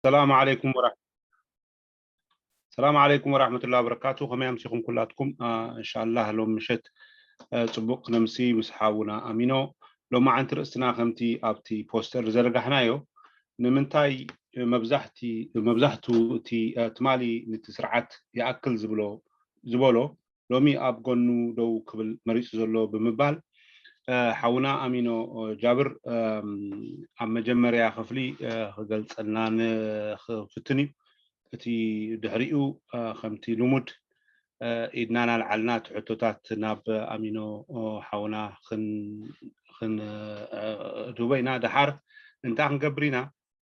ሰላም ዓለይኩም ወራ- ሰላም ዓለይኩም ወራሕመቱላሂ ወበረካቱ። ከመይ ኣምሲኹም ኩላትኩም? አ፣ እንሻላህ ሎም ምሸት፣ አ፣ ጽቡቕ ክነምሲ ምስ ሓውና ኣሚኖ። ሎማዓንቲ ርእስትና ከምቲ ኣብቲ ፖስተር ዝዘርጋሕናዮ፣ ንምንታይ መብዛሕቲ-፣ መብዛሕቱ እቲ፣ አ፣ ትማሊ ነቲ ስርዓት ይኣክል ዝብሎ፣ ዝበሎ ሎሚ ኣብ ጎኑ ደው ክብል መሪጹ ዘሎ ብምባል፣ እ፣ ሓውና ኣሚኖ ጃብር፣ እም፣ ኣብ መጀመርያ ክፍሊ፣ እ፣ ክገልጸልና ንኽፍትን እዩ። እቲ ድሕሪኡ፣ እ፣ ከምቲ ልሙድ፣ እ፣ ኢድና እናልዓልና እቲ ሕቶታት ናብ ኣሚኖ፣ እ፣ ሓውና ክን-፣ ክን-፣ እ፣ እድህቦ ኢና። ደሓር እንታይ ክንገብር ኢና?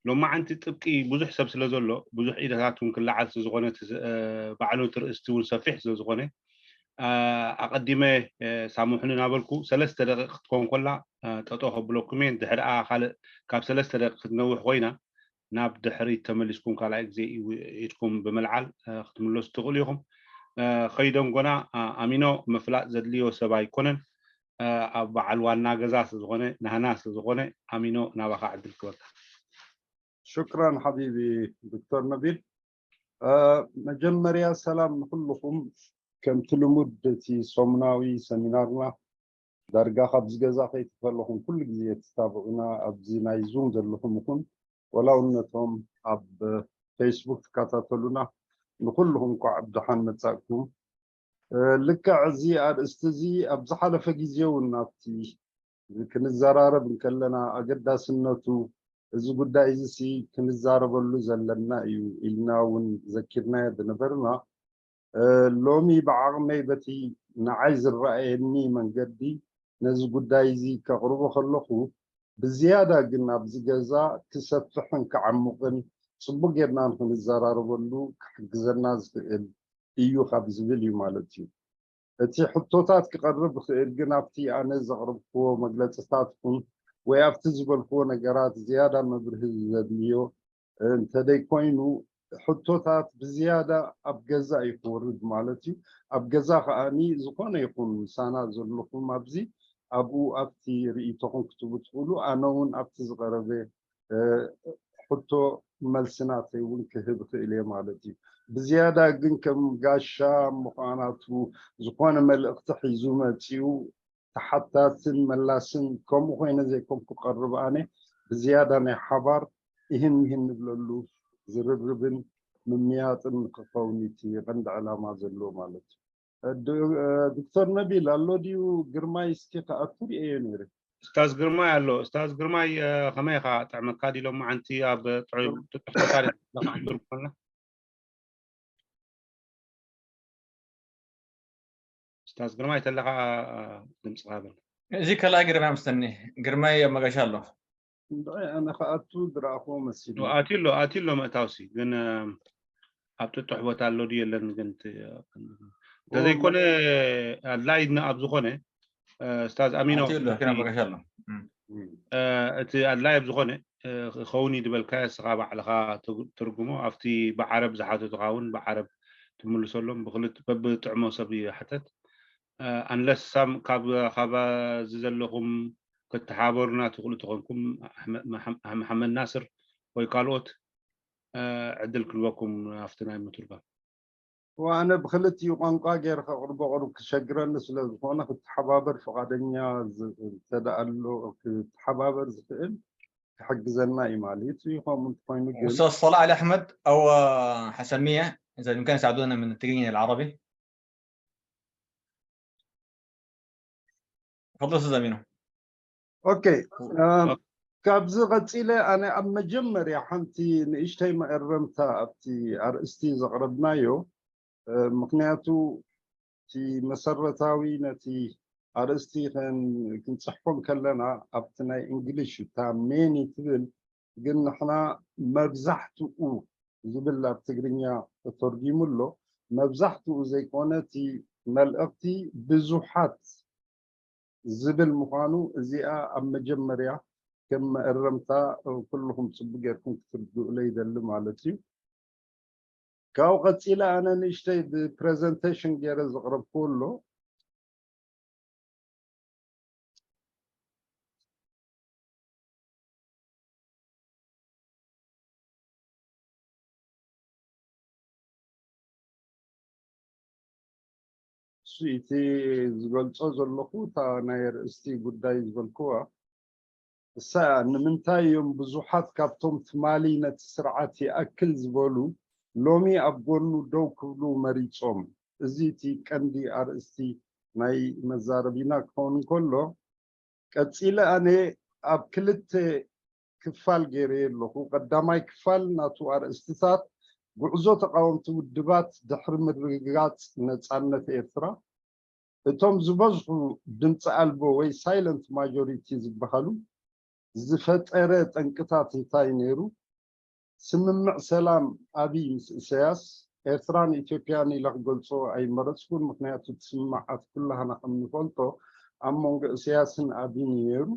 ሎማዓንቲ ጥብቂ ብዙሕ ሰብ ስለ ዘሎ፣ ብዙሕ ኢደታት እውን ክለዓል ስለ ዝኾነ፣ እቲ ዝ-፣ እ፣ ባዕሉ እቲ ርእስቲ እውን ሰፊሕ ስለ ዝኾነ፣ እ፣ ኣቐዲመ፣ እ፣ ሳምሑኒ እናበልኩ፣ ሰለስተ ደቂቕ ክትኮን ከላ፣ እ፣ ጠጠው ከብለኩም እየ። እንድሕር ደኣ ካልእ ካብ ሰለስተ ደቂቕ ክትነውሕ ኮይና፣ ናብ ድሕሪት ተመሊስኩም ካልኣይ ግዜ ኢድኩም ብምልዓል፣ እ፣ ክትምለሱ ትኽእሉ ኢኹም። እ፣ ከይደንጎና፣ እ፣ ኣሚኖ ምፍላጥ ዘድልዮ ሰብ ኣይኮነን። እ፣ ኣብ በዓል ዋና ገዛ ስለ ዝኾነ፣ ናህና ስለ ዝኾነ፣ ኣሚኖ ናባኻ ዕድል ክበካ። ሽክራን ሓቢቢ ዶክተር ነቢል። እ፣ መጀመርያ ሰላም ንኩልኹም። ከምቲ ልሙድ እቲ ሰሙናዊ ሰሚናርና ዳርጋ ካብዚ ገዛ ከይትፈለኹም ኩሉ ግዜ ትታብዑና፣ ኣብዚ ናይ ዙም ዘለኹም ይኹን ወላ እውን ነቶም ኣብ ፌስቡክ ትከታተሉና ንኩልኹም እንኳዕ ብደሓን መጻእኩም። እ፣ ልክዕ እዚ ኣርእስቲ እዚ ኣብ ዝሓለፈ ግዜ እውን ኣብቲ ክንዘራረብ እንከለና ኣገዳስነቱ እዚ ጉዳይ እዚ ሲ ክንዛረበሉ ዘለና እዩ ኢልና እውን ዘኪርናዮ ዝነበርና። እ፣ ሎሚ ብዓቕመይ በቲ ንዓይ ዝረኣየኒ መንገዲ ነዚ ጉዳይ እዚ ከቕርቦ ከለኹ ብዝያዳ ግን ኣብዚ ገዛ ክሰፍሕን ክዓሙቕን ጽቡቕ ጌርና ንክንዘራረበሉ ክሕግዘና ዝኽእል እዩ ካብ ዝብል እዩ ማለት እዩ። እቲ ሕቶታት ክቐርብ ይኽእል፣ ግን ኣብቲ ኣነ ዘቕረብክዎ መግለጽታት ይኹን ወይ ኣብቲ ዝበልክዎ ነገራት ዝያዳ መብርሂ ዘድልዮ እንተደይኮይኑ፣ ሕቶታት ብዝያዳ ኣብ ገዛ እዩ ክወርድ ማለት እዩ። ኣብ ገዛ ከኣኒ ዝኾነ ይኹን ምሳና ዘለኹም ኣብዚ ኣብኡ ኣብቲ ርእይቶኹም ክትህቡ ትኽእሉ። ኣነ እውን ኣብቲ ዝቐረበ እ፣ ሕቶ መልሲ ናተይ እውን ክህብ እኽእል እየ ማለት እዩ። ብዝያዳ ግን ከም ጋሻ ምዃናቱ ዝኾነ መልእኽቲ ሒዙ መፂኡ ተሓታትን መላስን ከምኡ ኮይነ ዘይኮንኩ ቀርብ ኣነ ብዝያዳ ናይ ሓባር ይህን ይህን ንብለሉ ዝርርብን ምምያጥን ክኸውን እቲ ቀንዲ ዕላማ ዘለዎ ማለት እዩ። ዶ-፣ ዶክተር ነቢል ኣሎ ድዩ? ግርማይ እስኪ ክኣቱ ርእየዮ ነይረ። እስታዝ ግርማይ ኣሎ። እስታዝ ግርማይ፣ እ፣ ከመይ ኢኻ? ጥዕመካ ድዩ ሎማዓንቲ ኣብ ጥዑይ ጥጡሕ ቦታ ዲኻ ክትትርጉመልና? እስታዝ ግርማይ ተለኻ፣ እ፣ ድምፅኻ በል። እዚ ከላይ ግርማይ ምስተኒ። ግርማይ ኣብ መገሻ ኣሎ። እንድዒ ኣነ ክኣቱ ዝረኣኽዎ መሲሉ። ኣትዩ ኣሎ፣ ኣትዩ ኣሎ ምእታውሲ። ግን፣ እ፣ ኣብ ጥጡሕ ቦታ ኣሎ ድዩ የለን? ግን ት-፣ እንተዘይኮነ ኣድላይ ን-፣ ኣብ ዝኾነ፣ እ፣ እስታዝ ኣሚኖ፣ ኣትዩ ኣሎ፣ እቲ፣ ኪና መገሻ ኣሎ። እም። እ፣ እቲ ኣድላይ ኣብ ዝኾነ፣ እ፣ ክኸውን እዩ ዝበልካዮ እስኻ ባዕልኻ ትግ-፣ ትርጉሞ። ኣብቲ ብዓረብ ዝሓተቱኻ እውን ብዓረብ ትምልሰሎም። ብክልት-፣ በብጥዕሞ ሰብ ይሕተት። እ፣ ኣንለስ ሳም ካብ፣ ካብ እዚ ዘለኹም ክትሓበሩና ትኽእሉ ተኾንኩም፣ ኣሕመ-፣ መሓም-፣ መሓመድ ናስር ወይ ካልኦት፣ እ፣ ዕድል ክህበኩም ኣብቲ ናይ ምትርጓም። ወኣነ ብክልቲኡ ቋንቋ ገይረ ከቕርቦ ቅሩብ ክሸግረኒ ስለ ዝኾነ፣ ክትሓባበር ፍቓደኛ ዝ-፣ እንተደኣ ኣሎ፣ ክትሓባበር ዝኽእል ክሕግዘና እዩ ማለት እዩ። ከምኡ እንተኾይኑ ግን أستاذ صلاح الأحمد أو حسن مية، إذا بإمكانك تساعدونا من الترجمة إلى العربي. تفضل أستاذ أمينة. ኦኬ፣ እም፣ ካብዚ ቀጺለ ኣነ ኣብ መጀመርያ ሓንቲ ንእሽተይ መእረምታ ኣብቲ ኣርእስቲ ዘቕረብናዮ፣ እ፣ ምኽንያቱ እቲ መሰረታዊ ነቲ ኣርእስቲ ከን-፣ ክንጽሕፎ እንከለና ኣብቲ ናይ እንግሊሽ እታ ሜኒ ትብል፣ ግን ንሕና መብዛሕትኡ ዝብል ኣብ ትግርኛ ተተርጊሙ ኣሎ። መብዛሕትኡ ዘይኮነ እቲ መልእኽቲ ብዙሓት ዝብል ምዃኑ እዚኣ ኣብ መጀመርያ ከም መእረምታ ኩልኹም ጽቡቅ ጌርኩም ክትርድኡለይ ይደሊ ማለት እዩ። ካብኡ ቀጺለ ኣነ ንእሽተይ ብፕረዘንቴሽን ገይረ ዘቕረብኩዎ ኣሎ። እቲ ዝገልጾ ዘለኹ እታ ናይ ኣርእስቲ ጉዳይ ዝበልክዋ እሳ እያ። ንምንታይ እዮም ብዙሓት ካብቶም ትማሊ ነቲ ስርዓት ይኣክል ዝበሉ ሎሚ ኣብ ጎኑ ደው ክብሉ መሪጾም? እዚ እቲ ቀንዲ ኣርእስቲ ናይ መዛረቢና ክኸውን እንከሎ፣ ቀጺለ ኣነ ኣብ ክልተ ክፋል ገይረዮ ኣለኹ። ቀዳማይ ክፋል ናቱ ኣርእስትታት፣ ጉዕዞ ተቓወምቲ ውድባት ድሕሪ ምርግጋጽ ነጻነት ኤርትራ፣ እቶም ዝበዝሑ ድምፂ ኣልቦ ወይ ሳይለንት ማጆሪቲ ዝበሃሉ ዝፈጠረ ጠንቅታት እንታይ ነይሩ? ስምምዕ ሰላም ኣብይ ምስ እሰያስ፣ ኤርትራን ኢትዮጵያን ኢለ ክገልጾ ኣይመረጽኩን፣ ምኽንያቱ እቲ ስምምዓት ኩላህና ከም ንፈልጦ ኣብ መንጎ እሰያስን ኣብይን እዩ ነይሩ።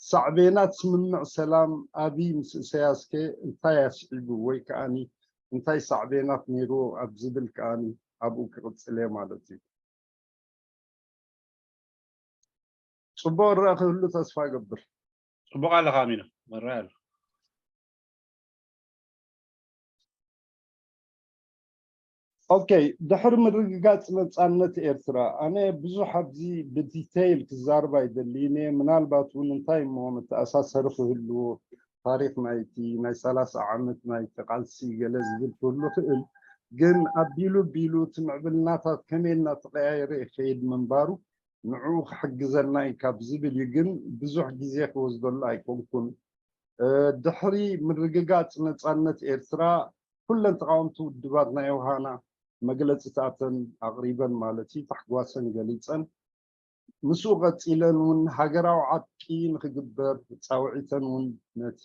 ሳዕቤናት ስምምዕ ሰላም ኣብይ ምስ እሰያስ ከ እንታይ ኣስዒቡ ወይ ከኣኒ እንታይ ሳዕቤናት ነይርዎ ኣብ ዝብል ከኣኒ ኣብኡ ክቕጽል እየ ማለት እዩ። ጽቡቕ ረኣ ክህሉ ተስፋ እገብር። ጽቡቕ ኣለኻ ኣሚና፣ መራይ ኣሎ። ኦኬ፣ ድሕሪ ምርግጋጽ ነጻነት ኤርትራ፣ ኣነ ብዙሕ ኣብዚ ብዲቴይል ክዛርብ ኣይደልይን እየ። ምናልባት እውን እንታይ እሞ መተኣሳሰሪ ክህልዎ፣ ታሪኽ ናይቲ ናይ ሰላሳ ዓመት ናይቲ ቃልሲ ገለ ዝብል ክህሉ ክእል፣ ግን ኣቢሉ ኣቢሉ እቲ ምዕብልናታት ከመይ እናተቐያየረ ይኸይድ ምንባሩ ንዕኡ ክሕግዘና እዩ ካብ ዝብል እዩ። ግን ብዙሕ ግዜ ክወስደሉ ኣይኮንኩን። እ፣ ድሕሪ ምርግጋጽ ነጻነት ኤርትራ ኩለን ተቓወምቲ ውድባት ናይ ዮሃና መግለጺታተን ኣቕሪበን ማለት እዩ፣ ታሕጓሰን ገሊጸን። ምስኡ ቀጺለን እውን ሃገራዊ ዓጥቂ ንኽግበር ጻውዒተን እውን ነቲ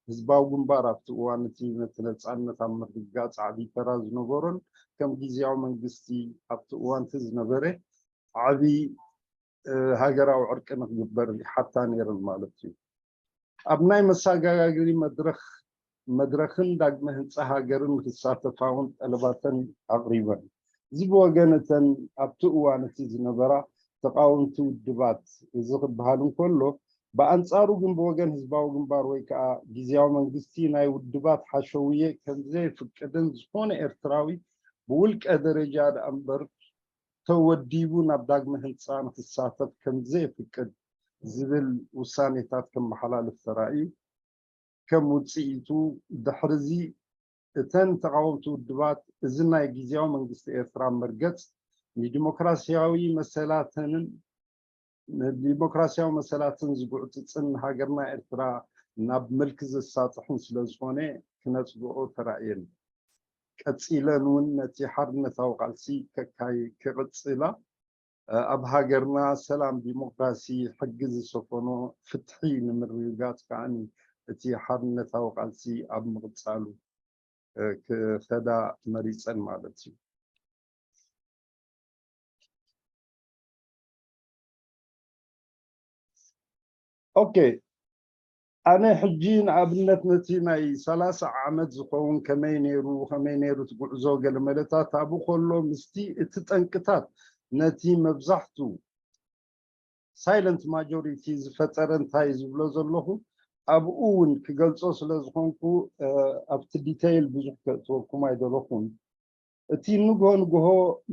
ህዝባዊ ግንባር ኣብቲ እዋን እቲ ነቲ ነጻነት ኣብ ምርግጋጽ ዓብዪ ተራ ዝነበሮን ከም ግዝያዊ መንግስቲ ኣብቲ እዋን እቲ ዝነበረ ዓብዪ፣ እ፣ ሃገራዊ ዕርቂ ንኽግበር ይሓታ ነይረን ማለት እዩ። ኣብ ናይ መሰጋገሪ መድረኽ፣ መድረኽን ዳግመ ህንጻ ሃገርን ክሳተፋ እውን ጠለባተን ኣቕሪበን። እዚ ብወገን እተን ኣብቲ እዋን እቲ ዝነበራ ተቓወምቲ ውድባት እዚ ክበሃል እንከሎ፣ ብኣንጻሩ ግን ብወገን ህዝባዊ ግንባር ወይ ከዓ ግዝያዊ መንግስቲ ናይ ውድባት ሓሸውየ ከም ዘየፍቅድን ዝኾነ ኤርትራዊ ብውልቀ ደረጃ ደኣ እምበር ተወዲቡ ናብ ዳግመ ህንጻ ንክሳተፍ ከም ዘየፍቅድ ዝብል ውሳኔታት ከመሓላልፍ ተራእዩ። ከም ውጽኢቱ ድሕርዚ እተን ተቓወምቲ ውድባት እዚ ናይ ግዝያዊ መንግስቲ ኤርትራ መርገጽ ንዲሞክራሲያዊ መሰላተንን ንዲሞክራሲያዊ መሰላትን ዝጉዕጽጽን ሃገርና ኤርትራ ናብ ምልኪ ዘሳጥሕን ስለ ዝኾነ ክነጽግኦ ተራእየን። ቀጺለን እውን ነቲ ሓርነታዊ ቃልሲ ከካይ ክቕጽላ፣ ኣብ ሃገርና ሰላም፣ ዲሞክራሲ፣ ሕጊ ዝሰፈኖ ፍትሒ ንምርግጋጽ ከኣ እቲ ሓርነታዊ ቃልሲ ኣብ ምቕጻሉ ክኸዳ መሪጸን ማለት እዩ። ኦኬ፣ ኣነ ሕጂ ንኣብነት ነቲ ናይ ሰላሳ ዓመት ዝኸውን ከመይ ነይሩ፣ ከመይ ነይሩ እቲ ጉዕዞ ገለ መለታት ኣብኡ ከሎ ምስቲ እቲ ጠንቅታት ነቲ መብዛሕቱ ሳይለንት ማጆሪቲ ዝፈጠረ እንታይ ዝብሎ ዘለኹ ኣብኡ እውን ክገልጾ ስለ ዝኾንኩ፣ እ፣ ኣብቲ ዲቴይል ብዙሕ ከእትወኩም ኣይደለኹን። እቲ ንግሆ ንግሆ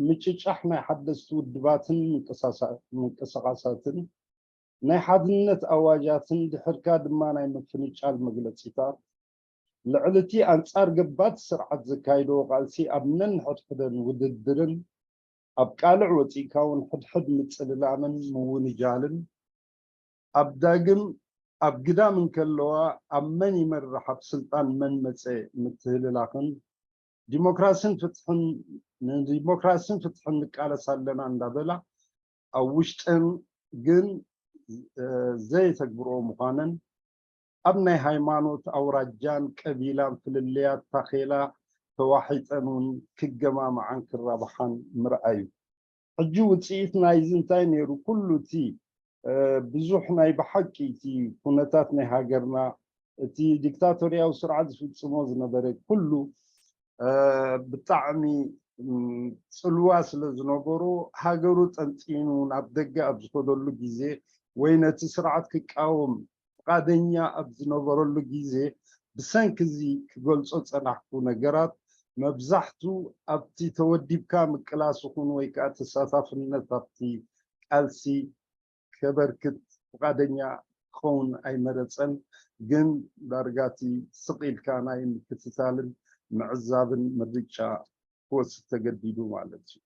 ምጭጫሕ ናይ ሓደስቲ ውድባትን ምንቅሳሳ-፣ ምንቅስቓሳትን ናይ ሓድነት ኣዋጃትን ድሕርካ ድማ ናይ ምፍንጫል መግለጺታት ልዕሊ እቲ ኣንጻር ገባቲ ስርዓት ዘካይድዎ ቃልሲ ኣብ ነንሕድሕደን ውድድርን ኣብ ቃልዕ ወጺእካ እውን ሕድሕድ ምጽልላምን ምውንጃልን ኣብ ዳግም ኣብ ግዳም እንከለዋ ኣብ መን ይመርሕ ኣብ ስልጣን መን መጸ ምትህልላኽን ዲሞክራስን ፍትሕን ንዲሞክራስን ፍትሕን ንቃለስ ኣለና እንዳበላ ኣብ ውሽጠን ግን ዘይተግብርኦ ምዃነን ኣብ ናይ ሃይማኖት ኣውራጃን ቀቢላን ፍልልያት ታኼላ ተዋሒጠን እውን ክገማምዓን ክራብሓን ምርኣዩ። ሕጂ ውፅኢት ናይዚ እንታይ ነይሩ? ኩሉ እቲ ብዙሕ ናይ ብሓቂ እቲ ኩነታት ናይ ሃገርና እቲ ዲክታቶርያዊ ስርዓት ዝፍፅሞ ዝነበረ ኩሉ ብጣዕሚ ፅልዋ ስለ ዝነበሮ ሃገሩ ጠንጢኑ ናብ ደገ ኣብ ዝኸደሉ ግዜ ወይ ነቲ ስርዓት ክቃወም ፍቃደኛ ኣብ ዝነበረሉ ግዜ ብሰንኪ እዚ ክገልፆ ዝፀናሕኩ ነገራት መብዛሕቱ ኣብቲ ተወዲብካ ምቅላስ ይኹን ወይ ከዓ ተሳታፍነት ኣብቲ ቃልሲ ከበርክት ፍቓደኛ ክኸውን ኣይመረጸን። ግን ዳርጋ እቲ ስቕ ኢልካ ናይ ምክትታልን ምዕዛብን ምርጫ ክወስድ ተገዲዱ ማለት እዩ።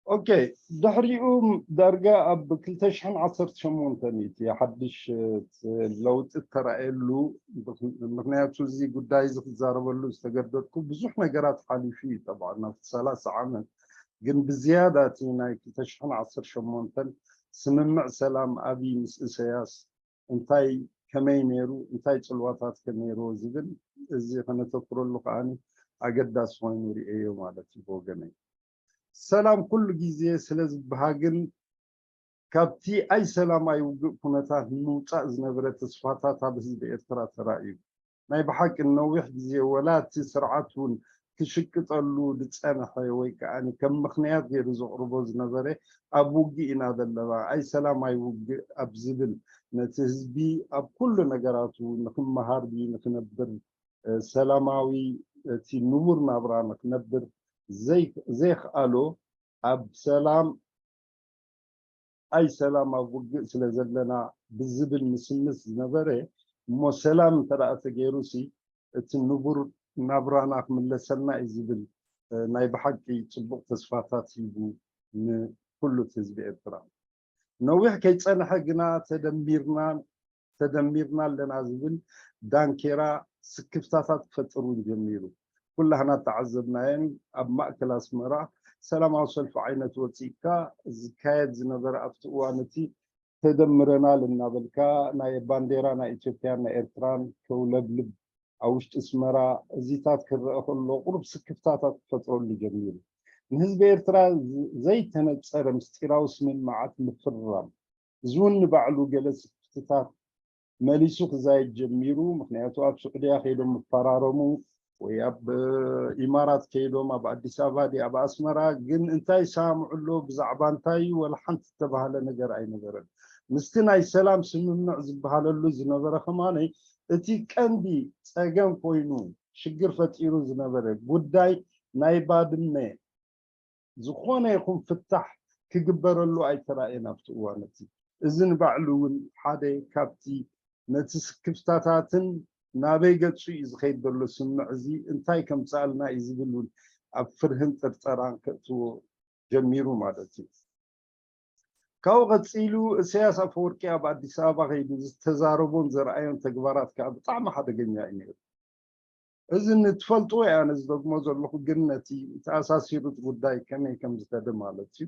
ኦኬ፣ ድሕሪኡ ዳርጋ ኣብ ክልተ ሽሕን ዓሰርተ ሸሞንተን እዩ እቲ ሓድሽ ለውጢ እተራእየሉ። ምኽንያቱ እዚ ጉዳይ እዚ ክዛረበሉ ዝተገደድኩ ብዙሕ ነገራት ሓሊፉ እዩ። ጠብዓ ናብቲ ሰላሳ ዓመት ግን ብዝያዳ እቲ ናይ ክልተ ሽሕን ዓሰርተ ሸሞንተን ስምምዕ ሰላም ኣብይ ምስ እሰያስ እንታይ ከመይ ነይሩ፣ እንታይ ጽልዋታት ከ ነይርዎ ዝብል እዚ ከነተኩረሉ ከዓኒ ኣገዳሲ ኮይኑ ርእየዮ ማለት እዩ ብወገነይ። ሰላም ኩሉ ግዜ ስለ ዝበሃግን ካብቲ ኣይ ሰላም ኣይ ውግእ ኩነታት ንምውጻእ ዝነበረ ተስፋታት ኣብ ህዝቢ ኤርትራ ተራእዩ። ናይ ብሓቂ ንነዊሕ ግዜ ወላ እቲ ስርዓት እውን ክሽቅጠሉ ዝጸንሐ ወይ ከዓ ከም ምኽንያት ገይሩ ዘቕርቦ ዝነበረ ኣብ ውግእ ኢና ዘለና፣ ኣይ ሰላም ኣይ ውግእ ኣብ ዝብል ነቲ ህዝቢ ኣብ ኩሉ ነገራቱ ንክመሃር ድዩ ንክነብር ሰላማዊ እቲ ንቡር ናብራ ንክነብር ዘይክኣሎ ኣብ ሰላም ኣይ ሰላም ኣብ ውግእ ስለ ዘለና ብዝብል ምስምስ ዝነበረ እሞ ሰላም እንተ ደኣ ተገይሩሲ እቲ ንቡር ናብራና ክምለሰልና እዩ ዝብል ናይ ብሓቂ ጽቡቕ ተስፋታት ሂቡ ንኩሉ ህዝቢ ኤርትራ። ነዊሕ ከይጸንሐ ግና ተደሚርና ተደሚርና ኣለና ዝብል ዳንኬራ ስክፍታታት ክፈጥር እውን ጀሚሩ። ኩላህና ተዓዘብናየን ኣብ ማእከል ኣስመራ ሰላማዊ ሰልፊ ዓይነት ወፂእካ ዝካየድ ዝነበረ ኣብቲ እዋን እቲ ተደምረናል እናበልካ ናይ ባንዴራ ናይ ኢትዮጵያን ናይ ኤርትራን ከውለብልብ ኣብ ውሽጢ ኣስመራ እዚታት ክረአ ከሎ ቁሩብ ስክፍታታት ክፈጥረሉ ጀሚሩ። ንህዝቢ ኤርትራ ዘይተነፀረ ምስጢራዊ ስምምዓት ምፍርራም እዚ እውን ንባዕሉ ገለ ስክፍትታት መሊሱ ክዛየድ ጀሚሩ። ምክንያቱ ኣብ ስዑድያ ከይዶም ይፈራረሙ ወይ ኣብ ኢማራት ከይዶም ኣብ ኣዲስ ኣበባ ድዩ ኣብ ኣስመራ ግን እንታይ ይሰማምዑ ኣለዉ ብዛዕባ እንታይ እዩ ወላ ሓንቲ ዝተባህለ ነገር ኣይነበረን። ምስቲ ናይ ሰላም ስምምዕ ዝበሃለሉ ዝነበረ ከማነ እቲ ቀንዲ ፀገም ኮይኑ ሽግር ፈጢሩ ዝነበረ ጉዳይ ናይ ባድመ ዝኾነ ይኹን ፍታሕ ክግበረሉ ኣይተራእየን ኣብቲ እዋን እቲ። እዚ ንባዕሉ እውን ሓደ ካብቲ ነቲ ስክፍታታትን ናበይ ገጹ እዩ ዝኸይድ ዘሎ ስምዕ እዚ እንታይ ከምጽኣልና እዩ ዝብል እውን ኣብ ፍርህን ጥርጠራን ከእትዎ ጀሚሩ ማለት እዩ። ካብኡ ቀጺሉ እሰያስ ኣፈወርቂ ኣብ ኣዲስ ኣበባ ከይዱ ዝተዛረቦን ዘርኣዮን ተግባራት ከዓ ብጣዕሚ ሓደገኛ እዩ ነይሩ። እዚ ንትፈልጥዎ እያ ነዚ ደግሞ ዘለኹ ግን ነቲ ተኣሳሲሩት ጉዳይ ከመይ ከም ዝኸደ ማለት እዩ።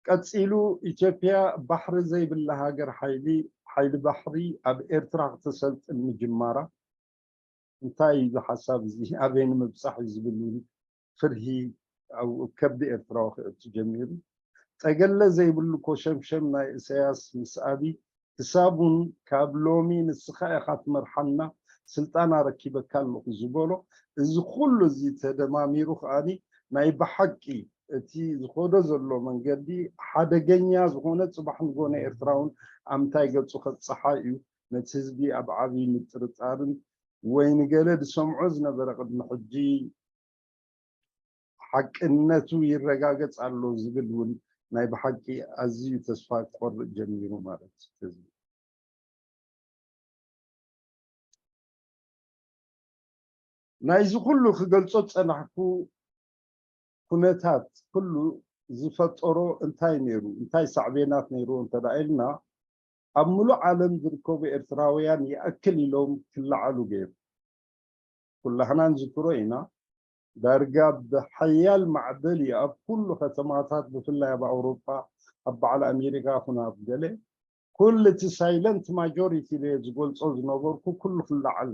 ቀጺሉ ኢትዮጵያ ባሕሪ ዘይብላ ሃገር ሓይሊ ሓይሊ ባሕሪ ኣብ ኤርትራ ክተሰልጥን ምጅማራ እንታይ እዩ ሓሳብ እዚ ኣበይ ንምብጻሕ እዩ ዝብል እውን ፍርሂ ኣብ ከብዲ ኤርትራዊ ክእቱ ጀሚሩ። ጠገለ ዘይብሉ ኮሸምሸም ናይ እሰያስ ምስ ኣብይ ክሳብ እውን ካብ ሎሚ ንስኻ ኢኻ ትመርሓና ስልጣን ኣረኪበካ ኣለኹ ዝበሎ እዚ ኩሉ እዚ ተደማሚሩ ከዓኒ ናይ ብሓቂ እቲ ዝኸዶ ዘሎ መንገዲ ሓደገኛ ዝኾነ ጽባሕ ንጎ ናይ ኤርትራ እውን ኣብ ምንታይ ገጹ ከብጽሓ እዩ ነቲ ህዝቢ ኣብ ዓብዪ ምጥርጣርን ወይ ንገለ ዝሰምዖ ዝነበረ ቅድሚ ሕጂ ሓቅነቱ ይረጋገጽ ኣሎ ዝብል እውን ናይ ብሓቂ ኣዝዩ ተስፋ ክቆርጥ ጀሚሩ ማለት እዩ። ናይዚ ኩሉ ክገልጾ ዝጸናሕኩ ኩነታት ኩሉ ዝፈጠሮ እንታይ ነይሩ እንታይ ሳዕቤናት ነይርዎ እንተ ኢልና ኣብ ምሉእ ዓለም ዝርከቡ ኤርትራውያን ይኣክል ኢሎም ክለዓሉ ገይሩ። ኩላህና ንዝክሮ ኢና። ዳርጋ ብሓያል ማዕበል እዩ ኣብ ኩሉ ከተማታት ብፍላይ ኣብ ኣውሮጳ ኣብ በዓል ኣሜሪካ ኩነ ኣብ ገለ ኩሉ እቲ ሳይለንት ማጆሪቲ ኢለ ዝገልጾ ዝነበርኩ ኩሉ ክለዓል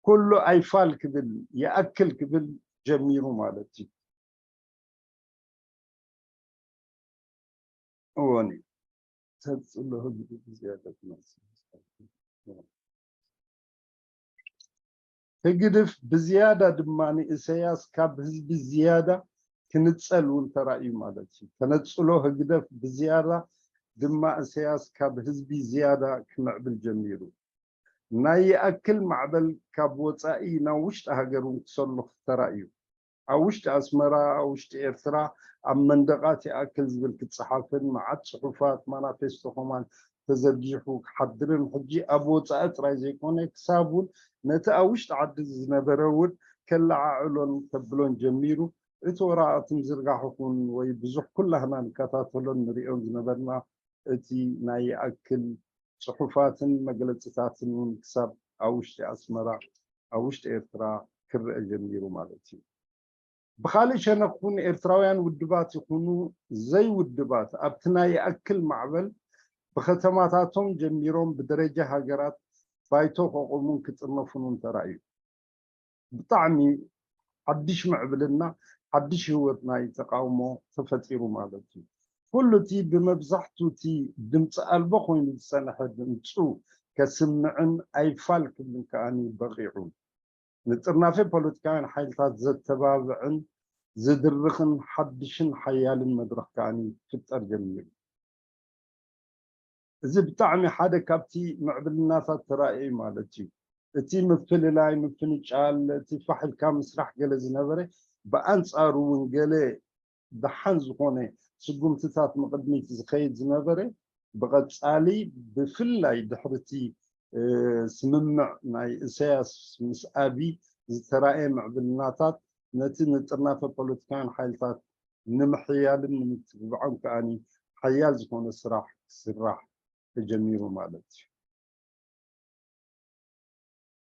ኩሉ ኣይፋል ክብል ይኣክል ክብል ጀሚሩ ማለት እዩ። እወኒ ተጽሎ ህግዲ ብዝያዳ ትመስል ህግድፍ ብዝያዳ ድማ ንእሰያስ ካብ ህዝቢ ዝያዳ ክንጸል እውን ተራእዩ ማለት እዩ። ተነጽሎ ህግደፍ ብዝያዳ ድማ እሰያስ ካብ ህዝቢ ዝያዳ ክምዕብል ጀሚሩ። ናይ ይኣክል ማዕበል ካብ ወጻኢ ናብ ውሽጢ ሃገር እውን ክሰሉ ተራእዩ። ኣብ ውሽጢ ኣስመራ፣ ኣብ ውሽጢ ኤርትራ ኣብ መንደቓት ይኣክል ዝብል ክጸሓፍን መዓት ጽሑፋት፣ ማናፌስቶ ከማን ተዘርጊሑ ክሓድርን ሕጂ ኣብ ወጻኢ ጥራይ ዘይኮነ ክሳብ እውን ነቲ ኣብ ውሽጢ ዓዲ ዝነበረ እውን ከለዓዕሎን ከብሎን ጀሚሩ። እቲ ወረቓቕቲ ምዝርጋሕ ይኹን ወይ ብዙሕ ኩላህና ንከታተሎን ንሪኦን ዝነበርና እቲ ናይ ይኣክል ጽሑፋትን መግለጽታትን እውን ክሳብ ኣብ ውሽጢ ኣስመራ ኣብ ውሽጢ ኤርትራ ክረአ ጀሚሩ ማለት እዩ። ብኻልእ ሸነኽ እውን ኤርትራውያን ውድባት ይኹኑ ዘይውድባት ኣብቲ ናይ ይኣክል ማዕበል ብከተማታቶም ጀሚሮም ብደረጃ ሃገራት ባይቶ ከቑሙን ክጥርነፉን እውን ተራእዩ። ብጣዕሚ ሓድሽ ምዕብልና ሓድሽ ህይወት ናይ ተቃውሞ ተፈጢሩ ማለት እዩ። ኩሉ እቲ ብመብዛሕቱ እቲ ድምፂ ኣልቦ ኮይኑ ዝፀንሐ ድምፁ ከስምዕን ኣይፋል ክብልን ከዓኒ በቂዑ። ንጥርናፈ ፖለቲካውያን ሓይልታት ዘተባብዕን ዝድርኽን ሓድሽን ሓያልን መድረኽ ከዓኒ ክፍጠር ጀሚሩ። እዚ ብጣዕሚ ሓደ ካብቲ ምዕብልናታት ተራእዩ ማለት እዩ። እቲ ምፍልላይ፣ ምፍንጫል፣ እቲ ፋሕ ኢልካ ምስራሕ ገለ ዝነበረ፣ ብኣንጻሩ እውን ገለ ደሓን ዝኾነ ስጉምትታት ንቕድሚት ዝኸይድ ዝነበረ፣ ብቐጻሊ ብፍላይ ድሕሪ እቲ ስምምዕ ናይ ኢሳያስ ምስ ኣቢ ዝተራእየ ምዕብልናታት ነቲ ንጥርናፈ ፖለቲካውያን ሓይልታት ንምሕያልን ንምትብባዖም ከኣኒ ሓያል ዝኾነ ስራሕ ክስራሕ ተጀሚሩ ማለት እዩ።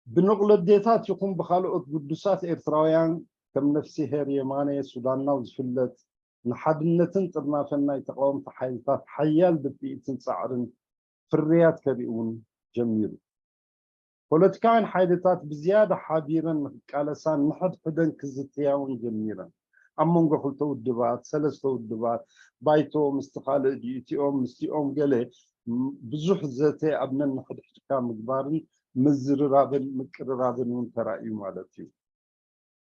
ብንቕለዴታት ይኹን ብኻልኦት ግዱሳት ኤርትራውያን ከም ነፍሲሄር የማነ ሱዳናው ዝፍለጥ ንሓድነትን ጥርናፈን ናይ ተቓወምቲ ሓይልታት ሓያል ድፍኢትን ጻዕርን ፍርያት ከርኢ እውን ጀሚሩ። ፖለቲካውያን ሓይልታት ብዝያዳ ሓቢረን ንክቃለሳን ንሕድሕደን ክዝትያ እውን ጀሚረን። ኣብ መንጎ ክልተ ውድባት፣ ሰለስተ ውድባት፣ ባይቶ ምስቲ ካልእ ድዩ እቲኦም ምስቲኦም ገለ ብዙሕ ዘተ ኣብ ነንሕድሕድካ ምግባርን ምዝርራብን ምቅርራብን እውን ተራእዩ ማለት እዩ።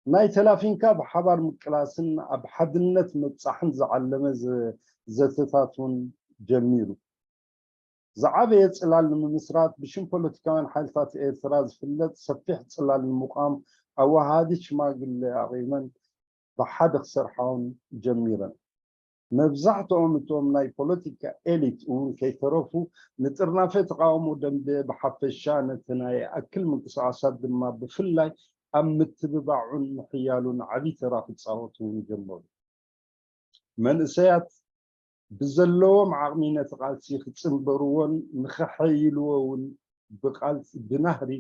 ናይ ተላፊንካ ብሓባር ምቅላስን ኣብ ሓድነት ምብጻሕን ዝዓለመ ዘተታት እውን ጀሚሩ። ዝዓበየ ጽላል ንምምስራት ብሽም ፖለቲካውያን ሓይልታት ኤርትራ ዝፍለጥ ሰፊሕ ጽላል ንምቋም ኣወሃሃዲ ሽማግለ ኣቒመን ብሓደ ክሰርሓውን ጀሚረን። መብዛሕትኦም እቶም ናይ ፖለቲካ ኤሊት እውን ከይተረፉ ንጥርናፈ ተቓውሞ ደንበ ብሓፈሻ ነቲ ናይ ኣክል ምንቅስቓሳት ድማ ብፍላይ ኣብ ምትብባዑን ምሕያሉን ዓቢ ተራ ክጻወቱ እውን ጀመሩ። መንእሰያት ብዘለዎም ዓቕሚ ነቲ ቃልሲ ክጽንበርዎን ንኸሐይልዎ እውን ብቃልሲ ብናህሪ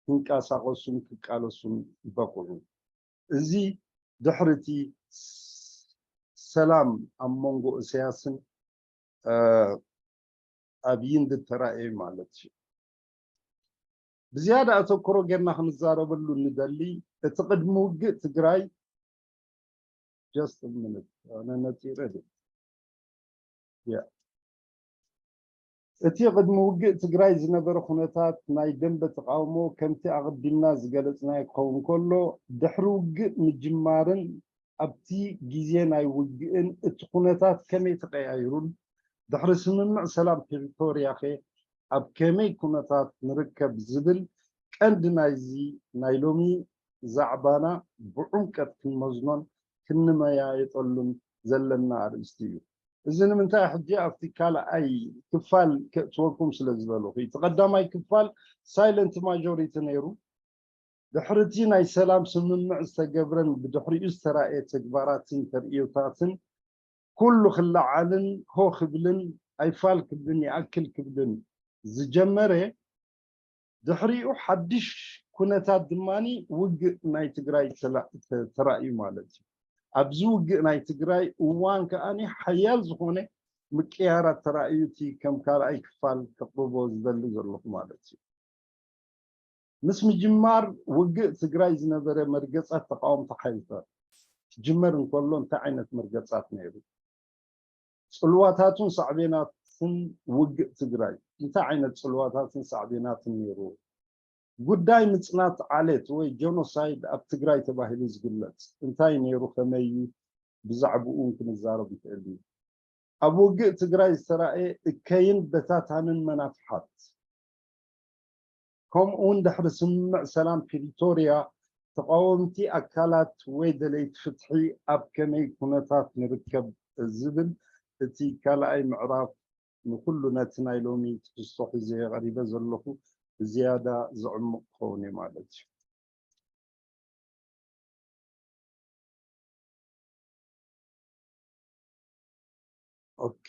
ክንቀሳቐሱን ክቃለሱን በቕዑ። እዚ ድሕሪ እቲ ሰላም ኣብ መንጎ እሰያስን ኣብይን ዝተራእየ ማለት እዩ። ብዝያዳ ኣተኩሮ ጌርና ክንዛረበሉ ንደሊ እቲ ቅድሚ ውግእ ትግራይ just a minute ኣነ ነፂረ ድየ? Yeah. እቲ ቅድሚ ውግእ ትግራይ ዝነበረ ኩነታት ናይ ደንበ ተቃውሞ ከምቲ ኣቐዲምና ዝገለጽናዮ ክኸውን ከሎ ድሕሪ ውግእ ምጅማርን ኣብቲ ግዜ ናይ ውግእን እቲ ኩነታት ከመይ ተቀያይሩን ድሕሪ ስምምዕ ሰላም ፕሪቶርያኸ ኣብ ከመይ ኩነታት ንርከብ ዝብል ቀንዲ ናይዚ ናይ ሎሚ ዛዕባና ብዕምቀት ክንመዝኖን ክንመያየጠሉን ዘለና ኣርእስቲ እዩ። እዚ ንምንታይ ሕጂ ኣብቲ ካልኣይ ክፋል ከእትወኩም ስለ ዝበልኹ እቲ ቀዳማይ ክፋል ሳይለንት ማጆሪቲ ነይሩ። ድሕሪ እቲ ናይ ሰላም ስምምዕ ዝተገብረን ብድሕሪኡ ዝተራእየ ተግባራትን ተርእዮታትን ኩሉ ክለዓልን ሆ ክብልን ኣይፋል ክብልን ይኣክል ክብልን ዝጀመረ ድሕሪኡ ሓድሽ ኩነታት ድማ ውግእ ናይ ትግራይ ተራእዩ ማለት እዩ። ኣብዚ ውግእ ናይ ትግራይ እዋን ከኣ ሓያል ዝኾነ ምቅያራት ተራእዩ እቲ ከም ካልኣይ ክፋል ከቕርቦ ዝደሊ ዘለኹ ማለት እዩ። ምስ ምጅማር ውግእ ትግራይ ዝነበረ መርገጻት ተቃወምቲ ሓይልታት ክጅመር እንከሎ እንታይ ዓይነት መርገጻት ነይሩ? ጽልዋታቱን ሳዕቤናትን ውግእ ትግራይ እንታይ ዓይነት ጽልዋታትን ሳዕቤናትን ነይሩ? ጉዳይ ምጽናት ዓሌት ወይ ጀኖሳይድ ኣብ ትግራይ ተባሂሉ ዝግለጽ እንታይ ነይሩ? ከመይ እዩ? ብዛዕባኡ እውን ክንዛረብ ንኽእል እዩ። ኣብ ውግእ ትግራይ ዝተራእየ እከይን በታታንን መናፍሓት፣ ከምኡ እውን ድሕሪ ስምምዕ ሰላም ፕሪቶርያ ተቓወምቲ ኣካላት ወይ ደለይቲ ፍትሒ ኣብ ከመይ ኩነታት ንርከብ ዝብል እቲ ካልኣይ ምዕራፍ ንኹሉ ነቲ ናይ ሎሚ ትሕዝቶ ሒዘ ቀሪበ ዘለኹ ብዝያዳ ዘዕምቕ ክኸውን እዩ ማለት እዩ። ኦኬ።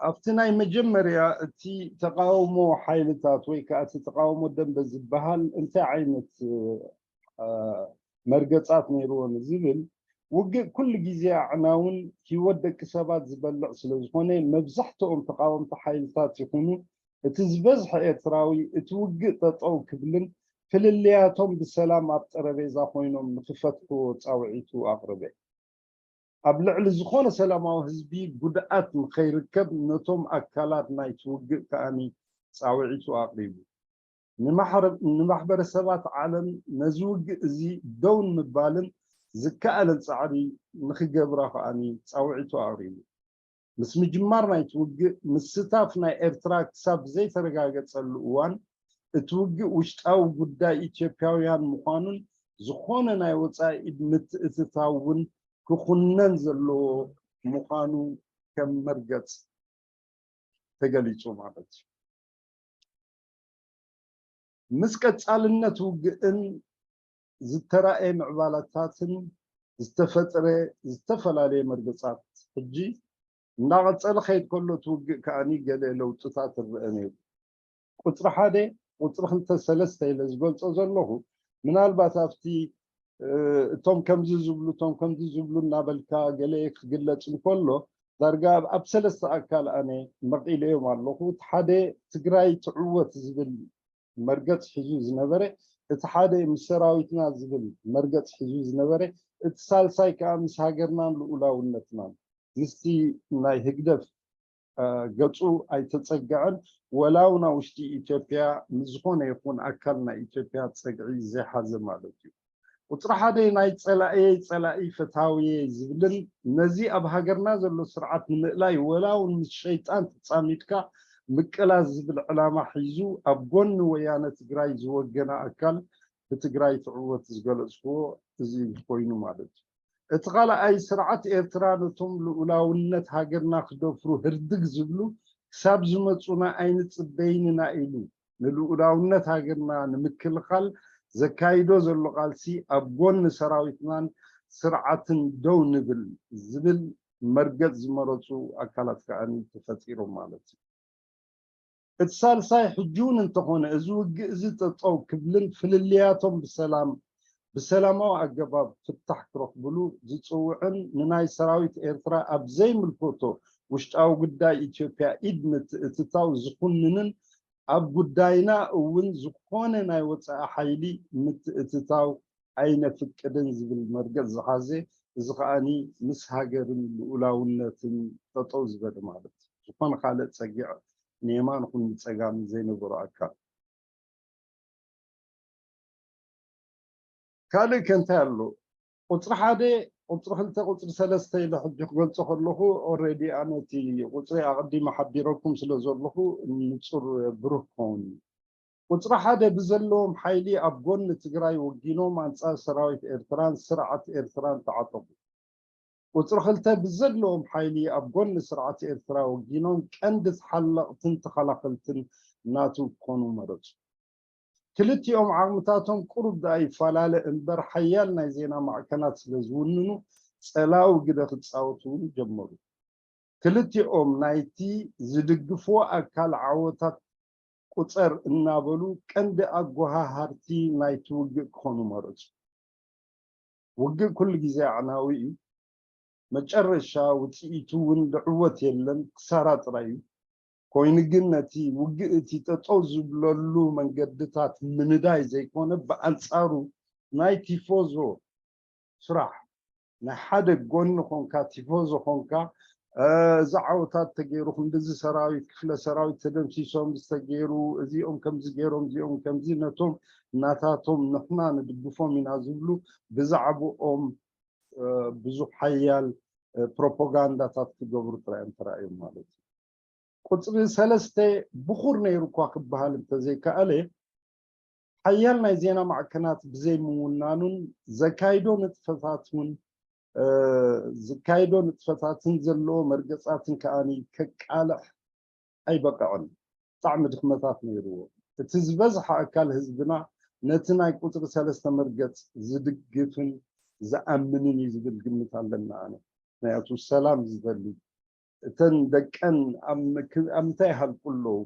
ኣብቲ ናይ መጀመርያ እቲ ተቃውሞ ሓይልታት ወይ ከዓ እቲ ተቃውሞ ደንበ ዝበሃል እንታይ ዓይነት መርገፃት ነይርዎ ንዝብል ውግእ ኩሉ ግዜ ኣዕናውን ህይወት ደቂ ሰባት ዝበልዕ ስለዝኾነ መብዛሕትኦም ተቃወምቲ ሓይልታት ይኹኑ እቲ ዝበዝሐ ኤርትራዊ እቲ ውግእ ጠጠው ክብልን ፍልልያቶም ብሰላም ኣብ ጠረቤዛ ኮይኖም ንክፈትሕዎ ፃውዒቱ ኣቕርበ። ኣብ ልዕሊ ዝኾነ ሰላማዊ ህዝቢ ጉድኣት ንኸይርከብ ነቶም ኣካላት ናይቲ ውግእ ከኣኒ ፃውዒቱ ኣቕሪቡ። ንማሕበረሰባት ዓለም ነዚ ውግእ እዚ ደው ንምባልን ዝከኣለን ፃዕሪ ንክገብራ ከኣኒ ፃውዒቱ ኣቕሪቡ። ምስ ምጅማር ናይቲ ውግእ ምስታፍ ናይ ኤርትራ ክሳብ ዘይተረጋገጸሉ እዋን እቲ ውግእ ውሽጣዊ ጉዳይ ኢትዮጵያውያን ምዃኑን ዝኾነ ናይ ወጻኢ ኢድ ምትእትታው እውን ክኹነን ዘለዎ ምዃኑ ከም መርገጽ ተገሊጹ ማለት እዩ። ምስ ቀጻልነት ውግእን ዝተራእየ ምዕባለታትን ዝተፈጥረ ዝተፈላለየ መርገጻት ሕጂ እንዳቐጸለ ከይድ ከሎ እቲ ውግእ ከኣኒ ገለ ለውጥታት ይረአ ነይሩ። ቁጽሪ ሓደ፣ ቁጽሪ ክልተ፣ ሰለስተ ኢለ ዝገልጾ ዘለኹ ምናልባት ኣብቲ እቶም ከምዚ ዝብሉ እቶም ከምዚ ዝብሉ እናበልካ ገለ ክግለጽ እንከሎ ዳርጋ ኣብ ሰለስተ ኣካል ኣነ መቒለዮም ኣለኹ። እቲ ሓደ ትግራይ ትዕወት ዝብል መርገጽ ሒዙ ዝነበረ፣ እቲ ሓደ ምስ ሰራዊትና ዝብል መርገጽ ሒዙ ዝነበረ፣ እቲ ሳልሳይ ከዓ ምስ ሃገርናን ልኡላውነትናን ምስቲ ናይ ህግደፍ ገጹ ኣይተጸግዐን፣ ወላ እውን ኣብ ውሽጢ ኢትዮጵያ ምስ ዝኾነ ይኹን ኣካል ናይ ኢትዮጵያ ጸግዒ ዘይሓዘ ማለት እዩ። ቁጽሪ ሓደ ናይ ጸላእየይ ጸላኢ ፈታውየይ ዝብልን ነዚ ኣብ ሃገርና ዘሎ ስርዓት ንምእላይ ወላ እውን ምስ ሸይጣን ተጻሚድካ ምቅላስ ዝብል ዕላማ ሒዙ ኣብ ጎኒ ወያነ ትግራይ ዝወገነ ኣካል ብትግራይ ትዕወት ዝገለጽክዎ እዚ ኮይኑ ማለት እዩ። እቲ ካልኣይ ስርዓት ኤርትራ ነቶም ልኡላውነት ሃገርና ክደፍሩ ህርድግ ዝብሉ ክሳብ ዝመጹና ኣይንጽበይን ኢና ኢሉ ንልኡላውነት ሃገርና ንምክልኻል ዘካይዶ ዘሎ ቃልሲ ኣብ ጎኒ ሰራዊትናን ስርዓትን ደው ንብል ዝብል መርገጽ ዝመረጹ ኣካላት ከኣ ተፈጢሮም ማለት እዩ። እቲ ሳልሳይ ሕጂ እውን እንተኾነ እዚ ውግእ እዚ ጠጠው ክብልን ፍልልያቶም ብሰላም ብሰላማዊ ኣገባብ ፍታሕ ክረኽብሉ ዝፅውዕን ንናይ ሰራዊት ኤርትራ ኣብ ዘይምልከቶ ውሽጣዊ ጉዳይ ኢትዮጵያ ኢድ ምትእትታው ዝኹንንን ኣብ ጉዳይና እውን ዝኾነ ናይ ወፃኢ ሓይሊ ምትእትታው ኣይነፍቅድን ዝብል መርገፅ ዝሓዘ እዚ ከዓኒ ምስ ሃገርን ልኡላውነትን ጠጠው ዝበለ ማለት እዩ። ዝኾነ ካልእ ፀጊዕ ንየማን ኹን ንፀጋም ዘይነበሮ ኣካል ካልእ ከ እንታይ ኣሎ? ቁፅሪ ሓደ፣ ቁፅሪ ክልተ፣ ቁፅሪ ሰለስተ ኢለ ሕጂ ክገልፆ ከለኹ ኦረዲ ኣነ እቲ ቁፅሪ ኣቐዲመ ሓቢረኩም ስለ ዘለኹ ንፁር ብሩህ ክኸውን እዩ። ቁፅሪ ሓደ ብዘለዎም ሓይሊ ኣብ ጎኒ ትግራይ ወጊኖም ኣንፃር ሰራዊት ኤርትራን ስርዓት ኤርትራን ተዓጠቑ። ቁፅሪ ክልተ ብዘለዎም ሓይሊ ኣብ ጎኒ ስርዓት ኤርትራ ወጊኖም ቀንዲ ተሓለቕትን ተኸላኸልትን ናቱ ክኾኑ መረፁ። ክልቲኦም ዓቕምታቶም ቁሩብ ደኣ ይፈላለ እምበር ሓያል ናይ ዜና ማዕከናት ስለ ዝውንኑ ጸላዊ ግደ ክጻወቱ እውን ጀመሩ። ክልቲኦም ናይቲ ዝድግፍዎ ኣካል ዓወታት ቁጸር እናበሉ ቀንዲ ኣጎሃሃርቲ ናይቲ ውግእ ክኾኑ መረጹ። ውግእ ኩሉ ግዜ ኣዕናዊ እዩ። መጨረሻ ውፅኢቱ እውን ድዕወት የለን፣ ክሳራ ጥራይ እዩ። ኮይኑ ግን ነቲ ውግእ እቲ ጠጠው ዝብለሉ መንገድታት ምንዳይ ዘይኮነ ብኣንፃሩ ናይ ቲፎዞ ስራሕ ናይ ሓደ ጎኒ ኾንካ ቲፎዞ ኾንካ እዚ ዓወታት ተገይሩ፣ ክንድዚ ሰራዊት፣ ክፍለ ሰራዊት ተደምሲሶም ዝተገይሩ፣ እዚኦም ከምዚ ገይሮም፣ እዚኦም ከምዚ፣ ነቶም እናታቶም ንሕና ንድግፎም ኢና ዝብሉ ብዛዕባኦም ብዙሕ ሓያል ፕሮፓጋንዳታት ክገብሩ ጥራይ እዮም ተራእዮም ማለት እዩ። ቁፅሪ ሰለስተ ብኹር ነይሩ እኳ ክበሃል እንተዘይከኣለ፣ ሓያል ናይ ዜና ማዕከናት ብዘይምውናኑን ዘካይዶ ንጥፈታት እውን ዝካይዶ ንጥፈታትን ዘለዎ መርገፃትን ከኣ ከቃልሕ ኣይበቅዕን። ብጣዕሚ ድኽመታት ነይርዎ። እቲ ዝበዝሐ ኣካል ህዝብና ነቲ ናይ ቁፅሪ ሰለስተ መርገፅ ዝድግፍን ዝኣምንን እዩ ዝብል ግምት ኣለና። ኣነ ምክንያቱ ሰላም ዝደሊ እተን ደቀን ኣብ ምክ- ኣብ ምንታይ ይሃልቁ ኣለዉ?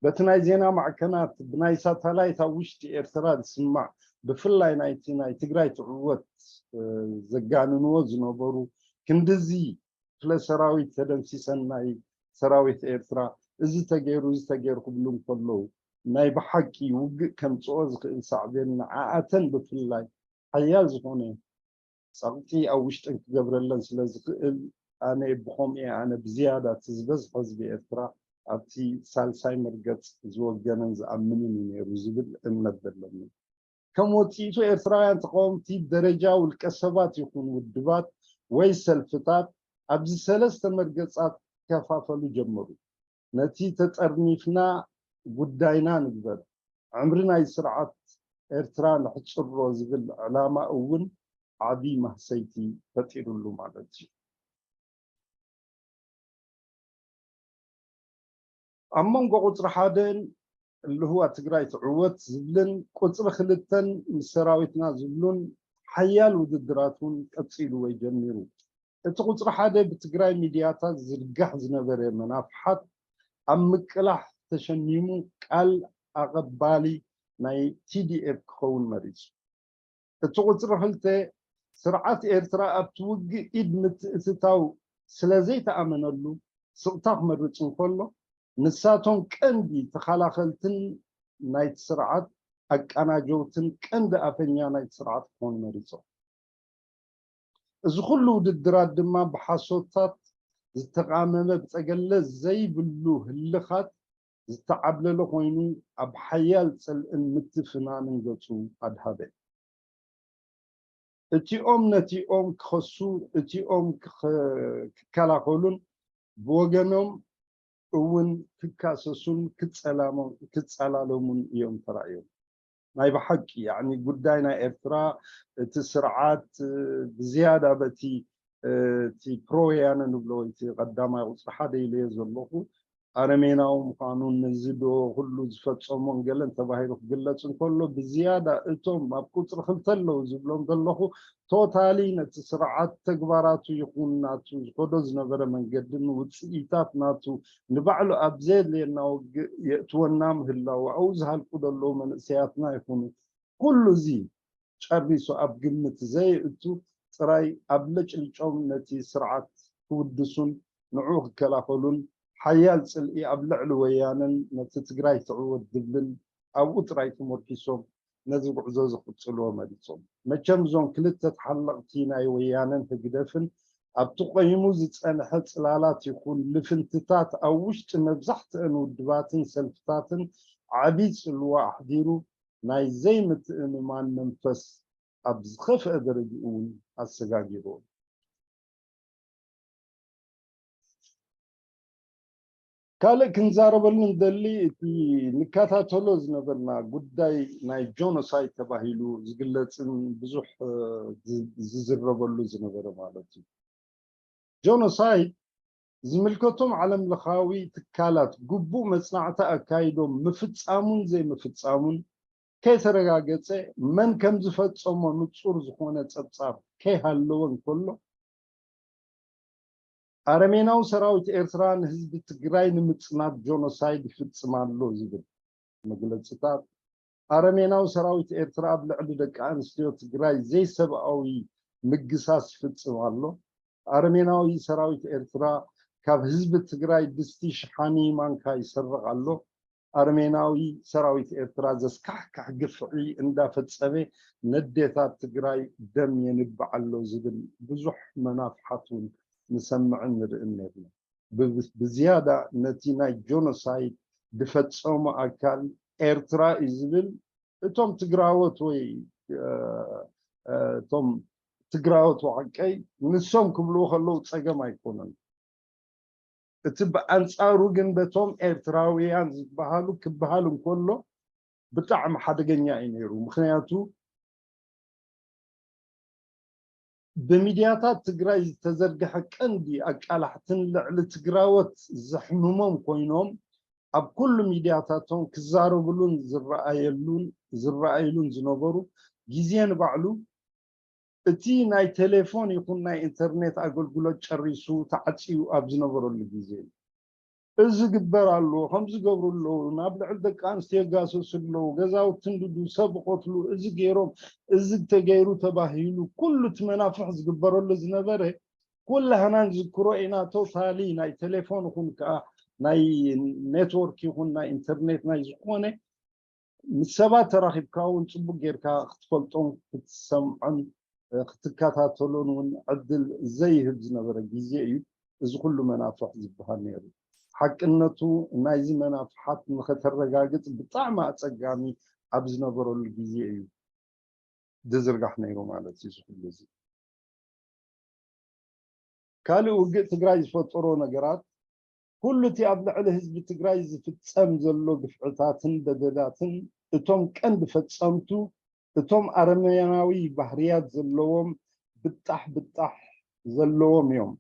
በቲ ናይ ዜና ማዕከናት ብናይ ሳተላይት ኣብ ውሽጢ ኤርትራ ዝስማዕ ብፍላይ ናይቲ ናይ ትግራይ ትዕወት ዘጋንንዎ ዝነበሩ ክንድዚ ክፍለ ሰራዊት ተደምሲሰን ናይ ሰራዊት ኤርትራ እዚ ተገይሩ እዚ ተገይሩ ክብሉ እንከለዉ ናይ ብሓቂ ውግእ ከምፅኦ ዝኽእል ሳዕቤን ንዓኣተን ብፍላይ ሓያል ዝኾነ ፀቕጢ ኣብ ውሽጠን ክገብረለን ስለ ዝኽእል ኣነ ብኸምኡ እየ ኣነ ብዝያዳ እቲ ዝበዝሐ ህዝቢ ኤርትራ ኣብቲ ሳልሳይ መርገፅ ዝወገነን ዝኣምንን እዩ ነይሩ ዝብል እምነት ዘለኒ። ከም ወፅኢቱ ኤርትራውያን ተቃወምቲ ደረጃ ውልቀ ሰባት ይኹን ውድባት ወይ ሰልፍታት ኣብዚ ሰለስተ መርገፃት ክከፋፈሉ ጀመሩ። ነቲ ተጠርኒፍና ጉዳይና ንግበር፣ ዕምሪ ናይ ስርዓት ኤርትራ ነሕፅሮ ዝብል ዕላማ እውን ዓቢ ማህሰይቲ ፈጢሩሉ ማለት እዩ። ኣብ መንጎ ቁፅሪ ሓደን ልህዋ ትግራይ ትዕወት ዝብልን ቁፅሪ ክልተን ምስ ሰራዊትና ዝብሉን ሓያል ውድድራት እውን ቀፂሉ ወይ ጀሚሩ። እቲ ቁፅሪ ሓደ ብትግራይ ሚድያታት ዝርጋሕ ዝነበረ መናፍሓት ኣብ ምቅላሕ ተሸሚሙ ቃል ኣቐባሊ ናይ ቲ ዲ ኤፍ ክኸውን መሪፁ። እቲ ቁፅሪ ክልተ ስርዓት ኤርትራ ኣብቲ ውግእ ኢድ ምትእትታው ስለ ዘይተኣመነሉ ስቕታ ክመርፅ እንከሎ ንሳቶም ቀንዲ ተኸላኸልትን ናይቲ ስርዓት ኣቀናጀውትን ቀንዲ ኣፈኛ ናይቲ ስርዓት ክኾኑ መሪፆም። እዚ ኩሉ ውድድራት ድማ ብሓሶታት ዝተቓመመ ብፀገለ ዘይብሉ ህልኻት ዝተዓብለለ ኮይኑ ኣብ ሓያል ፅልእን ምትፍናንን ገፁ ኣድሃበ። እቲኦም ነቲኦም ክኸሱ እቲኦም ክኸ- ክከላኸሉን ብወገኖም እውን ክካሰሱን ክጸላሞ- ክጸላለሙን እዮም ተራእዮም። ናይ ብሓቂ ያኒ ጉዳይ ናይ ኤርትራ እቲ ስርዓት ብዝያዳ በቲ እቲ ፕሮ ወያነ ንብሎ እቲ ቀዳማይ ቁፅሪ ሓደ ኢለዮ ዘለኹ ኣረሜናዊ ምዃኑን ነዚ ዶ ኩሉ ዝፈፀሞን ገለን ተባሂሉ ክግለፅ እንከሎ ብዝያዳ እቶም ኣብ ቁፅሪ ክልተ ኣለዉ ዝብሎም ዘለኹ ቶታሊ ነቲ ስርዓት ተግባራቱ ይኹን ናቱ ዝኸዶ ዝነበረ መንገድን ውፅኢታት ናቱ ንባዕሉ ኣብ ዘየድልየና ውግእ የእትወና ምህላው ኣብኡ ዝሃልቁ ዘለዉ መንእሰያትና ይኹኑ ኩሉ እዚ ጨሪሱ ኣብ ግምት ዘየእቱ ጥራይ ኣብ ለጭልጮም ነቲ ስርዓት ክውድሱን ንዕኡ ክከላኸሉን ሓያል ፅልኢ ኣብ ልዕሊ ወያነን ነቲ ትግራይ ትዕወት ዝብልን ኣብኡ ጥራይ ተመርኪሶም ነዚ ጉዕዞ እዚ ክቕፅልዎ መሪፆም። መቸም እዞም ክልተ ተሓለቕቲ ናይ ወያነን ህግደፍን ኣብቲ ቆይሙ ዝፀንሐ ፅላላት ይኹን ልፍንትታት ኣብ ውሽጢ መብዛሕትአን ውድባትን ሰልፍታትን ዓብዪ ፅልዋ ኣሕዲሩ ናይ ዘይምትእምማን መንፈስ ኣብ ዝኸፍአ ደረጅኡ እውን ኣሰጋጊርዎ። ካልእ ክንዛረበሉ ንደሊ እቲ ንከታተሎ ዝነበርና ጉዳይ ናይ ጆኖሳይድ ተባሂሉ ዝግለፅን ብዙሕ ዝዝረበሉ ዝነበረ ማለት እዩ። ጆኖሳይድ ዝምልከቶም ዓለም ለኻዊ ትካላት ግቡእ መፅናዕቲ ኣካይዶም ምፍፃሙን ዘይምፍፃሙን ከይተረጋገፀ መን ከም ዝፈፀሞ ንፁር ዝኾነ ፀብፃብ ከይሃለወ እንከሎ ኣረሜናዊ ሰራዊት ኤርትራ ንህዝቢ ትግራይ ንምፅናት ጆኖሳይድ ይፍፅም ኣሎ ዝብል መግለፅታት ኣረሜናዊ ሰራዊት ኤርትራ ኣብ ልዕሊ ደቂ ኣንስትዮ ትግራይ ዘይሰብኣዊ ምግሳስ ይፍፅም ኣሎ። ኣረሜናዊ ሰራዊት ኤርትራ ካብ ህዝቢ ትግራይ ድስቲ ሽሓኒ ማንካ ይሰርቕ ኣሎ። ኣረሜናዊ ሰራዊት ኤርትራ ዘስካሕክሕ ግፍዒ እንዳፈፀመ ነዴታት ትግራይ ደም የንብዕ ኣሎ ዝብል ብዙሕ መናፍሓት እውን ንሰምዕን ንርእን ነርና። ብዝያዳ ነቲ ናይ ጆኖሳይድ ዝፈጸሙ ኣካል ኤርትራ እዩ ዝብል እቶም ትግራዎት ወይ እቶም ትግራዎት ዋዕቀይ ንሶም ክብልዎ ከለዉ ጸገም ኣይኮነን። እቲ ብኣንጻሩ ግን በቶም ኤርትራውያን ዝበሃሉ ክበሃል እንከሎ ብጣዕሚ ሓደገኛ እዩ ነይሩ። ምክንያቱ ብሚድያታት ትግራይ ዝተዘርግሐ ቀንዲ ኣቃላሕትን ልዕሊ ትግራዎት ዘሕምሞም ኮይኖም ኣብ ኩሉ ሚድያታቶም ክዛረብሉን ዝረኣየሉን ዝረኣይሉን ዝነበሩ ግዜ ንባዕሉ እቲ ናይ ቴሌፎን ይኹን ናይ ኢንተርኔት ኣገልግሎት ጨሪሱ ተዓፅዩ ኣብ ዝነበረሉ ግዜ እዩ። እዚ ግበር ኣሎ፣ ከምዚ ገብሩ ኣለዉ፣ ናብ ልዕሊ ደቂ ኣንስትዮ ይጋሰሱ ኣለዉ፣ ገዛውቲ ንድዱ፣ ሰብ ይቐትሉ፣ እዚ ገይሮም፣ እዚ ተገይሩ ተባሂሉ ኩሉ እቲ መናፍሕ ዝግበረሉ ዝነበረ ኩላህና ንዝክሮ ኢና። ቶታሊ ናይ ቴሌፎን ይኹን ከዓ ናይ ኔትወርክ ይኹን ናይ ኢንተርኔት ናይ ዝኾነ ምስ ሰባት ተራኺብካ እውን ፅቡቅ ጌርካ ክትፈልጦን ክትሰምዖን ክትከታተሎን እውን ዕድል ዘይህብ ዝነበረ ግዜ እዩ እዚ ኩሉ መናፍሕ ዝበሃል ነይሩ። ሓቅነቱ ናይዚ መናፍሓት ንኸተረጋግፅ ብጣዕሚ ኣፀጋሚ ኣብ ዝነበረሉ ግዜ እዩ ዝዝርጋሕ ነይሩ ማለት እዩ። እዚ ኩሉ እዚ ካልእ ውግእ ትግራይ ዝፈጠሮ ነገራት ኩሉ እቲ ኣብ ልዕሊ ህዝቢ ትግራይ ዝፍጸም ዘሎ ግፍዕታትን በደላትን እቶም ቀንዲ ፈጸምቱ እቶም ኣረመናዊ ባህርያት ዘለዎም ብጣሕ ብጣሕ ዘለዎም እዮም።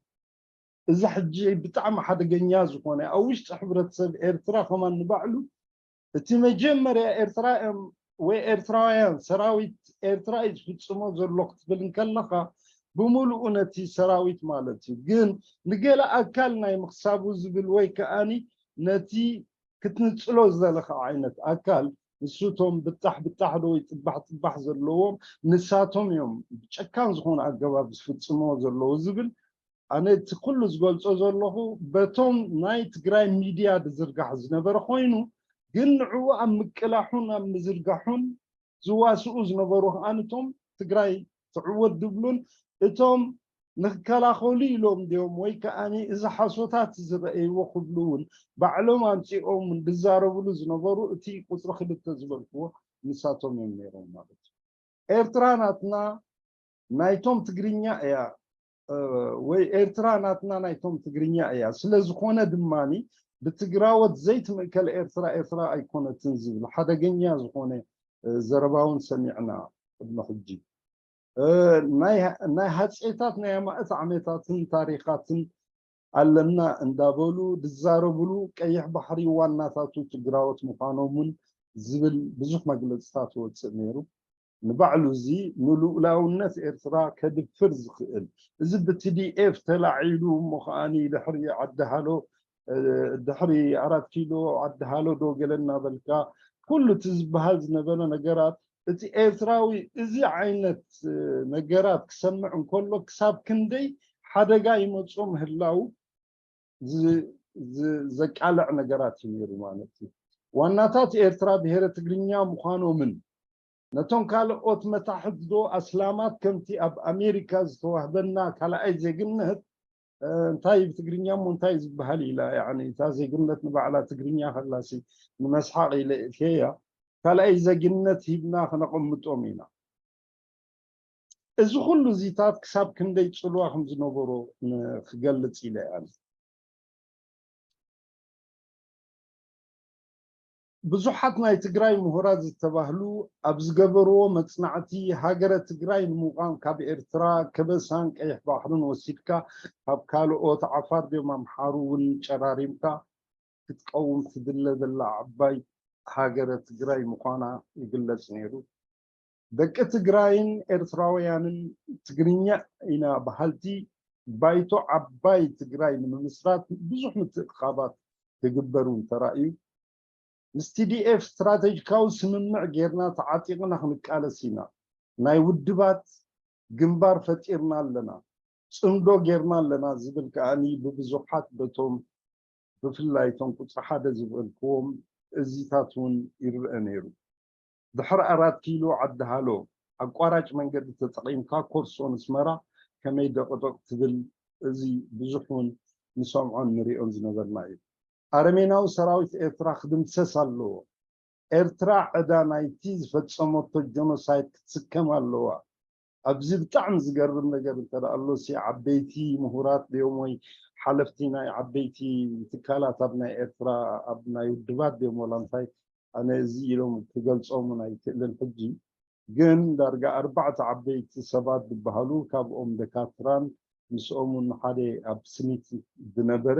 እዚ ሕጂ ብጣዕሚ ሓደገኛ ዝኾነ ኣብ ውሽጢ ሕብረተሰብ ኤርትራ ከማን ንባዕሉ እቲ መጀመርያ ኤርትራ እዮም ወይ ኤርትራውያን ሰራዊት ኤርትራ እዩ ዝፍጽሞ ዘሎ ክትብል እንከለኻ ብምሉኡ ነቲ ሰራዊት ማለት እዩ። ግን ንገለ ኣካል ናይ ምኽሳቡ ዝብል ወይ ከኣኒ ነቲ ክትንጽሎ ዝደለኻ ዓይነት ኣካል ንሱቶም ብጣሕ ብጣሕ ዶ ወይ ጥባሕ ጥባሕ ዘለዎም ንሳቶም እዮም ብጨካን ዝኾነ ኣገባብ ዝፍጽሞ ዘለዉ ዝብል ኣነ እቲ ኩሉ ዝገልጾ ዘለኹ በቶም ናይ ትግራይ ሚድያ ዝዝርጋሕ ዝነበረ ኮይኑ ግን ንዕኡ ኣብ ምቅላሑን ኣብ ምዝርጋሑን ዝዋስኡ ዝነበሩ ከኣ እቶም ትግራይ ትዕወት ድብሉን እቶም ንክከላኸሉ ኢሎም ድዮም ወይ ከኣ እዚ ሓሶታት ዝረኣይዎ ክብሉ እውን ባዕሎም ኣምፂኦም ዝዛረብሉ ዝነበሩ እቲ ቁፅሪ ክልተ ዝበልክዎ ንሳቶም እዮም ነይሮም ማለት እዩ። ኤርትራ ናትና ናይቶም ትግርኛ እያ ወይ ኤርትራ ናትና ናይቶም ትግርኛ እያ። ስለ ዝኾነ ድማ ብትግራዎት ዘይትምእከል ኤርትራ ኤርትራ ኣይኮነትን ዝብል ሓደገኛ ዝኾነ ዘረባውን ሰሚዕና ቅድሚ ሕጂ። ናይ ሃፀይታት ናይ ኣማእት ዓመታትን ታሪኻትን ኣለና እንዳበሉ ዝዛረብሉ ቀይሕ ባሕሪ ዋናታቱ ትግራዎት ምዃኖምን ዝብል ብዙሕ መግለፅታት ወፅእ ነይሩ። ንባዕሉ እዚ ንልኡላውነት ኤርትራ ከድፍር ዝኽእል እዚ ብቲዲኤፍ ተላዒሉ እሞ ከዓኒ ድሕሪ ዓዲ ሃሎ ድሕሪ ኣራት ኪሎ ዓዲ ሃሎ ዶ ገለ እናበልካ ኩሉ እቲ ዝበሃል ዝነበረ ነገራት እቲ ኤርትራዊ እዚ ዓይነት ነገራት ክሰምዕ እንከሎ ክሳብ ክንደይ ሓደጋ ይመፅኦ ምህላው ዘቃልዕ ነገራት እዩ ነይሩ ማለት እዩ። ዋናታት ኤርትራ ብሄረ ትግርኛ ምዃኖምን ነቶም ካልኦት መታሕት ዶ ኣስላማት ከምቲ ኣብ ኣሜሪካ ዝተዋህበና ካልኣይ ዜግነት እንታይ ብትግርኛ እሞ እንታይ ዝበሃል ኢላ እታ ዜግነት ንባዕላ ትግርኛ ከላሲ ንመስሓቕ ኢለ እትየያ ካልኣይ ዜግነት ሂብና ክነቐምጦም ኢና። እዚ ኩሉ እዚታት ክሳብ ክንደይ ፅልዋ ከም ዝነበሮ ክገልፅ ኢለ እያ። ብዙሓት ናይ ትግራይ ምሁራት ዝተባህሉ ኣብ ዝገበርዎ መፅናዕቲ ሃገረ ትግራይ ንምቋም ካብ ኤርትራ ከበሳን ቀይሕ ባሕርን ወሲድካ ካብ ካልኦት ዓፋር ድዮም ኣምሓሩ እውን ጨራሪምካ ክትቀውም ትድለ ዘላ ዓባይ ሃገረ ትግራይ ምዃና ይግለፅ ነይሩ። ደቂ ትግራይን ኤርትራውያንን ትግርኛ ኢና በሃልቲ ባይቶ ዓባይ ትግራይ ንምምስራት ብዙሕ ምትእኽኻባት ክግበር እውን ተራእዩ። ምስ ቲዲኤፍ ስትራቴጂካዊ ስምምዕ ጌርና ተዓጢቕና ክንቃለስ ኢና። ናይ ውድባት ግንባር ፈጢርና ኣለና፣ ፅምዶ ጌርና ኣለና ዝብል ከዓኒ ብብዙሓት በቶም ብፍላይ እቶም ቁፅሪ ሓደ ዝበልክዎም እዚታት እውን ይርአ ነይሩ። ድሕሪ ኣራት ኪሎ ዓዲ ሃሎ ኣቋራጭ መንገዲ ተጠቒምካ ኮርሶ ንስመራ ከመይ ደቕደቕ ትብል እዚ ብዙሕ እውን ንሰምዖን ንሪኦን ዝነበርና እዩ። ኣረሜናዊ ሰራዊት ኤርትራ ክድምሰስ ኣለዎ። ኤርትራ ዕዳ ናይቲ ዝፈጸመቶ ጆኖሳይድ ክትስከም ኣለዋ። ኣብዚ ብጣዕሚ ዝገርም ነገር እንተ ደኣ ኣሎ ሲ ዓበይቲ ምሁራት ድዮም ወይ ሓለፍቲ ናይ ዓበይቲ ትካላት ኣብ ናይ ኤርትራ ኣብ ናይ ውድባት ድዮም ወላ እንታይ ኣነ እዚ ኢሎም ክገልጾም እውን ኣይክእልን። ሕጂ ግን ዳርጋ ኣርባዕተ ዓበይቲ ሰባት ዝበሃሉ ካብኦም ደካትራን ምስኦም እውን ሓደ ኣብ ስኒት ዝነበረ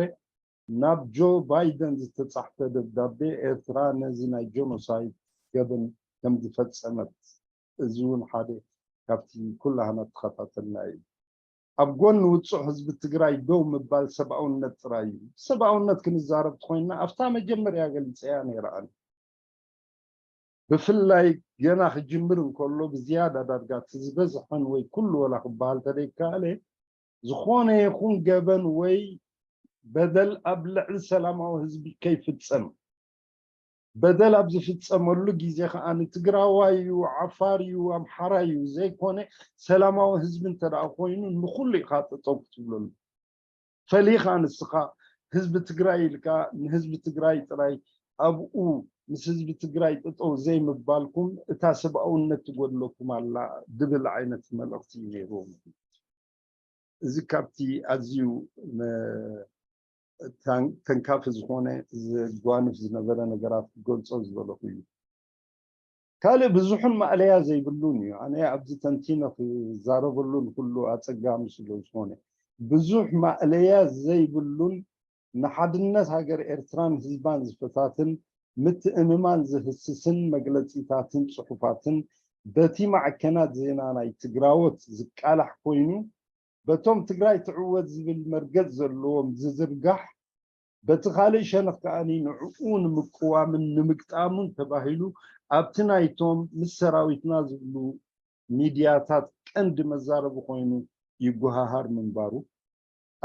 ናብ ጆ ባይደን ዝተጻሕፈ ደብዳቤ ኤርትራ ነዚ ናይ ጆኖሳይድ ገበን ከም ዝፈጸመት እዚ እውን ሓደ ካብቲ ኩላህና ተኸታተልና እዩ። ኣብ ጎኒ ውጹዕ ህዝቢ ትግራይ ደው ምባል ሰብኣውነት ጥራይ እዩ። ሰብኣውነት ክንዛረብ ተኮይንና ኣብታ መጀመርያ ገሊፀያ ነይረ ኣነ። ብፍላይ ገና ክጅምር እንከሎ ብዝያዳ ዳርጋ እቲ ዝበዝሐን ወይ ኩሉ ወላ ክበሃል ተደይከኣለ ዝኾነ ይኹን ገበን ወይ በደል ኣብ ልዕሊ ሰላማዊ ህዝቢ ከይፍጸም በደል ኣብ ዝፍጸመሉ ግዜ ከኣ ንትግራዋይ እዩ፣ ዓፋር እዩ፣ ኣምሓራይ እዩ ዘይኮነ ሰላማዊ ህዝቢ እንተ ደኣ ኮይኑ ንኹሉ ኢኻ ጠጠው ክትብለሉ። ፈሊኻ ንስኻ ህዝቢ ትግራይ ኢልካ ንህዝቢ ትግራይ ጥራይ ኣብኡ ምስ ህዝቢ ትግራይ ጠጠው ዘይምባልኩም እታ ሰብኣውነት ትጎድለኩም ኣላ ድብል ዓይነት መልእኽቲ እዩ ነይርዎም። እዚ ካብቲ ኣዝዩ ተንካፊ ዝኾነ ዘጓንፍ ዝነበረ ነገራት ክገልጾ ዝደለኹ እዩ። ካልእ ብዙሕን ማእለያ ዘይብሉን እዩ። ኣነ ኣብዚ ተንቲነ ክዛረበሉን ኩሉ ኣጸጋሚ ስለ ዝኾነ ብዙሕ ማእለያ ዘይብሉን ንሓድነት ሃገር ኤርትራን ህዝባን ዝፈታትን ምትእምማን ዝህስስን መግለጺታትን ጽሑፋትን በቲ ማዕከናት ዜና ናይ ትግራዎት ዝቃላሕ ኮይኑ በቶም ትግራይ ትዕወት ዝብል መርገጽ ዘለዎም ዝዝርጋሕ በቲ ካልእ ሸነኽ ከኣ ንዕኡ ንምቅዋምን ንምግጣሙን ተባሂሉ ኣብቲ ናይቶም ምስ ሰራዊትና ዝብሉ ሚድያታት ቀንዲ መዛረቢ ኮይኑ ይጎሃሃር ምንባሩ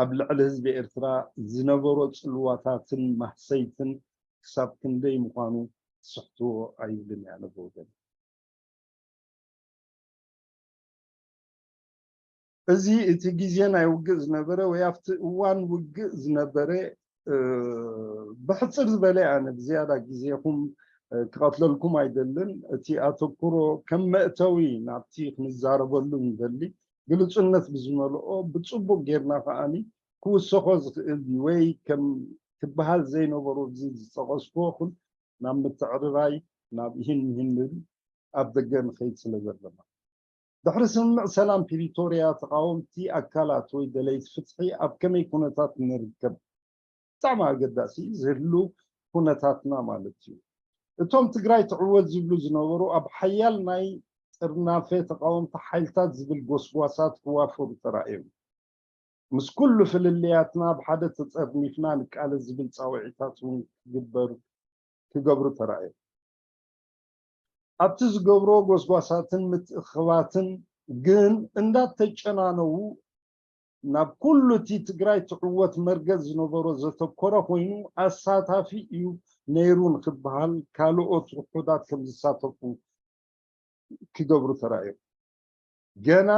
ኣብ ልዕሊ ህዝቢ ኤርትራ ዝነበሮ ጽልዋታትን ማህሰይትን ክሳብ ክንደይ ምዃኑ ትስሕትዎ ኣይብልን እያ ኣነ ብወገነይ። እዚ እቲ ግዜ ናይ ውግእ ዝነበረ ወይ ኣብቲ እዋን ውግእ ዝነበረ ብሕፅር ዝበለ ኣነ ብዝያዳ ግዜኹም ክቐትለልኩም ኣይደልን። እቲ ኣተኩሮ ከም መእተዊ ናብቲ ክንዛረበሉ ንደሊ ግልፁነት ብዝመልኦ ብፅቡቅ ጌርና ከዓኒ ክውሰኾ ዝኽእል ወይ ከም ክበሃል ዘይነበሮ እዚ ዝጠቐስኩዎ ኩን ናብ ምትዕርራይ ናብ ይህን ይህን ንብል ኣብ ደገ ንኸይድ ስለ ዘለና። ድሕሪ ስምምዕ ሰላም ፕሪቶርያ ተቓወምቲ ኣካላት ወይ ደለይቲ ፍትሒ ኣብ ከመይ ኩነታት ንርከብ? ብጣዕሚ ኣገዳሲ ዝህሉ ኩነታትና ማለት እዩ። እቶም ትግራይ ትዕወት ዝብሉ ዝነበሩ ኣብ ሓያል ናይ ጥርናፈ ተቓወምቲ ሓይልታት ዝብል ጎስጓሳት ክዋፈሩ ተራእዮም። ምስ ኩሉ ፍልልያትና ብሓደ ተጸርኒፍና ንቃለስ ዝብል ጻውዒታት እውን ክግበር ክገብሩ ተራእዮም። ኣብቲ ዝገብርዎ ጎስጓሳትን ምትእኽባትን ግን እንዳተጨናነዉ ናብ ኩሉ እቲ ትግራይ ትዕወት መርገጽ ዝነበሮ ዘተኮረ ኮይኑ ኣሳታፊ እዩ ነይሩ ንክበሃል ካልኦት ውሑዳት ከም ዝሳተፉ ክገብሩ ተራእዮም። ገና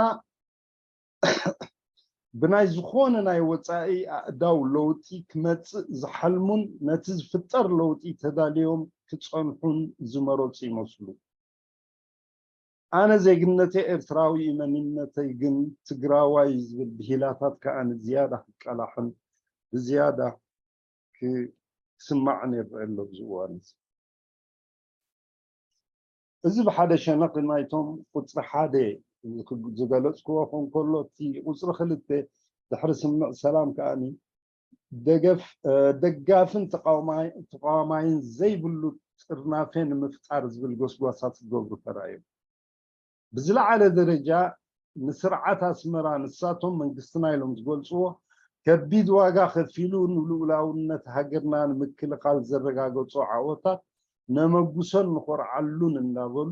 ብናይ ዝኾነ ናይ ወፃኢ ኣእዳው ለውጢ ክመፅእ ዝሓልሙን ነቲ ዝፍጠር ለውጢ ተዳልዮም ክፀንሑን ዝመረፁ ይመስሉ። ኣነ ዜግነተይ ኤርትራዊ እዩ፣ መንነተይ ግን ትግራዋይ እዩ ዝብል ብሂላታት ከዓ ንዝያዳ ክቀላሕን ብዝያዳ ክስማዕን ይረአ ኣሎ ኣብዚ እዋን እዚ። እዚ ብሓደ ሸነኽ ናይቶም ቁፅሪ ሓደ ዝገለፅክዎ ከንከሎ እቲ ቁፅሪ ክልተ ድሕሪ ስምምዕ ሰላም ከዓኒ ደገፍ ደጋፍን ተቃዋማይን ዘይብሉ ጥርናፌ ንምፍጣር ዝብል ጎስጓሳት ክገብሩ ተራእዮም። ብዝለዓለ ደረጃ ንስርዓት ኣስመራ ንሳቶም መንግስትና ኢሎም ዝገልፅዎ ከቢድ ዋጋ ከፊሉ ንልኡላውነት ሃገርና ንምክልኻል ዘረጋገፆ ዓወታት ነመጉሶን ንኾርዓሉን እንዳበሉ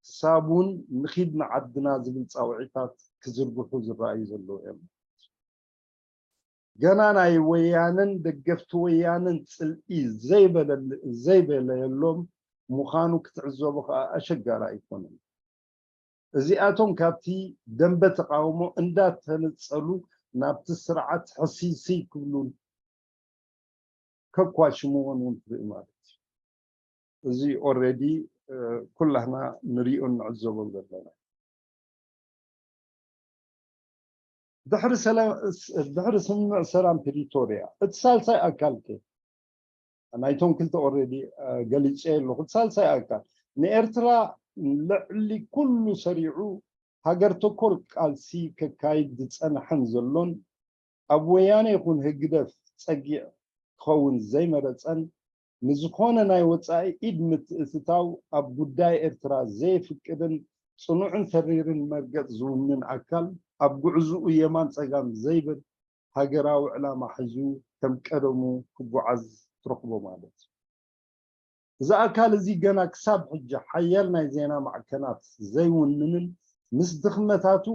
ክሳብ እውን ንኺድ ንዓድና ዝብል ፃውዒታት ክዝርግሑ ዝረኣዩ ዘለዉ እዮም። ገና ናይ ወያነን ደገፍቲ ወያነን ፅልኢ ዘይበለየሎም ምዃኑ ክትዕዘቡ ከዓ ኣሸጋሪ ኣይኮነን። እዚኣቶም ካብቲ ደንበ ተቃውሞ እንዳተነፀሉ ናብቲ ስርዓት ሕስይስይ ክብሉን ከኳሽምዎን እውን ትርኢ ማለት እዩ። እዚ already ኩላህና ንሪኦን ንዕዘቦን ዘለና። ድሕሪ ስምምዕ ሰላም ፕሪቶርያ እቲ ሳልሳይ ኣካል ከ ናይቶም ክልተ already ገሊፀ ኣለኹ። እቲ ሳልሳይ ኣካል ንኤርትራ ልዕሊ ኩሉ ሰሪዑ ሃገር ተኮር ቃልሲ ከካይድ ዝፀንሐን ዘሎን ኣብ ወያነ ይኹን ህግደፍ ፀጊዕ ክኸውን ዘይመረፀን ንዝኾነ ናይ ወፃኢ ኢድ ምትእትታው ኣብ ጉዳይ ኤርትራ ዘየፍቅድን ፅኑዕን ተሪርን መርገፅ ዝውንን ኣካል ኣብ ጉዕዝኡ የማን ፀጋም ዘይብል ሃገራዊ ዕላማ ሒዙ ከም ቀደሙ ክጓዓዝ ትረኽቦ ማለት እዩ። እዚ ኣካል እዚ ገና ክሳብ ሕጂ ሓያል ናይ ዜና ማዕከናት ዘይውንንን ምስ ድኽመታቱ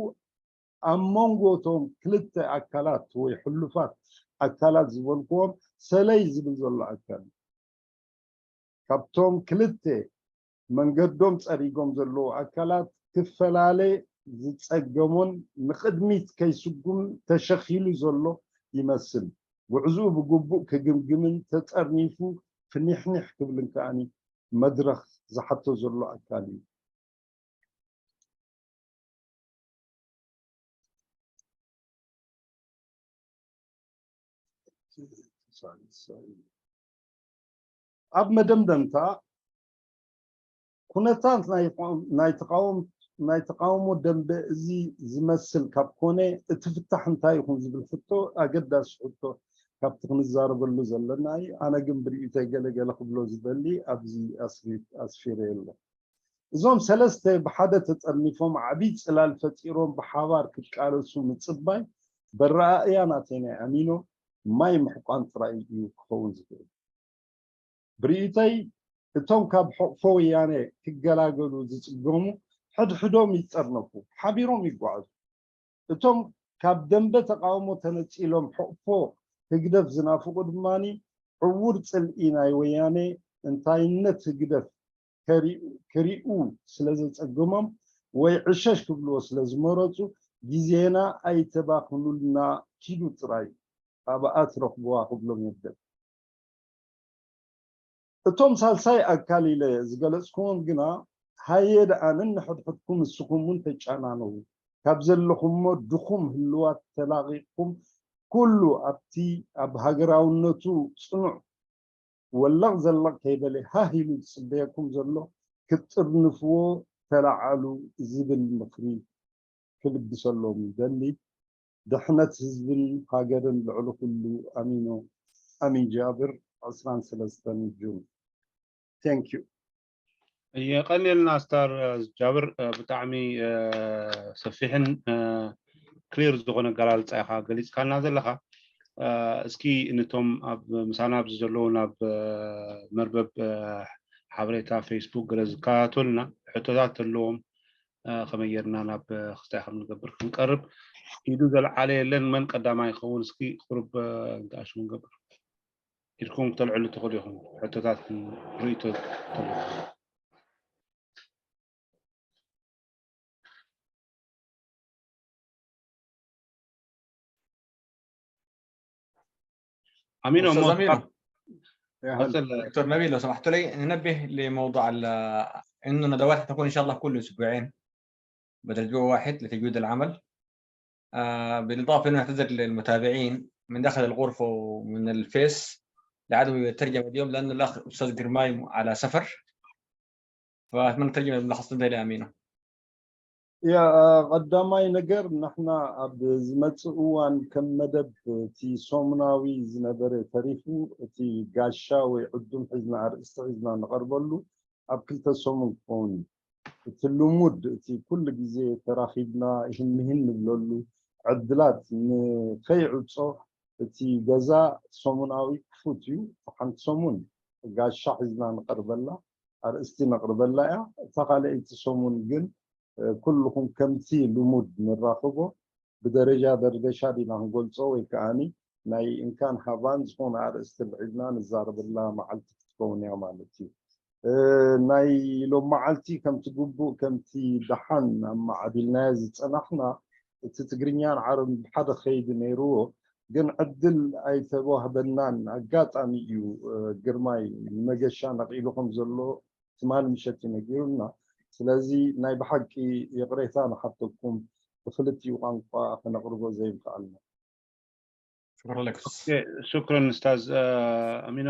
ኣብ መንጎ እቶም ክልተ ኣካላት ወይ ሕሉፋት ኣካላት ዝበልክዎም ሰለይ ዝብል ዘሎ ኣካል እዩ። ካብቶም ክልተ መንገዶም ፀሪጎም ዘለዉ ኣካላት ክፈላለ ዝፀገሞን ንቕድሚት ከይስጉም ተሸኺሉ ዘሎ ይመስል። ጉዕዝኡ ብግቡእ ክግምግምን ተጠርኒፉ ፍኒሕኒሕ ክብልን ከኣ መድረኽ ዝሓቶ ዘሎ ኣካል እዩ። ኣብ መደምደምታ ኩነታት ናይ ተቃውሞ ደንበ እዚ ዝመስል ካብ ኮነ እቲ ፍታሕ እንታይ ይኹን ዝብል ሕቶ ኣገዳሲ ሕቶ ካብቲ ክንዛረበሉ ዘለና እዩ። ኣነ ግን ብርእይቶይ ገለገለ ክብሎ ዝደሊ ኣብዚ ኣስፊረ የለ። እዞም ሰለስተ ብሓደ ተጠርኒፎም ዓብዪ ፅላል ፈጢሮም ብሓባር ክቃለሱ ምፅባይ በረኣእያ ናተይ ናይ ኣሚኖ ማይ ምሕቋን ጥራይ እዩ ክኸውን ዝኽእል። ብርእይቶይ እቶም ካብ ሕቕፎ ወያነ ክገላገሉ ዝፅገሙ ሕድሕዶም ይጠርነፉ፣ ሓቢሮም ይጓዓዙ። እቶም ካብ ደንበ ተቃውሞ ተነፂሎም ሕቕፎ ህግደፍ ዝናፍቑ ድማ ዕዉር ፅልኢ ናይ ወያነ እንታይነት ህግደፍ ክሪኡ ስለዘፀገሞም ወይ ዕሸሽ ክብልዎ ስለዝመረፁ ግዜና ኣይተባኽኑልና ኪዱ ጥራይ ኣብኣ ትረኽብዋ ክብሎም ይደል። እቶም ሳልሳይ ኣካል ኢለ ዝገለፅኩዎም ግና ሃየ ደኣ ነንሕድሕድኩም ንስኹም እውን ተጨናነዉ፣ ካብ ዘለኹሞ ድኹም ህልዋት ተላቒቕኩም ኩሉ ኣብቲ ኣብ ሃገራውነቱ ፅኑዕ ወለቕ ዘለቕ ከይበለ ሃህ ኢሉ ዝፅበየኩም ዘሎ ክትጥርንፍዎ ተላዓሉ ዝብል ምኽሪ ክልግሰሎም ይደሊ። ድሕነት ህዝብን ሃገርን ልዕሊ ኩሉ። ኣሚኖ ኣሚን ጃብር ዕስራን ሰለስተን ጁን። Thank you። የቐንየልና ስታር ጃብር፣ ብጣዕሚ ሰፊሕን ክሊር ዝኾነ ኣገላልፃ ኢኻ ገሊፅካልና ዘለኻ። እስኪ ንቶም ኣብ ምሳና ኣብዚ ዘለዉ ናብ መርበብ ሓበሬታ ፌስቡክ ገለ ዝከታተሉና ሕቶታት ኣለዎም፣ ከመይ ጌርና ናብ ክስታይ ከም ንገብር ክንቀርብ ኢዱ ዘልዓለ የለን። መን ቀዳማይ ይኸውን? እስኪ ቁሩብ ንትኣሽሙ ንገብር። ኢድኩም ክተልዕሉ ትኽእሉ ኢኹም። ሕቶታት ርእይቶ ተለኩም። أمين أستاذ أمور. أمين. يا هلا. دكتور نبيل، لو سمحت لي ننبه لموضوع ال-، إنه ندوات حتكون إن شاء الله كل أسبوعين بدل أسبوع واحد لتجويد العمل. آه، بالإضافة إنه نعتذر للمتابعين من داخل الغرفة ومن الفيس لعدم الترجمة اليوم، لأن الأخ أستاذ قرماي على سفر، فأتمنى الترجمة الملخصة لدينا أمينة. ያ ቀዳማይ ነገር ንሕና ኣብ ዝመፅእ እዋን ከም መደብ እቲ ሰሙናዊ ዝነበረ ተሪፉ እቲ ጋሻ ወይ ዕዱም ሒዝና ኣርእስቲ ሒዝና ንቐርበሉ ኣብ ክልተ ሰሙን ክኸውን እዩ። እቲ ልሙድ እቲ ኩሉ ግዜ ተራኺብና ይህንህን ንብለሉ ዕድላት ንኸይዕፆ እቲ ገዛ ሰሙናዊ ክፉት እዩ። ሓንቲ ሰሙን ጋሻ ሒዝና ንቐርበላ ኣርእስቲ ነቕርበላ እያ። እታ ካልኣይቲ ሰሙን ግን ኩልኹም ከምቲ ልሙድ ንራኸቦ ብደረጃ ደርደሻ ዲና ክንገልፆ ወይ ከዓኒ ናይ እንካን ሃባን ዝኾነ ኣርእስቲ ልዒልና ንዛረበላ መዓልቲ ክትከውን እያ ማለት እዩ። ናይ ሎም መዓልቲ ከምቲ ግቡእ ከምቲ ደሓን ኣማዓዲልናዮ ዝፀናሕና እቲ ትግርኛን ዓረብን ብሓደ ከይዲ ነይርዎ ግን ዕድል ኣይተዋህበናን። ኣጋጣሚ እዩ ግርማይ ንመገሻ ነቒሉ ከም ዘሎ ትማል ምሸት እዩ ነጊሩና። ስለዚ ናይ ብሓቂ ይቕሬታ ንሓተኩም፣ ብክልቲኡ ቋንቋ ክነቕርቦ ዘይምኽኣልና። ሽክረን ኡስታዝ ኣሚኖ።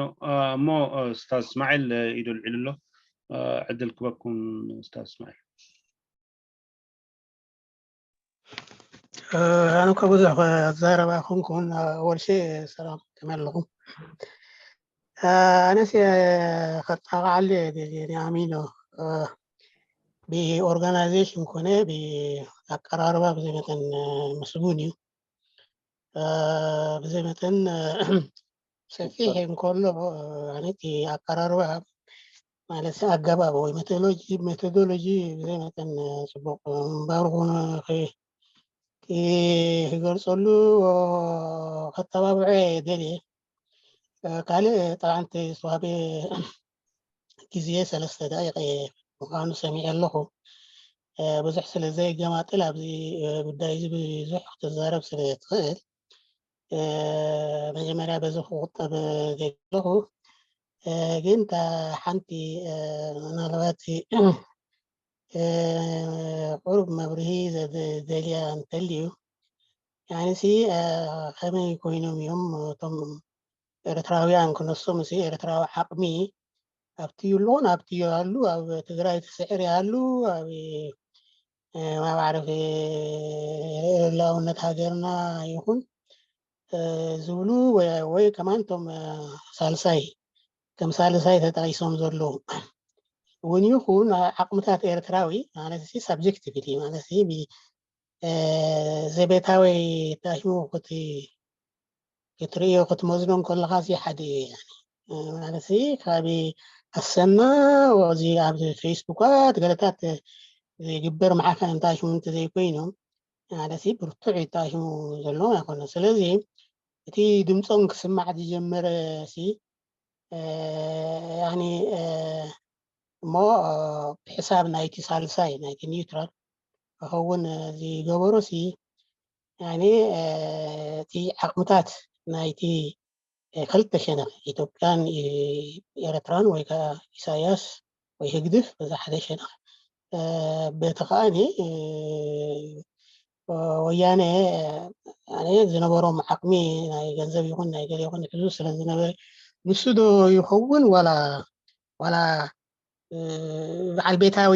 እሞ ኡስታዝ እስማዒል ኢዱ ኣልዒሉ ኣሎ። ዕድል ክበኩም ኡስታዝ እስማዒል። ኣነ እኮ ብዙሕ ክዛረብ ኣይኮንኩን። ኣወል ሸ ሰላም ከመይ ኣለኹም? ኣነስ ከጣቃዓለ ደልየ ኣሚኖ ብኦርጋናይዜሽን ኮነ ብኣቀራርባ ብዘይ መጠን ምስጉን እዩ። ብዘይ መጠን ሰፊሕ እንከሎ ኣነ እቲ ኣቀራርባ ማለት ኣገባብ ወይ ሜቶዶሎጂ ሜቶዶሎጂ ብዘይ መጠን ፅቡቅ ምንባሩ ክገልፀሉ ከተባብዖ ደልየ። ካልእ ጠብዓን ተስዋቤ ግዜ ሰለስተ ደቂቕ ምዃኑ ሰሚዐ ኣለኹ። ብዙሕ ስለ ዘይገማጥል ኣብዚ ጉዳይ እዚ ብዙሕ ክትዛረብ ስለ ትኽእል መጀመርያ በዚ ክቁጠብ ዘለኹ። ግን እታ ሓንቲ ምናልባት ቁሩብ መብርሂ ዘደልያ እንተልዩ ያንሲ ከመይ ኮይኖም እዮም እቶም ኤርትራውያን ክነሱ ምስ ኤርትራዊ ዓቕሚ ኣብቲ ይልኹን ኣብቲ ይሃሉ ኣብ ትግራይ ትስዕር ይሃሉ ኣብ ማዕረፍ ሉኣላውነት ሃገርና ይኹን ዝብሉ ወይ ከማን እቶም ሳልሳይ ከም ሳልሳይ ተጠቂሶም ዘለዉ እውን ይኹን ዓቕምታት ኤርትራዊ ማለት ሳብጀክቲቪሊ ማለት ዘቤታዊ ታሽሙ ክትርእዮ ክትመዝኖ ከለኻ ሓደ እዩ ማለት ካብ ኣሰና እዚ ኣብ ፌስቡካት ገለታት ዝግበር መዓፈን እንታይ ሽሙ እንተዘይኮይኖም ማለት ብርቱዕ ይጣሽሙ ዘለዎም ኣይኮነ። ስለዚ እቲ ድምፆም ክስማዕ ዝጀመረ ሲ ያኒ እሞ ብሕሳብ ናይቲ ሳልሳይ ናይቲ ኒውትራል ክኸውን ዝገበሮ ሲ ያኒ እቲ ዓቕምታት ናይቲ ክልተ ሸነኽ ኢትዮጵያን ኤርትራን ወይ ከዓ ኢሳያስ ወይ ህግድፍ በዛ ሓደ ሸነኽ በቲ ከዓኒ ወያነ ዝነበሮም ዓቕሚ ናይ ገንዘብ ይኹን ናይ ገለ ይኹን ሕዙ ስለ ዝነበረ ንሱ ዶ ይኸውን ዋላ ዋላ በዓል ቤታዊ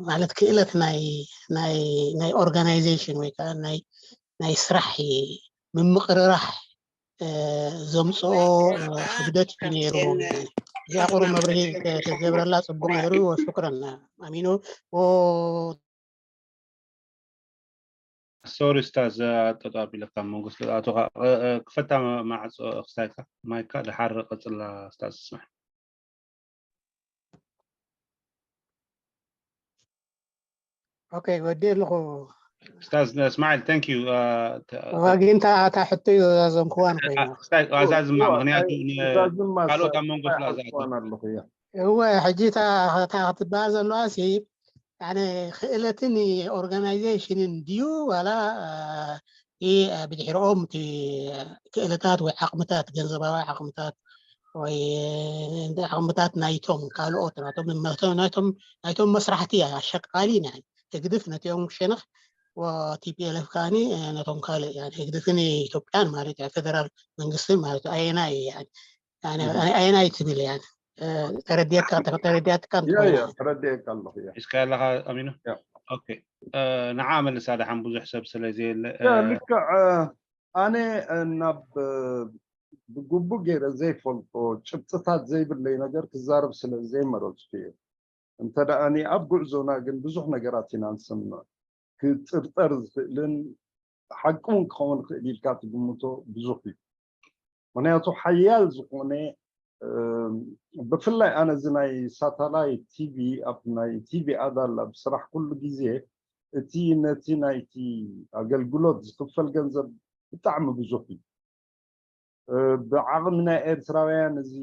ማለት ክእለት ናይ ናይ ናይ ኦርጋናይዜሽን ወይ ከዓ ናይ ናይ ስራሕ ምምቕርራሕ ዘምፅኦ ክብደት እዩ ነይሩ። እዚኣ ቁሩብ መብርሂ ተገብረላ ፅቡቅ ነይሩ። ሽኩረን ኣሚኖ። ሶሪ ስታዝ ኣጠጣው ኣቢለካ መንጎ ስለ ዝኣተኻ ክፈታ ማዕፆ ክስታይካ ማይካ ድሓር ቀፅላ ስታዝ ስማዕ። ኦኬ ወዲ ኣለኹ ስታዝ እስማዒል thank you ዋጊንታ እታ ሕቶ እዩ ዘዘምክዋን ኮይና ኣዛዝማ ምክንያቱ ካልኦት ኣብ መንጎ ስለ ዝኣተው እወ ሕጂ እታ ክትበሃል ዘለዋ ሲ ክእለትን ኦርጋናይዜሽንን ድዩ ዋላ ብድሕሪኦም ክእለታት ወይ ዓቕምታት ገንዘባዊ ዓቕምታት ወይ ዓቕምታት ናይቶም ካልኦት ናይቶም መስራሕቲ ኣሸቃሊ ናይ ህግድፍ ነቲኦም ሸነኽ ቲፒኤልኤፍ ከዓኒ ነቶም ካልእ ህግድፍን ኢትዮጵያን ማለት ፌደራል መንግስትን ማለት ኣየናይ ኣየናይ ትብል ተረድየካ ተረድያትካ ተረድየካ ኣለኹ ሒዝካ ኣለኻ ኣሚኑ ኦኬ ንዓ መልሳ ደሓን ብዙሕ ሰብ ስለ ዘየለ ልክዕ ኣነ ናብ ብግቡእ ገይረ ዘይፈልጦ ጭብጥታት ዘይብለይ ነገር ክዛረብ ስለ ዘይመረፅኩ እየ እንተ ደኣኒ ኣብ ጉዕዞና ግን ብዙሕ ነገራት ኢና ንሰምዕ ክጥርጠር ዝኽእልን ሓቂ እውን ክኸውን ይኽእል ኢልካ ትግምቶ ብዙሕ እዩ ምክንያቱ ሓያል ዝኾነ ብፍላይ ኣነ እዚ ናይ ሳተላይት ቲቪ ኣብ ናይ ቲቪ ኣዳል ኣብ ስራሕ ኩሉ ግዜ እቲ ነቲ ናይቲ ኣገልግሎት ዝኽፈል ገንዘብ ብጣዕሚ ብዙሕ እዩ ብዓቕሚ ናይ ኤርትራውያን እዚ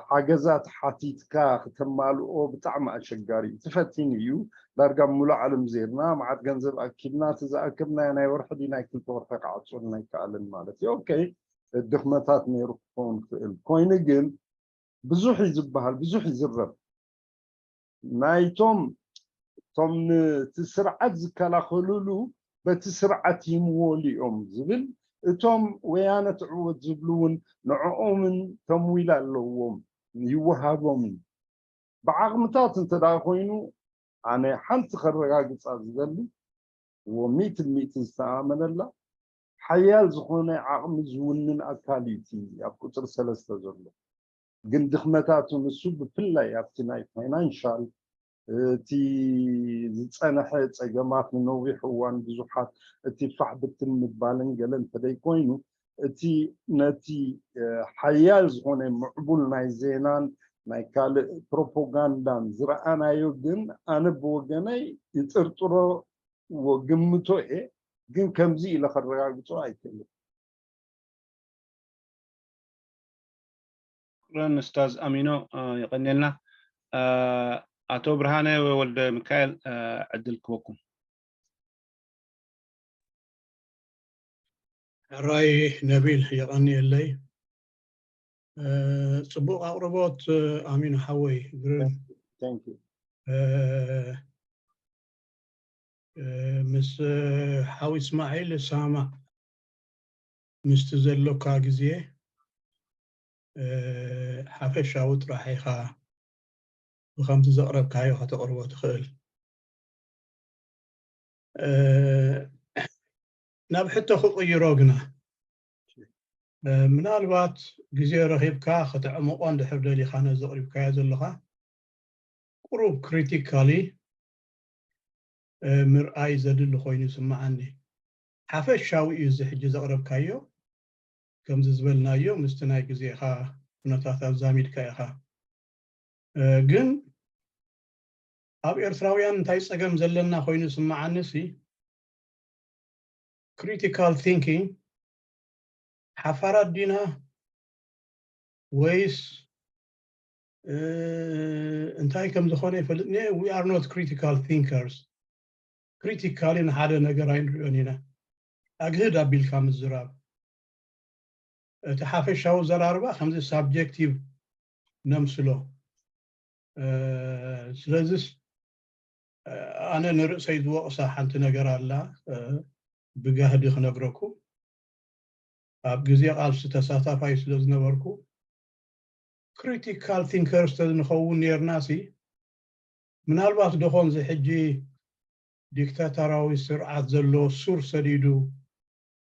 ሓገዛት ሓቲትካ ክተማልኦ ብጣዕሚ ኣሸጋሪ እዩ። ትፈቲን እዩ። ዳርጋ ሙሉ ዓለም ዜርና መዓት ገንዘብ ኣኪብና፣ እቲ ዝኣከብናዮ ናይ ወርሒ ድዩ ናይ ክልተ ወርሒ ክዓፅወልና ኣይከኣልን ማለት እዩ። ኦኬ፣ ድኽመታት ነይሩ ክኸውን ክእል ኮይኑ፣ ግን ብዙሕ እዩ ዝበሃል፣ ብዙሕ ይዝረብ። ናይቶም እቶም ነቲ ስርዓት ዝከላኸሉሉ በቲ ስርዓት ይምወሉ እዮም ዝብል፣ እቶም ወያነ ትዕወት ዝብሉ እውን ንዕኦምን ተምዊል ኣለዎም፣ ይወሃቦምን። ብዓቕምታት እንተ ደኣ ኮይኑ፣ ኣነ ሓንቲ ከረጋግጻ ዝደሊ፣ ወሚእቲ ሚእቲ ዝተኣመነላ ሓያል ዝኾነ ዓቕሚ ዝውንን ኣካል እዩ እቲ ኣብ ቁፅሪ ሰለስተ ዘሎ። ግን ድኽመታቱ ንሱ ብፍላይ ኣብቲ ናይ ፋይናንሻል፣ እቲ ዝፀነሐ ፀገማት፣ ንነዊሕ እዋን ብዙሓት እቲ ፋሕ ብትን ምባልን ገለ እንተደይኮይኑ፣ እቲ ነቲ ሓያል ዝኾነ ምዕቡል ናይ ዜናን ናይ ካልእ ፕሮፓጋንዳን ዝረኣናዮ ግን ኣነ ብወገነይ ይጥርጥሮ፣ ግምቶ እየ፣ ግን ከምዚ ኢለ ከረጋግጾ ኣይክእልን። ሽኩረን ኡስታዝ ኣሚኖ፣ የቐንየልና። ኣቶ ብርሃነ ወልደ ሚካኤል፣ ዕድል ክወኩም። ሕራይ ነቢል፣ የቐንየለይ። ጽቡቕ ኣቕርቦት ኣሚኑ ሓወይ። ግርም። ምስ ሓው እስማዒል እሰማማዕ። ምስቲ ዘሎካ ግዜ ሓፈሻዊ ጥራሕ ኢኻ ብኸምቲ ዘቕረብካዮ ከተቕርቦ ትኽእል። ናብ ሕቶ ክቕይሮ ግና፣ ምናልባት ግዜ ረኺብካ ከተዕምቖ እንድሕር ደሊኻ ነዚ ኣቕሪብካዮ ዘለኻ፣ ቁሩብ ክሪቲካሊ ምርኣይ ዘድሊ ኮይኑ ይስምዓኒ። ሓፈሻዊ እዩ እዚ ሕጂ ዘቕረብካዮ፣ ከምዚ ዝበልናዮ ምስቲ ናይ ግዜኻ ኩነታት ኣዛሚድካ ኢኻ። ግን ኣብ ኤርትራውያን እንታይ ጸገም ዘለና ኮይኑ ይስምዓኒ ሲ፣ ክሪቲካል ቲንኪንግ ሓፋራት ዲና ወይስ እንታይ ከም ዝኾነ ይፈልጥኒ። We are not critical thinkers። ክሪቲካሊ ንሓደ ነገር ኣይንሪኦን ኢና። ኣግህድ ኣቢልካ ምዝራብ፣ እቲ ሓፈሻዊ ዘራርባ ከምዚ ሳብጀክቲቭ ነምስሎ። ስለዚስ ኣነ ንርእሰይ ዝወቕሳ ሓንቲ ነገር ኣላ፣ ብጋህዲ ክነግረኩም። ኣብ ግዜ ቃልሲ ተሳታፋይ ስለ ዝነበርኩ፣ ክሪቲካል ቲንከርስ ተዝንኸውን ነርና ሲ፣ ምናልባት ዶ ኾን እዚ ሕጂ ዲክታተራዊ ስርዓት ዘሎ ሱር ሰዲዱ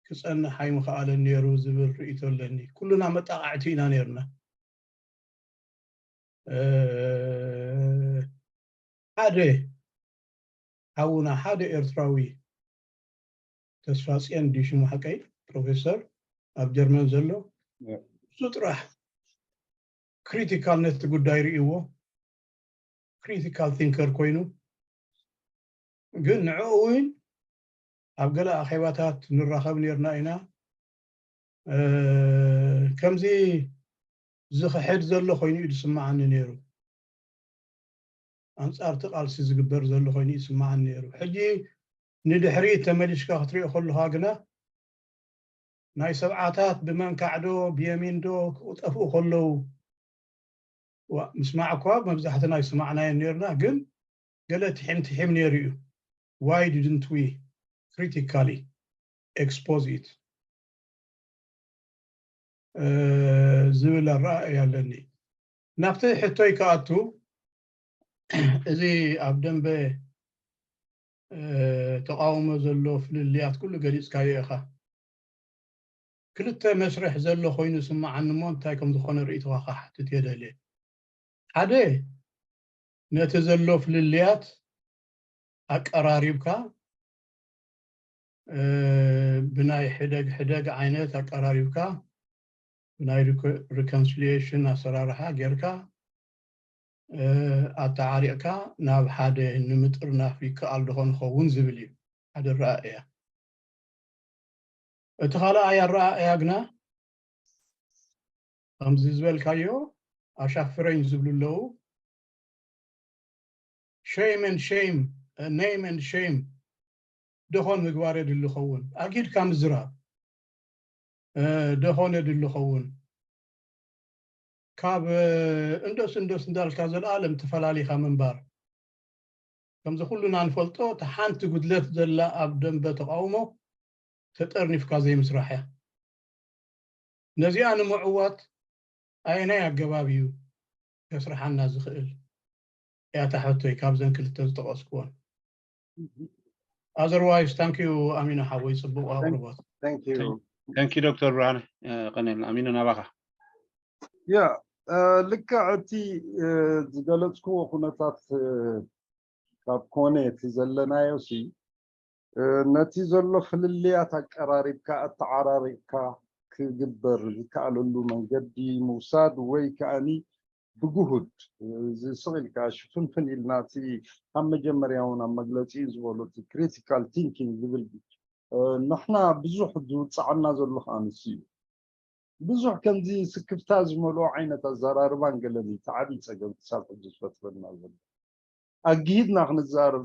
ክጸንሕ ኣይምኸኣለን ነይሩ ዝብል ርእይቶ ኣለኒ። ኩልና መጣቓዕቲ ኢና ነርና። ሓደ ሓውና፣ ሓደ ኤርትራዊ፣ ተስፋጽዮን ድዩ ሽሙ ሓቀይ፣ ፕሮፌሰር ኣብ ጀርመን ዘሎ፣ እሱ ጥራሕ ክሪቲካል ነቲ ጉዳይ ርእይዎ፣ ክሪቲካል ቲንከር ኮይኑ፣ ግን ንዕኡ እውን ኣብ ገለ ኣኼባታት ንራኸብ ነርና ኢና። ከምዚ ዝኽሕድ ዘሎ ኮይኑ እዩ ዝስምዓኒ ነይሩ። ኣንጻር እቲ ቃልሲ ዝግበር ዘሎ ኮይኑ ይስምዓኒ ነይሩ። ሕጂ ንድሕሪት ተመሊስካ ክትሪኦ ከለኻ ግና፣ ናይ ሰብዓታት ብመንካዕዶ ብየሚንዶ ክጠፍኡ ከለዉ፣ ምስማዕ እኳ መብዛሕትና ኣይሰማዕናዮን ነርና፣ ግን ገለ ትሒም ትሒም ነይሩ እዩ። Why didn't we critically expose it ዝብል ኣረኣእያ ኣለኒ። ናብቲ ሕቶይ ክኣቱ፣ እዚ ኣብ ደንበ ተቃውሞ ዘሎ ፍልልያት ኩሉ ገሊጽካዮ ኢኻ። ክልተ መስርሕ ዘሎ ኮይኑ ስምዓኒ እሞ፣ እንታይ ከም ዝኾነ ርእይቶኻ ክሓትት እየ ደልየ። ሓደ፣ ነቲ ዘሎ ፍልልያት ኣቀራሪብካ፣ ብናይ ሕደግ ሕደግ ዓይነት ኣቀራሪብካ፣ ብናይ ሪኮንሲሊየሽን ኣሰራርሓ ጌርካ፣ ኣተዓሪቕካ ናብ ሓደ ንምጥርናፍ ይከኣል ዶ ኾን ኸውን ዝብል እዩ ሓደ ኣረኣእያ። እቲ ካልኣይ ኣረኣእያ ግና፣ ከምዚ ዝበልካዮ ኣሻፍረኝ ዝብሉ ኣለዉ። Shame and shame, name and shame ደኾን ምግባር የድሊ ኸውን። ኣጊድካ ምዝራብ ደኾን የድሊ ኸውን። ካብ እንዶስ እንዶስ እንዳልካ ዘለኣለም ተፈላሊኻ ምንባር። ከምዚ ኩሉና ንፈልጦ፣ እታ ሓንቲ ጉድለት ዘላ ኣብ ደንበ ተቓውሞ ተጠርኒፍካ ዘይምስራሕ እያ። ነዚኣ ንምዕዋት ኣየናይ ኣገባብ እዩ ከስርሓና ዝኽእል? እያ እታ ሕቶይ ካብዘን ክልተ ዝጠቐስኩወን። Otherwise, thank you ኣሚኖ ሓወይ፣ ጽቡቕ ኣቕርቦት። Thank you. Thank you ዶክተር ብርሃነ። ቀኔልና ኣሚኖ ናባኻ። ያ ልክዕ እቲ ዝገለጽክዎ ኩነታት ካብ ኮነ እቲ ዘለናዮ ሲ ነቲ ዘሎ ፍልልያት ኣቀራሪብካ ኣተዓራሪቕካ ክግበር ዝከኣለሉ መንገዲ ምውሳድ ወይ ከኣኒ ብግሁድ ዝስቕ ኢልካ ሽፍንፍን ኢልና እቲ ካብ መጀመርያ እውን ኣብ መግለፂ ዝበሎ እቲ critical thinking ዝብል ንሕና ብዙሕ ዝውፅዓና ዘሎ ከዓ ንሱ እዩ። ብዙሕ ከምዚ ስክፍታ ዝመልኦ ዓይነት ኣዘራርባን ገለን እዩ እቲ ዓብዪ ፀገም ክሳብ ሕጂ ዝፈጥረልና ዘሎ። ኣግሂድና ክንዛረብ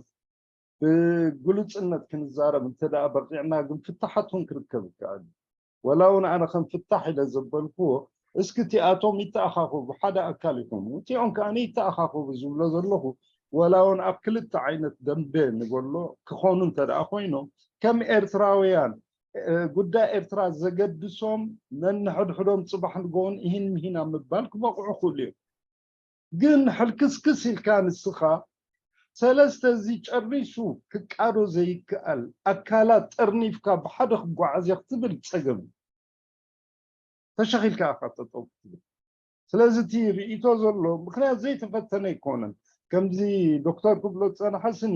ብግሉፅነት ክንዛረብ እንተ ደኣ በቂዕና ግን ፍታሓት እውን ክርከብ ይከኣል እዩ። ወላ እውን ኣነ ከም ፍታሕ ኢለ ዘበልክዎ እስኪ እቲኣቶም ይተኣኻኸቡ ሓደ ኣካል ይኾኑ እቲኦም ከዓ ይተኣኻኸቡ ዝብሎ ዘለኹ ወላ እውን ኣብ ክልተ ዓይነት ደንበ ንበሎ ክኾኑ እንተ ደኣ ኮይኖም ከም ኤርትራውያን ጉዳይ ኤርትራ ዘገድሶም ነንሕድሕዶም ፅባሕ ንጎውን ኢሂን ምሂን ኣብ ምባል ክበቕዑ ክእሉ እዮም። ግን ሕልክስክስ ኢልካ ንስኻ ሰለስተ እዚ ጨሪሱ ክቃዶ ዘይከኣል ኣካላት ጠርኒፍካ ብሓደ ክጓዓዝ እየ ክትብል ፀገም እዩ። ተሸኺልካ ኢኻ ጠጠው ክትብል። ስለዚ እቲ ርእይቶ ዘሎ ምኽንያት ዘይተፈተነ ኣይኮነን። ከምዚ ዶክተር ክብሎ ዝፀንሐ ስኒ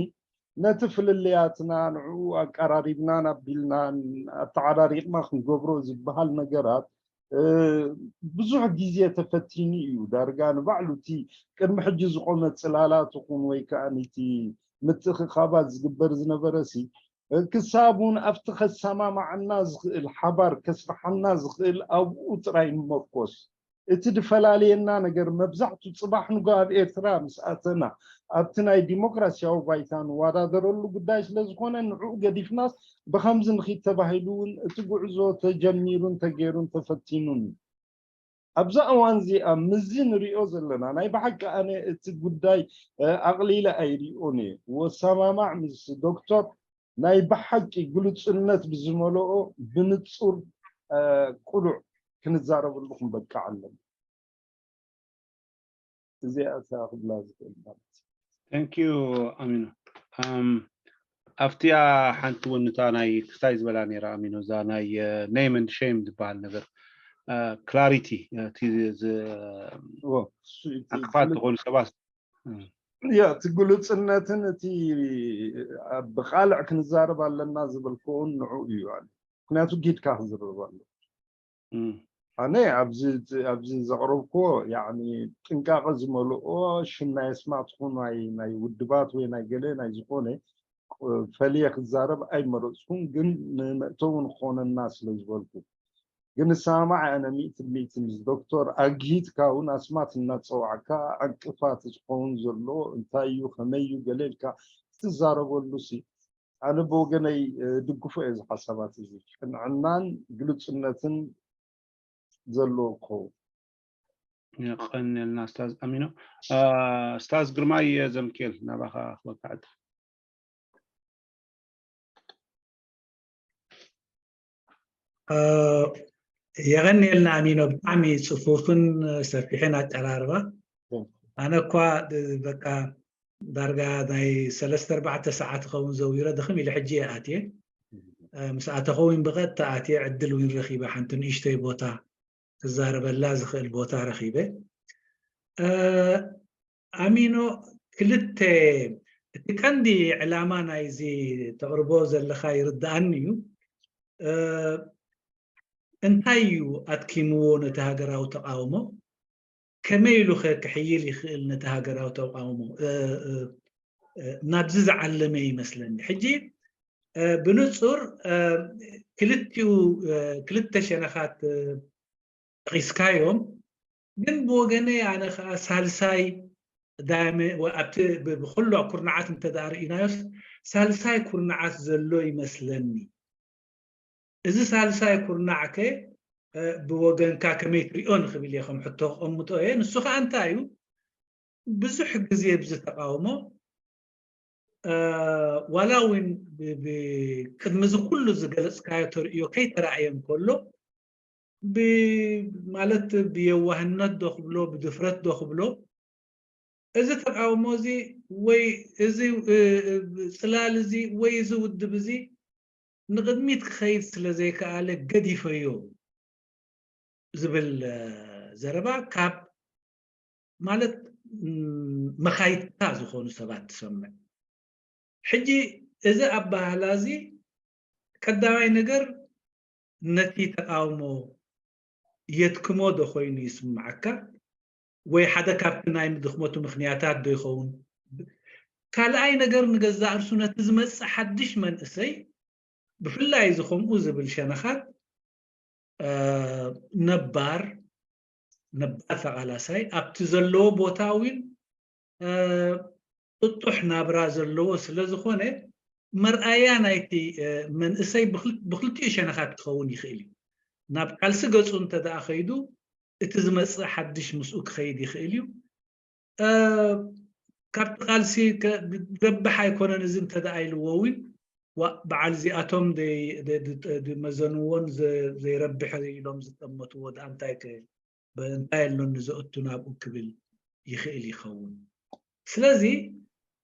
ነቲ ፍልልያትና ንዕኡ ኣቀራሪብናን ኣቢልናን ኣተዓራሪቕና ክንገብሮ ዝበሃል ነገራት ብዙሕ ግዜ ተፈቲኑ እዩ። ዳርጋ ንባዕሉ እቲ ቅድሚ ሕጂ ዝቆመ ፅላላት ይኹን ወይ ከዓ ነቲ ምትእኽኻባት ዝግበር ዝነበረ ሲ ክሳብ እውን ኣብቲ ከሰማማዓና ዝኽእል ሓባር ከስርሓና ዝኽእል ኣብኡ ጥራይ ንመርኮስ። እቲ ዝፈላልየና ነገር መብዛሕቱ ፅባሕ ንጎ ኣብ ኤርትራ ምስ ኣተና ኣብቲ ናይ ዲሞክራሲያዊ ባይታ ንወዳደረሉ ጉዳይ ስለ ዝኾነ ንዕኡ ገዲፍናስ ብኸምዚ ንኺድ ተባሂሉ እውን እቲ ጉዕዞ ተጀሚሩን ተገይሩን ተፈቲኑን እዩ። ኣብዛ እዋን እዚኣ ምስዚ ንሪኦ ዘለና ናይ ብሓቂ ኣነ እቲ ጉዳይ ኣቕሊለ ኣይሪኦን እየ። ወሰማማዕ ምስ ዶክተር ናይ ብሓቂ ግሉፅነት ብዝመልኦ ብንፁር ቅሉዕ ክንዛረበሉ ክንበቅዕ ኣለና። እዚኣ እታ ክብላ ዝኽእል ማለት እዩ። Thank you ኣሚኖ። ኣብቲኣ ሓንቲ እውን እታ ናይ ክስታይ ዝበላ ነይራ ኣሚኖ እዛ ናይ name and shame ዝበሃል ነገር clarity እቲ ዕንቅፋት ዝኾኑ ሰባት ያ እቲ ግሉፅነትን እቲ ብቃልዕ ክንዛረብ ኣለና ዝበልክውን ንዑ እዩ ኣለ ምክንያቱ ጊድካ ክዝረብ ኣሎ ኣነ ኣብዚ ዘቕረብክዎ ጥንቃቐ ዝመልኦ ሽም ናይ ኣስማት ትኹን ናይ ውድባት ወይ ናይ ገለ ናይ ዝኾነ ፈልየ ክዛረብ ኣይመረፅኩን ግን ንመእተዊ ንክኾነና ስለ ዝበልኩ ግን ንሰማማዕ ኣነ ሚእቲ ብሚእቲ ምስ ዶክተር ኣግሂድካ እውን ኣስማት እናፀዋዕካ ዕንቅፋት ዝኸውን ዘሎ እንታይ እዩ ከመይ እዩ ገለ ኢልካ ክትዛረበሉ ሲ ኣነ ብወገነይ ድግፎ እየ ዝሓሳባት እዚ ቅንዕናን ግልፅነትን ዘለዎ ክኸውን የቐንየልና ስታዝ ኣሚኖ ስታዝ ግርማይ ዘምኬል ናባኻ ክበካዕድ የቐንየልና ኣሚኖ ብጣዕሚ ፅፉፍን ሰፊሕን ኣቀራርባ ኣነ እኳ በቃ ዳርጋ ናይ ሰለስተ ኣርባዕተ ሰዓት ኸውን ዘዊረ ድኽም ኢለ ሕጂ እየ ኣትየ ምስ ኣተኸዊን ብቐጥታ ኣትየ ዕድል ዊን ረኺበ ሓንቲ ንእሽተይ ቦታ ክዛረበላ ዝኽእል ቦታ ረኺበ ኣሚኖ ክልተ እቲ ቀንዲ ዕላማ ናይዚ ተቕርቦ ዘለኻ ይርድኣኒ እዩ እንታይ እዩ ኣትኪምዎ ነቲ ሃገራዊ ተቃውሞ ከመይ ኢሉ ከ ክሕይል ይኽእል ነቲ ሃገራዊ ተቃውሞ ናብዚ ዝዓለመ ይመስለኒ ሕጂ ብንፁር ክልቲኡ ክልተ ሸነኻት ግን ብወገነይ ኣነ ከዓ ሳልሳይ ዳያመ-፣ ወ-፣ ኣብቲ ብ-፣ ብኩሉ ኩርናዓት እንተ ደኣ ርኢናዮስ ሳልሳይ ኩርናዓት ዘሎ ይመስለኒ። እዚ ሳልሳይ ኩርናዕ ከ፣ እ፣ ብወገንካ ከመይ ትሪኦ ንኽብል እየ ከም ሕቶ ክቐምጦ እየ። ንሱ ከዓ እንታይ እዩ? ብዙሕ ግዜ ብዚ ተቃውሞ፣ እ፣ ዋላ እውን ብ-፣ ብ-፣ ቅድሚ እዚ ኩሉ ዝገለጽካዮ ተርእዮ ከይተራእየ እንከሎ፣ ብ-፣ ማለት ብየዋህነት ዶ ክብሎ፣ ብድፍረት ዶ ክብሎ፣ እዚ ተቃውሞ እዚ ወይ እዚ፣ እ፣ እ፣ ጽላል እዚ ወይ እዚ ውድብ እዚ ንቕድሚት ክኸይድ ስለ ዘይከኣለ ገዲፈዮ ዝብል፣ እ፣ ዘረባ ካብ ማለት፣ ም፣ መኻይድካ ዝኾኑ ሰባት ትሰምዕ። ሕጂ እዚ ኣበሃህላ እዚ ቀዳማይ ነገር ነቲ ተቃውሞ የድክሞ ዶ ኮይኑ ይስምዓካ? ወይ ሓደ ካብቲ ናይ ድኽመቱ ምኽንያታት ዶ ይኸውን? ካልኣይ ነገር ንገዛእ ርእሱ ነቲ ዝመጽእ ሓድሽ መንእሰይ፣ ብፍላይ እዚ ከምኡ ዝብል ሸነኻት፣ እ፣ ነባር፣ ነባር ተቓላሳይ ኣብቲ ዘለዎ ቦታ እውን፣ እ፣ ጥጡሕ ናብራ ዘለዎ ስለ ዝኾነ፣ መርኣያ ናይቲ፣ እ፣ መንእሰይ ብክል-፣ ብክልቲኡ ሸነኻት ክኸውን ይኽእል እዩ። ናብ ቃልሲ ገጹ እንተ ደኣ ከይዱ፣ እቲ ዝመጽእ ሓድሽ ምስኡ ክኸይድ ይኽእል እዩ። እ፣ ካብቲ ቃልሲ ከ-፣ ዝረብሕ ኣይኮነን እዚ እንተ ደኣ ኢልዎ እውን፣ ዋ፣ በዓል እዚኣቶም ደይ-፣ ደ-፣ ድ-፣ ድመዘንዎን ዘ-፣ ዘይረብሕ ኢሎም ዝጠመትዎ ደኣ እንታይ ከ-፣ በ-፣ እንታይ ኣሎኒ ዘእቱ ናብኡ ክብል ይኽእል ይኸውን። ስለዚ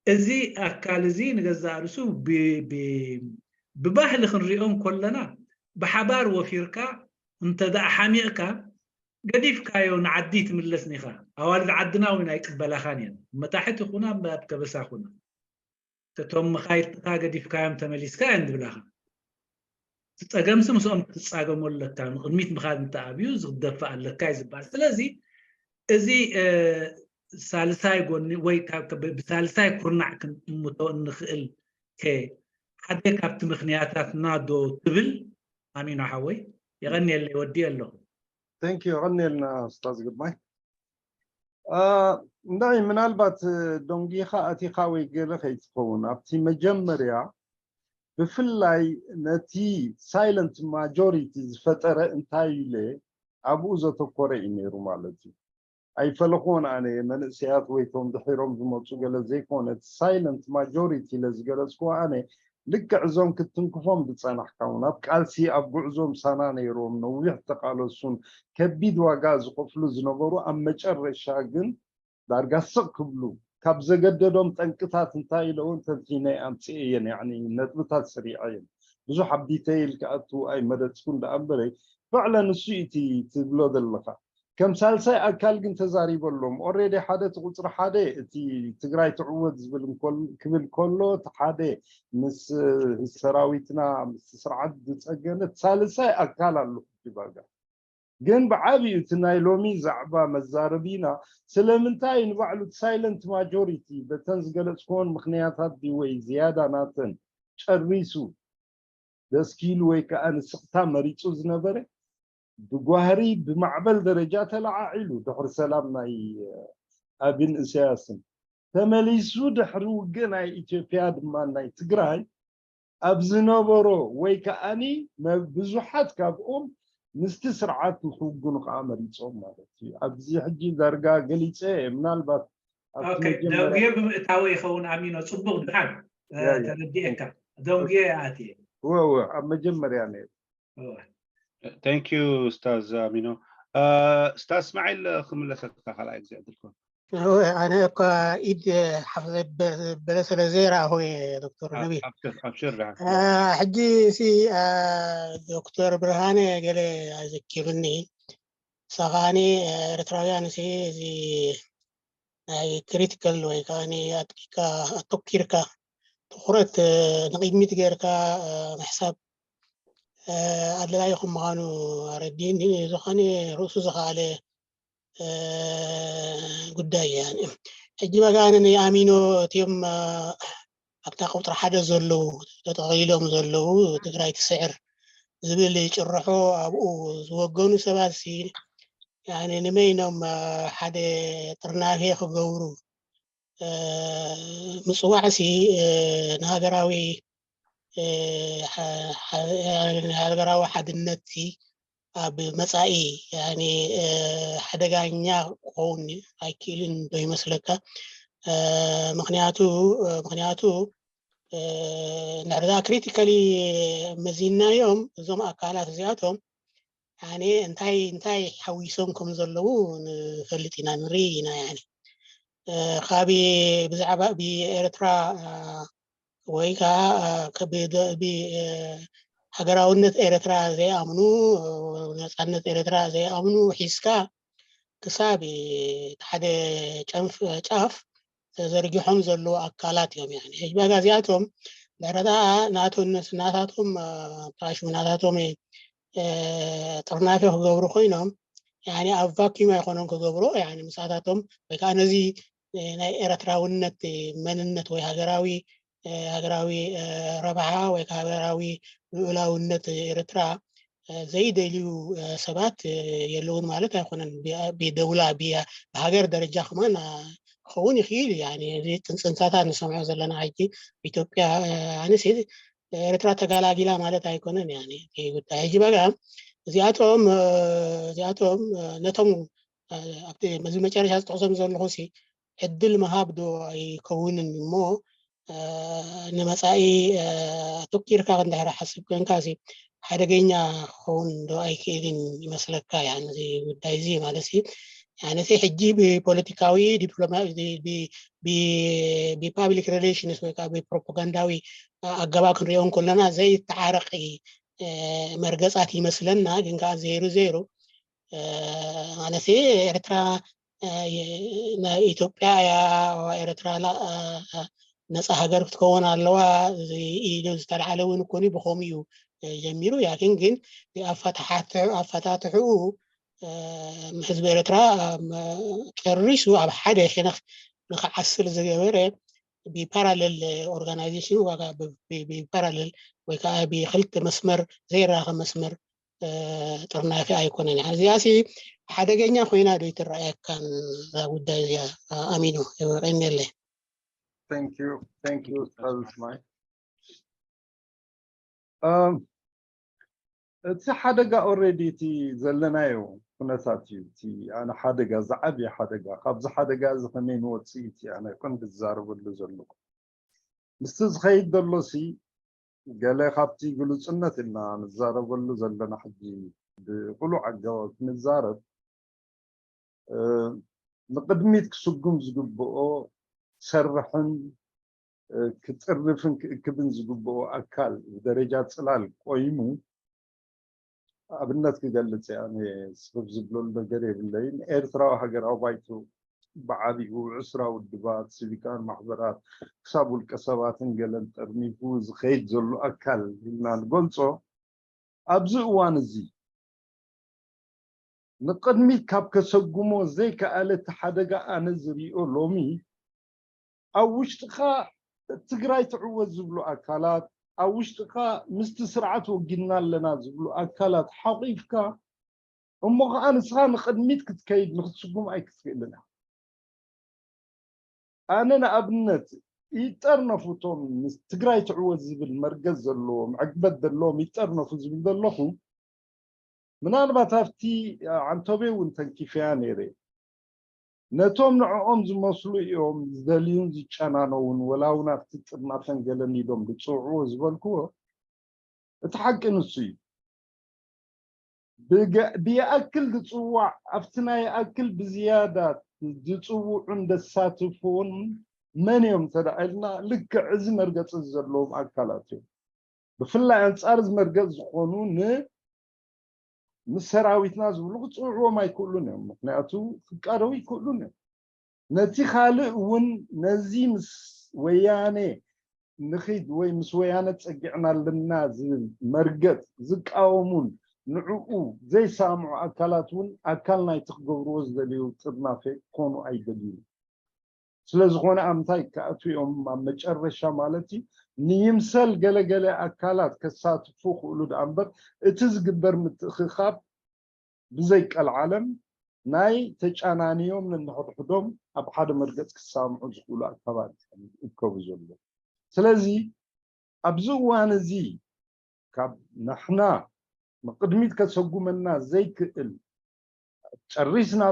እዚ ኣካል እዚ ንገዛእ ርእሱ ብ-፣ ብ-፣ ብባህሊ ክንሪኦ እንከለና ብሓባር ወፊርካ እንተ ደኣ ሓሚቕካ ገዲፍካዮ ንዓዲ ትምለስ ኒኻ። ኣዋልድ ዓድና እውን ኣይቅበላኻን እየን። መታሕት ይኹና ኣብ ከበሳ ኩና። እቶም መኻይድትኻ ገዲፍካዮም ተመሊስካ እየን ዝብላኻ። እቲ ጸገምሲ ምስኦም ክትጻገሞ ኣለካ። ንቕድሚት ምኻድ እንተ ኣብዩ ዝደፍእ ኣለካ እዩ ዝበሃል። ስለዚ እዚ፣ እ፣ ሳልሳይ ጎኒ ወይ ካብ፣ ብ-፣ ብሳልሳይ ኩርናዕ ክንጥምቶ እንኽእል ከ ሓደ ካብቲ ምኽንያታትና ዶ ትብል? ኣሚኖ ሓወይ፣ የቐንየለይ፣ ወዲኤ ኣለኹ። Thank you፣ የቐንየልና ኡስታዝ ግርማይ። እ፣ እንታይ ምናልባት፣ እ፣ ደንጊኻ ኣቲኻ ወይ ገለ ከይትኸውን፣ ኣብቲ መጀመርያ ብፍላይ ነቲ ሳይለንት ማጆሪቲ ዝፈጠረ እንታይ ኢለ ኣብኡ ዘተኮረ እዩ ነይሩ ማለት እዩ። ኣይፈለኹዎን ኣነ፣ መንእሰያት ወይ ቶም ድሒሮም ዝመጹ ገለ ዘይኮነ፣ እቲ ሳይለንት ማጆሪቲ ኢለ ዝገለጽኩዎ ኣነ፣ ልክዕ እዞም ክትትንክፎም ዝጸናሕካ እውን ኣብ ቃልሲ ኣብ ጉዕዞ ምሳና ነይሮም፣ ነዊሕ ተቓለሱን ከቢድ ዋጋ ዝኸፍሉ ዝነበሩ፣ ኣብ መጨረሻ ግን ዳርጋ ስቕ ክብሉ ካብ ዘገደዶም ጠንቅታት እንታይ ኢለ እውን ተንቲነ ኣምጽኤ እየን፣ ያዕኒ ነጥብታት ሰሪዐ እየን። ብዙሕ ኣብ ዲተይል ክኣቱ ኣይመረጽኩን ደኣ እምበረ፣ ፍዕለን እሱ እዩ እቲ ትብሎ ዘለኻ። ከም ሳልሳይ ኣካል ግን ተዛሪበሎም። ኦሬዲ ሓደ እቲ ቁጽሪ ሓደ እቲ ትግራይ ትዕወት ዝብል እንኮል-፣ ክብል ከሎ፣ እቲ ሓደ ምስ ሰራዊትና ምስ ስርዓት ዝጸገነ፣ እቲ ሳልሳይ ኣካል ኣሎ ሕጂ ባጋ። ግን ብዓቢኡ እቲ ናይ ሎሚ ዛዕባ መዛረቢና ስለምንታይ ንባዕሉ እቲ ሳይለንት ማጆሪቲ በተን ዝገለጽክዎን ምኽንያታት ድዩ ወይ ዝያዳ ናተን ጨሪሱ ደስኪሉ ወይ ከዓ ንስቕታ መሪጹ ዝነበረ ብጓህሪ ብማዕበል ደረጃ ተለዓዒሉ ድሕሪ ሰላም ናይ ኣብን እሰያስን ተመሊሱ ድሕሪ ውግእ ናይ ኢትዮጵያ ድማ ናይ ትግራይ ኣብ ዝነበሮ ወይ ከዓኒ መ-፣ ብዙሓት ካብኦም ምስቲ ስርዓት ንክውግኑ ከዓ መሪጾም ማለት እዩ። ኣብዚ ሕጂ ዳርጋ ገሊጸ እየ። ምናልባት ኣብቲ ኦኬ፣ መጀመርያ ደንጉየ ብምእታወ ይኸውን ኣሚኖ፣ ጽቡቕ ድሓን፣ እ፣ ያ፣ ያ። ተረዲኤካ። ደንጉየ ኣትየ። እወ፣ እወ፣ ኣብ መጀመርያ ነይሩ። እወ። Thank you ኡስታዝ ኣሚኖ። እ፣ ኡስታዝ እስማዒል ክምለሰካ ካልኣይ ግዜ ዕድል ክህብ። እወ፣ ኣነ እኳ ኢድ ሓፍ ዘበ-፣ ዘበለ ስለ ዘይረኣኹ እየ ዶክተር ኣ-፣ ነቢል። ኣብሽር፣ ኣብሽር ደሓን። እ፣ ሕጂ ሲ፣ እ፣ ዶክተር ብርሃነ ገለ ኣዘኪሩኒ። ንሳ ከዓኒ፣ እ፣ ኤርትራውያን ሲ እዚ ናይ ክሪቲካል ወይ ከዓኒ ኣጥቂካ፣ ኣተኪርካ ትኹረት፣ እ፣ ንቕድሚት ጌርካ፣ እ፣ ምሕሳብ፣ እ፣ ኣድላዪ ከም ምዃኑ ኣረዲእኒ። እዚ ከዓኒ ርእሱ ዝኸኣለ፣ እ፣ ጉዳይ እዩ። ሕጂ በቃ ኣነ ንኣሚኖ እቲኦም፣ እ፣ ኣብታ ቁጽሪ ሓደ ዘለዉ፣ ተጠቕሊሎም ዘለዉ ትግራይ ትስዕር ዝብል ጭርሖ ኣብኡ ዝወገኑ ሰባት ሲ ያኒ ንመይኖም ሓደ ጥርናፌ ክገብሩ ምፅዋዕሲ ንሃገራዊ ሃገራዊ ሓድነት ኣብ መፃኢ ሓደጋኛ ክኸውን ኣይክእልን ዶ ይመስለካ? ምክንያቱ ምክንያቱ ንሕርዳ ክሪቲካሊ መዚናዮም እዞም ኣካላት እዚኣቶም ያኔ እንታይ እንታይ ሓዊሶም ከም ዘለዉ ንፈልጥ ኢና ንርኢ ኢና። ያኔ ካብ ብዛዕባ ብኤርትራ ወይ ከዓ ሃገራውነት ኤርትራ ዘይኣምኑ፣ ነፃነት ኤርትራ ዘይኣምኑ ሒዝካ ክሳብ ሓደ ጫፍ ተዘርጊሖም ዘለዉ ኣካላት እዮም። ሕጂ በጋ እዚኣቶም ድሕረታ ናቶነት ናታቶም ራሹ ናታቶም ጥርናፊ ክገብሩ ኮይኖም ኣብ ቫኪዩም ኣይኮነን ክገብሮ። ምሳታቶም ወይ ከዓ ነዚ ናይ ኤርትራውነት መንነት ወይ ሃገራዊ ሃገራዊ ረብሓ ወይ ሃገራዊ ልኡላውነት ኤርትራ ዘይደልዩ ሰባት የለውን ማለት ኣይኮነን። ብደውላ ብሃገር ደረጃ ከማን ክኸውን ይኽእል። እዚ ፅንፅንሳታት ንሰምዖ ዘለና ሕጂ ኢትዮጵያ ኣነስ ኤርትራ ተጋላጊላ ማለት ኣይኮነን። ጉዳይ ሕጂ በጋ እዚኣቶም እዚኣቶም ነቶም ኣብቲ መዚ መጨረሻ ዝጠቕሶም ዘለኹ ዕድል ምሃብ ዶ ኣይከውንን እሞ ንመፃኢ ኣተኪርካ ክንድሕር ሓስብ ኮንካ ሓደገኛ ክኸውን ዶ ኣይክእልን ይመስለካ? እዚ ጉዳይ እዚ ማለት ነቲ ሕጂ ብፖለቲካዊ ዲፕሎማ ብፓብሊክ ሪሌሽንስ ወይ ከዓ ብፕሮፓጋንዳዊ ኣገባብ ክንሪኦ እንከለና ዘይተዓረቂ መርገፃት ይመስለና። ግን ከዓ ዘይሩ ዘይሩ ማለት ኤርትራ ናይ ኢትዮጵያ እያ፣ ኤርትራ ነፃ ሃገር ክትከውን ኣለዋ ኢሉ ዝተልዓለ እውን እኮ ብኸምኡ እዩ ጀሚሩ። ያኪን ግን ኣፈታትሕኡ ህዝቢ ኤርትራ ጨሪሱ ኣብ ሓደ ሸነኽ ንክዓስል ዝገበረ ብፓራለል ኦርጋናይዜሽን ዋጋ ብፓራለል ወይ ከዓ ብክልተ መስመር ዘይራኸ መስመር ጥርናፊ ኣይኮነን። እዚኣ ሓደገኛ ኮይና ዶ ይትረኣየካ እዛ ጉዳይ እዚኣ? ኣሚኑ ቀኒለ። እቲ ሓደጋ ኦሬዲ እቲ ዘለናዮ ኩነታት እዩ። እቲ ኣነ ሓደጋ ዝዓብየ ሓደጋ ካብዚ ሓደጋ እዚ ከመይ ንወፅእ እቲ ኣነ ኮን ዝዛረበሉ ዘለኩ ምስቲ ዝኸይድ ዘሎ ሲ ገለ ካብቲ ግሉፅነት ኢልና ንዛረበሉ ዘለና ሕጂ ብቅሉዕ ኣገባብ ክንዛረብ ንቅድሚት ክስጉም ዝግብኦ ክሰርሕን ክጥርፍን ክእክብን ዝግብኦ ኣካል ብደረጃ ፅላል ቆይሙ ኣብነት ክገልፅ እያ ስብ ዝብለሉ ነገር የብለይን ኤርትራዊ ሃገራዊ ባይቶ ብዓቢኡ ዕስራ ውድባት ሲቪካን ማሕበራት ክሳብ ውልቀ ሰባትን ገለን ጠርኒፉ ዝኸይድ ዘሎ ኣካል ኢልና ንገልፆ ኣብዚ እዋን እዚ ንቅድሚት ካብ ከሰጉሞ ዘይከኣለ እቲ ሓደጋ ኣነ ዝሪኦ ሎሚ ኣብ ውሽጥኻ ትግራይ ትዕወት ዝብሉ ኣካላት ኣብ ውሽጥኻ ምስቲ ስርዓት ወጊንና ኣለና ዝብሉ ኣካላት ሓቂፍካ እሞ ከዓ ንስኻ ንቅድሚት ክትከይድ ንክትስጉም ኣይክትክእልን ኣነ ንኣብነት ይጠርነፉ እቶም ትግራይ ትዕወት ዝብል መርገፅ ዘለዎም ዕግበት ዘለዎም ይጠርነፉ ዝብል ዘለኹ ምናልባት ኣብቲ ዓንቶቤ እውን ተንኪፈያ ነይረ ነቶም ንዕኦም ዝመስሉ እዮም ዝደልዩን ዝጨናነውን ወላ እውን ኣብቲ ጥርናፈን ገለን ኢሎም ዝፅውዕዎ ዝበልክዎ እቲ ሓቂ ንሱ እዩ ብይኣክል ዝፅዋዕ ኣብቲ ናይ ይኣክል ብዝያዳ ዝፅውዑን ዘሳትፉን መን እዮም ተዳዒልና ልክዕ እዚ መርገፂ ዘለዎም ኣካላት እዮም ብፍላይ ኣንፃር እዚ መርገፂ ዝኾኑ ን ምስ ሰራዊትና ዝብሉ ክፅውዕዎም ኣይክእሉን እዮም ምክንያቱ ክቃደው ይክእሉን እዮም ነቲ ካልእ እውን ነዚ ምስ ወያነ ንኺድ ወይ ምስ ወያነ ፀጊዕና ኣለና ዝብል መርገፅ ዝቃወሙን ንዕኡ ዘይሰምዑ ኣካላት እውን ኣካል ናይቲ ክገብርዎ ዝደልዩ ጥርናፈ ክኾኑ ኣይደልዩን ስለዝኾነ ኣብ ምንታይ ክኣትዉ እዮም ኣብ መጨረሻ ማለት እዩ ንይምሰል ገለገለ ኣካላት ከሳትፉ ክእሉ ደኣ እምበር እቲ ዝግበር ምትእኽኻብ ብዘይቀልዓለም ናይ ተጫናንዮም ነንሕድሕዶም ኣብ ሓደ መርገፅ ክሳምዑ ዝኽእሉ ኣካባት ይእከቡ ዘሎ። ስለዚ ኣብዚ እዋን እዚ ካብ ንሕና ንቕድሚት ከሰጉመና ዘይክእል ጨሪስና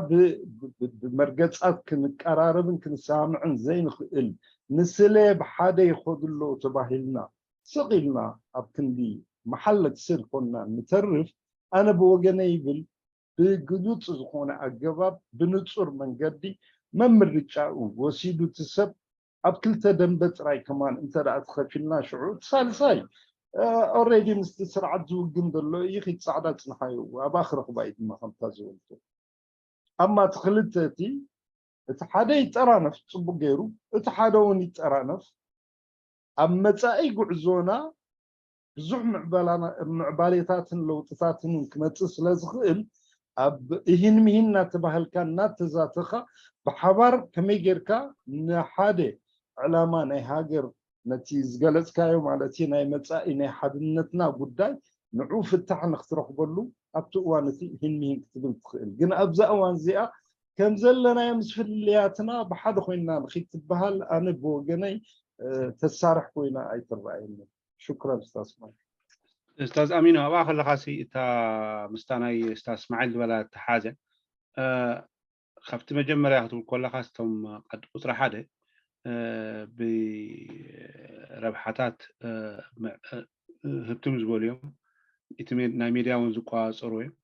ብመርገፃት ክንቀራረብን ክንሰማምዕን ዘይንኽእል ንስለ ብሓደ ይኸዱ ኣለዉ ተባሂልና ስቕ ኢልና ኣብ ክንዲ መሓለቲ ስር ኮንና ንተርፍ ኣነ ብወገነ ይብል ብግሉፅ ዝኾነ ኣገባብ ብንፁር መንገዲ መምርጫኡ ወሲዱ እቲ ሰብ ኣብ ክልተ ደንበ ጥራይ ከማን እንተ ደኣ ተኸፊልና ሽዑ እቲ ሳልሳይ ኦሬዲ ምስቲ ስርዓት ዝውግን ዘሎ እዩ ኪድ ፃዕዳ ፅንሓዩ ኣብኣ ክረኽባ እዩ ድማ ከምታ ዝበልቶ ኣማ እቲ ክልተ እቲ እቲ ሓደ ይጠራነፍ ፅቡቅ ገይሩ እቲ ሓደ እውን ይጠራነፍ ኣብ መፃኢ ጉዕዞና ብዙሕ ምዕባሌታትን ለውጥታትን ክመፅእ ስለ ዝኽእል ኣብ እሂን ምሂን እናተባህልካ እናተዛተኻ ብሓባር ከመይ ጌርካ ንሓደ ዕላማ ናይ ሃገር ነቲ ዝገለፅካዮ ማለት ናይ መፃኢ ናይ ሓድነትና ጉዳይ ንዑ ፍታሕ ንክትረኽበሉ ኣብቲ እዋን እቲ እሂን ምሂን ክትብል ትኽእል ግን ኣብዛ እዋን እዚኣ ከም ዘለናዮ ምስ ፍልልያትና ብሓደ ኮይንና ንኺድ ትበሃል ኣነ ብወገነይ ተሳርሕ ኮይና ኣይትረኣየንን። ሽኩራን ስታስማል። ስታዝ ኣሚኖ ኣብኣ ከለኻሲ እታ ምስታ ናይ ስታዝ እስማዒል ዝበላ ተሓዘ ካብቲ መጀመርያ ክትብል ከለኻ ስቶም ቁፅሪ ሓደ ብረብሓታት ህብትም ዝበሉ እዮም እቲ ናይ ሜድያ እውን ዝቆፃፀሩ እዮም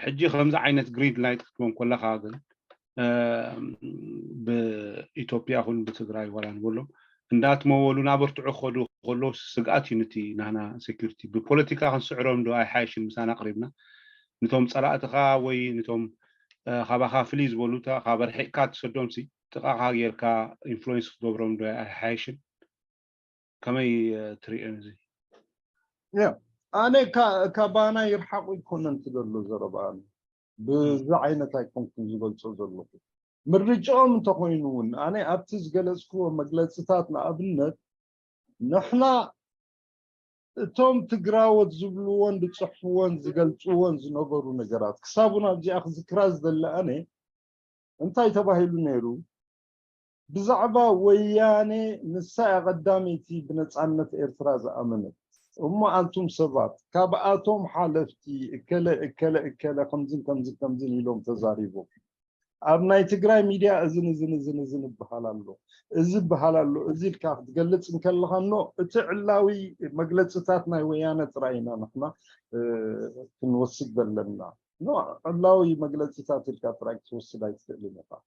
ሕጂ ከምዚ ዓይነት ግሪድ ላይት ክትቦም ከለካ ግን ብኢትዮጵያ ኹን ብትግራይ ዋላ ንበሎም እንዳትመወሉ ናበርትዑ ክኸዱ ከሎ ስግኣት እዩ ንቲ ናህና ሴኩሪቲ ብፖለቲካ ክንስዕሮም ዶ ኣይሓይሽን ምሳና ቅሪብና ንቶም ፀላእትኻ ወይ ንቶም ካባኻ ፍልይ ዝበሉ ካብ ኣርሒቅካ ትሰዶም ሲ ጥቃኻ ጌርካ ኢንፍሉዌንስ ክትገብሮም ዶ ኣይሓይሽን ከመይ ትሪኦ እዚ ኣነ ካባና ይርሓቁ ይኮነን ትደሎ ዘረባ ብዚ ዓይነት ኣይኮንኩን ዝገልፆ ዘለኹ ምርጫኦም እንተኮይኑ እውን ኣነ ኣብቲ ዝገለፅክዎ መግለፅታት ንኣብነት ንሕና እቶም ትግራዎት ዝብልዎን ዝፅሕፍዎን ዝገልፅዎን ዝነበሩ ነገራት ክሳብ እውን ኣብዚኣ ክዝክራ ዝደሊ ኣነ እንታይ ተባሂሉ ነይሩ ብዛዕባ ወያኔ ንሳ እያ ቀዳመይቲ ብነፃነት ኤርትራ ዝኣመነት እሞ ኣንቱም ሰባት ካብኣቶም ሓለፍቲ እከለ እከለ እከለ ከምዝን ከምዝን ከምዝን ኢሎም ተዛሪቦም ኣብ ናይ ትግራይ ሚድያ እዝን እዝን እዝን እዝን ይበሃል ኣሎ እዚ ይበሃል ኣሎ እዚ ኢልካ ክትገልፅ እንከለካ ኖ እቲ ዕላዊ መግለፅታት ናይ ወያነ ጥራይ ኢና ንሕና ክንወስድ ዘለና ኖ ዕላዊ መግለፅታት ኢልካ ጥራይ ክትወስድ ኣይትኽእልን ኢኻ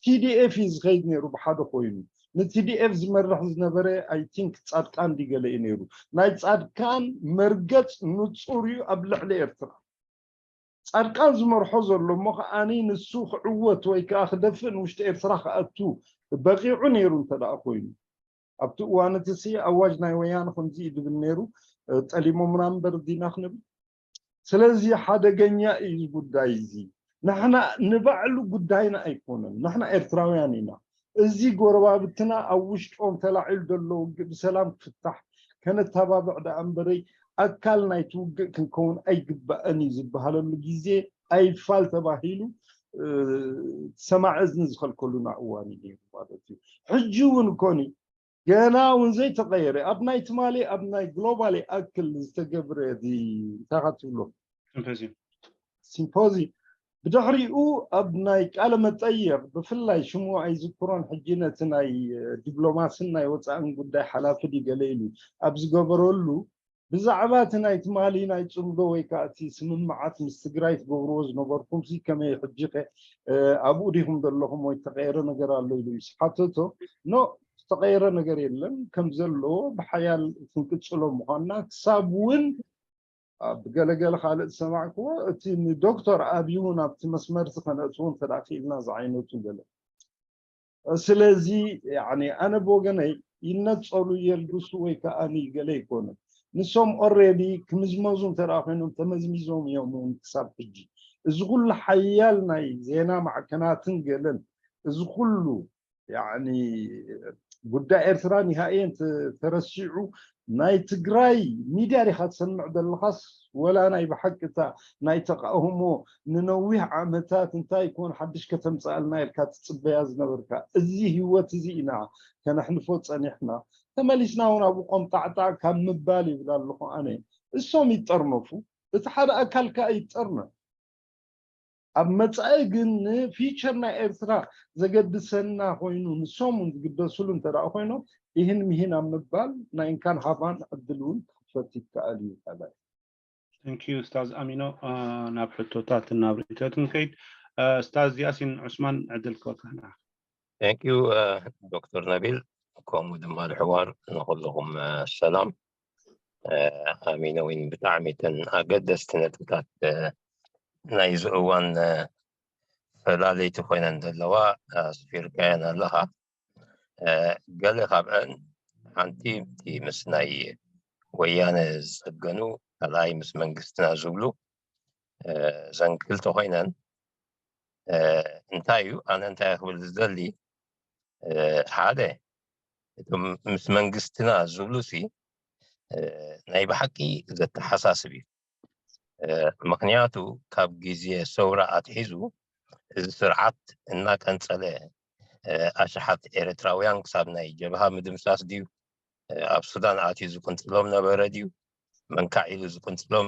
ቲዲኤፍ እዩ ዝኸይድ ነይሩ ብሓደ ኮይኑ ንቲዲኤፍ ዝመርሕ ዝነበረ ኣይቲንክ ፃድቃን ድገለ እዩ ነይሩ ናይ ፃድቃን መርገፅ ንፁር እዩ ኣብ ልዕሊ ኤርትራ ፃድቃን ዝመርሖ ዘሎ እሞ ከዓኒ ንሱ ክዕወት ወይ ከዓ ክደፍእ ንውሽጢ ኤርትራ ክኣቱ በቂዑ ነይሩ እንተ ደኣ ኮይኑ ኣብቲ እዋን እቲ ሲ ኣዋጅ ናይ ወያነ ከምዚ እዩ ድብል ነይሩ ጠሊሞምና እምበር ዲና ክንብል ስለዚ ሓደገኛ እዩ ጉዳይ እዚ ንሕና ንባዕሉ ጉዳይና ኣይኮነን ንሕና ኤርትራውያን ኢና እዚ ጎረባብትና ኣብ ውሽጦም ተላዒሉ ዘሎ ውግእ ብሰላም ክፍታሕ ከነተባብዕ ደኣ እምበረይ ኣካል ናይቲ ውግእ ክንከውን ኣይግባእን እዩ ዝበሃለሉ ግዜ ኣይፋል ተባሂሉ ሰማዕ እዝኒ ዝኸልከሉና እዋን እዩ ነይሩ ማለት እዩ ሕጂ እውን ኮኒ ገና እውን ዘይተቐየረ ኣብ ናይ ትማሊ ኣብ ናይ ግሎባል ኣክል ዝተገብረ እንታይ ትብሎ ሲምፖዚየም ብድሕሪኡ ኣብ ናይ ቃለ መጠየቕ ብፍላይ ሽሙ ኣይዝክሮን ሕጂ ነቲ ናይ ዲፕሎማስን ናይ ወፃእን ጉዳይ ሓላፊ ድዩ ገለ ኢሉ ኣብ ዝገበረሉ ብዛዕባ እቲ ናይ ትማሊ ናይ ፅምዶ ወይ ከዓ እቲ ስምምዓት ምስ ትግራይ ትገብርዎ ዝነበርኩም ሲ ከመይ ሕጂ ከ ኣብኡ ዲኹም ዘለኹም ወይ ተቀየረ ነገር ኣሎ ኢሉ ምስ ሓተቶ ኖ ዝተቀየረ ነገር የለን ከም ዘለዎ ብሓያል ክንቅፅሎ ምኳንና ክሳብ እውን ኣብ ገለገለ ካልእ ዝሰማዕክዎ እቲ ንዶክተር ኣብይ እውን ኣብቲ መስመርቲ ከነእትዎ እንተ ክኢልና ዝዓይነቱ ገለ ስለዚ ኣነ ብወገነይ ይነፀሉ የልግሱ ወይ ከዓ ገለ ይኮኑ ንሶም ኦሬዲ ክምዝመዙ እንተ ኮይኖም ተመዝሚዞም እዮም እውን ክሳብ ሕጂ እዚ ኩሉ ሓያል ናይ ዜና ማዕከናትን ገለን እዚ ኩሉ ጉዳይ ኤርትራ ኒሃእየን ተረሲዑ ናይ ትግራይ ሚድያ ዲኻ ትሰምዕ ዘለኻስ፣ ወላ ናይ ብሓቂ እታ ናይ ተቃውሞ ንነዊሕ ዓመታት እንታይ ይኮን ሓድሽ ከተምፅኣልና ኢልካ ትፅበያ ዝነበርካ? እዚ ህይወት እዚ ኢና ከነሕልፎ ፀኒሕና፣ ተመሊስና እውን ኣብኡ ቆምጣዕጣዕ ካብ ምባል ይብል ኣለኹ ኣነ። እሶም ይጠርነፉ፣ እቲ ሓደ ኣካል ከዓ ይጠርነፍ። ኣብ መጻኢ ግን ንፊቸር ናይ ኤርትራ ዘገድሰና ኮይኑ ንሶም እውን ዝግደስሉ እንተ ደኣ ኮይኖም፣ ይህን ምሂን ኣብ ምባል ናይ እንካን ሃባን ዕድል እውን ክኽፈት ይከኣል እዩ። Thank you ኡስታዝ ኣሚኖ። ናብ ሕቶታት ናብ ርእይቶት ንከይድ። ኡስታዝ ያሲን ዑስማን ዕድል ክወካ። Thank you ዶክተር ነቢል፣ ከምኡ ድማ ልሕዋር ንኩልኹም ሰላም። ኣሚኖ እውን ብጣዕሚ እተን ኣገደስቲ ነጥብታት ናይዚ እዋን ፈላለይቲ ኮይነን ዘለዋ ኣስፊርካየን ኣለኻ። ገለ ካብአን ሓንቲ እቲ ምስ ናይ ወያነ ዝፀገኑ፣ ካልኣይ ምስ መንግስትና ዝብሉ፣ እዘን ክልተ ኮይነን እንታይ እዩ፣ ኣነ እንታይ ክብል ዝደሊ፣ ሓደ እቶም ምስ መንግስትና ዝብሉ ሲ ናይ ብሓቂ ዘተሓሳስብ እዩ። ምክንያቱ ካብ ግዜ ሰውራ ኣትሒዙ እዚ ስርዓት እናቀንፀለ ኣሽሓት ኤርትራውያን ክሳብ ናይ ጀብሃ ምድምሳስ ድዩ፣ ኣብ ሱዳን ኣትዩ ዝቅንፅሎም ነበረ ድዩ፣ መንካዕ ኢሉ ዝቅንፅሎም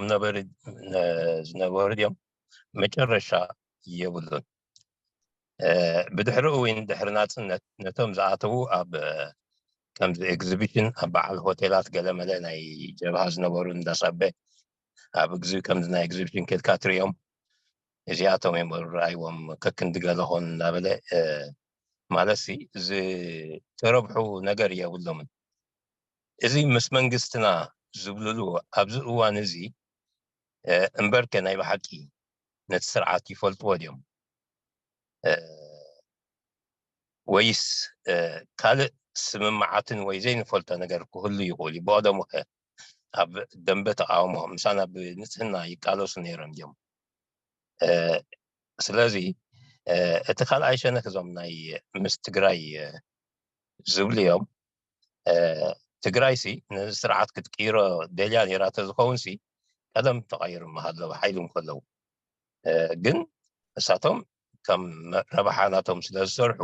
ዝነበሩ ድዮም፣ መጨረሻ የብሉን። ብድሕሪኡ እውን ድሕሪ ናፅነት ነቶም ዝኣተዉ ኣብ ከምዚ ኤግዚቢሽን ኣብ በዓል ሆቴላት ገለመለ ናይ ጀብሃ ዝነበሩ እንዳሳበ ኣብ ከምዚ ናይ ኤግዚቢሽን ኬድካ ትሪኦም፣ እዚኣቶም እዮም ርኣይዎም ከክንዲ ገለ ኾን እናበለ ማለት ሲ ዝተረብሑ ነገር የብሎምን። እዚ ምስ መንግስትና ዝብልሉ ኣብዚ እዋን እዚ እምበርከ ናይ ብሓቂ ነቲ ስርዓት ይፈልጥዎ ድዮም ወይስ ካልእ ስምምዓትን ወይ ዘይንፈልጦ ነገር ክህሉ ይኽእል እዩ? ብቐደሙ ከ ኣብ ደንበ ተቃውሞ ምሳና ብንጽህና ይቃለሱ ነይሮም ድዮም? ስለዚ እቲ ካልኣይ ሸነክ እዞም ናይ ምስ ትግራይ ዝብሉ እዮም። ትግራይ ሲ ነዚ ስርዓት ክትቅይሮ ደልያ ነይራ ተዝኸውን ሲ ቀደም ተቐይሩ ምሃለዉ ሓይሉ እንከለዉ። ግን እሳቶም ከም ረብሓ ናቶም ስለ ዝሰርሑ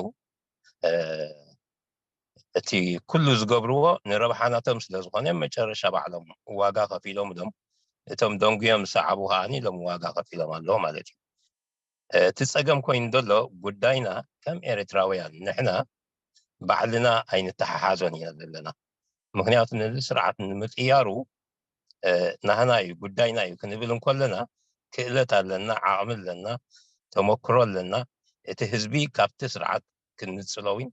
እቲ ኩሉ ዝገብርዎ ንረብሓ ናቶም ስለ ዝኾነ መጨረሻ ባዕሎም ዋጋ ከፊሎም ሎም እቶም ደንጉዮም ዝሰዓቡ ከዓኒ ሎም ዋጋ ከፊሎም ኣለዉ ማለት እዩ። እቲ ፀገም ኮይኑ ዘሎ ጉዳይና ከም ኤርትራውያን ንሕና ባዕልና ኣይንተሓሓዞን ኢና ዘለና። ምክንያቱ ነዚ ስርዓት ንምቅያሩ ናህና እዩ ጉዳይና እዩ ክንብል እንከለና ክእለት ኣለና፣ ዓቕሚ ኣለና፣ ተመክሮ ኣለና። እቲ ህዝቢ ካብቲ ስርዓት ክንጽሎ እውን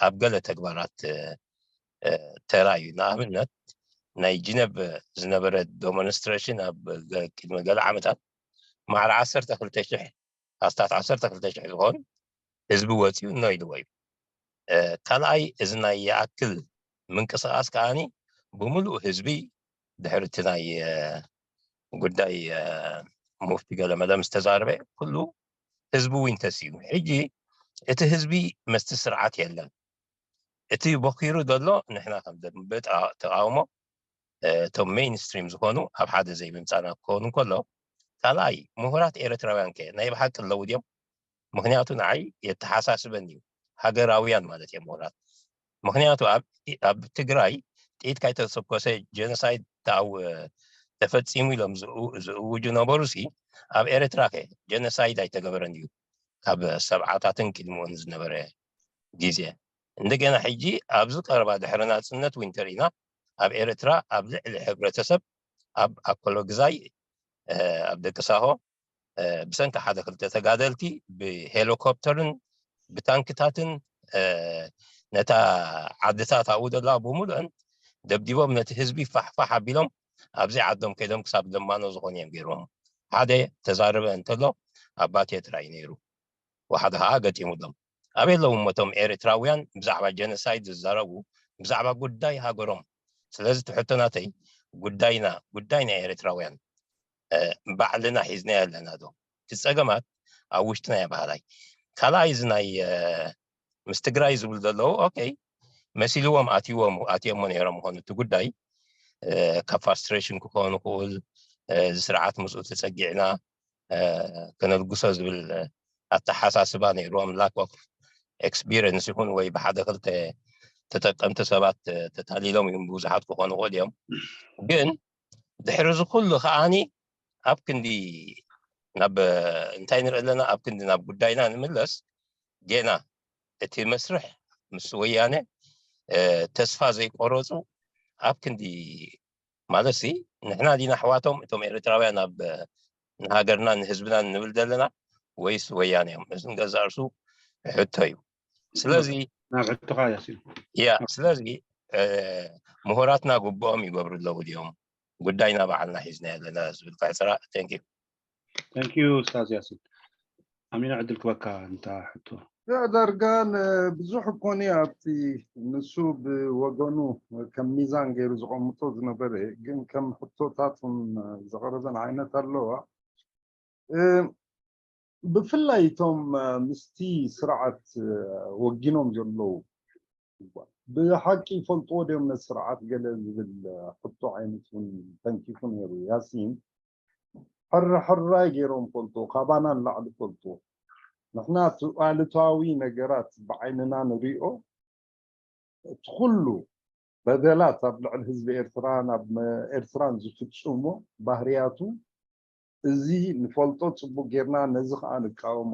ኣብ ገለ ተግባራት ተራእዩ። ንኣብነት ናይ ጂነቭ ዝነበረ ዶሞንስትሬሽን ኣብ ቅድሚ ገለ ዓመታት ማዕረ ዓሰርተ ክልተ ሽሕ ኣስታት ዓሰርተ ክልተ ሽሕ ዝኾን ህዝቢ ወፂኡ እኖ ኢልዎ እዩ። ካልኣይ እዚ ናይ ይኣክል ምንቅስቃስ ከዓኒ ብምሉእ ህዝቢ ድሕሪ እቲ ናይ ጉዳይ ሙፍቲ ገለመለ ምስ ተዛረበ ኩሉ ህዝቢ እውን ተሲኡ። ሕጂ እቲ ህዝቢ መስቲ ስርዓት የለን። እቲ ቦኪሩ ዘሎ ንሕና ከም ደንበ ተቃውሞ እቶም ሜይንስትሪም ዝኾኑ ኣብ ሓደ ዘይምምፃና ክኸውን እንከሎ ካልኣይ ምሁራት ኤርትራውያን ከ ናይ ብሓቂ ኣለዉ ድዮም? ምክንያቱ ንዓይ የተሓሳስበን እዩ ሃገራውያን ማለት እዮም ምሁራት። ምክንያቱ ኣብ ትግራይ ጥይት ካይተተኮሰ ጀኖሳይድ ተፈፂሙ ኢሎም ዝእውጁ ነበሩ ሲ ኣብ ኤርትራ ከ ጀኖሳይድ ኣይተገበረን እዩ ካብ ሰብዓታትን ቅድሚኡን ዝነበረ ግዜ። እንደገና ሕጂ ኣብዚ ቀረባ ድሕሪ ናፅነት ዊንተር ኢና ኣብ ኤርትራ ኣብ ልዕሊ ሕብረተሰብ ኣብ ኣኮሎግዛይ ኣብ ደቂ ሳሆ ብሰንኪ ሓደ ክልተ ተጋደልቲ ብሄሊኮፕተርን ብታንክታትን ነታ ዓድታት ኣብኡ ዘለዋ ብምሉአን ደብዲቦም ነቲ ህዝቢ ፋሕፋሕ ኣቢሎም ኣብዚ ዓዶም ከይዶም ክሳብ ለማኖ ዝኾኑ እዮም ገይሮም። ሓደ ተዛረበ እንተሎ ኣባቴ ጥራይ ነይሩ። ወሓደ ከዓ ገጢሙሎም ኣበይ ኣለዉ እሞ እቶም ኤርትራውያን ብዛዕባ ጀኖሳይድ ዝዛረቡ ብዛዕባ ጉዳይ ሃገሮም? ስለዚ ትሕቶ ናተይ ጉዳይና ጉዳይ ናይ ኤርትራውያን ባዕልና ሒዝናዮ ኣለና ዶ? እቲ ፀገማት ኣብ ውሽጥና እያ ባህላይ። ካልኣይ እዚ ናይ ምስ ትግራይ ዝብሉ ዘለዉ ኦኬ መሲልዎም ኣትዎም ኣትዮሞ ነይሮም ይኾኑ። እቲ ጉዳይ ካብ frustration ክኾኑ ክእል፣ እዚ ስርዓት ምስኡ ተፀጊዕና ክነልግሶ ዝብል ኣተሓሳስባ ነይርዎም። Lack of experience ይኹን ወይ ብሓደ ክልተ ተጠቀምቲ ሰባት ተታሊሎም እዮም ብዙሓት ክኾኑ ክእል እዮም። ግን ድሕሪ እዚ ኩሉ ከዓኒ ኣብ ክንዲ ናብ እንታይ ንርኢ ኣለና፣ ኣብ ክንዲ ናብ ጉዳይና ንምለስ፣ ጌና እቲ መስርሕ ምስ ወያነ ተስፋ ዘይቆረፁ ኣብ ክንዲ ማለት ሲ ንሕና ዲና ኣሕዋቶም እቶም ኤርትራውያን ኣብ ንሃገርና ንህዝብና ንብል ዘለና ወይስ ወያነ እዮም? እዚ ንገዛእ ርእሱ ሕቶ እዩ። ስለዚ ናብ ሕቶኻ ያሲን ያ ስለዚ ምሁራትና ግቡኦም ይገብሩ ኣለዉ ድዮም? ጉዳይና ባዕልና ሒዝና ኣለና ዝብል ክሕፅራ። Thank you። Thank you ኡስታዝ ያሲን። ኣሚና ዕድል ክበካ እንታ ሕቶ ዳርጋ ብዙሕ እኮ ኣብቲ ንሱ ብወገኑ ከም ሚዛን ገይሩ ዝቐምጦ ዝነበረ ግን ከም ሕቶታት እውን ዘቐረበን ዓይነት ኣለዋ። ብፍላይ እቶም ምስቲ ስርዓት ወጊኖም ዘለዉ ብሓቂ ይፈልጥዎ ድዮም ነቲ ስርዓት ገለ ዝብል ሕቶ ዓይነት እውን ተንኪፉ ነይሩ። ያሲን ሕርሕራይ ገይሮም ፈልጡ፣ ካባና ንላዕሊ ፈልጡ። ንሕና እቲ ኣሉታዊ ነገራት ብዓይንና ንሪኦ፣ እቲ ኩሉ በደላት ኣብ ልዕሊ ህዝቢ ኤርትራን ኣብ ኤርትራን ዝፍጽሞ ባህርያቱ እዚ ንፈልጦ ጽቡቅ ጌርና፣ ነዚ ከኣ ንቃወሞ።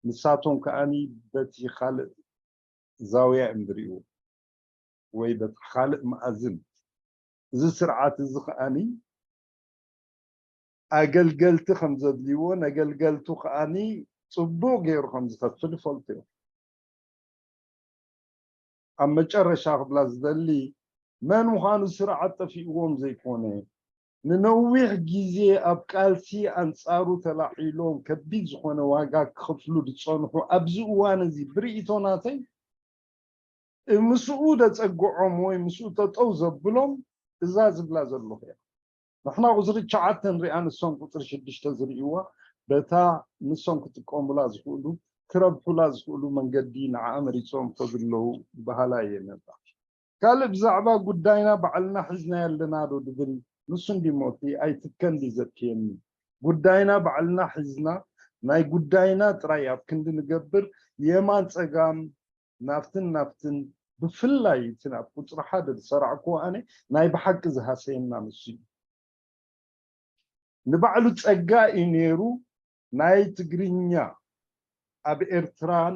ንሳቶም ከኣኒ በቲ ካልእ ዛውያ እዮም ዝርእይዎ ወይ በቲ ካልእ መኣዝን። እዚ ስርዓት እዚ ከኣኒ ኣገልገልቲ ከም ዘድልይዎ፣ ነገልገልቱ ከኣኒ ጽቡቕ ገይሩ ከም ዝኸፍል ይፈልጡ እዮም። ኣብ መጨረሻ ክብላ ዝደሊ፣ መን ምዃኑ ስርዓት ጠፊእዎም ዘይኮነ፣ ንነዊሕ ግዜ ኣብ ቃልሲ ኣንጻሩ ተላዒሎም ከቢድ ዝኾነ ዋጋ ክኸፍሉ ዝጸንሑ ኣብዚ እዋን እዚ ብርእይቶ ናተይ ምስኡ ደጸግዖም ወይ ምስኡ ጠጠው ዘብሎም እዛ ዝብላ ዘለኹ እያ። ንሕና ቁፅሪ ትሽዓተ ንሪኣ ንሶም ቁፅሪ ሽዱሽተ ዝርእይዋ በታ ንሶም ክጥቀሙላ ዝኽእሉ ክረብሑላ ዝኽእሉ መንገዲ ንዓ መሪፆም ከዝለዉ በሃላ እየ ነባ። ካልእ ብዛዕባ ጉዳይና ባዕልና ሒዝና ያለና ዶ ድብል ንሱ እንዲሞቲ ኣይትከን ድዩ ዘብክየኒ። ጉዳይና ባዕልና ሒዝና ናይ ጉዳይና ጥራይ ኣብ ክንዲ ንገብር የማን ፀጋም ናብትን ናብትን ብፍላይ እቲ ናብ ቁፅሪ ሓደ ዝሰራዕኩዎ ኣነ ናይ ብሓቂ ዝሃሰየና ንሱ እዩ። ንባዕሉ ፀጋ እዩ ነይሩ ናይ ትግርኛ ኣብ ኤርትራን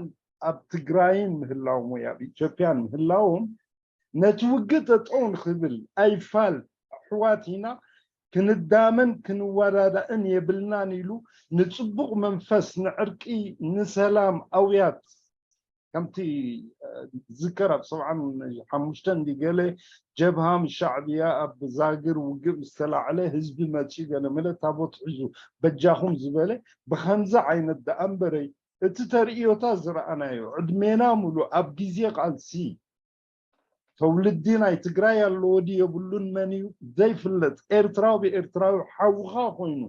ኣብ ትግራይን ምህላዎም ወይ ኣብ ኢትዮጵያን ምህላዎም ነቲ ውግእ ጠጠው ንክብል ኣይፋል ኣሕዋት ኢና ክንዳመን ክንወዳዳእን የብልናን ኢሉ ንፅቡቕ መንፈስ ንዕርቂ ንሰላም ኣውያት ከምቲ ዝከር ኣብ ሰብዓን ሓሙሽተን እንዲ ገለ ጀብሃ ምስ ሻዕብያ ኣብ ዛግር ውግእ ምስ ተላዕለ ህዝቢ መፂኡ ገለ መለ ታቦት ሒዙ በጃኹም ዝበለ ብከምዚ ዓይነት ደኣ እምበረይ እቲ ተርእዮታት ዝረኣናዮ ዕድሜና ሙሉእ ኣብ ግዜ ቃልሲ ተውልዲ ናይ ትግራይ ኣለዎ ድዩ የብሉን መን እዩ ዘይፍለጥ ኤርትራዊ ብኤርትራዊ ሓውኻ ኮይኑ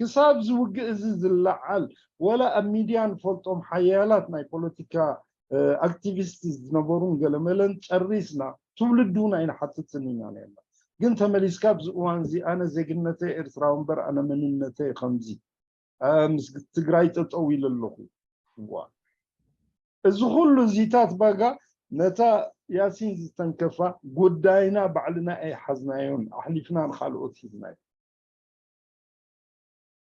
ክሳብ ዝውግእ እዚ ዝለዓል ወላ ኣብ ሚድያ ንፈልጦም ሓያላት ናይ ፖለቲካ ኣክቲቪስት ዝነበሩን ገለመለን ጨሪስና ትውልዲ እውን ኣይንሓትትን ኢና ነርና ግን ተመሊስካ ኣብዚ እዋን እዚ ኣነ ዜግነተይ ኤርትራዊ እምበር ኣነ መንነተይ ከምዚ ምስ ትግራይ ጠጠው ኢለ ኣለኹ እዋ እዚ ኩሉ እዚታት ባጋ ነታ ያሲን ዝተንከፋ ጉዳይና ባዕልና ኣይሓዝናዮን ኣሕሊፍና ንካልኦት ሂብናዮ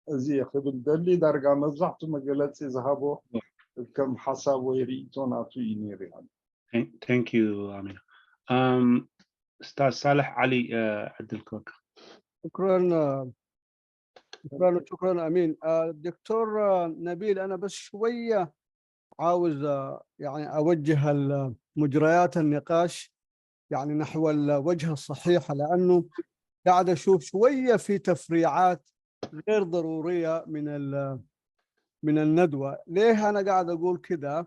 እዚ ክብል ደሊ ዳርጋ መብዛሕቱ መገለፂ ዝሃቦ ከም ሓሳብ ወይ ርእቶ ናቱ እዩ ነይሩ ይሃል Thank you ኣሚና ኡስታዝ ሳልሕ ዓሊ ዕድል ክበካ شكرا شكرا شكرا امين دكتور نبيل انا بس شويه عاوز يعني اوجه مجريات النقاش يعني نحو الوجهه الصحيحه لانه قاعد اشوف شويه في تفريعات غير ضروريه من من الندوه، ليه انا قاعد اقول كذا؟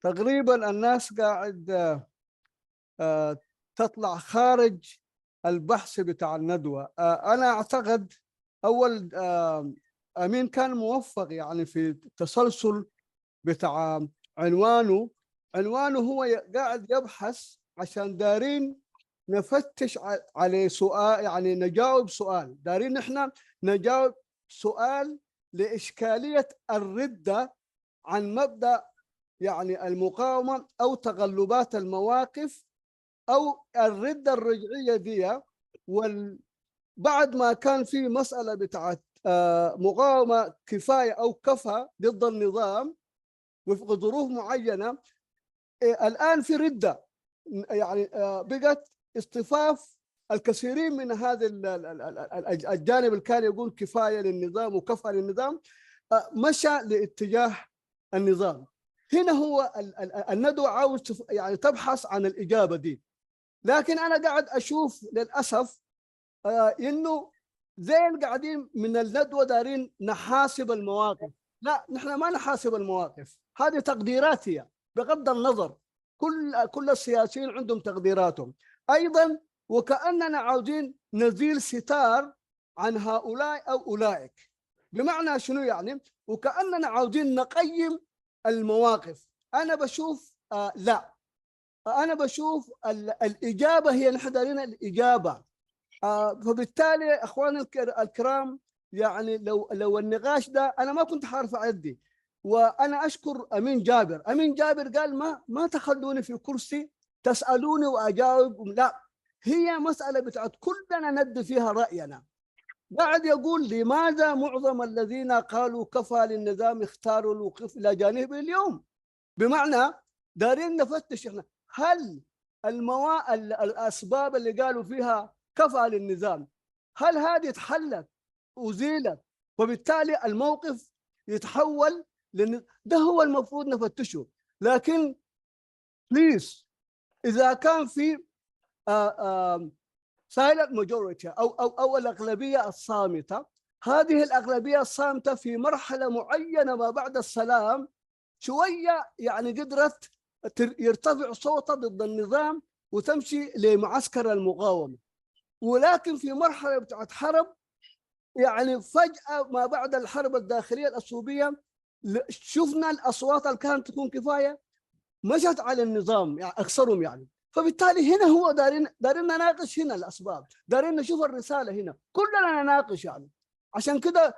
تقريبا الناس قاعد تطلع خارج البحث بتاع الندوه، انا اعتقد اول امين كان موفق يعني في التسلسل بتاع عنوانه عنوانه هو قاعد يبحث عشان دارين نفتش ع- على سؤال، يعني نجاوب سؤال، دارين نحن نجاوب سؤال لإشكالية الردة عن مبدأ، يعني، المقاومة أو تغلبات المواقف أو الردة الرجعية دي. وال بعد ما كان في مسألة بتاعت آه، مقاومة كفاية أو كفى ضد النظام وفق ظروف معينة، إيه، الآن في ردة، يعني آه، بقت اصطفاف الكثيرين من هذا ال- ال- ال- ال- ال- الجانب اللي كان يقول كفاية للنظام وكفى للنظام، آه، مشى لاتجاه النظام. هنا هو ال- ال- الندوة عاوز تف- يعني تبحث عن الإجابة دي. لكن أنا قاعد أشوف للأسف آه، إنه زين قاعدين من الندوة دارين نحاسب المواقف. لا، نحن ما نحاسب المواقف، هذه تقديرات هي، بغض النظر. كل كل السياسيين عندهم تقديراتهم أيضا، وكأننا عاوزين نزيل ستار عن هؤلاء أو أولئك. بمعنى شنو يعني؟ وكأننا عاوزين نقيم المواقف. أنا بشوف آه لا، أنا بشوف ال- الإجابة هي، نحن دارين الإجابة. آه، فبالتالي أخواني الكر- الكرام، يعني لو لو النقاش ده أنا ما كنت حارفع يدي. وأنا أشكر أمين جابر. أمين جابر قال: "ما ما تخلوني في كرسي تسألوني وأجاوب." لا، هي مسألة بتاعت كلنا ندي فيها رأينا. بعد يقول: "لماذا معظم الذين قالوا كفى للنظام اختاروا الوقوف إلى جانبه اليوم؟" بمعنى دارين نفتش احنا، هل الموا... ال- الاسباب اللي قالوا فيها كفى للنظام، هل هذه اتحلت، ازيلت، وبالتالي الموقف يتحول لن... ده هو المفروض نفتشه. لكن بليز، اذا كان في آه، آه، silent majority او او او الاغلبيه الصامته، هذه الاغلبيه الصامته في مرحله معينه ما بعد السلام شويه يعني قدرت تر- يرتفع صوتها ضد النظام وتمشي لمعسكر المقاومه. ولكن في مرحله بتاعت حرب، يعني فجاه ما بعد الحرب الداخليه الاثيوبيه، ل- شفنا الاصوات اللي كانت تكون كفايه مشت على النظام، يعني اكثرهم يعني. فبالتالي هنا هو دارين دارين نناقش هنا الاسباب، دارين نشوف الرساله هنا، كلنا نناقش يعني. عشان كده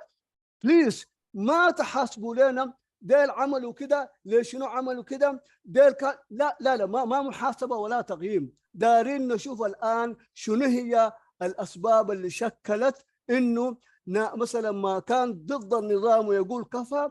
بليز ما تحاسبوا لنا، ديل عملوا كده ليه، شنو عملوا كده، ديل كان لا لا لا ما ما محاسبه ولا تقييم. دارين نشوف الان شنو هي الاسباب اللي شكلت انه نا- مثلا ما كان ضد النظام ويقول كفى،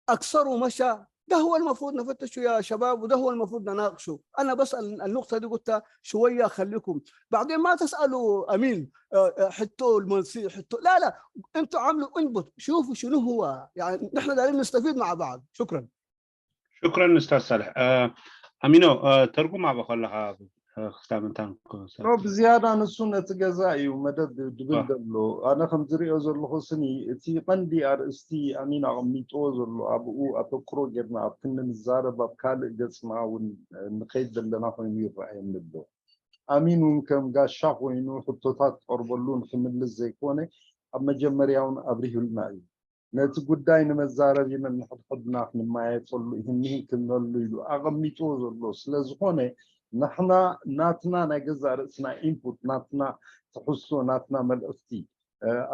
اكثروا مشى. ده هو المفروض نفتشه يا شباب، وده هو المفروض نناقشه. انا بس ال- النقطه دي قلتها شويه اخليكم، بعدين ما تسالوا امين آه، آه، حتو المنسي حتو، لا لا، انتوا عملوا انبوت، شوفوا شنو هو، يعني نحن دايرين نستفيد مع بعض. شكرا. شكرا استاذ صالح. ኣሚኖ፣ ተርጉም ኣበ ከለኻ ክታብ እንታን ብዝያዳ ንሱ ነቲ ገዛ እዩ መደብ ድብል ዘሎ። ኣነ ከም ዝሪኦ ዘለኹ ስኒ እቲ ቀንዲ ኣርእስቲ ኣሚን ኣቐሚጥዎ ዘሎ ኣብኡ ኣተኩሮ ጌርና ኣብ ክንዲ ንዛረብ ኣብ ካልእ ገፅና እውን ንኸይድ ዘለና ኮይኑ ይረኣየኒ ኣሎ። ኣሚን እውን ከም ጋሻ ኮይኑ ሕቶታት ትቐርበሉ ንክምልስ ዘይኮነ ኣብ መጀመርያ እውን ኣብሪሁልና እዩ። ነቲ ጉዳይ ንመዛረቢ ነንሕድሕድና ክንመያየጠሉ ይህንህን ክንበሉ ኢሉ ኣቐሚጥዎ ዘሎ ስለ ዝኾነ ንሕና ናትና ናይ ገዛእ ርእስና ኢንፑት ናትና ትሕዝቶ ናትና መልእኽቲ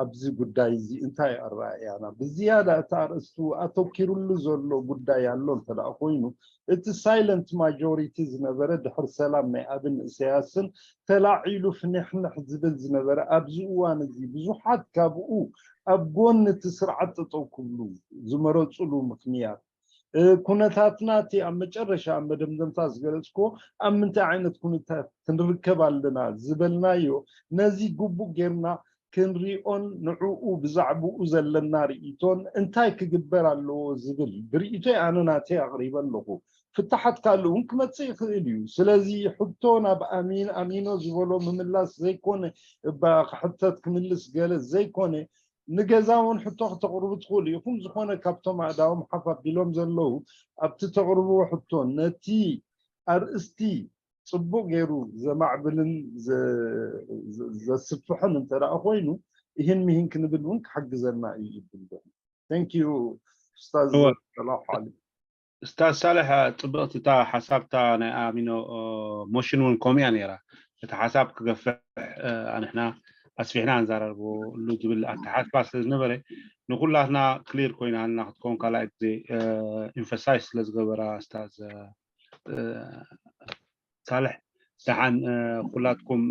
ኣብዚ ጉዳይ እዚ እንታይ ኣረኣእያና ብዝያዳ እቲ ኣርእስቱ ኣተኪሩሉ ዘሎ ጉዳይ ኣሎ እንተ ደኣ ኮይኑ እቲ ሳይለንት ማጆሪቲ ዝነበረ ድሕሪ ሰላም ናይ ኣብን እሰያስን ተላዒሉ ፍንሕንሕ ዝብል ዝነበረ ኣብዚ እዋን እዚ ብዙሓት ካብኡ ኣብ ጎኒ እቲ ስርዓት ጠጠው ክብሉ ዝመረፅሉ ምኽንያት ኩነታትና እቲ ኣብ መጨረሻ ኣብ መደምደምታ ዝገለፅክዎ ኣብ ምንታይ ዓይነት ኩነታት ክንርከብ ኣለና ዝበልናዮ ነዚ ግቡእ ጌርና ክንሪኦን ንዕኡ ብዛዕባኡ ዘለና ርእይቶን እንታይ ክግበር ኣለዎ ዝብል ብርእይቶይ ኣነ ናተይ ኣቕሪበ ኣለኹ። ፍታሓት ካልእ እውን ክመፅእ ይኽእል እዩ። ስለዚ ሕቶ ናብ ኣሚን ኣሚኖ ዝበሎ ምምላስ ዘይኮነ እባ ክሕተት ክምልስ ገለ ዘይኮነ ንገዛ እውን ሕቶ ክተቕርቡ ትኽእሉ ኢኹም። ዝኾነ ካብቶም ኣእዳዎም ሓፍ ኣቢሎም ዘለዉ ኣብቲ ተቕርብዎ ሕቶ ነቲ ኣርእስቲ ፅቡቕ ገይሩ ዘማዕብልን ዘስፍሕን እንተ ደኣ ኮይኑ ይህን ምሂን ክንብል እውን ክሕግዘና እዩ ይብል። Thank you ኡስታዝ ሰላሕ ዓሊ። እስታዝ ሳልሕ፣ ጽብቕቲ እታ ሓሳብታ ናይ ኣሚኖ ሞሽን እውን ከምኡ እያ ነይራ። እቲ ሓሳብ ክገፍሕ፣ ኣንሕና ኣስፊሕና ንዛረብሉ ዝብል ኣተሓስባ ስለ ዝነበረ፣ ንኩላትና ክሊር ኮይናልና ክትከውን ካልኣይ ግዜ ኢንፈሳይዝ ስለ ዝገበራ እስታዝ ሳልሕ፣ ደሓን ኩላትኩም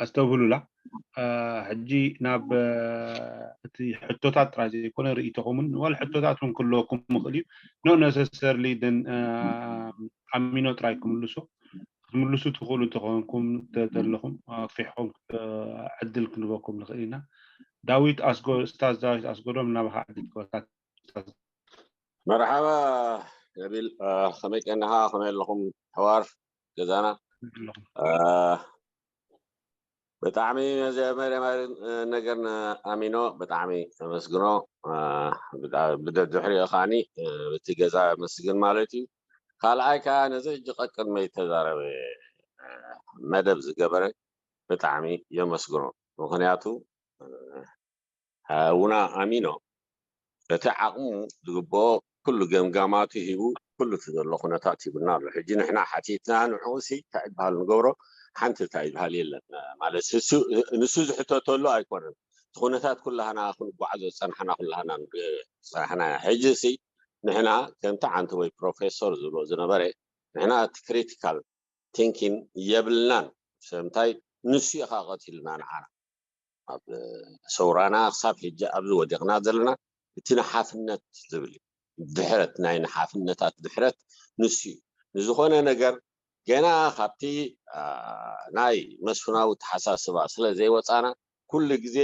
ኣስተብህሉላ። ሕጂ ናብ እቲ ሕቶታት ጥራይ ዘይኮነ ርእይቶኹምን ዋላ ሕቶታት እውን ክህልወኩም ይኽእል እዩ። ኖ ነሰሰርሊ ድን ኣሚኖ ጥራይ ክምልሶ ክትምልሱ ትኽእሉ እንተኾንኩም ተለኹም ኣፊሕኹም ዕድል ክንበኩም ንኽእል ኢና። ዳዊት ኣስጎ እስታዝ ዳዊት ኣስጎዶም ናባኻ ዕድል ክበካ። መርሓባ ነቢል፣ ከመይ ቀኒኻ? ከመይ ኣለኹም ኣሕዋር ገዛና? ብጣዕሚ መጀመርያ ነገር ንኣሚኖ ብጣዕሚ ኣመስግኖ። ብድሕሪኡ ከዓኒ እቲ ገዛ ኣመስግን ማለት እዩ። ካልኣይ ከዓ ነዚ ሕጂ ቀቅድመይ ተዛረበ መደብ ዝገበረ ብጣዕሚ የመስግኖ። ምክንያቱ ሓውና ኣሚኖ በቲ ዓቕሙ ዝግብኦ ኩሉ ገምጋማቱ ሂቡ ኩሉ እቲ ዘሎ ኩነታት ሂቡና ኣሎ። ሕጂ ንሕና ሓቲትና ንዕኡ ሲ እንታይ ይበሃል ንገብሮ ሓንቲ እንታይ ይበሃል የለን ማለት ንሱ ዝሕተተሉ ኣይኮነን። እቲ ኩነታት ኩላህና ክንጓዓዞ ዝፀናሕና ኩላህና ዝፀናሕና ሕጂ ሲ ንሕና ከምቲ ዓንተ ወይ ፕሮፌሰር ዝብሎ ዝነበረ ንሕና እቲ ክሪቲካል ቲንኪን የብልናን። ስለምንታይ ንሱ ኢኻ ቀቲሉና ንዓና ኣብ ሰውራና ክሳብ ሕጂ ኣብዚ ወዲቕና ዘለና እቲ ንሓፍነት ዝብል እዩ። ድሕረት ናይ ንሓፍነታት ድሕረት ንሱ እዩ። ንዝኾነ ነገር ገና ካብቲ ናይ መስፍናዊ ተሓሳስባ ስለ ዘይወፃና ኩሉ ግዜ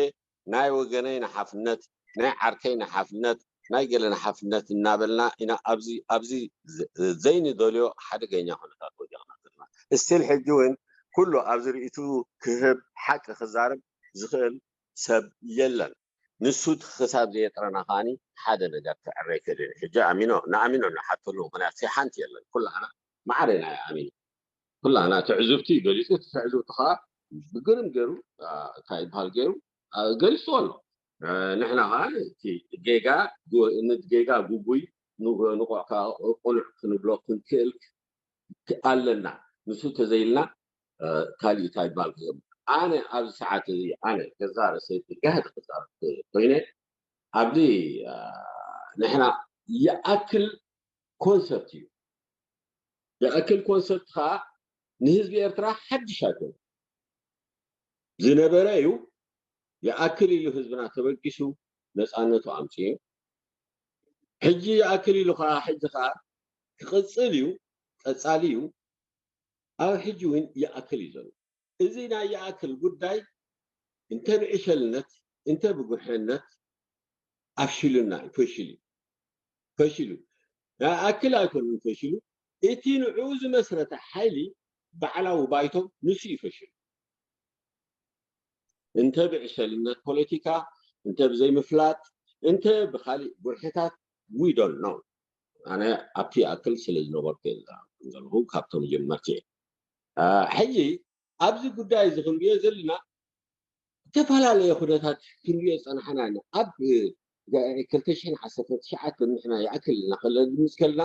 ናይ ወገነይ ንሓፍነት ናይ ዓርከይ ንሓፍነት ናይ ገለ ንሓፍነት እናበልና ኢና ኣብዚ ኣብዚ ዘይንደልዮ ሓደገኛ ኩነታት ወዲቕና ዘለና። እስቲል ሕጂ እውን ኩሉ ኣብዚ ርእይቱ ክህብ ሓቂ ክዛረብ ዝኽእል ሰብ የለን። ንሱ ክሳብ ዘየጥረና ከዓኒ ሓደ ነገር ክዕረ ኣይክእልን። ሕጂ ኣሚኖ ንኣሚኖ ንሓተሉ ምክንያት ሓንቲ የለን። ኩላና ማዕረ ናይ ኣሚኖ ኩላና ትዕዝብቲ ገሊፁ እቲ ትዕዝብቲ ከዓ ብግርም ገይሩ እንታይ ይበሃል ገይሩ ገሊፁ ኣሎ። ንሕና ከዓ እቲ ጌጋ ጌጋ ጉጉይ ንቑዕ ከዓ ቁኑዕ ክንብሎ ክንክእል ኣለና። ንሱ ተዘይልና ካሊእ እንታይ ይበሃል ክገብር ኣነ ኣብዚ ሰዓት እዚ ኣነ ገዛ ርእሰይ ብጋህዲ ክዛረብ ኮይነ ኣብዚ ንሕና ይኣክል ኮንሰፕት እዩ። ይኣክል ኮንሰፕት ከዓ ንህዝቢ ኤርትራ ሓድሽ ኣይኮነ ዝነበረ እዩ። ይኣክል ኢሉ ህዝብና ተበጊሱ ነፃነቱ ኣምፅኡ። ሕጂ ይኣክል ኢሉ ከዓ ሕጂ ከዓ ክቕፅል እዩ፣ ቀፃሊ እዩ። ኣብ ሕጂ እውን ይኣክል እዩ ዘሎ። እዚ ናይ ይኣክል ጉዳይ እንተ ብዕሸልነት እንተ ብጉርሕነት ኣፍሽሉና እዩ፣ ፈሽሉ እዩ፣ ፈሽሉ። ይኣክል ኣይኮነን ፈሽሉ፣ እቲ ንዕኡ ዝመስረተ ሓይሊ ባዕላዊ ባይቶ ንሱ እዩ ፈሽሉ። እንተ ብዕሸልነት ፖለቲካ፣ እንተ ብዘይምፍላጥ፣ እንተ ብኻሊእ ጉርሕታት we don't know። ኣነ ኣብቲ ይኣክል ስለ ዝነበርኩ ዘለኹ ካብቶም ጀመርቲ እየ። ሕጂ ኣብዚ ጉዳይ እዚ ክንሪኦ ዘለና ዝተፈላለየ ኩነታት ክንሪኦ ዝፀናሕና ኢና። ኣብ ክልተ ሽሕን ዓሰርተ ትሽዓተን ንሕና ይኣክል ኢልና ክለግምስ ከለና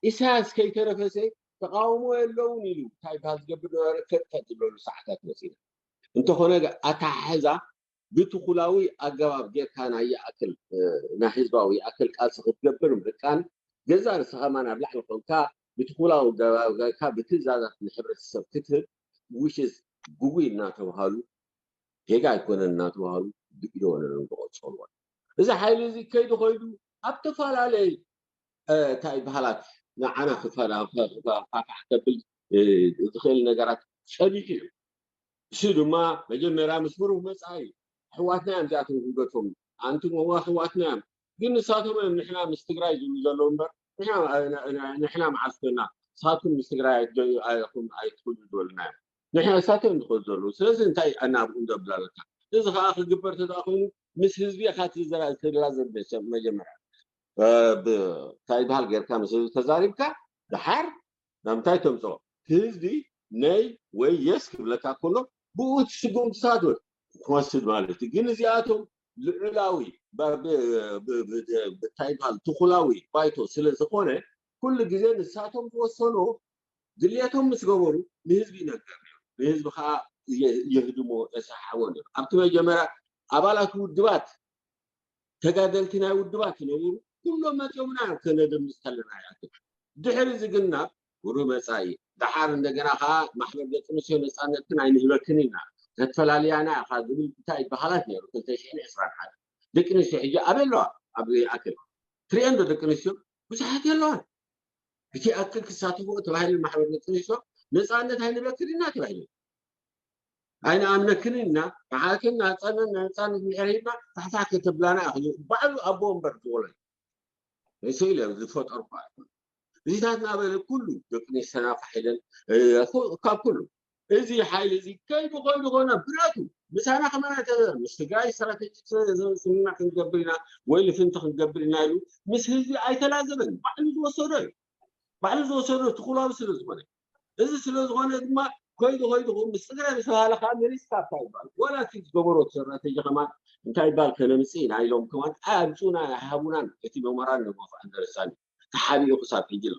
ኢሳያስ ከይተረፈሰ ተቃውሞ የለውን ኢሉ እንታይ ይበሃል ዝገብር ነበረ ፈጥፈጥ ዝብለሉ ሰዓታት መፂና። እንተኾነ ኣተሓሕዛ ብትኩላዊ ኣገባብ ጌርካ ናይ ይኣክል ናይ ህዝባዊ ይኣክል ቃልሲ ክትገብር ምርቃን ገዛ ርእስኻ ከማን ኣብ ላዕሊ ኮንካ ብትኩላዊ ኣገባብ ጌርካ ብትእዛዛት ንሕብረተሰብ ክትህብ which is ጉጉይ እናተባሃሉ ጌጋ ኣይኮነን እናተባሃሉ ብኢደ ወለዶም ዝቐፀልዎ እዚ ሓይሊ እዚ ከይዱ ከይዱ ኣብ ተፈላለየ እንታይ ይበሃላት ንዓና ክፋፋሕ ከብል ዝኽእል ነገራት ጸኒሑ እዩ። እሱ ድማ መጀመርያ ምስ ብሩህ መጻኢ ኣሕዋትና እዮም እዚኣቶም ክንገድፎም ኣንቱም እዋ ኣሕዋትና እዮም ግን ንሳቶም እዮም ንሕና ምስ ትግራይ ዝብሉ ዘለዉ እምበር ንሕና መዓስ ኮይና ንሳቶም ምስ ትግራይ ኣይትኽእሉ ዝበሉና እዮም ንሕና እሳቶም እዮም ዝኸዱ ዘለዉ ስለዚ እንታይ ኣናብኡ ዘብላለካ እዚ ከዓ ክግበር ተደኣ ኮይኑ ምስ ህዝቢ ኢኻ ትላዘብ መጀመርያ እንታይ ይበሃል ጌርካ ምስ ህዝቢ ተዛሪብካ ደሓር ናብ ምንታይ ተምፅኦ ህዝቢ ነይ ወይ የስ ክብለካ ከሎ ብኡ እቲ ስጉምትታት ክወስድ ማለት እዩ ግን እዚኣቶም ልዑላዊ እንታይ ይበሃል ትኩላዊ ባይቶ ስለ ዝኾነ ኩሉ ግዜ ንሳቶም ዝወሰኖ ድልየቶም ምስ ገበሩ ንህዝቢ ይነገር ነይሩ። ንህዝቢ ከዓ የ- የህድሞ የሰሓቦ ነይሩ። ኣብቲ መጀመርያ ኣባላት ውድባት ተጋደልቲ ናይ ውድባት ዝነበሩ ኩሎም መፂኦምና ከነደምፅ ከለና ይኣክል። ድሕሪ እዚ ግን ናብ ቁሩብ መፃኢ ደሓር እንደገና ከዓ ማሕበር ደቂ ኣንስትዮ ነፃነትን ኣይንህበክን ኢና ተፈላልያና ኢኻ ዝብል እንታይ በሃላት ነይሩ ክልተ ሽሕን ዕስራን ሓደ ደቂ ኣንስትዮ ሕጂ ኣበይ ኣለዋ? ኣብ ይኣክል ትሪኤን ዶ ደቂ ኣንስትዮ ብዙሓት የለዋን። እቲ ኣክል ክሳተፍኦ ተባሂሉ ማሕበር ደቂ ኣንስትዮ ነፃነት ኣይንበክን ኢና ተባሂሉ ኣይንኣምነክን ኢና። ብሓኪን ናፃነት ነፃነት እንድሕር ሂብና ፋሕፋሕ ከተብላና ኢኹ። ባዕሉ ኣቦ ወንበር ዝበሎ ርእሲ ኢለ ዝፈጠርኩ ኣይኮን እዚታት ናበለ ኩሉ ደቂ ኣንስትዮ ተናፋሕ ኢለን ካብ ኩሉ እዚ ሓይሊ እዚ ከይዱ ከይዱ ኮነ ብረቱ ምሳና ከማና ምስ ትግራይ ስትራቴጂ ስምምዕ ክንገብር ኢና ወይ ልፍንቲ ክንገብር ኢና ኢሉ ምስ ህዝቢ ኣይተላዘበን። ባዕሉ ዝወሰዶ እዩ። ባዕሉ ዝወሰዶ ትኩላዊ ስለ ዝኾነ እዚ ስለ ዝኾነ ድማ ከይዱ ከይዱ ምስ ትግራይ ምስ በሃለ ከዓ መሪስ ካብታ ይባል ዋላ እቲ ዝገበሮ ስትራቴጂ ከማን እንታይ ይባል ከነምፅእ ኢና ኢሎም ከማን ኣምፁና ኣይሃቡናን እቲ መመራን ንጎፋ እንደረሳኒ ተሓቢኡ ክሳብ ሕጂ ኣሎ።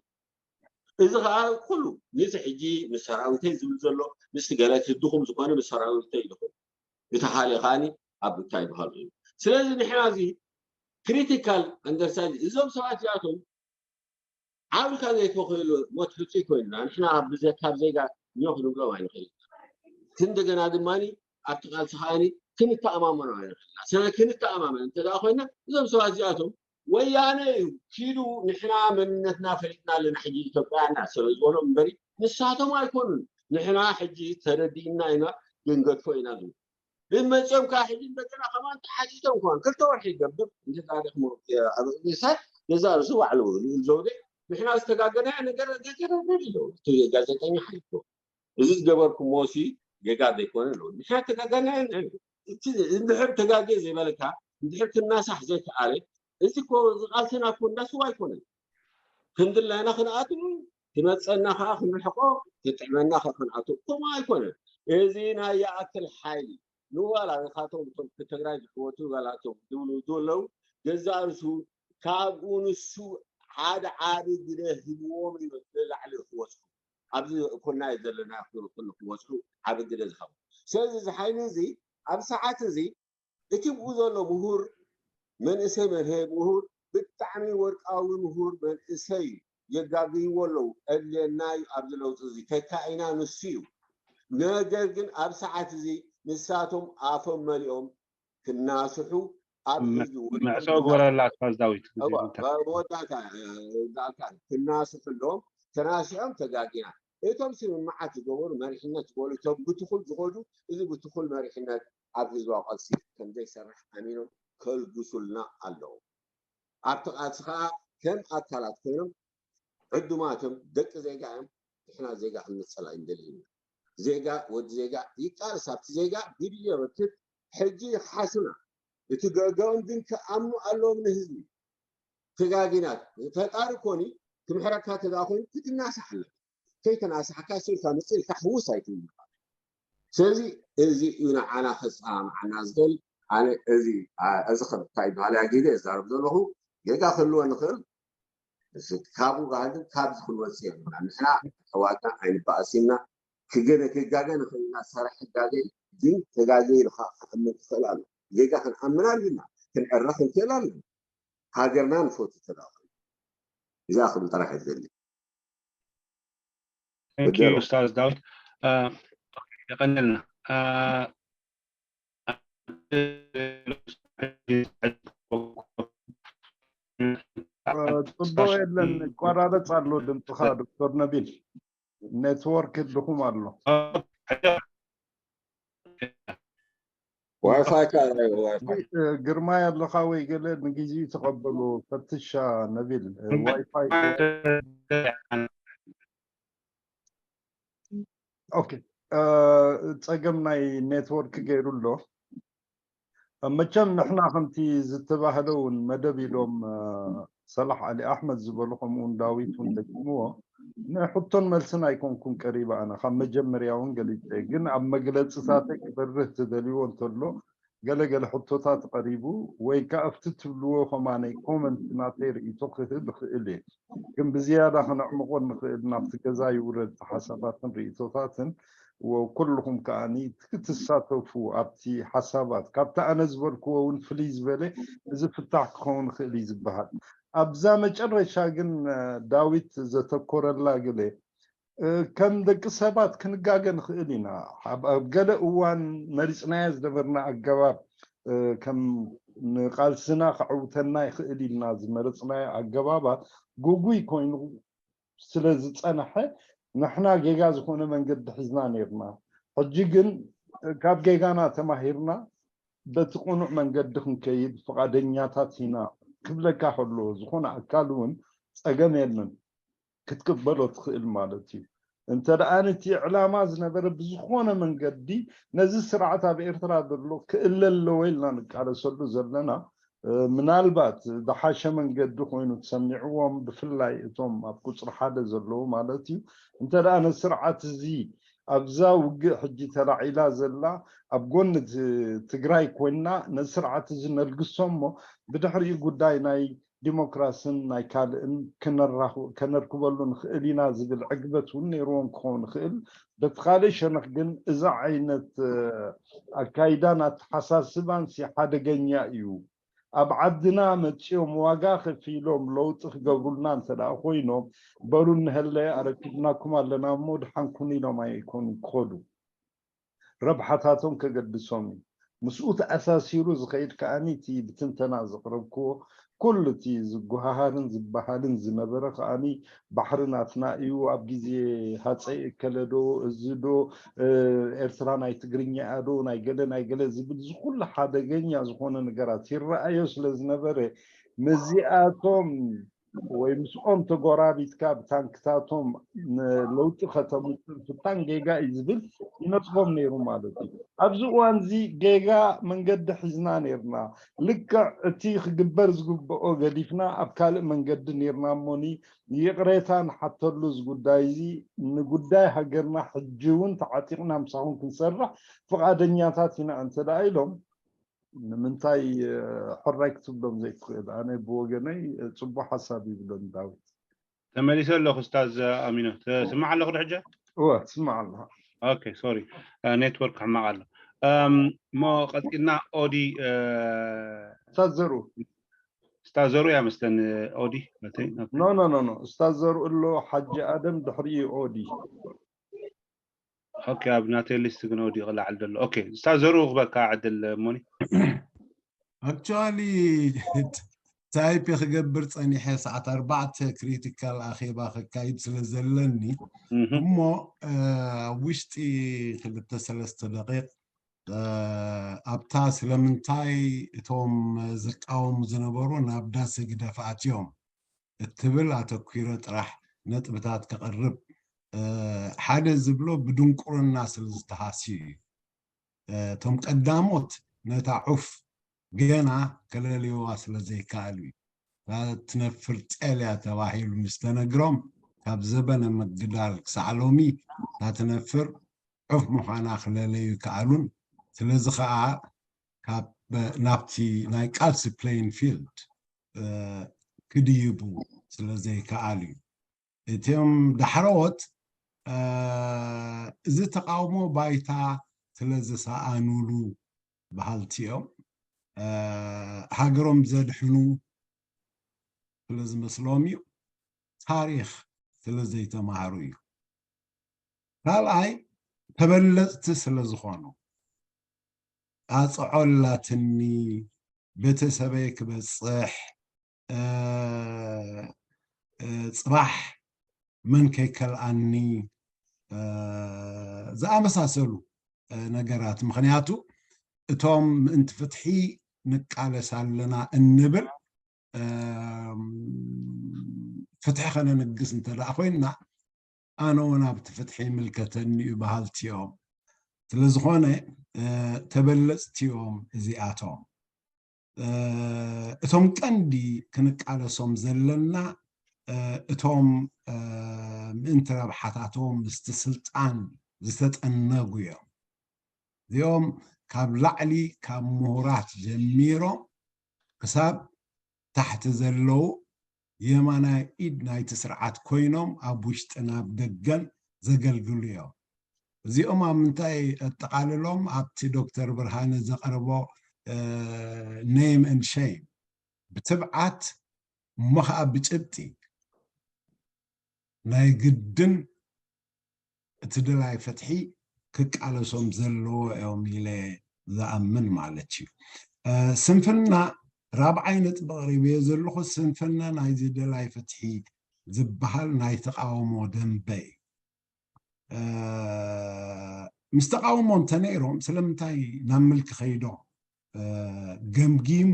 እዚ ከዓ ኩሉ ነዚ ሕጂ ምስ ሰራዊተይ ዝብል ዘሎ ምስቲ ገለ እቲ ድኹም ዝኾነ ምስ ሰራዊተይ ድኹም እቲ ካልእ ከዓኒ ኣብ እንታይ ይበሃል እዩ። ስለዚ ንሕና እዚ ክሪቲካል ኣንደርስታንዲንግ እዞም ሰባት እዚኣቶም ዓብልካ ዘይትበኽሉ ሞት ሕፁይ ኮይንና ንሕና ካብ ዜጋ ኞ ክንብሎም ኣይንኽእል። እንደገና ድማ ኣብቲ ቃልሲ ከዓኒ ክንተኣማመኖ ኣይንኽእልና። ስለ ክንተኣማመን እንተ ኮይና እዞም ሰባት እዚኣቶም ወያነ እዩ ኪዱ ንሕና መንነትና ፈሊጥና ኣለና ሕጂ ኢትዮጵያና ስለ ዝበሎም እምበሪ ንሳቶም ኣይኮኑን ንሕና ሕጂ ተረዲእና ኢና ክንገድፎ ኢና ዝብል ግን መፅኦም ከዓ ሕጂ እንደገና ከማን ተሓቲቶም ከማን ክልተ ወርሒ ይገብር እንተታሪክ ምሩቅ ኣብ ሬሳት ገዛ ርእሱ ባዕሉ ልኡል ዘውዴ ንሕና ዝተጋገናዮ ነገር ገገረብር ኢሎ እቲ ጋዜጠኛ ሓሊፎ እዚ ዝገበርኩሞ ሲ ጌጋ ዘይኮነ ኣሎ ንሕና ተጋገናዮ እቲ እንድሕር ተጋጌ ዘይበለካ እንድሕር ክናሳሕ ዘይከኣለ እዚ እኮ ዝቃልስና እኮ እንዳስዋ ኣይኮነን ክንድላይና ክንኣትው ትመፀና ከዓ ክንርሕቆ ትጥዕመና ከዓ ክንኣትው ከምኡ ኣይኮነን እዚ ናይ ይኣክል ሓይሊ ንዋላ ንካቶም እቶም ትግራይ ዝሕወቱ ዋላቶም ዝብሉ ዘለዉ ገዛእ ርእሱ ካብኡ ንሱ ሓደ ዓቢ ግደ ሂብዎም እዩ ንላዕሊ ክወስዱ ኣብዚ ኩናይ ዘለና ኩሉ ክወስዱ ዓቢ ግደ ዝሃቡ ስለዚ እዚ ሓይሊ እዚ ኣብ ሰዓት እዚ እቲ ብኡ ዘሎ ምሁር መንእሰይ መርሄ ምሁር ብጣዕሚ ወርቃዊ ምሁር መንእሰይ የጋግይዎ ኣለዉ። ኣድልየና እዩ ኣብዚ ለውጢ እዚ። ተካኢና ንሱ እዩ። ነገር ግን ኣብ ሰዓት እዚ ንሳቶም ኣፎም መሊኦም ክናስሑ ኣብ ህዝቢ ወሪዶም መዕጾ ክናስሑ ግበረላ ኣስፋዝ ዳዊት። እዋ፣ መወዳእታ፣ እ፣ ዳልካ ክናስሑ ኣለዎም። ተናሲሖም ተጋጊና። እቶም ስምምዓት ዝገበሩ መሪሕነት ዝበሉ እቶም ብትኹል ዝኸዱ እዚ ብትኹል መሪሕነት ኣብ ህዝባዊ ቃልሲ ከምዘይሰርሕ ኣሚኖም ከልግሱልና ኣለዎም። ኣብቲ ቃልሲ ከዓ ከም ኣካላት ኮይኖም ዕዱማት እዮም፣ ደቂ ዜጋ እዮም። ንሕና ዜጋ ክንመፀል ኣይንደልን ኢና። ዜጋ ወዲ ዜጋ ይቃለስ፣ ኣብቲ ዜጋ ግድዮ የበርክት። ሕጂ ይክሓሱና፣ እቲ ገገኦም ግን ክኣምኑ ኣለዎም ንህዝቢ። ተጋጊና ፈጣሪ ኮኒ ክምሕረካ ተዳ ኮይኑ ክትናሳሕ ኣለካ። ከይተናሳሕካ ስልካ ምፅእ ኢልካ ሕውስ ኣይትብል ኢኻ። ስለዚ እዚ እዩ ንዓና ከፀማምዓና ዝኽእል። ኣነ እዚ እዚ ከብካ ይበሃል ያ ግዜ እዛረብ ዘለኹ ጌጋ ክህልወ ንኽእል። ካብኡ ባህል ግን ካብዚ ክንወፅእ የብልና። ንሕና ተዋጋ ኣይንበኣስ ኢና። ክገነ ክጋገ ንኽእል ኢና። ሰራሕ ሕጋገ ግን ተጋገ ኢልካ ክኣምን ክኽእል ኣሎ። ጌጋ ክንኣምን ኣለና። ክንዕረ ክንክእል ኣለና። ሃገርና ንፈቱ ተዳኸሉ። እዚኣ ክብል ጥራሕ እደሊ። Thank you ኡስታዝ ዳዊት። የቀንልና። ጽቡቅ የለን፣ ይቋራረጽ ኣሎ ድምፅኻ ዶክተር ነቢል። ኔትወርክ ድኹም ኣሎ። ዋይፋይ ካ ዋይፋይ ግርማይ ኣለኻ ወይ ገለ ንግዜኡ ተቐበሎ። ፈትሻ ነቢል ዋይፋይ ኦኬ፣ ጸገም ናይ ኔትወርክ ገይሩ ኣሎ። መቸም ንሕና ከምቲ ዝተባህለ እውን መደብ ኢሎም ሰላሕ ዓሊ ኣሕመድ ዝበሉ ከምኡውን ዳዊት እውን ደጊምዎ ንሕቶን መልስን ኣይኮንኩን ቀሪበ ኣነ ካብ መጀመርያ እውን ገሊፀ ግን ኣብ መግለፅታተይ ክበርህ ትደልይዎ እንተሎ ገለገለ ሕቶታት ቀሪቡ ወይ ከዓ ኣብቲ ትብልዎ ከማነይ ኮመንት ናተይ ርእይቶ ክህብ ይኽእል እየ። ግን ብዝያዳ ክነዕምቆ ንኽእል ናብቲ ገዛ ይውረድ ሓሳባትን ርእይቶታትን ወኩልኹም ከዓኒ ክትሳተፉ ኣብቲ ሓሳባት ካብቲ ኣነ ዝበልክዎ እውን ፍልይ ዝበለ እዚ ፍታሕ ክኸውን ይኽእል እዩ ዝበሃል። ኣብዛ መጨረሻ ግን ዳዊት ዘተኮረላ ገለ ከም ደቂ ሰባት ክንጋገ ንኽእል ኢና። ኣብ ገለ እዋን መሪፅናዮ ዝነበርና ኣገባብ ከም ንቃልስና ከዕውተና ይኽእል ኢልና ዝመረፅናዮ ኣገባባት ግጉይ ኮይኑ ስለ ዝፀንሐ ንሕና ጌጋ ዝኾነ መንገዲ ሒዝና ነይርና። ሕጂ ግን ካብ ጌጋና ተማሂርና በቲ ቅኑዕ መንገዲ ክንከይድ ፍቓደኛታት ኢና ክብለካ ከሎ ዝኾነ ኣካል እውን ፀገም የለን ክትቅበሎ ትኽእል ማለት እዩ። እንተ ደኣ ነቲ ዕላማ ዝነበረ ብዝኾነ መንገዲ ነዚ ስርዓት ኣብ ኤርትራ ዘሎ ክእለ ኣለዎ ኢልና ንቃለሰሉ ዘለና ምናልባት ዝሓሸ መንገዲ ኮይኑ ተሰሚዕዎም ብፍላይ እቶም ኣብ ቁፅሪ ሓደ ዘለዉ ማለት እዩ እንተ ደኣ ነስርዓት እዚ ኣብዛ ውግእ ሕጂ ተላዒላ ዘላ ኣብ ጎኒ ትግራይ ኮይና ነስርዓት እዚ ነልግሶ እሞ ብድሕሪኡ ጉዳይ ናይ ዲሞክራስን ናይ ካልእን ከነርክበሉ ንኽእል ኢና ዝብል ዕግበት እውን ነይርዎም ክኸውን ይኽእል። በቲ ካልእ ሸነኽ ግን እዚ ዓይነት ኣካይዳን ኣተሓሳስባን ሲ ሓደገኛ እዩ። ኣብ ዓድና መፂኦም ዋጋ ከፊሎም ለውጢ ክገብሩልና እንተ ደኣ ኮይኖም በሉ እንሀለ ኣረኪብናኩም ኣለና እሞ ድሓንኩን ኢሎም ኣይኮኑን ክኸዱ። ረብሓታቶም ከገድሶም እዩ። ምስኡ ተኣሳሲሩ ዝኸይድ ከዓኒ እቲ ብትንተና ዘቕረብክዎ ኩሉ እቲ ዝጓሃሃርን ዝበሃልን ዝነበረ ከዓኒ ባሕሪ ናትና እዩ ኣብ ግዜ ሃፀይ እከለ ዶ እዚ ዶ ኤርትራ ናይ ትግርኛ እያ ዶ ናይ ገለ ናይ ገለ ዝብል ዝኩሉ ሓደገኛ ዝኾነ ነገራት ይረኣዮ ስለ ዝነበረ ምስዚኣቶም ወይ ምስኦም ተጎራቢትካ ብታንክታቶም ንለውጢ ከተምፅእ ፍታን ጌጋ እዩ ዝብል ይነፅጎም ነይሩ ማለት እዩ። ኣብዚ እዋን እዚ ጌጋ መንገዲ ሒዝና ነይርና። ልክዕ እቲ ክግበር ዝግብኦ ገዲፍና ኣብ ካልእ መንገዲ ነይርና እሞኒ ይቕሬታ ንሓተሉ እዚ ጉዳይ እዚ ንጉዳይ ሃገርና ሕጂ እውን ተዓጢቕና ምሳኹም ክንሰርሕ ፍቓደኛታት ኢና እንተ ደኣ ኢሎም ንምንታይ ሕራይ ክትብሎም ዘይትኽእል? ኣነ ብወገነይ ፅቡቅ ሓሳብ ይብሎን ዳዊት። ተመሊሰ ኣለኹ ስታዝ ኣሚኖ። ትስማዕ ኣለኹ ዶ ሕጂ? እወ ትስማዕ ኣለኻ። ኦኬ ሶሪ ኔትወርክ ሕማቕ ኣሎ። እም፣ እሞ ቀፂልና ኦዲ እ፣ ስታዝ ዘሩ ስታዝ ዘሩ እያ መስለን ኦዲ ናተይ። ኦኬ። ኖ ኖ ኖ ኖ ስታዝ ዘሩ ኣሎ ሓጂ ኣደም ድሕሪኡ ኦዲ ኦኬ ኣብ ናተይ ሊስት ግን ወዲቑ ላዕሊ ዘሎ። ኦኬ ስታዝ ዘሩ ክበካ ዕድል ሞኒ። ኣክቹዋሊ ታይፕ ክገብር ፀኒሐ ሰዓት ኣርባዕተ ክሪቲካል ኣኼባ ከካይድ ስለ ዘለኒ እህ፣ እሞ እ፣ ኣብ ውሽጢ ክልተ ሰለስተ ደቂቕ እ፣ ኣብታ ስለምንታይ እቶም ዝቃወሙ ዝነበሩ ናብ ዳስ ህግደፍ ኣትዮም እትብል ኣተኲረ ጥራሕ ነጥብታት ከቕርብ እ፣ ሓደ ዝብሎ ብድንቁርና ስለ ዝተሃስዩ እዩ። እ፣ እቶም ቀዳሞት ነታ ዑፍ ገና ከለልይዋ ስለ ዘይከኣሉ እዩ። እታ ትነፍር ጤል እያ ተባሂሉ ምስ ተነግሮም ካብ ዘበነ ምግዳል ክሳዕ ሎሚ እታ ትነፍር ዑፍ ምዃና ክለለዩ ይከኣሉን ስለዚ ከዓ ካብ ናብቲ ናይ ቃልሲ ፕሌይን ፊልድ እ፣ ክድይቡ ስለ ዘይከኣሉ እዩ። እቶም ዳሕረዎት እ፣ እዚ ተቃውሞ ባይታ ስለ ዝሰኣኑሉ በሃልቲ እዮም። እ፣ ሃገሮም ዘድሕኑ ስለ ዝመስሎም እዩ። ታሪኽ ስለ ዘይተማሃሩ እዩ። ካልኣይ ተበለፅቲ ስለ ዝኾኑ ኣፅዖ ኣላትኒ ቤተሰበይ ክበፅሕ እ፣ እ፣ ፅባሕ መን ከይከልኣኒ እ፣ ዝኣመሳሰሉ እ፣ ነገራት ምክንያቱ እቶም ምእንቲ ፍትሒ ንቃለስ ኣለና እንብል እ፣ ፍትሒ ከነንግስ እንተ ደኣ ኮይንና ኣነ እውን ኣብቲ ፍትሒ ይምልከተኒ እዩ በሃልቲ እዮም። ስለ ዝኾነ እ፣ ተበለፅቲ እዮም እዚኣቶም። እ፣ እቶም ቀንዲ ክንቃለሶም ዘለና እ፣ እቶም እ፣ ምእንቲ ረብሓታቶም ምስቲ ስልጣን ዝተጠነጉ እዮም። እዚኦም ካብ ላዕሊ ካብ ምሁራት ጀሚሮም ክሳብ ታሕቲ ዘለዉ የማናይ ኢድ ናይቲ ስርዓት ኮይኖም ኣብ ውሽጥን ኣብ ደገን ዘገልግሉ እዮም። እዚኦም ኣብ ምንታይ ኣጠቓልሎም? ኣብቲ ዶክተር ብርሃነ ዘቕረቦ name and shame ብትብዓት እሞ ከዓ ብጭብጢ ናይ ግድን እቲ ደላይ ፍትሒ ክቃለሶም ዘለዎ እዮም ኢለ ዝኣምን ማለት እዩ። ስንፍና ራብዓይ ነጥቢ ኣቕሪበዮ ዘለኹ ስንፍና ናይዚ ደላይ ፍትሒ ዝበሃል ናይ ተቃውሞ ደንበ እዩ። ምስ ተቃውሞ እንተነይሮም ስለምንታይ ናብ ምልኪ ከይዶም? ገምጊሙ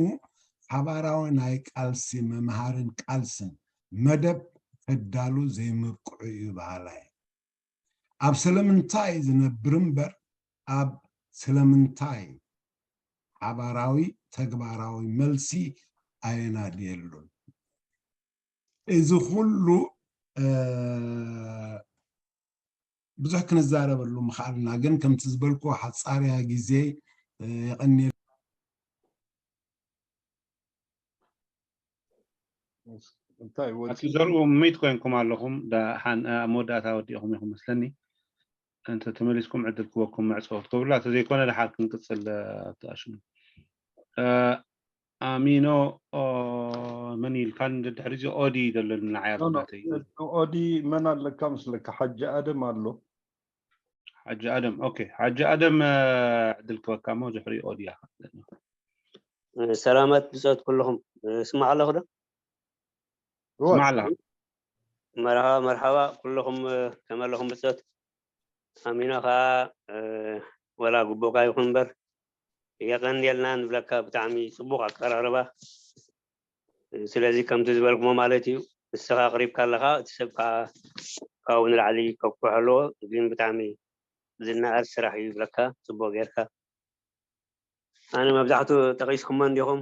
ሓባራዊ ናይ ቃልሲ ምምሃርን ቃልስን መደብ ከዳሉ ዘይምብቅዑ እዩ በሃላይ። ኣብ ስለምንታይ ዝነብር እምበር ኣብ ስለምንታይ ሓባራዊ ተግባራዊ መልሲ ኣየናድየሉን። እዚ ኩሉ ብዙሕ ክንዛረበሉ ምኽኣልና፣ ግን ከምቲ ዝበልኩ ሓጻርያ ግዜ የቐንየ እንታይ ወፂ ኣቲ ዘርኡ ምይት ኮይንኩም ኣለኹም። ደሓን ኣብ መወዳእታ ወዲእኹም ኢኹም መስለኒ። እንተ ተመሊስኩም ዕድል ክወኩም መዕፀው ትገብሩላ፣ ተዘይኮነ ደሓር ክንቅፅል ኣቲ ኣሽሙ። ኣሚኖ መን ኢልካን ድሕሪ እዚ ኦዲ ዘለኒ ንዓይ ኣለናተይ። ኦዲ መን ኣለካ ምስለካ ሓጂ ኣደም ኣሎ። ሓጂ ኣደም ኦኬ፣ ሓጂ ኣደም ዕድል ክበካ እሞ ድሕሪ ኦዲ እያ። ሰላማት ብፆት ኩልኹም ስማዕ ኣለኹ ዶ? ስማዕ ኣለኻ። መርሃባ መርሃባ ኩልኹም ከመለኹም ብፆት ኣሚኖ ከዓ ወላ ግቡእካ ይኹን እምበር የቐንየልና ንብለካ። ብጣዕሚ ፅቡቕ ኣቀራርባ። ስለዚ ከምቲ ዝበልኩሞ ማለት እዩ፣ ንስኻ ኣቕሪብካ ኣለኻ፣ እቲ ሰብ ከዓ ካብኡ ንላዕሊ ከኩሕ ኣለዎ። ግን ብጣዕሚ ዝነኣድ ስራሕ እዩ ይብለካ፣ ፅቡቕ ጌርካ። ኣነ መብዛሕቱ ጠቒስኩሞ እንዲኹም፣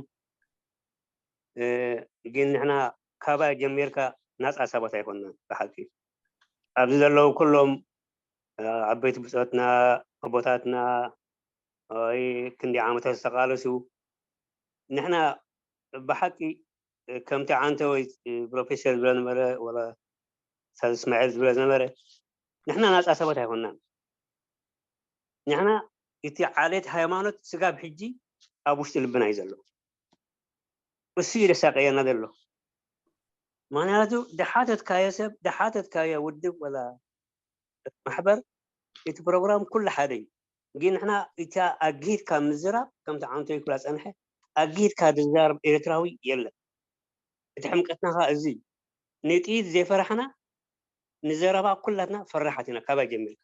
ግን ንሕና ካባይ ጀሚርካ ናፃ ሰባት ኣይኮንና ብሓቂ ኣብዚ ዘለዉ ኩሎም ዓበይቲ ብፆትና ኣቦታትና ወይ ክንዲ ዓመታት ዝተቃለሱ ንሕና ብሓቂ ከምቲ ዓንተ ወይ ፕሮፌሰር ዝብለ ነበረ ወላ ሳዝ እስማኤል ዝብለ ዝነበረ ንሕና ናፃ ሰባት ኣይኮንናን። ንሕና እቲ ዓሌት ሃይማኖት ስጋብ ሕጂ ኣብ ውሽጢ ልብና እዩ ዘሎ። እሱ እዩ ደሳቀየና ዘሎ። ምክንያቱ ድሓተትካዮ ሰብ ድሓተትካዮ ውድብ ወላ ማሕበር እቲ ፕሮግራም ኩሉ ሓደ እዩ። ግን ንሕና እታ ኣግሂድካ ምዝራብ ከምቲ ዓንቶ ይኩላ ፀንሐ ኣግሂድካ ዝዛረብ ኤርትራዊ የለን። እቲ ሕምቀትና ከዓ እዚ እዩ። ንጥይት ዘይፈራሕና ንዘረባ ኩላትና ፈራሓት ኢና ካባይ ጀሚርካ።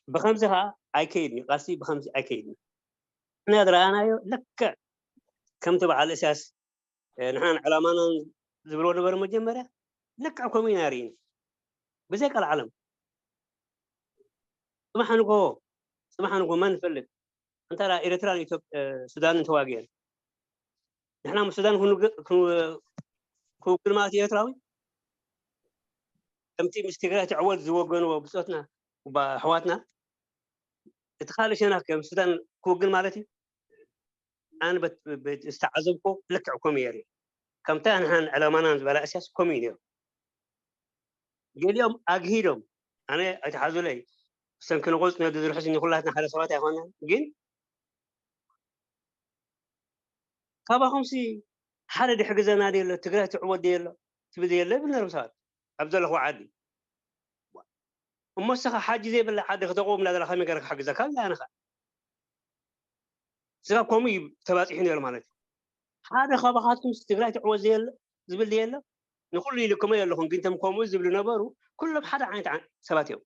ብከምዚ ከዓ ኣይከይድን እዩ ቃልሲ ብከምዚ ኣይከይድን እዩ። ንሕና ዝረኣናዮ ልክዕ ከምቲ በዓል እስያስ ንሕናን ዕላማናን ዝብልዎ ነበሩ መጀመርያ ልክዕ ከምኡ ኢና ርኢና ብዘይ ቀልዓለም። ፅባሕ ንግሆ ፅባሕ ንግሆ መን ንፈልጥ እንተ ኤርትራን ሱዳንን ተዋጊአን ንሕና ምስ ሱዳን ክውግን ማለት ኤርትራዊ ከምቲ ምስ ትግራይ ትዕወት ዝወገንዎ ብፆትና ኣሕዋትና እቲ ካልእ ሸነኽ ከም ሱዳን ክውግን ማለት እዩ። ኣነ ዝተዓዘብኮ ልክዕ ከምኡ የርኢ ከምታ ንሕናን ዕላማናን ዝበላ እስያስ ከምኡ እዩ ነይሩ። ገሊኦም ኣግሂዶም ኣነ ኣይትሓዙለይ እሰን ክንቆፅ ነዱ ዝርሕስ ንኩላትና ሓደ ሰባት ኣይኮናን ግን ካባኹምሲ ሓደ ድሕግዘና ድየሎ ትግራይ ትዕወት ድየሎ ትብል የለ ይብል ነሮም ሰባት ኣብ ዘለኹ ዓዲ እሞ እስኻ ሓጂ ዘይብላ ዓዲ ከተቆምላ ዘላ ከመይ ገረ ክሓግዘካ ኣለ ኣነ ከዓ ስጋ ከምኡ እዩ ተባፂሑ ነይሩ ማለት እዩ ሓደ ካባኻትኩም ትግራይ ትዕወት ዘየለ ዝብል የለ ንኩሉ ኢልኩሞ የለኹም ግን ቶም ከምኡ ዝብሉ ነበሩ ኩሎም ሓደ ዓይነት ሰባት እዮም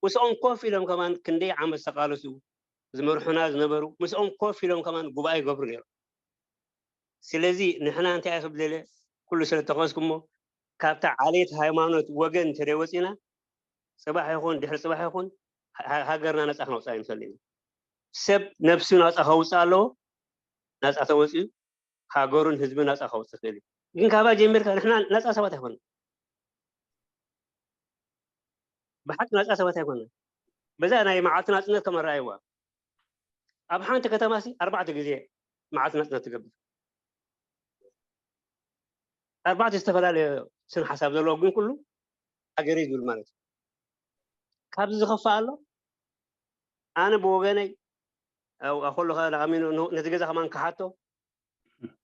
ምስኦም ኮፍ ኢሎም ከማን ክንደይ ዓመት ዝተቃለሱ ዝመርሑና ዝነበሩ ምስኦም ኮፍ ኢሎም ከማን ጉባኤ ይገብሩ ነይሮም ስለዚ ንሕና እንታይ ክብል ኩሉ ስለ ተኸስኩሞ ካብታ ዓሌት ሃይማኖት ወገን እንተደይ ወፂና ፅባሕ ይኹን ድሕሪ ፅባሕ ይኹን ሃገርና ነፃ ክነውፅኣ ይንክእል ኢና ሰብ ነብሱ ናፃ ከውፅእ ኣለዎ ናፃ ተወፂኡ ሃገሩን ህዝብን ናፃ ከውፅእ ክእል እዩ ግን ካባ ጀሚርካ ንሕና ናፃ ሰባት ኣይኮነ ብሓቂ ናፃ ሰባት ኣይኮነ በዛ ናይ መዓልቲ ናፅነት ከመረኣይዋ ኣብ ሓንቲ ከተማ ሲ ኣርባዕተ ግዜ መዓልቲ ናፅነት ትገብር። ኣርባዕተ ዝተፈላለየ ስነ ሓሳብ ዘለዎ ግን ኩሉ ሃገር ዝብል ማለት እዩ። ካብዚ ዝኸፍእ ኣሎ? ኣነ ብወገነይ ከሎ ንኣሚኑ ነቲ ገዛ ከማን ክሓቶ፣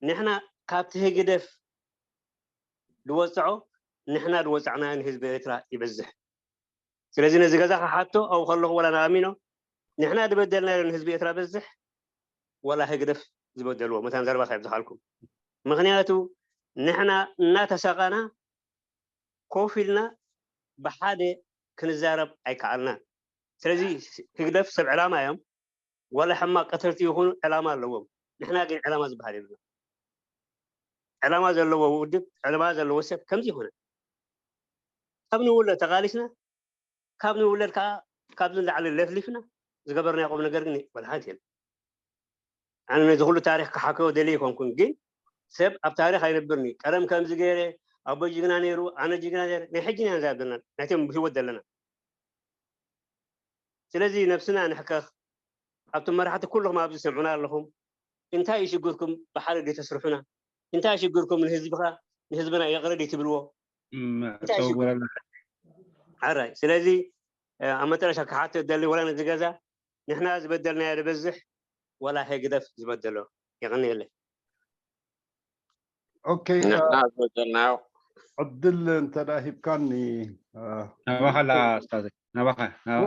ንሕና ካብቲ ህግደፍ ዝወፅዖ ንሕና ዝወፃዕናዮ ንህዝቢ ኤርትራ ይበዝሕ። ስለዚ ነዚ ገዛ ክሓቶ ኣብኡ ከለኹ ዋላ ንኣሚኖ ንሕና ዝበደልናዮ ንህዝቢ ኤርትራ በዝሕ ዋላ ህግደፍ ዝበደልዎ መታን ዘረባ ከየብዝሓልኩም። ምክንያቱ ንሕና እናተሳቐና ኮፍ ኢልና ብሓደ ክንዛረብ ኣይከኣልናን። ስለዚ ህግደፍ ሰብ ዕላማ እዮም። ዋላ ሕማቕ ቀተልቲ ይኹኑ ዕላማ ኣለዎም። ንሕና ግን ዕላማ ዝበሃል የብልና። ዕላማ ዘለዎ ውድብ፣ ዕላማ ዘለዎ ሰብ ከምዚ ይኾነ። ካብ ንውለድ ተቓሊስና፣ ካብ ንውለድ ከዓ ካብዚ ንላዕሊ ለፍሊፍና ዝገበርናዮ ቁም ነገር ግን ወላ ሓንቲ የለን። ኣነ ነዚ ኩሉ ታሪኽ ክሓከዮ ደልየ ኣይኮንኩን፣ ግን ሰብ ኣብ ታሪኽ ኣይነብርን እዩ። ቀደም ከምዚ ገይረ፣ ኣቦ ጅግና ነይሩ፣ ኣነ ጅግና ነይረ። ናይ ሕጂ ኢና ንዛረብ ዘለና፣ ናይቶም ብህይወት ዘለና። ስለዚ ነብስና ንሕከኽ። ኣብቶም መራሕቲ ኩልኹም ኣብዚ ሰምዑና ኣለኹም፣ እንታይ እዩ ሽግርኩም? ብሓደ ድዩ ተስርሑና? እንታይ እዩ ሽግርኩም? ንህዝብኻ ንህዝብና ይቕረ ድዩ ትብልዎ? እንታይ እዩ ሽግርኩም? ኣራይ ስለዚ ኣብ መጨረሻ ክሓትት ደሊ ወላ ነዚ ገዛ ንሕና ዝበደልናዮ ዝበዝሕ ወላ ህግደፍ ዝበደሎ? የቐንየለይ። ኦኬ፣ ንሕና ዝበደልናዮ ዕድል እንተ ደኣ ሂብካኒ። ናባኻ ኣላ ኡስታዘይ፣ ናባኻ።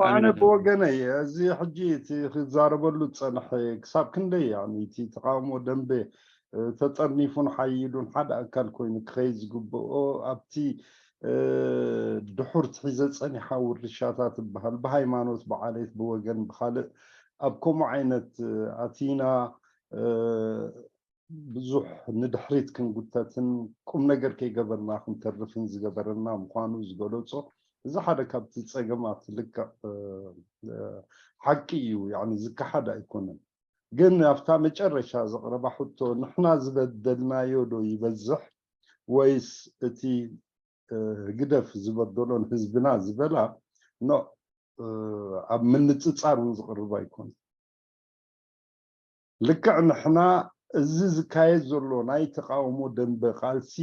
ኣነ ብወገነይ እዚ ሕጂ እቲ ክዛረበሉ ዝጸንሐ ክሳብ ክንደይ ያኒ እቲ ተቃውሞ ደንበ ተጸርኒፉን ሓይሉን ሓደ ኣካል ኮይኑ ክኸይድ ዝግብኦ ኣብቲ ድሑር ትሒዘ ጸኒሓ ውርሻታት ዝበሃል ብሃይማኖት ብዓሌት ብወገን ብኻልእ ኣብ ከምኡ ዓይነት ኣቲና ብዙሕ ንድሕሪት ክንጉተትን ቁም ነገር ከይገበርና ክንተርፍን ዝገበረና ምዃኑ ዝገለጾ እዚ ሓደ ካብቲ ጸገማት ልክዕ ሓቂ እዩ። ያኒ ዝከሓድ ኣይኮነን። ግን ኣብታ መጨረሻ ዘቕረባ ሕቶ ንሕና ዝበደልናዮ ዶ ይበዝሕ ወይስ እቲ ህግደፍ ዝበደሎ ንህዝብና ዝበላ ኖ ኣብ ምንጽጻር እውን ዝቕርብ ኣይኮነን። ልክዕ ንሕና እዚ ዝካየድ ዘሎ ናይ ተቃውሞ ደንበ ቃልሲ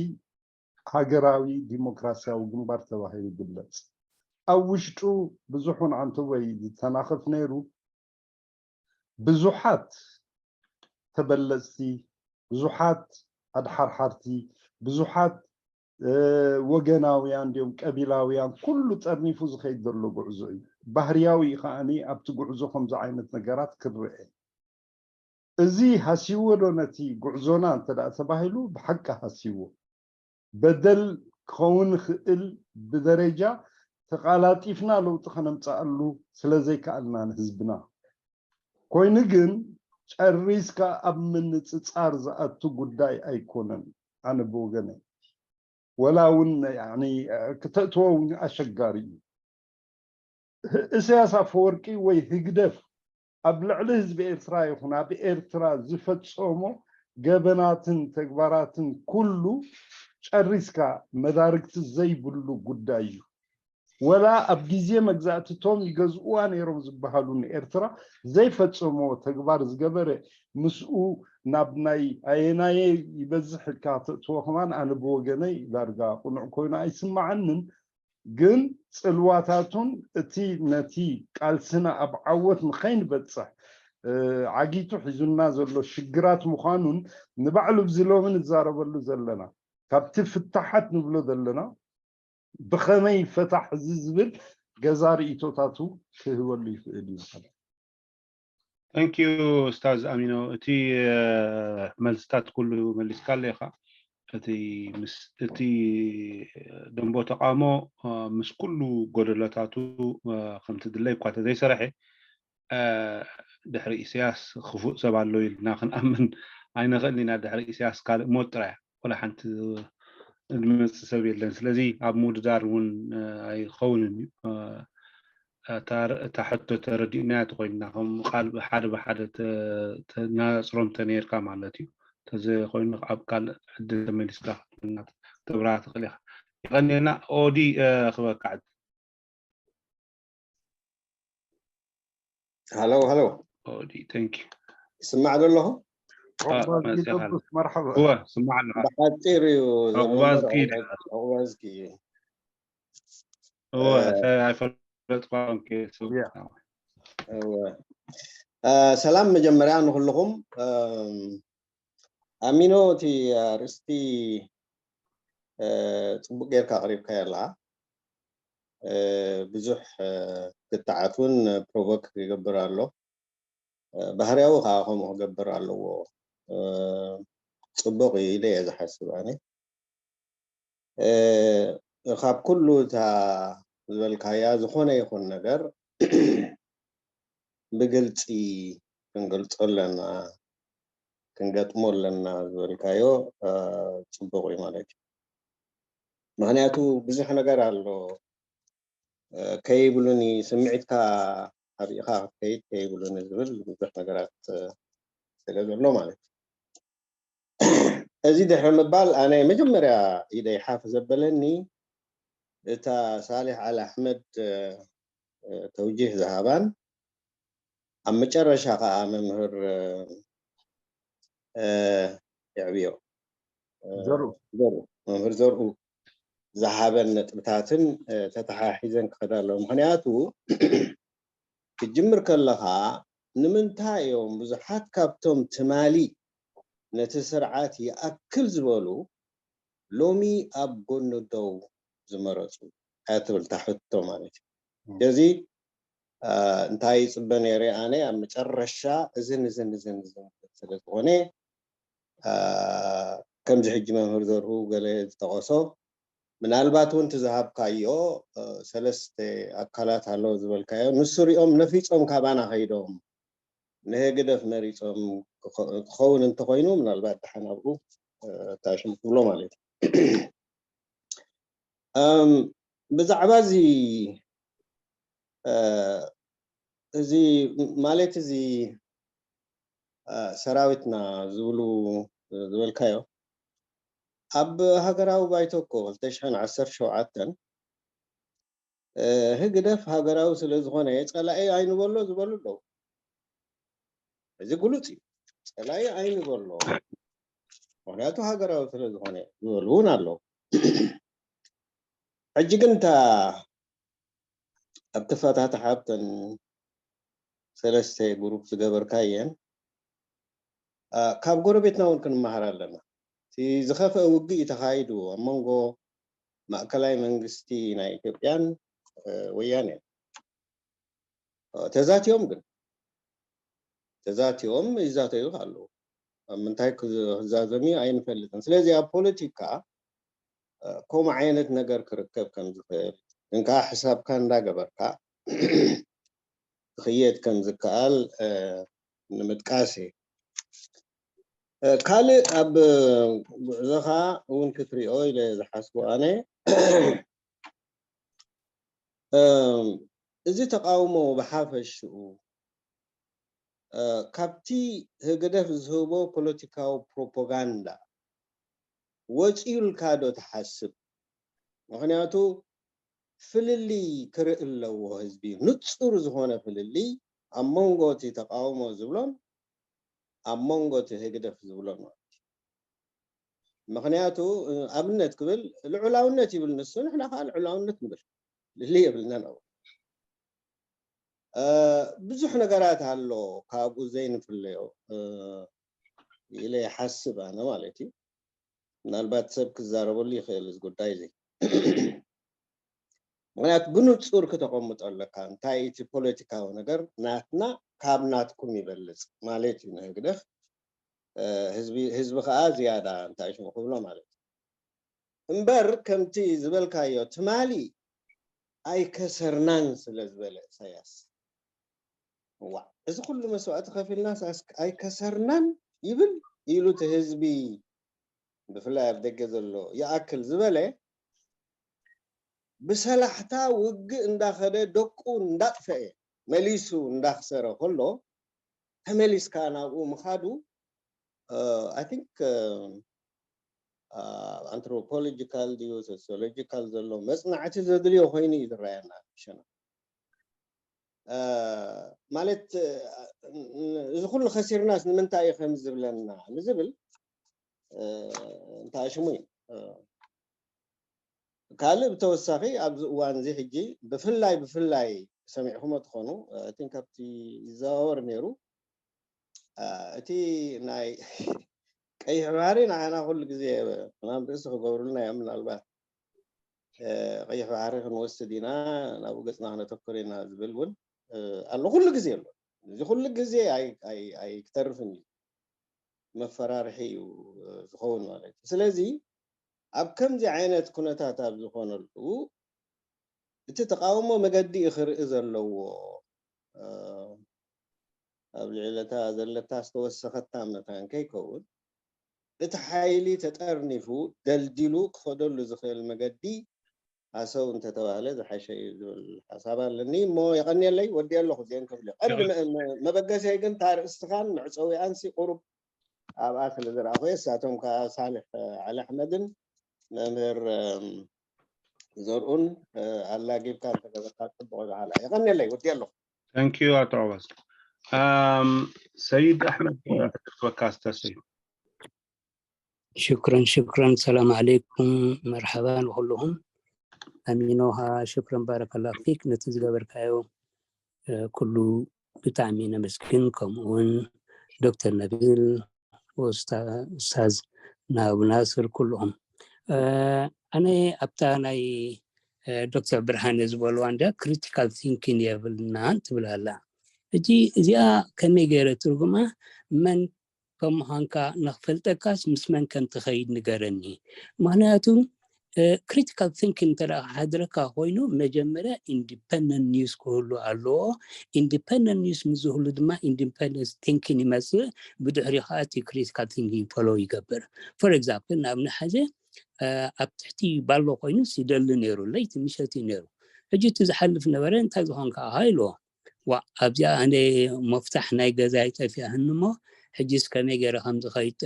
ሃገራዊ ዲሞክራሲያዊ ግንባር ተባሂሉ ይግለጽ። ኣብ ውሽጡ ብዙሕ እውን ዓንተቦይ ዝተናኸፍ ነይሩ። ብዙሓት ተበለጽቲ፣ ብዙሓት ኣድሓርሓርቲ፣ ብዙሓት ወገናውያን ድዮም ቀቢላውያን ኩሉ ጠርኒፉ ዝኸይድ ዘሎ ጉዕዞ እዩ። ባህርያዊ እዩ ከዓኒ ኣብቲ ጉዕዞ ከምዚ ዓይነት ነገራት ክረአ። እዚ ሃስይዎ ዶ ነቲ ጉዕዞና እንተ ደኣ ተባሂሉ ብሓቂ ሃስይዎ። በደል ክኸውን ይኽእል ብደረጃ ተቓላጢፍና ለውጢ ከነምጽኣሉ ስለ ዘይከኣልና ንህዝብና። ኮይኑ ግን ጨሪስካ ኣብ ምንጽጻር ዝኣቱ ጉዳይ ኣይኮነን። ኣነ ብወገነይ ወላ እውን ያኒ ክተእትዎ እውን ኣሸጋሪ እዩ። እሰያስ ኣፈወርቂ ወይ ህግደፍ ኣብ ልዕሊ ህዝቢ ኤርትራ ይኹን ኣብ ኤርትራ ዝፈጸሞ ገበናትን ተግባራትን ኩሉ ጨሪስካ መዳርግቲ ዘይብሉ ጉዳይ እዩ። ወላ ኣብ ግዜ መግዛእቲ እቶም ይገዝእዋ ነይሮም ዝበሃሉ ንኤርትራ ዘይፈጸሞ ተግባር ዝገበረ ምስኡ ናብ ናይ ኣየናየ ይበዝሕ ኢልካ ተእትዎ ከማን ኣነ ብወገነይ ዳርጋ ቁኑዕ ኮይኑ ኣይስማዓንን። ግን ጽልዋታቱን እቲ ነቲ ቃልስና ኣብ ዓወት ንኸይንበጽሕ ዓጊቱ ሒዙና ዘሎ ሽግራት ምዃኑን ንባዕሉ ብዚ ሎሚ ንዛረበሉ ዘለና ካብቲ ፍታሓት ንብሎ ዘለና ብኸመይ ይፈታሕ እዚ ዝብል ገዛ ርእይቶታቱ ክህበሉ ይኽእል እዩ። Thank you ኡስታዝ ኣሚኖ፣ እቲ መልስታት ኩሉ መሊስካለ ኢኻ። እቲ ምስ እቲ ደንቦ ተቃውሞ ምስ ኩሉ ጎደሎታቱ ከምቲ ድለይ እኳ ተዘይሰረሐ ድሕሪ ኢሳያስ ክፉእ ሰብ ኣሎ ኢልና ክንኣምን ኣይንኽእልን ኢና። ድሕሪ ኢሳያስ ካልእ ሞት ጥራይ ወላ ሓንቲ ዝመፅእ ሰብ የለን። ስለዚ ኣብ ምውድዳር እውን ኣይኸውንን እዩ። እታ ሕቶ ተረዲእናያ ተኮይንና ከም ቃል ሓደ ብሓደ ተናፅሮም ተነይርካ ማለት እዩ። ተዘይኮይኑ ኣብ ካልእ ዕድል ተመሊስካ ክትብራ ትኽእል ኢኻ። የቐንየልና። ኦዲ ክበካ ዕድል። ሃሎ ሃሎ። ኦዲ፣ thank you። ይስማዕ ዶ ኣለኹ? አ፣ መጽእ ኣለኹ። مرحبا. እወ፣ ስማዕ ኣለኹ። ብሓፂር እዩ ዕቑባ ዘመንበር ዝኪድ ዕቑባ ዝኪድ። እወ፣ እ፣ ሰ-፣ ኣይፈለጥኳን። ኦኬ፣ ሱ-፣ ያ። እወ። እ፣ ሰላም መጀመርያ ንኩልኹም። እም፣ ኣሚኖ፣ እቲ ኣርእስቲ፣ እ፣ ጽቡቅ ጌርካ ኣቕሪብካዮ ኣለኻ። እ፣ ብዙሕ፣ እ፣ ክትዓት እውን ፕሮቮክ ይገብር ኣሎ። እ፣ ባህርያዊ ከዓ ከምኡ ክገብር ኣለዎ። እ፣ ጽቡቅ እዩ ኢለ እየ ዝሓስብ ኣነ። እ፣ ካብ ኩሉ እታ ዝበልካያ ዝኾነ ይኹን ነገር ብግልጺ ክንገልጾ ኣለና፣ ክንገጥሞ ኣለና ዝበልካዮ፣ እ፣ ጽቡቅ እዩ ማለት እዩ። ምኽንያቱ ብዙሕ ነገር ኣሎ፣ እ፣ ከይብሉኒ ስምዒትካ ሓቢእኻ ክትከይድ ከይብሉኒ ዝብል ብዙሕ ነገራት፣ እ፣ ስለ ዘሎ ማለት እዩ። እዚ ድሕሪ ምባል ኣነ መጀመርያ ኢደይ ሓፍ ዘበለኒ እታ ሳሊሕ ኣል ኣሕመድ፣ እ፣ እ፣ ተውጂህ ዝሃባን ኣብ መጨረሻ ከዓ መምህር፣ እ፣ እ፣ የዕብዮ፣ እ፣ ዘርኡ። ዘርኡ፣ መምህር ዘርኡ ዝሃበን ነጥብታትን፣ እ፣ ተተሓሒዘን ክኸዳ ኣለዎ። ምኽንያቱ ክትጅምር ከለኻ ንምንታይ እዮም ብዙሓት ካብቶም ትማሊ ነቲ ስርዓት ይኣክል ዝበሉ ሎሚ ኣብ ጎኑ ደው ዝመረጹ? እያ ትብል እታ ሕቶ ማለት እዩ። እም። ስለዚ፣ እ፣ እንታይ ይጽበ ነይረ ኣነ ኣብ መጨረሻ እዝን እዝን እዝን እዝን ስለ ዝኾነ፣ እ፣ ከምዚ ሕጂ መምህር ዘርኡ ገለ ዝጠቐሶ፣ ምናልባት እውን እቲ ዝሃብካዮ፣ እ፣ ሰለስተ ኣካላት ኣለዉ ዝበልካዮ፣ ንሱ ሪኦም ነፊጾም ካባና ከይዶም ንህግደፍ መሪጾም ክኸ-፣ ክኸውን እንተኾይኑ፣ ምናልባት ደሓን ኣብኡ፣ እ፣ ታሽም ክብሎ ማለት እዩ። እም፣ ብዛዕባ እዚ፣ እ፣ እዚ ማለት እዚ፣ እ፣ ሰራዊትና ዝብሉ ዝበልካዮ፣ ኣብ ሃገራዊ ባይቶ እኮ ክልተ ሽሕን ዓሰርተ ሸውዓተን፣ እ፣ ህግደፍ ሃገራዊ ስለ ዝኾነ ጸላኢ ኣይንበሎ ዝበሉ ኣለዉ። እዚ ግሉጽ እዩ። ጸላኢ ኣይንበሎ፣ ምኽንያቱ ሃገራዊ ስለ ዝኾነ ዝበሉ እውን ኣለዉ። ሕጂ ግን እታ ኣብ ተፈታትሓ ኣብተን ሰለስተ ግሩፕ ዝገበርካየን፣ እ፣ ካብ ጎረቤትና እውን ክንመሃር ኣለና። እቲ ዝኸፍአ ውግእ እዩ ተኻይዱ ኣብ መንጎ ማእከላይ መንግስቲ ናይ ኢትዮጵያን፣ እ፣ ወያኔን። እ፣ ተዛትዮም ግን፣ ተዛትዮም ይዛተዩ ኣለዉ። ኣብ ምንታይ ክዝ-፣ ክዛዘሙ ኣይንፈልጥን። ስለዚ ኣብ ፖለቲካ፣ እ፣ ከምኡ ዓይነት ነገር ክርከብ ከም ዝኽእል፣ ግን ከኣ ሕሳብካ እንዳገበርካ ክኽየድ ከም ዝከኣል፣ እ፣ ንምጥቃስ እየ። እ፣ ካልእ ኣብ ጉዕዞኻ እውን ክትሪኦ ኢለ ዝሓስቦ ኣነ፣ እ፣ እዚ ተቃውሞ ብሓፈሽኡ፣ እ፣ ካብቲ ህግደፍ ዝህቦ ፖለቲካዊ ፕሮፓጋንዳ ወጺኡ ኢልካ ዶ ትሓስብ? ምኽንያቱ ፍልልይ ክርኢ ኣለዎ ህዝቢ፣ ንጹር ዝኾነ ፍልልይ ኣብ መንጎ እቲ ተቃውሞ ዝብሎን ኣብ መንጎ እቲ ህግደፍ ዝብሎን ማለት እዩ። ምኽንያቱ፣ እ፣ ኣብነት ክብል ልዑላውነት ይብል ንሱ፣ ንሕና ከዓ ልዑላውነት ንብል። ፍልልይ የብልናን ኣብኡ። እ፣ ብዙሕ ነገራት ኣሎ ካብኡ ዘይንፍለዮ፣ እ፣ ኢለ ይሓስብ ኣነ ማለት እዩ። ምናልባት ሰብ ክዛረበሉ ይኽእል እዚ ጉዳይ እዚ። ምኽንያቱ ብንጹር ክተቐምጦ ኣለካ፣ እንታይ እቲ ፖለቲካዊ ነገር ናትና ካብ ናትኩም ይበልጽ ማለት እዩ ንህግደፍ። እ፣ ህዝቢ፣ ህዝቢ ከኣ ዝያዳ እንታይ ሽሙ ክብሎ ማለት እዩ። እምበር ከምቲ ዝበልካዮ ትማሊ ኣይከሰርናን ስለ ዝበለ ኢሳያስ፣ ዋዕ፣ እዚ ኩሉ መስዋእቲ ከፊልናስ ኣስ-፣ ኣይከሰርናን ይብል ኢሉ እቲ ህዝቢ፣ ብፍላይ ኣብ ደገ ዘሎ ይኣክል ዝበለ፣ ብሰላሕታ ውግእ እንዳኸደ ደቁ እንዳጥፈኤ መሊሱ እንዳኽሰረ ከሎ ተመሊስካ ናብኡ ምኻዱ፣ እ፣ I think፣ እ፣ እ፣ ኣንትሮፖሎጂካል ድዩ ሶሲዮሎጂካል ዘሎ መጽናዕቲ ዘድልዮ ኮይኑ እዩ ዝረኣየና። ሸና ማለት እዚ ኩሉ ከሲርናስ ንምንታይ እዩ ከም ዝብለና ንዝብል እንታይ ሽሙ እዩ። ካልእ ብተወሳኺ ኣብዚ እዋን እዚ ሕጂ ብፍላይ ብፍላይ ሰሚዕኹሞ ትኾኑ፣ ቲንክ ኣብቲ ይዘዋወር ነይሩ እቲ ናይ ቀይሕ ባሕሪ ንዓና ኩሉ ግዜ ሕማም ርእሲ ክገብሩልና እዮም። ምናልባት ቀይሕ ባሕሪ ክንወስድ ኢና፣ ናብኡ ገፅና ክነተኩር ኢና ዝብል እውን ኣሎ። ኩሉ ግዜ ኣሎ። እዚ ኩሉ ግዜ ኣይክተርፍን እዩ፣ መፈራርሒ እዩ ዝኸውን ማለት እዩ። ስለዚ ኣብ ከምዚ ዓይነት ኩነታት ኣብ ዝኾነሉ እቲ ተቃውሞ መገዲ እዩ ክርኢ ዘለዎ። ኣብ ልዕለታ ዘለታ ዝተወሰኸታ መታን ከይከውን እቲ ሓይሊ ተጠርኒፉ ደልዲሉ ክኸደሉ ዝኽእል መገዲ ኣሰው እንተተባህለ ዝሓሸ እዩ ዝብል ሓሳብ ኣለኒ። እሞ የቐንየለይ፣ ወዲ ኣለኹ እዚአን ክብል ቀንዲ መበገሰይ ግን ታርእስትኻን መዕፀዊኣንሲ ቁሩብ ኣብኣ ስለ ዝረኣኹ እሳቶም ከዓ ሳልሕ ዓሊ ኣሕመድን መምህር ዘርኡን ኣላጊብካ እንተገበርካ ፅቡቅ ይበሃል። የቐንየለይ፣ ወዲ ኣለኹ። Thank you ኣቶ ኣዋዝ። ሰይድ ኣሕመድ ክበካ ዝተሰዩ ሽክረን ሽክረን። ሰላም ዓለይኩም፣ መርሓባ ንኩልኹም። ኣሚኖሃ ሽክረን ባረከላ ፊክ ነቲ ዝገበርካዮ ኩሉ ብጣዕሚ ነመስግን። ከምኡ እውን ዶክተር ነቢል፣ ኡስታዝ ናቡ ናስር፣ ኩልኹም። ኣነ ኣብታ ናይ ዶክተር ብርሃነ ዝበልዋ እንዳ ክሪቲካል ቲንኪን የብልናን ትብል ኣላ። ሕጂ እዚኣ ከመይ ገይረ ትርጉማ መን ከም ምዃንካ ንክፈልጠካስ ምስ መን ከም ትኸይድ ንገረኒ። ምክንያቱ ክሪቲካል ቲንኪን እንተ ሓድረካ ኮይኑ መጀመርያ ኢንዲፐንደንት ኒውስ ክህሉ ኣለዎ። ኢንዲፐንደንት ኒውስ ምስ ዝህሉ ድማ ኢንዲፐንደንት ቲንኪን ይመፅእ። ብድሕሪ ከዓ እቲ ክሪቲካል ቲንኪን ፎሎ ይገብር። ፎር ኤግዛምፕል ንኣብነት ሓዘ ኣብ ትሕቲ ባሎ ኮይኑ ሲደሊ ነይሩ፣ ለይቲ ምሸት እዩ ነይሩ። ሕጂ እቲ ዝሓልፍ ነበረ እንታይ ዝኾንካ ኢልዎ። ዋ ኣብዚኣ ኣነ መፍታሕ ናይ ገዛ ይጠፊኣህኒ እሞ ሕጂስ ከመይ ገይረ ከም ዝኸይድ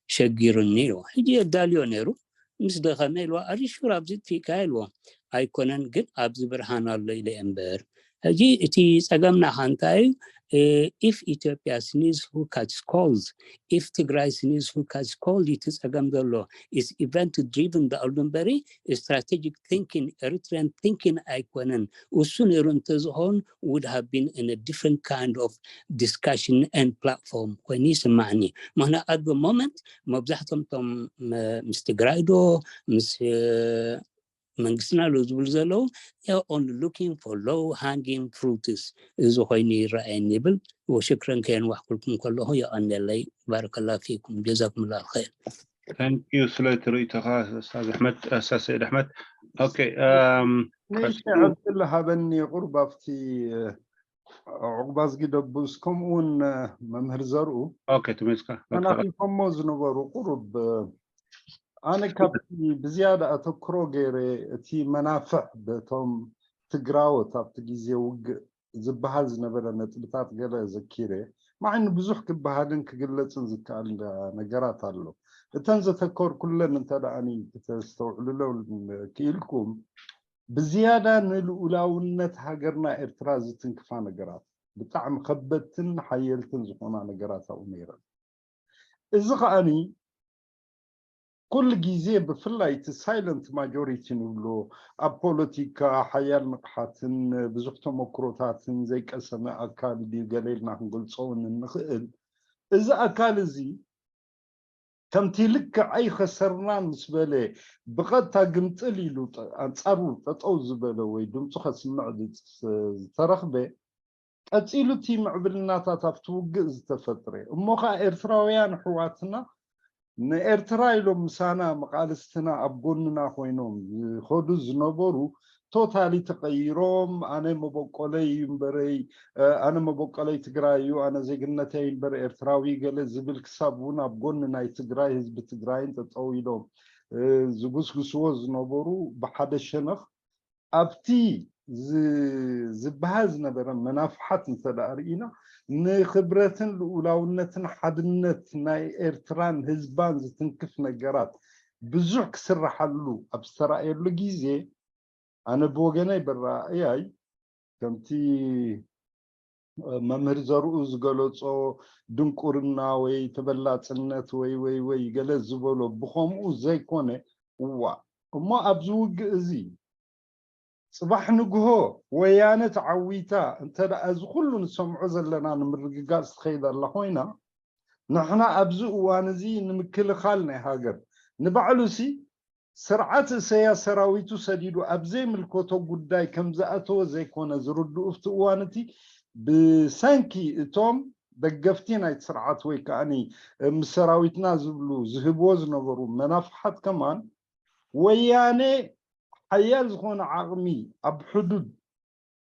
ሸጊሩኒ ኢልዎ። ሕጂ የዳልዮ ነይሩ። ምስ ደኸመ ኢልዎ ኣሪሹር ኣብዚ ጥፊእካ ኢልዎ። ኣይኮነን ግን ኣብዚ ብርሃን ኣሎ ኢለ እምበር። ሕጂ እቲ ጸገምና እንታይ እዩ? If Ethiopia sneeze who catch cold, if ትግራይ sneeze who catch cold እቲ ጸገም ዘሎ is event driven ዳኣሉ እምበሪ strategic thinking Eritrean thinking ኣይኮነን። እሱ ነይሩ እንተዝኸውን would have been in a different kind of discussion and platform ኮይኑ ይስማዕኒ። ምክንያቱ at the moment መብዛሕቶም ቶም ምስ ትግራይ ዶ ምስ መንግስትና ዶ ዝብሉ ዘለዉ only looking for low hanging fruits እዚ ኮይኑ ይረኣየኒ ይብል። ወሽክረን ከየንዋሕኩልኩም ከለኹ የቐንየለይ። ባረከላ ፊኩም ጀዛኩም ላ ኸይር። Thank you ስለ እቲ ርእይቶኻ ኡስታዝ ኣሕመድ፣ ኡስታዝ ሰይድ ኣሕመድ። ኦኬ ዕድል ሃበኒ ቁሩብ ኣብቲ ዑቕባዝጊ ደቡስ ከምኡ እውን መምህር ዘርኡ ኦኬ ተመልስካ ተናኺፎሞ ዝነበሩ ቁሩብ ኣነ ካብቲ ብዝያዳ ኣተክሮ ገይረ እቲ መናፍዕ በቶም ትግራዎት ኣብቲ ግዜ ውግእ ዝበሃል ዝነበረ ነጥብታት ገለ ዘኪረ። ማዕኒ ብዙሕ ክበሃልን ክግለጽን ዝከኣል ነገራት ኣሎ። እተን ዘተኮርኩለን እንተ ደኣ ተስተውዕልሎ ክኢልኩም ብዝያዳ ንልኡላውነት ሃገርና ኤርትራ ዝትንክፋ ነገራት ብጣዕሚ ከበድትን ሓየልትን ዝኾና ነገራት ኣብኡ ነይረን። እዚ ከኣኒ ኩሉ ግዜ ብፍላይ እቲ ሳይለንት ማጆሪቲ ንብሎ ኣብ ፖለቲካ ሓያል ንቕሓትን ብዙሕ ተመክሮታትን ዘይቀሰመ ኣካል ድዩ ገለ ኢልና ክንገልጾ እውን እንኽእል። እዚ ኣካል እዚ ከምቲ ልክዕ ኣይኸሰርናን ምስ በለ ብቐጥታ ግምጥል ኢሉ ኣንጻሩ ጠጠው ዝበለ ወይ ድምፁ ከስምዕ ዝተረኽበ ቀጺሉ እቲ ምዕብልናታት ኣብቲ ውግእ ዝተፈጥረ እሞ ኸዓ ኤርትራውያን ኣሕዋትና ንኤርትራ ኢሎም ምሳና መቓልስትና ኣብ ጎንና ኮይኖም ዝኸዱ ዝነበሩ ቶታሊ ተቐይሮም ኣነ መበቆለይ እዩ እምበረይ ኣነ መበቆለይ ትግራይ እዩ ኣነ ዜግነተይ እምበር ኤርትራዊ ገለ ዝብል ክሳብ እውን ኣብ ጎኒ ናይ ትግራይ ህዝቢ ትግራይን ጠጠው ኢሎም ዝጉስጉስዎ ዝነበሩ ብሓደ ሸነኽ ኣብቲ ዝበሃል ዝነበረ መናፍሓት እንተ ደኣ ርኢና ንክብረትን ልኡላውነትን ሓድነት ናይ ኤርትራን ህዝባን ዝትንክፍ ነገራት ብዙሕ ክስርሓሉ ኣብ ዝተራእየሉ ግዜ ኣነ ብወገነይ በራእያይ ከምቲ መምህር ዘርኡ ዝገለጾ ድንቁርና ወይ ተበላጽነት ወይ ወይ ወይ ገለ ዝበሎ ብኸምኡ ዘይኮነ፣ እዋ እሞ ኣብዚ ውግእ እዚ ጽባሕ ንግሆ ወያነ ተዓዊታ እንተ ደኣ እዚ ኩሉ ንሰምዖ ዘለና ንምርግጋጽ ትኸይድ ኣላ ኮይና፣ ንሕና ኣብዚ እዋን እዚ ንምክልኻል ናይ ሃገር ንባዕሉሲ ስርዓት እሰያስ ሰራዊቱ ሰዲዱ ኣብ ዘይምልከቶ ጉዳይ ከም ዝኣተወ ዘይኮነ ዝርድኡ፣ ኣብቲ እዋን እቲ ብሰንኪ እቶም ደገፍቲ ናይቲ ስርዓት ወይ ከዓኒ ምስ ሰራዊትና ዝብሉ ዝህብዎ ዝነበሩ መናፍሓት ከማን ወያነ ሓያል ዝኾነ ዓቕሚ ኣብ ሕዱድ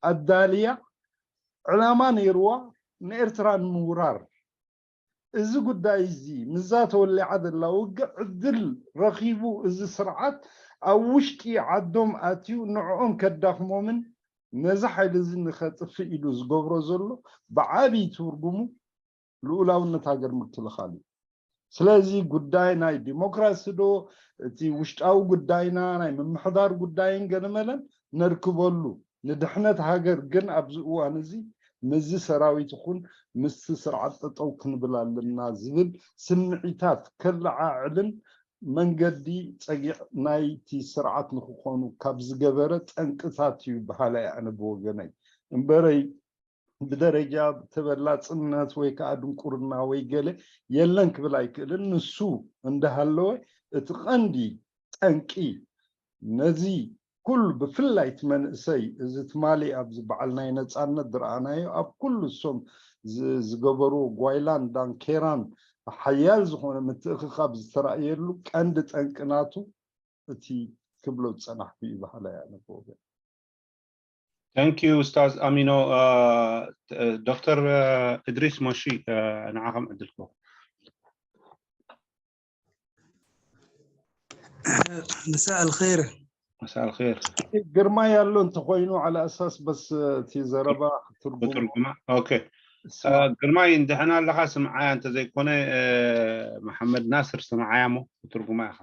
ኣዳልያ ዕላማ ነይርዋ ንኤርትራ ንምውራር። እዚ ጉዳይ እዚ ምስዛ ተወሊዓ ዘላ ውግእ ዕድል ረኺቡ እዚ ስርዓት ኣብ ውሽጢ ዓዶም ኣትዩ ንዕኦም ከዳኽሞምን ነዚ ሓይሊ እዚ ንኸጥፍእ ኢሉ ዝገብሮ ዘሎ ብዓብዪ ትርጉሙ ልኡላውነት ሃገር ምክልኻል እዩ። ስለዚ ጉዳይ ናይ ዲሞክራሲ ዶ እቲ ውሽጣዊ ጉዳይና ናይ ምምሕዳር ጉዳይን ገለመለን ነርክበሉ፣ ንድሕነት ሃገር ግን ኣብዚ እዋን እዚ ምስዚ ሰራዊት ይኹን ምስቲ ስርዓት ጠጠው ክንብል ኣለና ዝብል ስምዒታት ከለዓዕልን መንገዲ ጸጊዕ ናይቲ ስርዓት ንክኾኑ ካብ ዝገበረ ጠንቅታት እዩ በሃላይ ኣነ ብወገነይ። እምበረይ ብደረጃ ተበላጽነት ወይ ከዓ ድንቁርና ወይ ገለ የለን ክብል ኣይክእልን። ንሱ እንዳሃለወ እቲ ቀንዲ ጠንቂ ነዚ ኩሉ ብፍላይ እቲ መንእሰይ እዚ ትማሊ ኣብዚ በዓል ናይ ነጻነት ዝረኣናዮ ኣብ ኩሉ እሶም ዝ- ዝገበርዎ ጓይላን ዳንኬራን ሓያል ዝኾነ ምትእኽኻብ ዝተራእየሉ ቀንዲ ጠንቂ ናቱ እቲ ክብሎ ዝጸናሕኩ እዩ በሃላይ ኣነ ብወገን። Thank you ኡስታዝ ኣሚኖ። ዶክተር እድሪስ ሞሺ ንዓኸም ዕድል ክህብ። مساء الخير. مساء الخير. ግርማይ ኣሎ እንተኮይኑ على اساس بس እቲ ዘረባ ክትርጉም ብትርጉማ ኦኬ። ግርማይ እንድሕና ኣለኻ ስምዓያ እንተዘይኮነ መሓመድ ናስር ስምዓያ እሞ ብትርጉማ ኢኻ።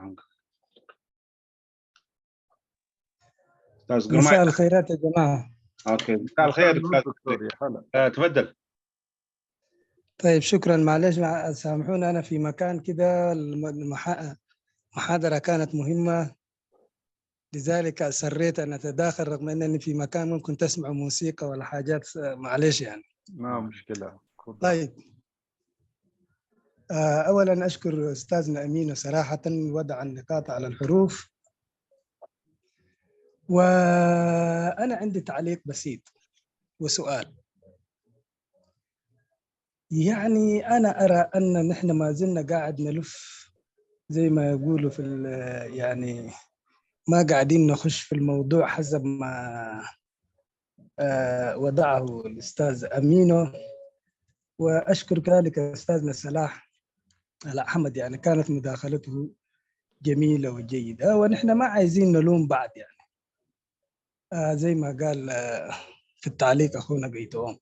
مساء الخيرات يا جماعة. اوكي مساء الخير. تفضل. طيب شكرا. معلش سامحوني، أنا في مكان كده المحاضرة كانت مهمة، لذلك أصريت أن أتداخل رغم أنني في مكان ممكن تسمعوا موسيقى ولا حاجات، معلش يعني. ما مشكلة. طيب. أولا أشكر أستاذنا أمينو صراحة وضع النقاط على الحروف. وأنا عندي تعليق بسيط وسؤال. يعني أنا أرى أن نحن ما زلنا قاعد نلف زي ما يقولوا في يعني ما قاعدين نخش في الموضوع حسب ما وضعه الأستاذ أمينو. وأشكر كذلك أستاذنا صلاح الأحمد، يعني كانت مداخلته جميلة وجيدة، ونحن ما عايزين نلوم بعض يعني. آه زي ما قال آه في التعليق أخونا قيتوم،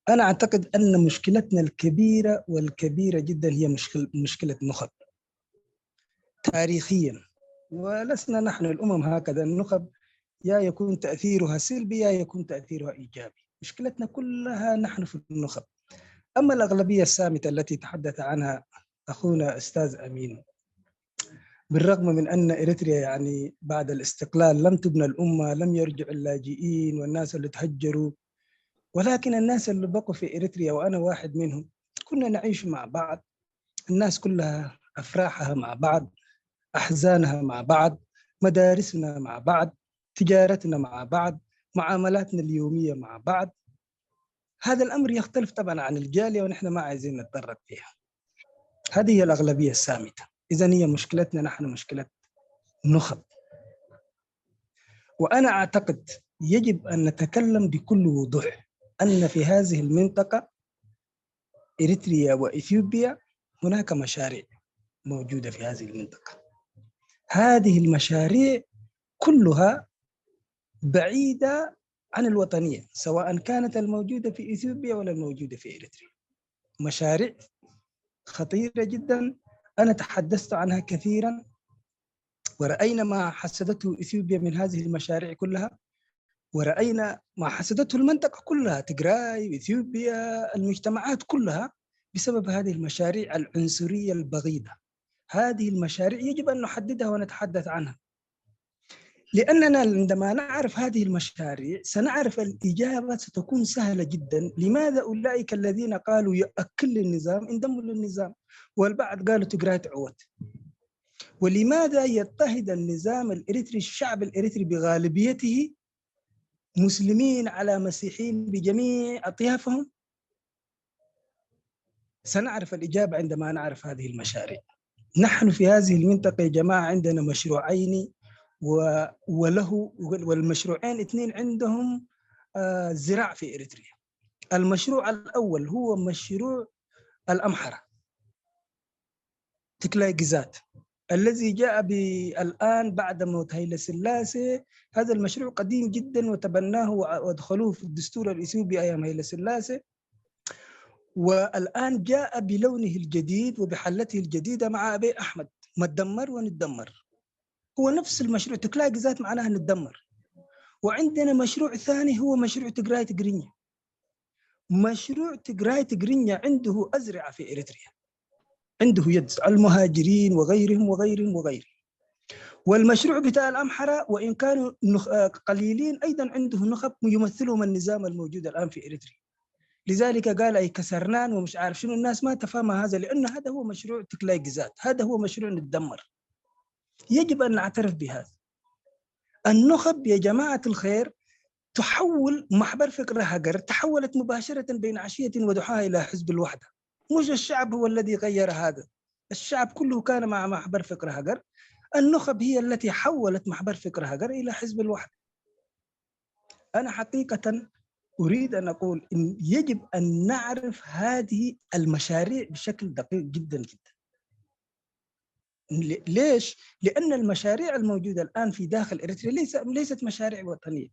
أنا أعتقد أن مشكلتنا الكبيرة والكبيرة جدا هي مشكل مشكلة نخب تاريخيا، ولسنا نحن الأمم هكذا. النخب يا يكون تأثيرها سلبي يا يكون تأثيرها إيجابي. مشكلتنا كلها نحن في النخب. أما الأغلبية الصامتة التي تحدث عنها أخونا أستاذ أمين، بالرغم من أن إريتريا يعني بعد الاستقلال لم تبنى الأمة، لم يرجع اللاجئين والناس اللي تهجروا، ولكن الناس اللي بقوا في إريتريا وأنا واحد منهم كنا نعيش مع بعض. الناس كلها أفراحها مع بعض، أحزانها مع بعض، مدارسنا مع بعض، تجارتنا مع بعض، معاملاتنا اليومية مع بعض. هذا الأمر يختلف طبعا عن الجالية ونحن ما عايزين نتطرق فيها. هذه هي الأغلبية الصامتة. إذن هي مشكلتنا نحن مشكلة نخب. وأنا أعتقد يجب أن نتكلم بكل وضوح أن في هذه المنطقة إريتريا وإثيوبيا هناك مشاريع موجودة في هذه المنطقة. هذه المشاريع كلها بعيدة عن الوطنية، سواء كانت الموجودة في إثيوبيا ولا الموجودة في إريتريا. مشاريع خطيرة جدا، أنا تحدثت عنها كثيرا، ورأينا ما حصدته إثيوبيا من هذه المشاريع كلها. ورأينا ما حصدته المنطقة كلها، تجراي، إثيوبيا، المجتمعات كلها، بسبب هذه المشاريع العنصرية البغيضة. هذه المشاريع يجب أن نحددها ونتحدث عنها، لأننا عندما نعرف هذه المشاريع سنعرف الإجابة ستكون سهلة جدا. لماذا أولئك الذين قالوا يأكل للنظام انضموا للنظام، والبعض قالوا تجراي تعوت؟ ولماذا يضطهد النظام الإريتري الشعب الإريتري بغالبيته، مسلمين على مسيحيين بجميع أطيافهم؟ سنعرف الإجابة عندما نعرف هذه المشاريع. نحن في هذه المنطقة يا جماعة عندنا مشروعين و... وله، والمشروعين اثنين عندهم آه، زراع في إريتريا. المشروع الأول هو مشروع الأمحرة، تكلاي جزات، الذي جاء ب-، الآن بعد موت هيلة سلاسة. هذا المشروع قديم جدا وتبناه وأدخلوه في الدستور الإثيوبي أيام هيلة سلاسة، والآن جاء بلونه الجديد وبحلته الجديدة مع أبي أحمد. ما تدمر ونتدمر، هو نفس المشروع. تكلاي جزات معناها نتدمر. وعندنا مشروع ثاني هو مشروع تجراي تجرينيا. مشروع تجراي تجرينيا عنده أزرعة في إريتريا، عنده يد المهاجرين وغيرهم وغيرهم وغيرهم. والمشروع بتاع الأمحرة وإن كانوا نخ-، آه، قليلين، أيضا عنده نخب يمثلهم النظام الموجود الآن في إريتريا. لذلك قال أي كسرنان ومش عارف شنو، الناس ما تفهم هذا، لأن هذا هو مشروع تكلاي جزات، هذا هو مشروع نتدمر. يجب أن نعترف بهذا. النخب يا جماعة الخير تحول محبر فكر هجر، تحولت مباشرة بين عشية وضحاها إلى حزب الوحدة. مش الشعب هو الذي غير هذا، الشعب كله كان مع محبر فكر هجر. النخب هي التي حولت محبر فكر هجر إلى حزب الوحدة. أنا حقيقة أريد أن أقول إن يجب أن نعرف هذه المشاريع بشكل دقيق جدا جدا. ل-، ليش؟ لأن المشاريع الموجودة الآن في داخل إريتريا ليس-، ليست مشاريع وطنية.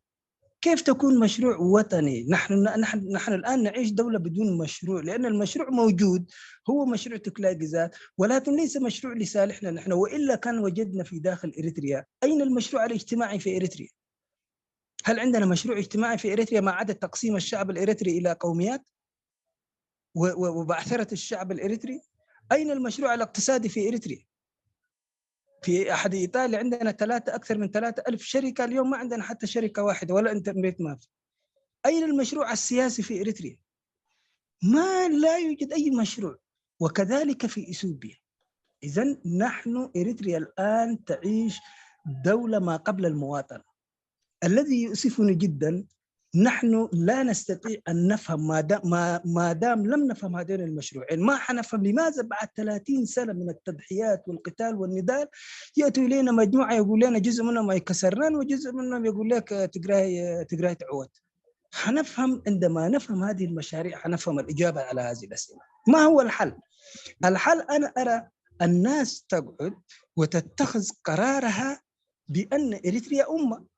كيف تكون مشروع وطني؟ نحن، نحن، نحن الآن نعيش دولة بدون مشروع، لأن المشروع موجود، هو مشروع تكلاي جزات، ولكن ليس مشروع لصالحنا نحن، وإلا كان وجدنا في داخل إريتريا. أين المشروع الاجتماعي في إريتريا؟ هل عندنا مشروع اجتماعي في إريتريا ما عدا تقسيم الشعب الإريتري إلى قوميات و-، و-، وبعثرة الشعب الإريتري؟ أين المشروع الاقتصادي في إريتريا؟ في أحد إيطاليا عندنا ثلاثة، أكثر من ثلاثة ألف شركة، اليوم ما عندنا حتى شركة واحدة ولا انترنت ما في. أين المشروع السياسي في إريتريا؟ ما، لا يوجد أي مشروع. وكذلك في إثيوبيا. إذن نحن إريتريا الآن تعيش دولة ما قبل المواطنة. الذي يؤسفني جدا، نحن لا نستطيع أن نفهم ما دا-، ما، ما دام لم نفهم هذين المشروعين، ما حنفهم لماذا بعد ثلاثين سنة من التضحيات والقتال والنضال يأتوا إلينا مجموعة يقول لنا، جزء منهم يكسرنان وجزء منهم يقول لك، آه، تجراي، آه، تجراي تعوت. حنفهم عندما نفهم هذه المشاريع، حنفهم الإجابة على هذه الأسئلة. ما هو الحل؟ الحل أنا أرى الناس تقعد وتتخذ قرارها بأن إريتريا أمة.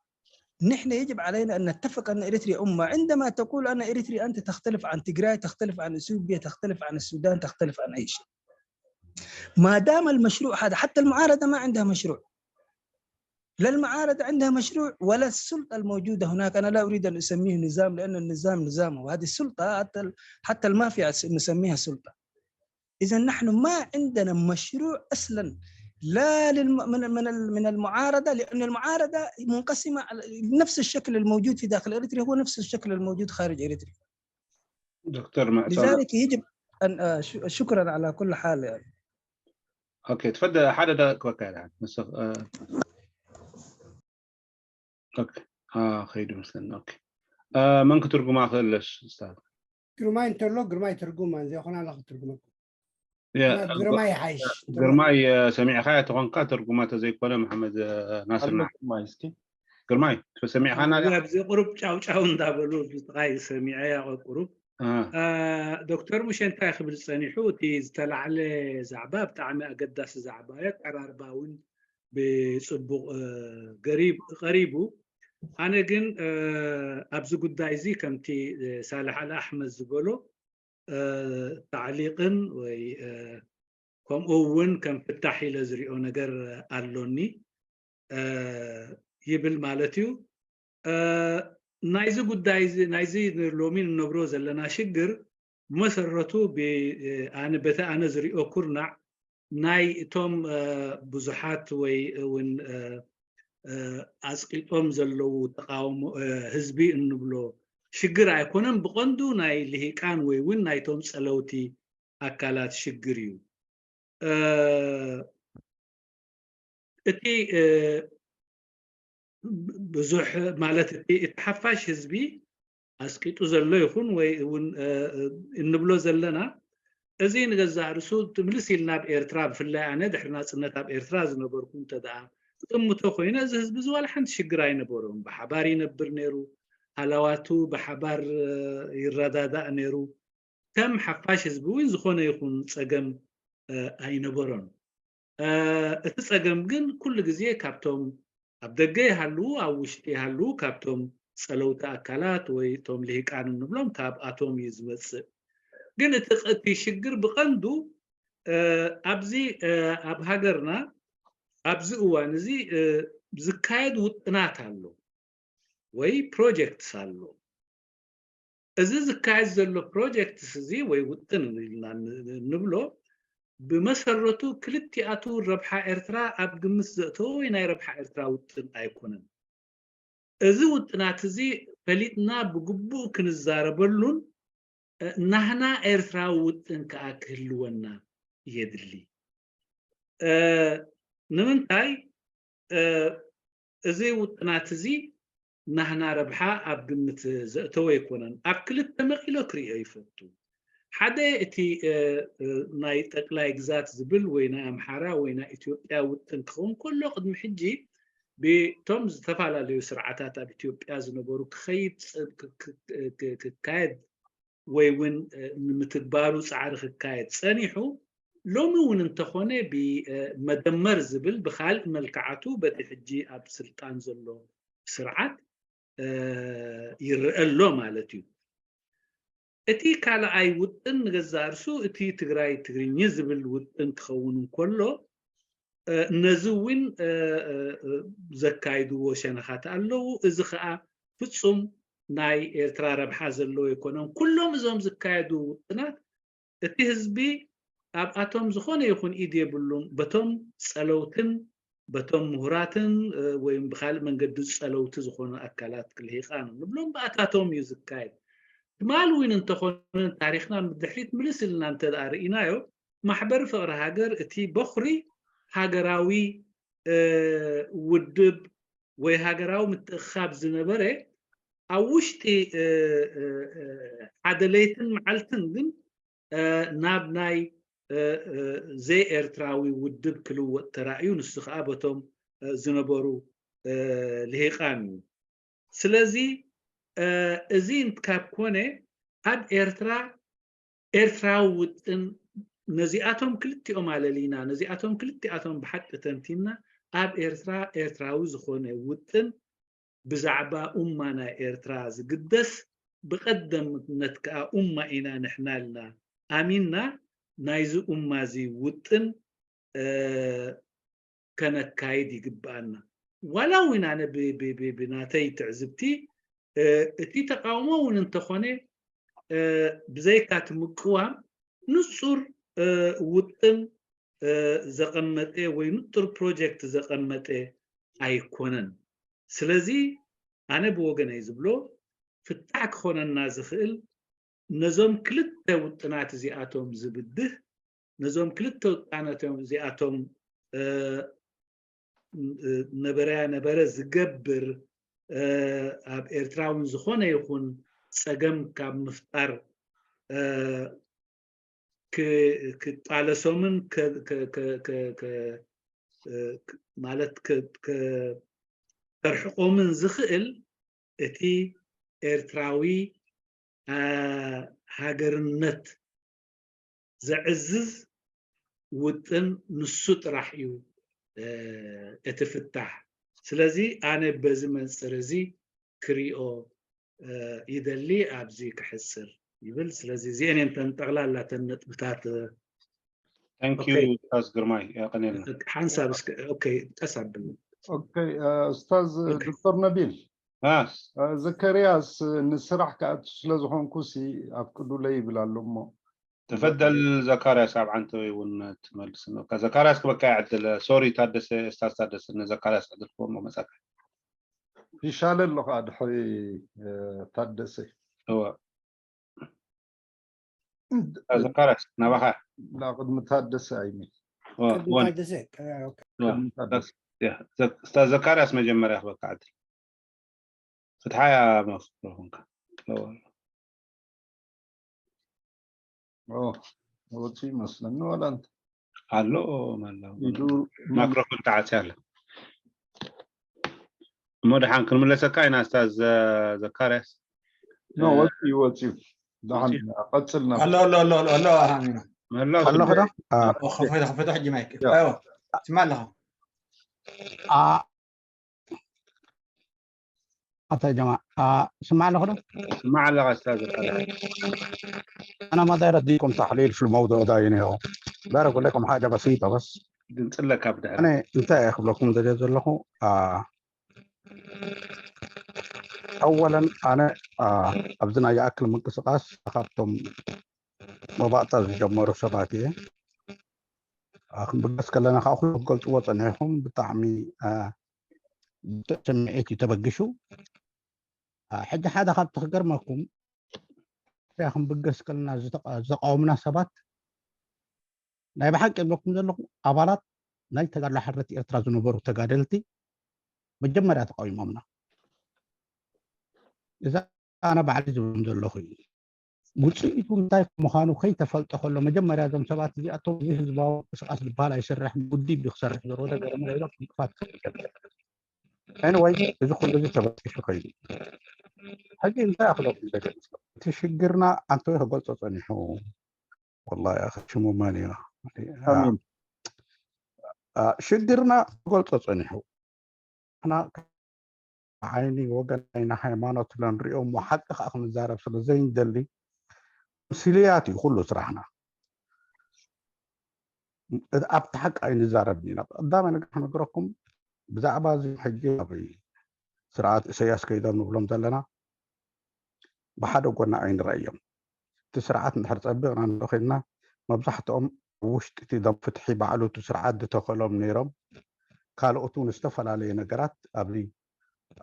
نحن يجب علينا أن نتفق أن إريتريا أمة. عندما تقول أنا إريتري، أنت تختلف عن تجراي، تختلف عن إثيوبيا، تختلف عن السودان، تختلف عن أي شيء. ما دام المشروع هذا، حتى المعارضة ما عندها مشروع، لا المعارضة عندها مشروع ولا السلطة الموجودة هناك. أنا لا أريد أن أسميه نظام، لأن النظام نظام، وهذه السلطة حتى ال-، حتى المافيا س-، نسميها سلطة. إذا نحن ما عندنا مشروع أصلًا، لا للم-، من، من ال-، من المعارضة، لأن المعارضة منقسمة على نفس الشكل الموجود في داخل إريتريا هو نفس الشكل الموجود خارج إريتريا. دكتور معتمد. لذلك يجب أن، آه، ش-، شكرًا على كل حال يعني. أوكي، تفضل. حدا دا كوكا يعني. مصطفى، آه. أوكي. آه، خير مثلًا. أوكي. آه، من كترجمة خلش، أستاذ؟ ግርማይ እንተሎ ግርማይ ትርጉም እንዘይኮነ ኣለኹ ትርጉመኩም። ያ፣ ናብ ግርማይ ይሓይሽ። ግርማይ፣ እ፣ ሰሚዕኻያ ተኾንካ ትርጉማ ተዘይኮነ፣ መሓመድ፣ እ፣ ናስር፣ ኣሎ ንዓ-፣ ግርማይ እስኪ። ግርማይ፣ ሰሚዕኻና ዲኻ? ኣብዚ ቁሩብ ጫውጫው እንዳበሉ ብጥቓይ ሰሚዐያ ቁሩብ። እ። እ፣ ዶክተር ሙሼ እንታይ ክብል ጸኒሑ፣ እቲ ዝተላዕለ ዛዕባ ብጣዕሚ ኣገዳሲ ዛዕባ እዩ፣ ኣቀራርባ እውን ብጽቡቕ፣ እ፣ ገሪብ-፣ ቀሪቡ። ኣነ ግን፣ እ፣ ኣብዚ ጉዳይ እዚ ከምቲ፣ እ፣ ሳልሕ ኣል ኣሕመድ ዝበሎ፣ እ፣ ታዕሊቕን ወይ፣ እ፣ ከምኡ እውን ከም ፍታሕ ኢለ ዝሪኦ ነገር ኣሎኒ፣ እ፣ ይብል ማለት እዩ። እ፣ ናይዚ ጉዳይ እዚ ናይዚ ሎሚ ንነብሮ ዘለና ሽግር ብመሰረቱ ኣነ በቲ ኣነ ዝሪኦ ኩርናዕ ናይ እቶም ብዙሓት ወይ እውን ኣፅቂጦም ዘለዉ ተቃውሞ ህዝቢ እንብሎ ሽግር ኣይኮነን። ብቐንዱ ናይ ልሂቃን ወይ እውን ናይቶም ፀለውቲ ኣካላት ሽግር እዩ። እቲ ብዙሕ ማለት እቲ ሓፋሽ ህዝቢ ኣስቂጡ ዘሎ ይኹን ወይ እውን እንብሎ ዘለና እዚ ንገዛእ ርእሱ ትምልስ ኢልና ኣብ ኤርትራ ብፍላይ ኣነ ድሕሪ ናፅነት ኣብ ኤርትራ ዝነበርኩ እንተ ደኣ ክጥምቶ ኮይነ እዚ ህዝቢ እዚ ዋላ ሓንቲ ሽግር ኣይነበሮም። ብሓባር ይነብር ነይሩ፣ ሃላዋቱ ብሓባር ይረዳዳእ ነይሩ። ከም ሓፋሽ ህዝቢ እውን ዝኾነ ይኹን ፀገም ኣይነበሮን። እቲ ፀገም ግን ኩሉ ግዜ ካብቶም ኣብ ደገ ይሃልዉ ኣብ ውሽጢ ይሃልዉ ካብቶም ፀለውቲ ኣካላት ወይ እቶም ልሂቃን እንብሎም ካብኣቶም እዩ ዝመፅእ። ግን እቲ እቲ ሽግር ብቐንዱ ኣብዚ ኣብ ሃገርና ኣብዚ እዋን እዚ ዝካየድ ውጥናት ኣሎ ወይ ፕሮጀክትስ ኣሎ። እዚ ዝካየድ ዘሎ ፕሮጀክትስ እዚ ወይ ውጥን ኢልና ንብሎ ብመሰረቱ ክልቲኣቱ ረብሓ ኤርትራ ኣብ ግምት ዘእተወ ወይ ናይ ረብሓ ኤርትራ ውጥን ኣይኮነን። እዚ ውጥናት እዚ ፈሊጥና ብግቡእ ክንዛረበሉን ናህና ኤርትራዊ ውጥን ከዓ ክህልወና የድሊ። ንምንታይ እዚ ውጥናት እዚ ናህና ረብሓ ኣብ ግምት ዘእተወ ኣይኮነን። ኣብ ክልተ መቒሎ ክሪኦ ይፈቱ። ሓደ እቲ ናይ ጠቅላይ ግዛት ዝብል ወይ ናይ ኣምሓራ ወይ ናይ ኢትዮጵያ ውጥን ክኸውን ከሎ ቅድሚ ሕጂ ብቶም ዝተፈላለዩ ስርዓታት ኣብ ኢትዮጵያ ዝነበሩ ክኸይድ ክካየድ ወይ እውን ንምትግባሩ ፃዕሪ ክካየድ ፀኒሑ ሎሚ እውን እንተኾነ ብመደመር ዝብል ብካልእ መልክዓቱ በቲ ሕጂ ኣብ ስልጣን ዘሎ ስርዓት ይረአ ኣሎ ማለት እዩ። እቲ ካልኣይ ውጥን ንገዛእ ርሱ እቲ ትግራይ ትግርኝ ዝብል ውጥን ክኸውን እንከሎ ነዚ እውን ዘካይድዎ ሸነኻት ኣለዉ። እዚ ከዓ ፍፁም ናይ ኤርትራ ረብሓ ዘለዎ ኣይኮነን። ኩሎም እዞም ዝካየዱ ውጥናት እቲ ህዝቢ ኣብኣቶም ዝኾነ ይኹን ኢድ የብሉን። በቶም ፀለውትን በቶም ምሁራትን ወይም ብካልእ መንገዲ ዝፀለውቲ ዝኾኑ ኣካላት ልሂቃን ንብሎም ብኣታቶም እዩ ዝካየድ። ትማል እውን እንተኾነ ታሪክና ብድሕሪት ምልስ ኢልና እንተ ደኣ ርኢናዮ ማሕበር ፍቕሪ ሃገር እቲ በኹሪ ሃገራዊ ውድብ ወይ ሃገራዊ ምትእኻብ ዝነበረ ኣብ ውሽጢ ሓደ ለይትን መዓልትን ግን ናብ ናይ ዘይኤርትራዊ ውድብ ክልወጥ ተራእዩ። ንሱ ከዓ በቶም ዝነበሩ ልሂቃን እዩ። ስለዚ እዚ ካብ ኮነ ኣብ ኤርትራ ኤርትራዊ ውጥን ነዚኣቶም ክልቲኦም ኣለሊና ነዚኣቶም ክልቲኣቶም ብሓቂ ተንቲና ኣብ ኤርትራ ኤርትራዊ ዝኾነ ውጥን ብዛዕባ ኡማ ናይ ኤርትራ ዝግደስ ብቐደምነት ከኣ ኡማ ኢና ንሕና ኢልና ኣሚንና ናይዚ ኡማ እዚ ውጥን ከነካይድ ይግብኣና። ዋላ እውን ኣነ ብናተይ ትዕዝብቲ እቲ ተቃውሞ እውን እንተኾነ ብዘይካ እቲ ምቅዋም ንፁር ውጥን ዘቐመጠ ወይ ንፁር ፕሮጀክት ዘቐመጠ ኣይኮነን። ስለዚ ኣነ ብወገነይ ዝብሎ ፍታሕ ክኾነና ዝኽእል ነዞም ክልተ ውጥናት እዚኣቶም ዝብድህ ነዞም ክልተ ውጣናት እዚኣቶም ነበረያ ነበረ ዝገብር ኣብ ኤርትራ እውን ዝኾነ ይኹን ፀገም ካብ ምፍጣር ክጣለሶምን ማለት ከርሕቆምን ዝኽእል እቲ ኤርትራዊ ሃገርነት ዘዕዝዝ ውጥን ንሱ ጥራሕ እዩ እቲ ፍታሕ። ስለዚ ኣነ በዚ መንፅር እዚ ክሪኦ ይደሊ ኣብዚ ክሕፅር ይብል። ስለዚ እዚአን እየን ተን ጠቕላላ ተን ነጥብታት። ታንኪዩ ኡስታዝ ግርማይ፣ የቐኔልና። ሓንሳብ እስከ ቀስ ኣብል። ኡስታዝ ዶክተር ነቢል ها ዘከርያስ፣ ንስራሕ ክኣቱ ስለ ዝኾንኩ ሲ ኣፍቅዱለይ ይብል ኣሎ እሞ። تفضل ዘካርያስ፣ ኣብ ዓንተወይ እውን ትመልስ ነው። ዘካርያስ ክበካ ይዕድል። ሶሪ ታደሰ፣ እስታዝ ታደሰ፣ ንዘካርያስ ዕድል ክቦ እሞ መጻካ። ይሻለ ኣሎ ከዓ ድሕሪ ታደሰ። እወ ዘካርያስ ናባኻ። ላ ቅድሚ ታደሰ ኣይሚ። እወ፣ ቅድሚ እወ፣ ታደሰ። እወ። እስታዝ ዘካርያስ መጀመርያ ክበካ ዕድል። ፍትሓያ መፍክሮ ኮንካ። እወ። ኦ፣ ወፂኡ ይመስለኒ ዋላ እንተ ኣሎ ኣሎ። ኢዱ ማይክሮፎን ተዓፅያ ኣሎ። እሞ ደሓን ክንምለሰካ ኢና እስታዝ ዘካርያስ። ኖ፣ ወፂኡ ወፂኡ። ደሓን ቀፅልና። ኣሎ ኣሎ ኣሎ ኣሎ ኣሎ ኣሃሚና መሎ ኣለኹ ዶ? አ፣ ከፈተ ከፈተ ሕጂ ማይክ ያ። ኣዎ ትስማዕ ኣለኻ አ፣ ኣታ ጀማ አ፣ ስማዕ ኣለኹ ዶ? ስማዕ ኣለኻ እስታዝ ዘካርያስ። أنا ما داير أديكم تحليل في الموضوع ده يعني هو داير أقول لكم حاجة بسيطة بس. ድምፅለካ ብድሕሪ أنا أنت يا أخي لكم ده جزا لكم آه أولا أنا آه أبدنا يأكل من قصقاص أخذتم مباطة زي جمهور سباتي أخ بس كلنا خاخذ قلت وطن يحكم بطعمي آه ስምዒት እዩ ተበግሹ። አ፣ ሕጂ ሓደ ካብቲ ክገርመኩም እዚኣ ክንብገስ ከለና ዝተቃ- ዝተቃወምና ሰባት ናይ ብሓቂ ዝብለኩም ዘለኹ ኣባላት ናይ ተጋድሎ ሓርነት ኤርትራ ዝነበሩ ተጋደልቲ መጀመርያ ተቃዊሞምና። እዛ ኣነ ባዕሊ ዝብሎም ዘለኹ እዩ። ውፅኢቱ እንታይ ምዃኑ ከይተፈልጠ ከሎ መጀመርያ እዞም ሰባት እዚኣቶም እዚ ህዝባዊ ምንቅስቃስ ዝበሃል ኣይሰርሕ ብውዲብ እዩ ክሰርሕ ዘለዎ ነገር እሞ ኢሎም ዕንቅፋት ክፈጥሩ ጀመሩ። Anyway እዚ ኩሉ እዚ ተበጢሱ ከይዱ። ሕጂ እንታይ ኣኽለኩም ደገ እቲ ሽግርና ኣንተወይ ክገልፆ ፀኒሑ ወላ ሽሙ መን እዩ ኣሚን ሽግርና ክገልፆ ፀኒሑ ንሕና ዓይኒ ወገን ዓይኒ ሃይማኖት ንሪኦ እሞ ሓቂ ከዓ ክንዛረብ ስለ ዘይንደሊ ምስልያት እዩ ኩሉ ስራሕና ኣብቲ ሓቂ ኣይንዛረብን ኢና ቀዳማይ ነገር ክነግረኩም ብዛዕባ እዚ ሕጂ ኣብ ስርዓት ኢሰያስ ከይዶም ንብሎም ዘለና ብሓደ ጎና ኣይንረእዮም እቲ ስርዓት እንድሕር ፀቢቕና ንሪኦ ኮይንና መብዛሕትኦም ውሽጢ እቲ ደም ፍትሒ ባዕሉ እቲ ስርዓት ዝተኸሎም ነይሮም ካልኦት እውን ዝተፈላለየ ነገራት ኣብዚ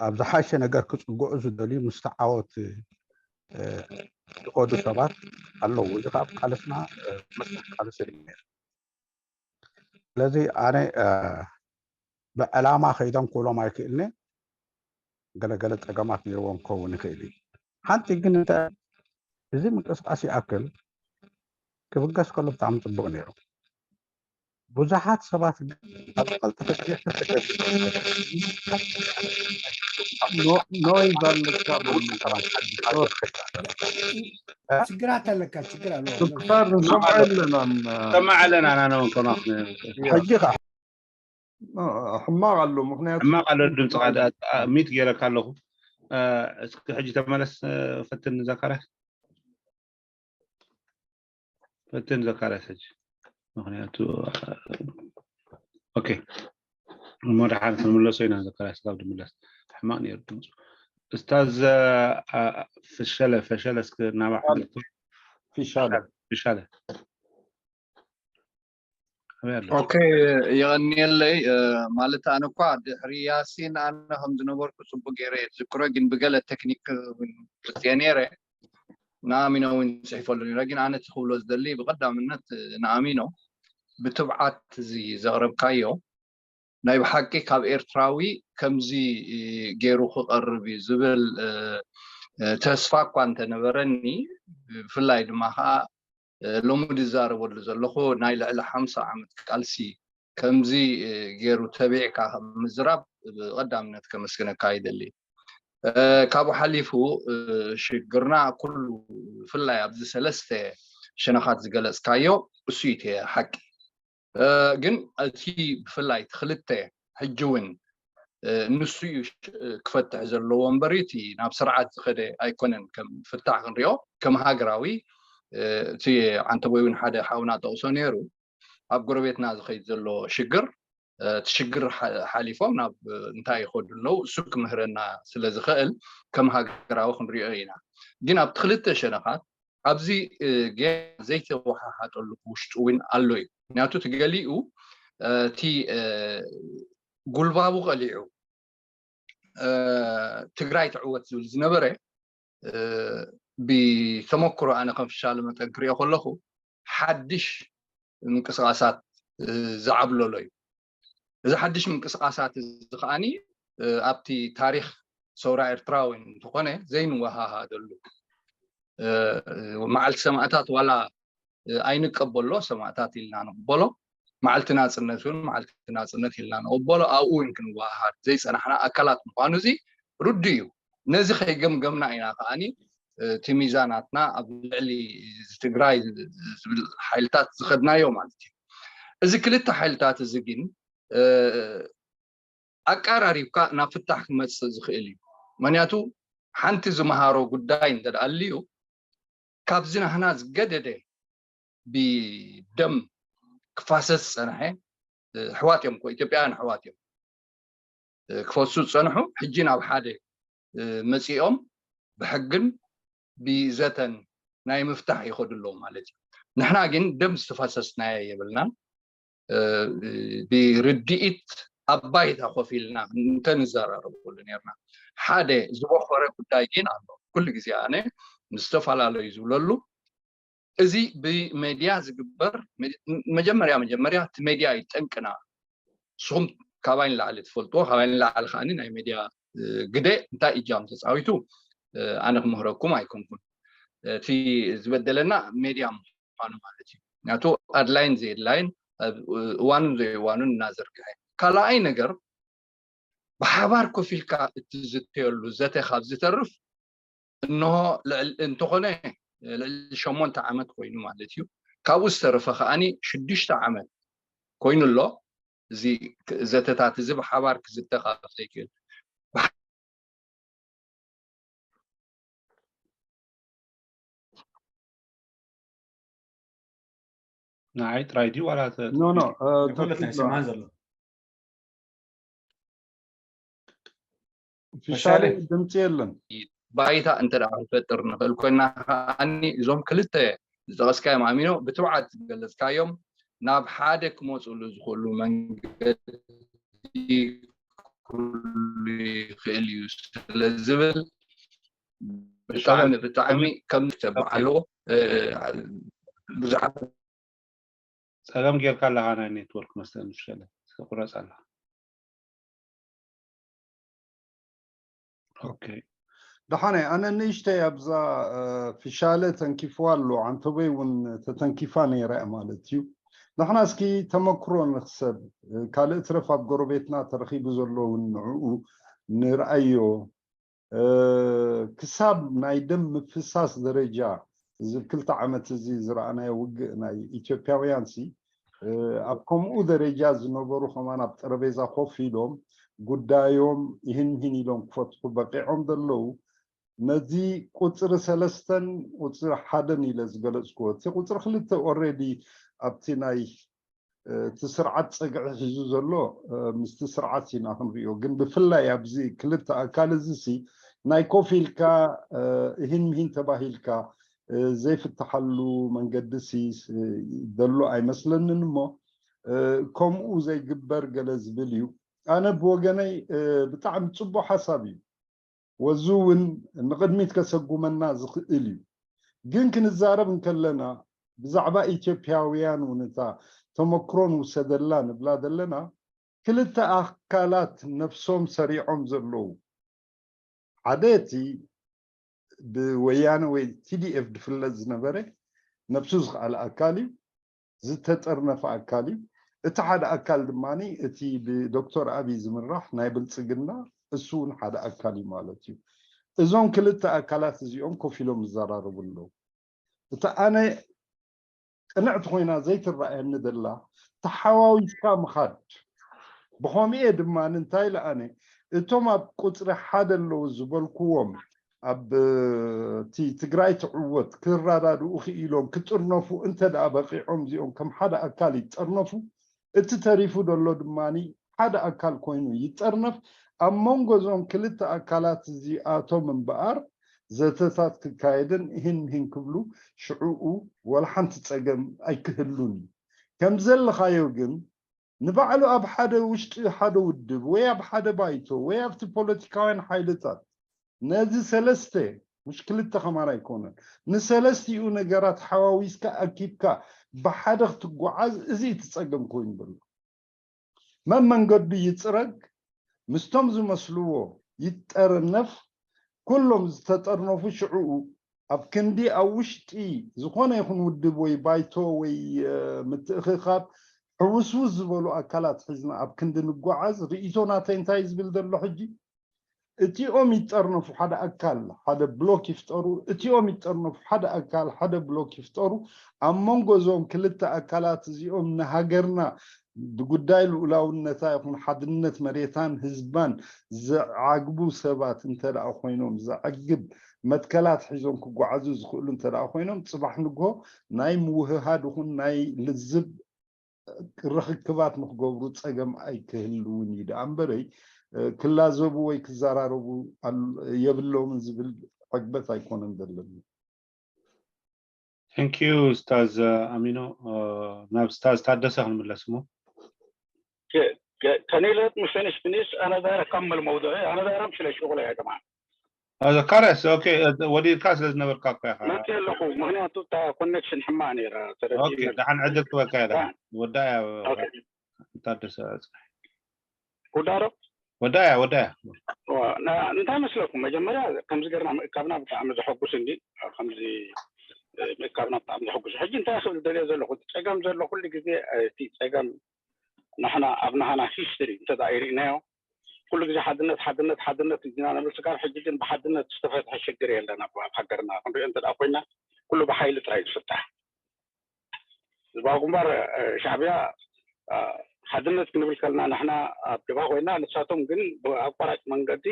ኣብ ዝሓሸ ነገር ክፅግዑ ዝደልዩ ምስ ተዓወት ዝኸዱ ሰባት ኣለዉ እዚ ካብ ቃልስና መስል ቃልስ ነይሩ ስለዚ ኣነ ብዕላማ ከይዶም ክብሎም ኣይክእልኒ ገለገለ ፀገማት ነይርዎም ክኸውን ይኽእል እዩ ሓንቲ ግን እንታይ እዚ ምንቅስቃስ ይኣክል ክብገስ ከሎ ብጣዕሚ ፅቡቅ ነይሩ ብዙሓት ሰባት ግን ኣብ ቀልጠፈ ኖይዝ ኣለካ ችግራት ኣለካ ችግር ኣሎ ዶክተር ንሰምዖ ኣለና ሰማዕ ኣለና ኣና ነውን ከማኽ ሕጂ ከዓ ሕማቕ ኣሎ ምክንያቱ ሕማቕ ኣሎ ድምፅኻ ሚት ገይረካ ኣለኹ እስኪ ሕጂ ተመለስ ፈትን ዘካርያስ ፈትን ዘካርያስ ሕጂ ምክንያቱ ኦኬ እሞ ደሓን ክንምለሶ ኢና ዘካርያስ ካብ ድምለስ ሕማቕ ነይሩ ድምፁ እስታዝ ፍሸለ ፈሸለ እስኪ ናባዕ ፊሻለ ፊሻለ ኦኬ የቐንየለይ ማለት ኣነ እኳ ድሕሪ ያሲን ኣነ ከም ዝነበርኩ ፅቡቅ ገይረ ዝክሮ ግን ብገለ ቴክኒክ ወፅየ ነይረ ንኣሚኖ እውን ፅሒፈሉ ነይረ ግን ኣነ እቲ ክብሎ ዝደሊ ብቀዳምነት ንኣሚኖ ብትብዓት እዚ ዘቕረብካዮ ናይ ብሓቂ ካብ ኤርትራዊ ከምዚ ገይሩ ክቐርብ እዩ ዝብል ተስፋ እኳ እንተነበረኒ ብፍላይ ድማ ከዓ ሎሚ ዝዛረበሉ ዘለኹ ናይ ልዕሊ ሓምሳ ዓመት ቃልሲ ከምዚ ገይሩ ተቢዕካ ምዝራብ ብቐዳምነት ከመስግነካ ይደሊ ካብኡ ሓሊፉ ሽግርና ኩሉ ብፍላይ ኣብዚ ሰለስተ ሸነኻት ዝገለፅካዮ እሱ እዩ ሓቂ ግን እቲ ብፍላይ እቲ ክልተ ሕጂ እውን ንሱ እዩ ክፈትሕ ዘለዎ እምበር እቲ ናብ ስርዓት ዝኸደ ኣይኮነን ከም ፍታሕ ክንሪኦ ከም ሃገራዊ እቲ ዓንተቦይ እውን ሓደ ሓውና ጠቕሶ ነይሩ ኣብ ጎረቤትና ዝኸይድ ዘሎ ሽግር እቲ ሽግር ሓሊፎም ናብ እንታይ ይኸዱ ኣለዉ እሱ ክምህረና ስለ ዝኽእል ከም ሃገራዊ ክንሪኦ ኢና። ግን ኣብቲ ክልተ ሸነኻት ኣብዚ ጌና ዘይተወሓሓጠሉ ውሽጡ እውን ኣሎ እዩ። ምክንያቱ እቲ ገሊኡ እቲ ጉልባቡ ቀሊዑ ትግራይ ትዕወት ዝብል ዝነበረ ብተመክሮ ኣነ ከም ፍሻለ መጠን ክሪኦ ከለኹ ሓድሽ ምንቅስቃሳት ዝዓብለሎ እዩ። እዚ ሓድሽ ምንቅስቃሳት እዚ ከዓኒ ኣብቲ ታሪክ ሰውራ ኤርትራዊ እንተኾነ ዘይንወሃሃደሉ መዓልቲ ሰማእታት ዋላ ኣይንቀበሎ ሰማእታት ኢልና ንቕበሎ፣ መዓልቲ ናፅነት እውን መዓልቲ ናፅነት ኢልና ንቕበሎ፣ ኣብኡ እውን ክንወሃሃድ ዘይፀናሕና ኣካላት ምኳኑ እዚ ርዱ እዩ። ነዚ ከይገምገምና ኢና ከዓኒ እቲ ሚዛናትና ኣብ ልዕሊ ትግራይ ዝብል ሓይልታት ዝኸድናዮ ማለት እዩ። እዚ ክልተ ሓይልታት እዚ ግን ኣቃራሪብካ ናብ ፍታሕ ክመፅእ ዝኽእል እዩ። ምክንያቱ ሓንቲ ዝመሃሮ ጉዳይ እንተደኣ ኣልዩ ካብዚ ናህና ዝገደደ ብደም ክፋሰስ ዝፀንሐ ኣሕዋት እዮም፣ ኢትዮጵያውያን ኣሕዋት እዮም ክፈሱ ዝፀንሑ። ሕጂ ናብ ሓደ መፂኦም ብሕግን ብዘተን ናይ ምፍታሕ ይኸዱ ኣለዉ ማለት እዩ። ንሕና ግን ደም ዝተፋሰስናዮ የብልናን። ብርድኢት ኣብ ባይታ ኮፍ ኢልና እንተንዘራረበሉ ነርና። ሓደ ዝበኾረ ጉዳይ ግን ኣሎ። ኩሉ ግዜ ኣነ ምስ ዝተፈላለዩ ዝብለሉ እዚ ብሜድያ ዝግበር መጀመርያ መጀመርያ እቲ ሜድያ እዩ ጠንቅና። ንስኹም ካባይ ንላዕሊ ትፈልጥዎ፣ ካባይ ንላዕሊ ከዓኒ ናይ ሜድያ ግደ እንታይ እጃም ተፃዊቱ ኣነ ክምህረኩም ኣይኮንኩን። እቲ ዝበደለና ሜድያ ምኳኑ ማለት እዩ። ምክንያቱ ኣድላይን ዘየድላይን እዋኑን ዘይእዋኑን እናዘርግሐ። ካልኣይ ነገር ብሓባር ኮፍ ኢልካ እትዝተየሉ ዘተ ካብ ዝተርፍ እንሆ እንተኾነ ልዕሊ ሸሞንተ ዓመት ኮይኑ ማለት እዩ። ካብኡ ዝተረፈ ከዓኒ ሽዱሽተ ዓመት ኮይኑ ኣሎ። እዚ ዘተታት እዚ ብሓባር ክዝተ ካብ ዘይክእል ንዓይ ጥራይ ድዩ ዋላ ኖ ኖ ተኪሎ ፊሻለ ድምፂ የለን። ባይታ እንተ ደኣ ክንፈጥር ንኽእል ኮይና ከዓኒ እዞም ክልተ ዝጠቐስካዮም ኣሚኖ ብትብዓት ዝገለፅካዮም ናብ ሓደ ክመፅሉ ዝኽእሉ መንገዲ ክህሉ ይኽእል እዩ ስለ ዝብል ብጣዕሚ ብጣዕሚ ከም ተባዕልዎ ብዙሓት ፀገም ጌርካ ኣለኻ ናይ ኔትወርክ መስተን ዝሸለ ትቁረፅ ኣላ። ኦኬ ደሓነ ኣነ ንእሽተይ ኣብዛ ፊሻለ ተንኪፍዋ ኣሎ ዓንተቦይ እውን ተተንኪፋ ነይራ ማለት እዩ። ንሕና እስኪ ተመክሮ ንክሰብ ካልእ ትረፍ ኣብ ጎረቤትና ተረኺቡ ዘሎ እውን ንዕኡ ንርኣዮ። ክሳብ ናይ ደም ምፍሳስ ደረጃ እዚ ክልተ ዓመት እዚ ዝረኣናዮ ውግእ ናይ ኢትዮጵያውያን ሲ ኣብ ከምኡ ደረጃ ዝነበሩ ከማን ኣብ ጠረቤዛ ኮፍ ኢሎም ጉዳዮም ይህን ምሂን ኢሎም ክፈትሑ በቂዖም ዘለዉ ነዚ ቁፅሪ ሰለስተን ቁፅሪ ሓደን ኢለ ዝገለፅኩዎ እቲ ቁፅሪ ክልተ ኦሬዲ ኣብቲ ናይ እቲ ስርዓት ፀግዒ ሒዙ ዘሎ ምስቲ ስርዓት ኢና ክንሪኦ ግን ብፍላይ ኣብዚ ክልተ ኣካል እዚ ሲ ናይ ኮፍ ኢልካ እሂን ምሂን ተባሂልካ ዘይፍትሓሉ መንገዲ ሲ ዘሎ ኣይመስለንን እሞ ከምኡ ዘይግበር ገለ ዝብል እዩ ኣነ ብወገነይ ብጣዕሚ ፅቡቅ ሓሳብ እዩ ወዙ እውን ንቅድሚት ከሰጉመና ዝኽእል እዩ ግን ክንዛረብ እንከለና ብዛዕባ ኢትዮጵያውያን እውን እታ ተመክሮ ንውሰደላ ንብላ ዘለና ክልተ ኣካላት ነፍሶም ሰሪዖም ዘለዉ ሓደ እቲ ብወያነ ወይ ቲዲኤፍ ዝፍለጥ ዝነበረ ነብሱ ዝኸኣለ ኣካል እዩ ዝተጠርነፈ ኣካል እዩ እቲ ሓደ ኣካል ድማ እቲ ብዶክተር ኣብይ ዝምራሕ ናይ ብልፅግና እሱ እውን ሓደ ኣካል እዩ ማለት እዩ እዞም ክልተ ኣካላት እዚኦም ኮፍ ኢሎም ይዘራረቡ ኣለዉ እቲ ኣነ ቅንዕቲ ኮይና ዘይትረኣየኒ ዘላ ተሓዋዊስካ ምኻድ ብኸምኡ እየ ድማ እንታይ ኢለ ኣነ እቶም ኣብ ቁፅሪ ሓደ ኣለዉ ዝበልክዎም ኣብ እቲ ትግራይ ትዕወት ክረዳድኡ ክኢሎም ክጥርነፉ እንተ ደኣ በቂዖም እዚኦም ከም ሓደ ኣካል ይጠርነፉ እቲ ተሪፉ ዘሎ ድማ ሓደ ኣካል ኮይኑ ይጠርነፍ። ኣብ መንጎ እዞም ክልተ ኣካላት እዚኣቶም እምበኣር ዘተታት ክካየድን ይህን ይህን ክብሉ ሽዕኡ ወላ ሓንቲ ጸገም ኣይክህሉን እዩ። ከም ዘለኻዮ ግን ንባዕሉ ኣብ ሓደ ውሽጢ ሓደ ውድብ ወይ ኣብ ሓደ ባይቶ ወይ ኣብቲ ፖለቲካውያን ሓይልታት ነዚ ሰለስተ፣ ምሽ ክልተ ከማን ኣይኮነን፣ ንሰለስቲኡ ነገራት ሓዋዊስካ ኣኪብካ ብሓደ ክትጓዓዝ እዚ እቲ ጸገም ኮይኑ ዘሎ። መመንገዱ ይጽረግ፣ ምስቶም ዝመስልዎ ይጠርነፍ። ኩሎም ዝተጠርነፉ ሽዕኡ ኣብ ክንዲ ኣብ ውሽጢ ዝኾነ ይኹን ውድብ ወይ ባይቶ ወይ ምትእኽኻብ ሕውስውስ ዝበሉ ኣካላት ሒዝና ኣብ ክንዲ ንጓዓዝ ርእይቶ ናተይ እንታይ ዝብል ዘሎ ሕጂ፣ እቲኦም ይጠርነፉ ሓደ ኣካል ሓደ ብሎክ ይፍጠሩ፣ እቲኦም ይጠርነፉ ሓደ ኣካል ሓደ ብሎክ ይፍጠሩ። ኣብ መንጎ እዞም ክልተ ኣካላት እዚኦም ንሃገርና ብጉዳይ ልኡላውነታ ይኹን ሓድነት መሬታን ህዝባን ዘዓግቡ ሰባት እንተ ደኣ ኮይኖም፣ ዘዕግብ መትከላት ሒዞም ክጓዓዙ ዝኽእሉ እንተ ደኣ ኮይኖም፣ ጽባሕ ንግሆ ናይ ምውህሃድ ይኹን ናይ ልዝብ ርኽክባት ንክገብሩ ጸገም ኣይክህልውን እዩ ደኣ እምበረይ፣ ክላዘቡ ወይ ክዘራረቡ የብሎምን ዝብል ዕግበት ኣይኮነን ዘለኒ። Thank you ኡስታዝ ኣሚኖ። ናብ ኡስታዝ ታደሰ ክንምለስ እሞ። Can you let me finish, please? أنا داير أكمل موضوعي، أنا داير أمشي للشغل يا جماعة. ካርያስ ኦኬ፣ ወዲድካ ስለ ዝነበርካ እኮ ኢኻ። መፅእ ኣለኹ፣ ምክንያቱ እታ ኮኔክሽን ሕማቕ ነይራ። ኦኬ፣ ደሓን ዕድል ክበካ ኢለ ወዳያ። ታደሰ ወዳሮ ወዳያ ወዳያ። እንታይ መስለኩም፣ መጀመርያ ከምዚ ገርና ምእካብና ብጣዕሚ ዘሐጉስ እንዲ፣ ከምዚ ምእካብና ብጣዕሚ ዘሐጉስ። ሕጂ እንታይ ክብል ደልየ ዘለኹ፣ እቲ ፀገም ዘሎ ኩሉ ግዜ እቲ ፀገም ንሕና ኣብ ናህና ሂስትሪ እንተዳ ይርኢናዮ ኩሉ ግዜ ሓድነት ሓድነት ሓድነት እዚና ነብል ስጋብ ሕጂ ግን ብሓድነት ዝተፈትሐ ሽግር የለን ኣብ ሃገርና ክንሪኦ እንተ ኮይና ኩሉ ብሓይሊ ጥራይ ዝፍታሕ ህዝባዊ ግንባር ሻዕብያ ሓድነት ክንብል ከልና ንሕና ኣብ ጀብሃ ኮይና ንሳቶም ግን ብኣቋራጭ መንገዲ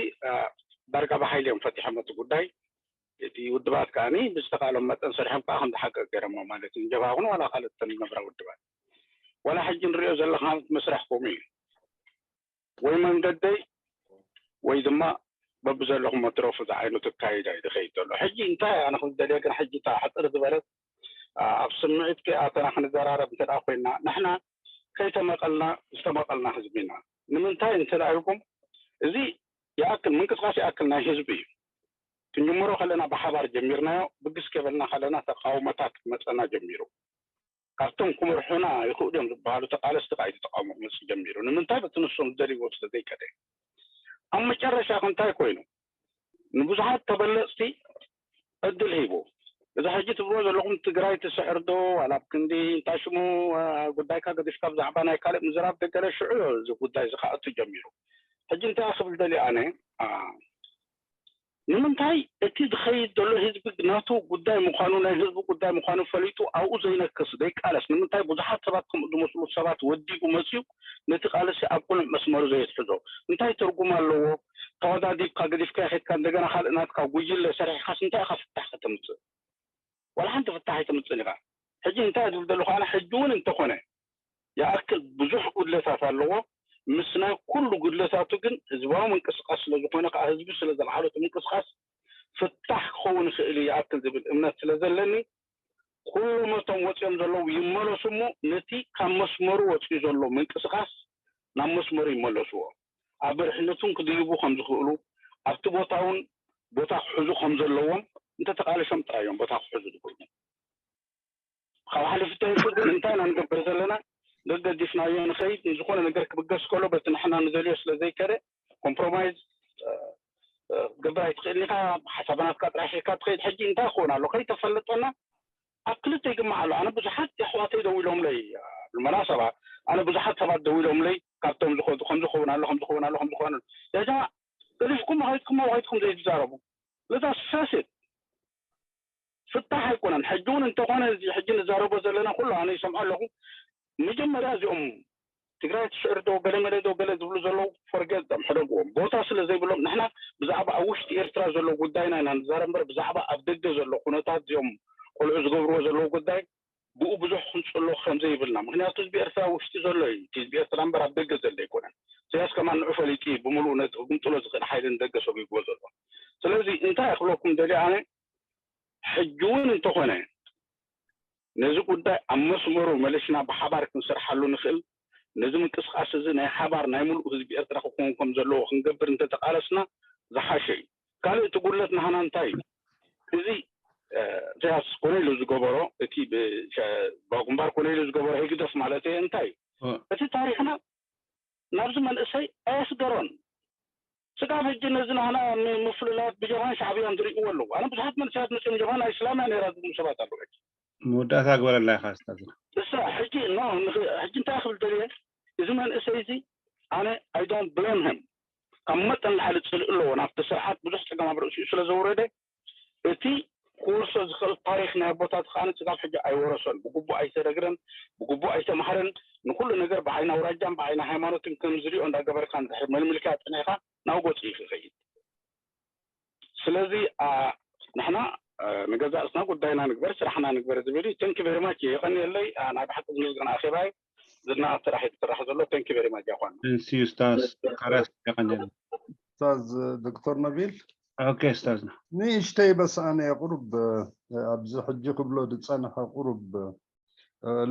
ዳርጋ ብሓይሊ እዮም ፈቲሖም እቲ ጉዳይ እቲ ውድባት ከዓኒ ብዝተካሎም መጠን ሰሪሖም ከዓ ከም ዝሓቀቅ ገይሮሞ ማለት እዩ ጀብሃ ኩን ዋላ ካልእ ዝነበራ ውድባት ዋላ ሕጂ ንሪኦ ዘለና መስርሕ ከምኡ እዩ ወይ መንገደይ ወይ ድማ በብዘለኹም መትረፉ ዝዓይነቱ ኣካይዳ እዩ ዝኸይድ ዘሎ ሕጂ እንታይ ኣነ ክደልየ ግን ሕጂ እታ ሕፅር ዝበለት ኣብ ስምዒት ከይኣተና ክንዘራረብ እንተ ኮይና ንሕና ከይተመቐልና ዝተመቐልና ህዝቢ ኢና ንምንታይ እንተ ኢልኩም እዚ ይኣክል ምንቅስቃስ ይኣክል ናይ ህዝቢ እዩ ክንጅምሮ ከለና ብሓባር ጀሚርናዮ ብግስ ከበልና ከለና ተቃውሞታት ክመፀና ጀሚሩ ካብቶም ክመርሑና ይኽእሉ እዮም ዝበሃሉ ተቃለስቲ ከዓ እዩ ተቃውሞ ክመፅእ ጀሚሩ ንምንታይ በቲ ንሶም ዝደልይዎ ስለ ዘይከደ ኣብ መጨረሻ ከ እንታይ ኮይኑ ንብዙሓት ተበለፅቲ ዕድል ሂቡ እዛ ሕጂ ትብልዎ ዘለኹም ትግራይ ትስዕር ዶ ዋላ ኣብ ክንዲ እንታይ ሽሙ ጉዳይካ ገዲፍካ ብዛዕባ ናይ ካልእ ምዝራብ ደገለ ሽዑ እዚ ጉዳይ እዚ ከኣቱ ጀሚሩ ሕጂ እንታይ ክብል ደልየ ኣነ ንምንታይ እቲ ዝኸይድ ዘሎ ህዝቢ ናቱ ጉዳይ ምዃኑ ናይ ህዝቢ ጉዳይ ምዃኑ ፈሊጡ ኣብኡ ዘይነክስ ዘይቃለስ ንምንታይ ብዙሓት ሰባት ከምኡ ዝመስሉ ሰባት ወዲቡ መፅዩ ነቲ ቃልሲ ኣብ ቅኑዕ መስመሩ ዘየትሕዞ እንታይ ትርጉም ኣለዎ ተወዳዲብካ ገዲፍካ ከድካ እንደገና ካልእ ናትካ ጉጅለ ሰሪሕካስ እንታይ ኢኻ ፍታሕ ከተምፅእ ዋላ ሓንቲ ፍታሕ ኣይተምፅእን ኢኻ ሕጂ እንታይ ዝብል ዘለኹ ኣነ ሕጂ እውን እንተኾነ ይኣክል ብዙሕ ጉድለታት ኣለዎ ምስ ናይ ኩሉ ጉድለታቱ ግን ህዝባዊ ምንቅስቃስ ስለ ዝኾነ ከዓ ህዝቢ ስለ ዘልዓሎ እቲ ምንቅስቃስ ፍታሕ ክኸውን ይኽእል እዩ ይኣክል ዝብል እምነት ስለ ዘለኒ ኩሎም እቶም ወፂኦም ዘለዉ ይመለሱ እሞ ነቲ ካብ መስመሩ ወፂኡ ዘሎ ምንቅስቃስ ናብ መስመሩ ይመለስዎ ኣበርሕነቱን ክድይቡ ከም ዝኽእሉ ኣብቲ ቦታ እውን ቦታ ክሕዙ ከም ዘለዎም እንተተቃለሾም ጥራይ እዮም ቦታ ክሕዙ ዝኽእሉ ካብ ሓሊፉ ተሪፉ ግን እንታይ ኢና ንገብር ዘለና ገገዲፍናዮ ንኸይድ ንዝኾነ ነገር ክብገስ ከሎ በቲ ንሕና ንደልዮ ስለ ዘይከደ ኮምፕሮማይዝ ክትገብር ኣይትኽእልን ኢኻ ሓሳብ ናትካ ጥራሕ ሒዝካ ትኸይድ ሕጂ እንታይ ክኸውን ኣሎ ከይተፈለጠና ኣብ ክልተ ይግማዕ ኣሎ ኣነ ብዙሓት ኣሕዋተይ ደዊሎምለይ ብመናሰባ ኣነ ብዙሓት ሰባት ደዊሎምለይ ካብቶም ዝኸዱ ከም ዝኸውን ኣሎ ከም ዝኸውን ኣሎ ከም ዝኸውን ኣሎ ያጃ ገዲፍኩም ከይድኩም ከይድኩም ዘይትዛረቡ let us face it ፍታሕ ኣይኮነን ሕጂ እውን እንተኾነ እዚ ሕጂ ንዛረቦ ዘለና ኩሉ ኣነ ይሰምዖ ኣለኹ መጀመርያ እዚኦም ትግራይ ትስዕር ዶ ገለ መለ ዶ ገለ ዝብሉ ዘለዉ forget them ሕደግዎም ቦታ ስለ ዘይብሎም ንሕና ብዛዕባ ኣብ ውሽጢ ኤርትራ ዘሎ ጉዳይና ኢና ንዛረብ እምበር ብዛዕባ ኣብ ደገ ዘሎ ኩነታት እዚኦም ቆልዑ ዝገብርዎ ዘለዉ ጉዳይ ብኡ ብዙሕ ክንፅሎ ከምዘይብልና። ምክንያቱ ህዝቢ ኤርትራ ውሽጢ ዘሎ እዩ፣ እቲ ህዝቢ ኤርትራ እምበር ኣብ ደገ ዘሎ ኣይኮነን። ኢሳያስ ከማን ንዑ ፈሊጡ እዩ ብምሉኡ ነቲ ክግምጥሎ ዝኽእል ሓይሊ ንደገ ሰጒግዎ ዘሎ። ስለዚ እንታይ ክብለኩም ደልየ ኣነ፣ ሕጂ እውን እንተኾነ ነዚ ጉዳይ ኣብ መስመሩ መሊስና ብሓባር ክንሰርሓሉ ንኽእል፣ ነዚ ምንቅስቃስ እዚ ናይ ሓባር ናይ ሙሉእ ህዝቢ ኤርትራ ክኸውን ከም ዘለዎ ክንገብር እንተተቃለስና ዝሓሸ እዩ። ካልእ እቲ ጉድለት ናህና እንታይ እዩ? እዚ ኢሳያስ ኮነ ኢሉ ዝገበሮ፣ እቲ ብግንባር ኮነ ኢሉ ዝገበሮ ህግደፍ ማለት እየ እንታይ እዩ? እቲ ታሪክና ናብዚ መንእሰይ ኣየስገሮን። ስጋብ ሕጂ ነዚ ናህና ምፍልላት ብጀብሃን ሻዕብያን ዝርእይዎ ኣለዉ። ኣነ ብዙሓት መንእሰያት መፅኦም ጀብሃን ኣይስላም እያ ነይራ ዝብሉ ሰባት ኣለዉ። ሕጂ መወዳእታ ግበረላ ኢኻ ስታዝና። እሳ ሕጂ ኖ ሕጂ እንታይ ክብል ደልየ፣ እዚ መንእሰይ እዚ ኣነ I don't blame him። ካብ መጠን ላዕሊ ፅልኢ ኣለዎ ናብቲ ስርዓት ብዙሕ ፀገም ኣብ ርእሲኡ ስለ ዘውረደ፣ እቲ ክወርሶ ዝኽእል ታሪክ ናይ ኣቦታት ከኣ ስጋብ ሕጂ ኣይወረሶን። ብግቡእ ኣይተረግረን፣ ብግቡእ ኣይተማህረን። ንኩሉ ነገር ብዓይኒ ኣውራጃን ብዓይኒ ሃይማኖትን ከም ዝሪኦ እንዳገበርካ እንድሕር መልምልካ ኣጥኒዕካ ናብ ገፁ እዩ ክኸይድ። ስለዚ ንሕና ንገዛእ ርእስና ጉዳይና ንግበር፣ ስራሕና ንግበር ዝብል እዩ። Thank you very much። የቐንየለይ። ናይ ብሓቂ ዝምስገን ኣኼባ እዩ። ዝና ስራሕ እዩ ዝስራሕ ዘሎ። Thank you very much ኣኳን። ንሲ ኡስታዝ ዘካርያስ የቐንየለይ። ኡስታዝ ዶክተር ነቢል ኦኬ ኡስታዝና። ንእሽተይ በስ ኣነ ቁሩብ ኣብዚ ሕጂ ክብሎ ዝጸንሐ ቁሩብ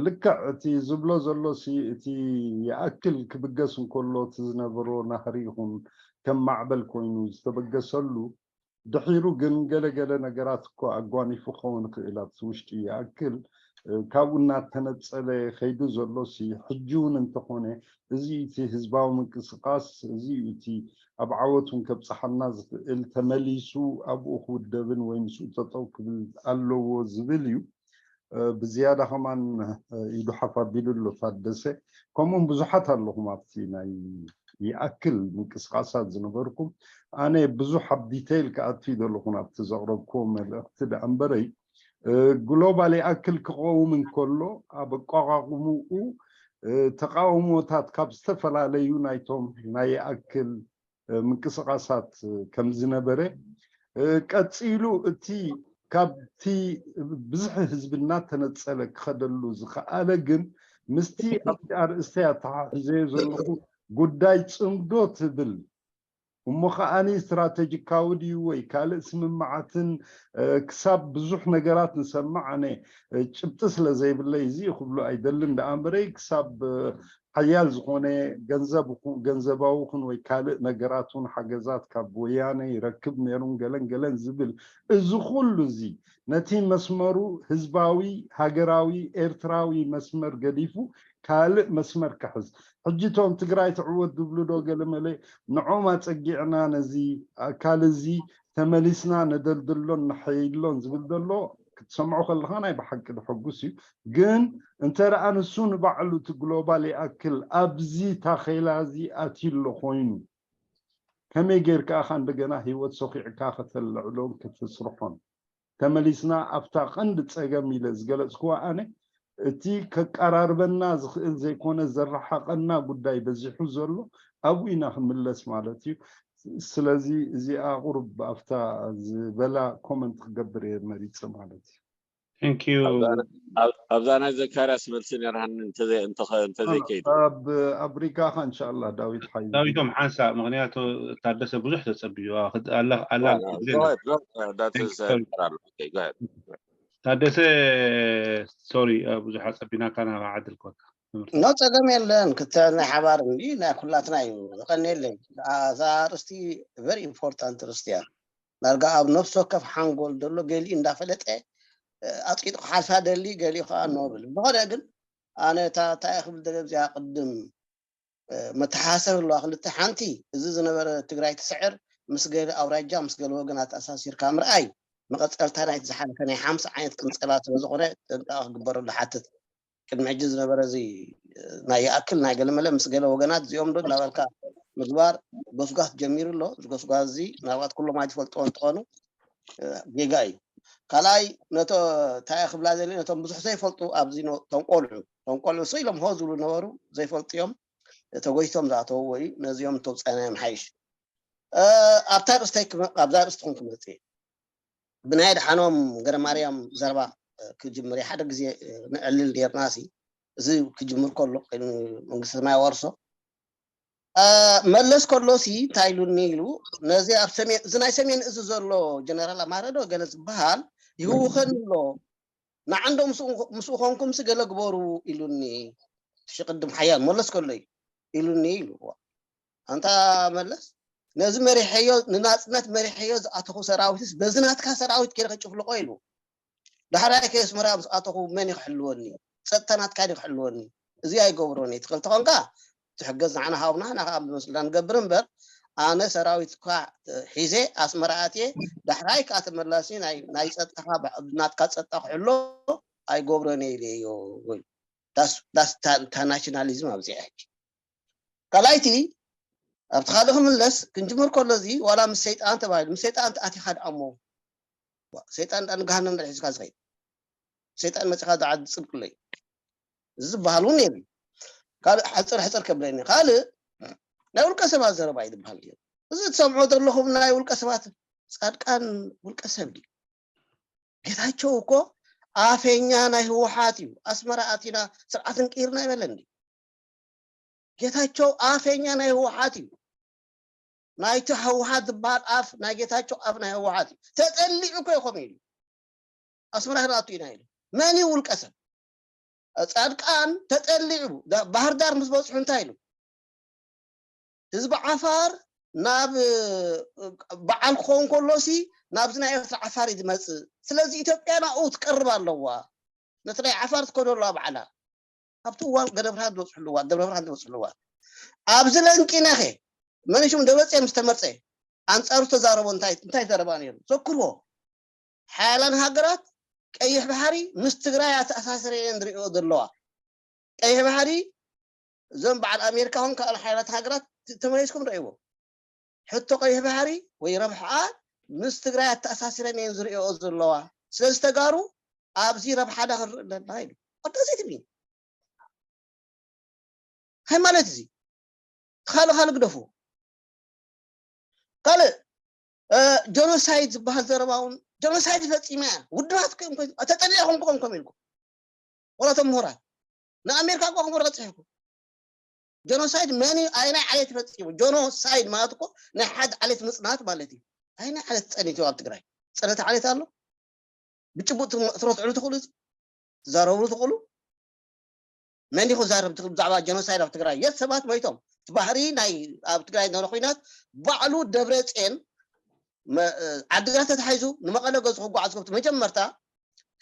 ልክዕ እቲ ዝብሎ ዘሎ ሲ እቲ ይኣክል ክብገስ እንከሎ እቲ ዝነበሮ ናህሪ ይኹን ከም ማዕበል ኮይኑ ዝተበገሰሉ ድሒሩ ግን ገለ ገለ ነገራት እኮ ኣጓኒፉ ክኸውን ይኽእል ኣብቲ ውሽጢ ይኣክል ካብኡ እናተነጸለ ከይዱ ዘሎ ሲ ሕጂ እውን እንተኾነ እዚ እቲ ህዝባዊ ምንቅስቃስ እዚ እቲ ኣብ ዓወት እውን ከብፀሓና ዝኽእል ተመሊሱ ኣብኡ ክውደብን ወይ ምስኡ ጠጠው ክብል ኣለዎ ዝብል እዩ። ብዝያዳ ከማን ኢዱ ሓፍ ኣቢሉ ኣሎ ታደሰ። ከምኡም ብዙሓት ኣለኹም ኣብቲ ናይ ይኣክል ምንቅስቃሳት ዝነበርኩም። ኣነ ብዙሕ ኣብ ዲተይል ክኣቱ ይደለኹን ኣብቲ ዘቕረብክዎ መልእኽቲ ደኣ እምበረይ ግሎባል ይኣክል ክቐውም እንከሎ ኣብ ኣቋቋቁምኡ ተቃውሞታት ካብ ዝተፈላለዩ ናይቶም ናይ ይኣክል ምንቅስቃሳት ከም ዝነበረ ቀፂሉ እቲ ካብቲ ብዝሒ ህዝቢ እናተነፀለ ክኸደሉ ዝኸኣለ ግን ምስቲ ኣብቲ ኣርእስተይ ኣተሓሒዘዮ ዘለኹ ጉዳይ ፅምዶ ትብል እሞ ከዓኒ ስትራቴጂካዊ ድዩ ወይ ካልእ ስምምዓትን ክሳብ ብዙሕ ነገራት ንሰምዕ ኣነ ጭብጢ ስለ ዘይብለይ እዚ ክብሎ ኣይደልን ደኣ እምበረይ ክሳብ ሓያል ዝኾነ ገንዘብ ገንዘባዊ ኹን ወይ ካልእ ነገራት ውን ሓገዛት ካብ ወያነ ይረክብ ነይሩን ገለን ገለን ዝብል እዚ ኩሉ እዚ ነቲ መስመሩ ህዝባዊ ሃገራዊ ኤርትራዊ መስመር ገዲፉ ካልእ መስመር ክሕዝ ሕጂ ቶም ትግራይ ትዕወት ዝብሉ ዶ ገለመለ ንዖም ኣፀጊዕና ነዚ ኣካል እዚ ተመሊስና ነደልድሎን ነሐይሎን ዝብል ዘሎ ክትሰምዖ ከለካ ናይ ብሓቂ ድሐጉስ እዩ ግን እንተ ደኣ ንሱ ንባዕሉ እቲ ግሎባል ይኣክል ኣብዚ ታኼላ እዚ ኣትዩ ኣሎ ኮይኑ ከመይ ጌርካ ኢኻ እንደገና ህይወት ሰኺዕካ ከተልዕሎን ከተስርሖን ተመሊስና ኣብታ ቀንዲ ጸገም ኢለ ዝገለጽክዋ ኣነ እቲ ከቀራርበና ዝኽእል ዘይኮነ ዘረሓቐና ጉዳይ በዚሑ ዘሎ ኣብኡ ኢና ክምለስ ማለት እዩ ስለዚ እዚኣ ቁሩብ ኣብታ ዝበላ ኮመንት ክገብር እየ መሪጸ ማለት እዩ Thank you ኣብዛ ናይ ዘካርያስ መልሲ ነርሃኒ እንተዘይከይድ ኣብ ሪጋኻ እንሻላ ዳዊት ሓይ ዳዊቶም ሓንሳእ ምክንያቱ ታደሰ ብዙሕ ተፀብዩ ኣላ ታደሰ ሶሪ ብዙሕ ኣፀቢናካ ናብ ዓድል ኮታ ኖ ፀገም የለን ክተ ናይ ሓባር እንዲ ናይ ኩላትና እዩ ዝቀኒ የለን እዛ ርስቲ very important ርስቲ እያ ዳርጋ ኣብ ነፍሲ ወከፍ ሓንጎል ዘሎ ገሊኡ እንዳፈለጠ ኣፅቂጡ ክሓልፋ ደሊ ገሊኡ ከዓ ኖብል ዝኾነ ግን ኣነ እንታይ ክብል ደለ እዚኣ ቅድም መተሓሳሰብ ኣለዋ ክልተ ሓንቲ እዚ ዝነበረ ትግራይ ትስዕር ምስ ገለ ኣውራጃ ምስ ገለ ወገን ኣተኣሳሲርካ ምርኣይ መቐፀልታ ናይቲ ዝሓለፈ ናይ ሓምሳ ዓይነት ቅንፀላ ስለዝኾነ ጥንቃቐ ክግበረሉ ሓትት ቅድሚ ሕጂ ዝነበረ እዚ ናይ ይኣክል ናይ ገለመለ ምስ ገለ ወገናት እዚኦም ዶ እናበልካ ምግባር ጎስጓስ ጀሚሩ ኣሎ እዚ ጎስጓስ እዚ ምናልባት ኩሎም ኣይትፈልጥዎ እንትኾኑ ጌጋ እዩ ካልኣይ ነቶ እንታይ ክብላ ዘለ ነቶም ብዙሕ ዘይፈልጡ ኣብዚ ቶም ቆልዑ ቶም ቆልዑ ስ ኢሎም ሆ ዝብሉ ነበሩ ዘይፈልጡ እዮም ተጎይቶም ዝኣተውዎ እዩ ነዚኦም ተውፃናዮም ሓይሽ ኣብታ ርእስተይ ኣብዛ ርእስቲ ኹን ክመፅእ ብናይ ድሓኖም ገረማርያም ዘረባ ክጅምር ሓደ ግዜ ንዕልል ኔርና ሲ እዚ ክጅምር ከሎ መንግስቲ ሰማይ ኣዋርሶ መለስ ከሎ ሲ እንታይ ኢሉኒ ኢሉ ነዚ ኣብ ሰሜን እዚ ናይ ሰሜን እዚ ዘሎ ጀነራል ኣማረዶ ገለ ዝበሃል ይህውኸኒ ኣሎ ንዓንዶ ምስኡ ኮንኩም ሲ ገለ ግበሩ ኢሉኒ ሽቅድም ሓያል መለስ ከሎ ኢሉኒ ኢሉ ኣንታ መለስ ነዚ መሪሐዮ ንናፅነት መሪሐዮ ዝኣተኹ ሰራዊትስ በዚ ናትካ ሰራዊት ገይረ ከጭፍልቆ ኢሉ ዳሕራይ ከየስመራ ምስ ኣተኹ መን እዩ ክሕልወኒ ፀጥታ ናትካ ድዩ ክሕልወኒ እዚ ኣይገብሮን እዩ ትኽእል ተኾንካ ትሕገዝ ንዓና ሃብና ንዓ ከም ዝመስልና ንገብር እምበር ኣነ ሰራዊትካ ሒዘ ኣስመራ ኣትየ ዳሕራይ ከዓ ተመላሲ ናይ ፀጥታኻ ናትካ ፀጥታ ክሕሎ ኣይገብሮን እየ ኢለዮ እታ ናሽናሊዝም ኣብዚኣ ሕጂ ካልኣይቲ ኣብቲ ካልእ ክምለስ ክንጅምር ከሎ እዚ ዋላ ምስ ሰይጣን ተባሂሉ ምስ ሰይጣን ኣቲኻ ድኣሞ ሰይጣን ዳ ንገሃነም ዳ ሒዝካ ዝኸይድ ሰይጣን መፂኻ ዳ ዓዲ ፅድቅሎ እዩ እዚ ዝበሃል እውን የብሉ ካልእ ሕፅር ሕፅር ከብለኒ ካልእ ናይ ውልቀ ሰባት ዘረባ እዩ ዝበሃል እዩ እዚ ትሰምዖ ዘለኹም ናይ ውልቀ ሰባት ፃድቃን ውልቀ ሰብ ድዩ ጌታቸው እኮ ኣፈኛ ናይ ህወሓት እዩ ኣስመራ ኣቲና ስርዓት እንቅይርና ይበለ እንዲ ጌታቸው ኣፈኛ ናይ ህወሓት እዩ ናይቲ ህወሓት ዝበሃል ኣፍ ናይ ጌታቸው ኣፍ ናይ ህወሓት እዩ ተጠሊዑ እኮ ይኾም ኢሉ ኣስመራ ክንኣቱ ኢና ኢሉ መን እዩ ውልቀ ሰብ ፃድቃን ተጠሊዑ ባህርዳር ምስ በፅሑ እንታይ ኢሉ ህዝቢ ዓፋር ናብ በዓል ክኸውን ከሎ ሲ ናብዚ ናይ ኤርትራ ዓፋር እዩ ዝመፅእ ስለዚ ኢትዮጵያ ናብኡ ትቀርብ ኣለዋ ነቲ ናይ ዓፋር ትከዶ ኣለዋ በዓላ ካብቲ እዋን ገደብርሃን ዝበፅሕሉ እዋን ደብረብርሃን ዝበፅሕሉ እዋን ኣብዚ ለንቂነኸ መን ሽሙ ደብረፅዮን ምስ ተመርፀ ኣንፃሩ ዝተዛረቦ እንታይ እንታይ ዘረባ ነይሩ ዘክርዎ ሓያላን ሃገራት ቀይሕ ባሕሪ ምስ ትግራይ ኣተኣሳስረ እየን ዝሪኦ ዘለዋ ቀይሕ ባሕሪ እዞም በዓል ኣሜሪካ ኹም ካልእ ሓያላት ሃገራት ተመሊስኩም ረእይዎ ሕቶ ቀይሕ ባሕሪ ወይ ረብሓኣ ምስ ትግራይ ኣተኣሳሲረን እየን ዝሪኦ ዘለዋ ስለዚ ተጋሩ ኣብዚ ረብሓና ክንርኢ ኣለና ኢሉ ኣዳሴት ሚ እንታይ ማለት እዚ ካልእ ካልእ ግደፉ ካልእ ጀኖሳይድ ዝበሃል ዘረባ እውን ጀኖሳይድ ፈፂመ እያ ውድባት ተጠሊዐ ኮንኩ ኮንኮም ኢልኩም ወላቶም ምሁራት ንኣሜሪካ እኳ ክምረፅ ይሕኩ ጀኖሳይድ መን እዩ ኣይናይ ዓሌት ፈፂሙ ጀኖሳይድ ማለት እኮ ናይ ሓደ ዓሌት ምፅናት ማለት እዩ ኣይናይ ዓሌት ፀኒቱ ኣብ ትግራይ ፀለተ ዓሌት ኣሎ ብጭቡጥ ትረትዕሉ ትኽእሉ ትዛረብሉ ትኽእሉ መን ኢኹ ዛረብ ትኽእል ብዛዕባ ጀኖሳይድ ኣብ ትግራይ የት ሰባት መይቶም እቲ ባህሪ ናይ ኣብ ትግራይ ዝነበረ ኩናት ባዕሉ ደብረፅየን ዓድግራት ተታሒዙ ንመቐለ ገዙ ክጓዓዝ ከብቲ መጀመርታ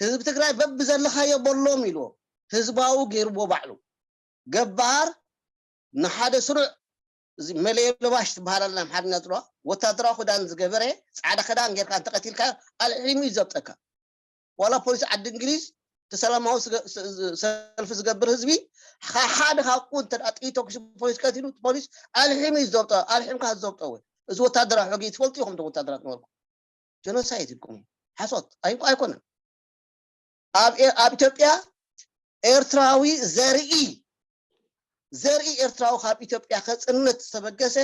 ህዝቢ ትግራይ በብዘለኻዮ በሎም ኢልዎ ህዝባዊ ገይርዎ ባዕሉ ገባር ንሓደ ስሩዕ እዚ መለዮ ለባሽ ትበሃል ኣላ ኣምሓርኛ ትብለዋ ወታደራዊ ክዳን ዝገበረ ፃዕዳ ክዳን ጌርካ እንተቀቲልካ ኣልዒሙ እዩ ዘብጠካ ዋላ ፖሊስ ዓዲ እንግሊዝ እቲ ሰላማዊ ሰልፊ ዝገብር ህዝቢ ሓደ ካብኡ እንተ ጥይት ተኩሱ ፖሊስ ቀቲሉ ፖሊስ ኣልሒሙ እዩ ዘብጦ ኣልሒምካ ዘብጦ ወይ እዚ ወታደራዊ ሕጊ ትፈልጡ ኢኹም ወታደራት ነበርኩም ጀኖሳይድ ኢልኩም ሓሶት ኣይኮነን ኣብ ኢትዮጵያ ኤርትራዊ ዘርኢ ዘርኢ ኤርትራዊ ካብ ኢትዮጵያ ከፅንት ዝተበገሰ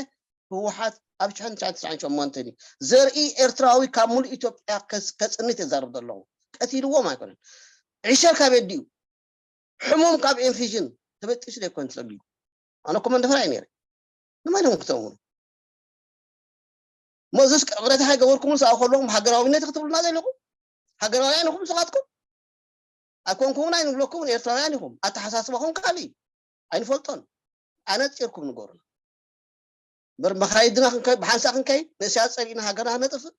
ህወሓት ኣብ ሽሕን ትሽዓን ትስዓን ሸሞንተን እዩ ዘርኢ ኤርትራዊ ካብ ሙሉእ ኢትዮጵያ ከፅንት የዛርብ ዘለኹ ቀቲልዎም ኣይኮነን ዕሸል ካብ የዲኡ ሕሙም ካብ ኢንፊዥን ተበጢሱ ዘይኮን ፀጊቡ ኣነ ኮመንደፈር ኣይ ነይረ ንመን እዮም ክተምሩ ሞዝስ ቅብረት ሃይገበርኩም ሰኣ ከለኹም ሃገራዊነት ክትብሉና ዘለኹም ሃገራውያን ኢኹም ንስኻትኩም ኣይኮንኩምን ኣይንብለኩምን ኤርትራውያን ኢኹም ኣተሓሳስባኹም ካልእ ኣይንፈልጦን ኣነፂርኩም ንገሩና በር መኻይድና ብሓንሳ ክንከይድ ንእስያ ፀሊእና ሃገርና ክነጥፍእ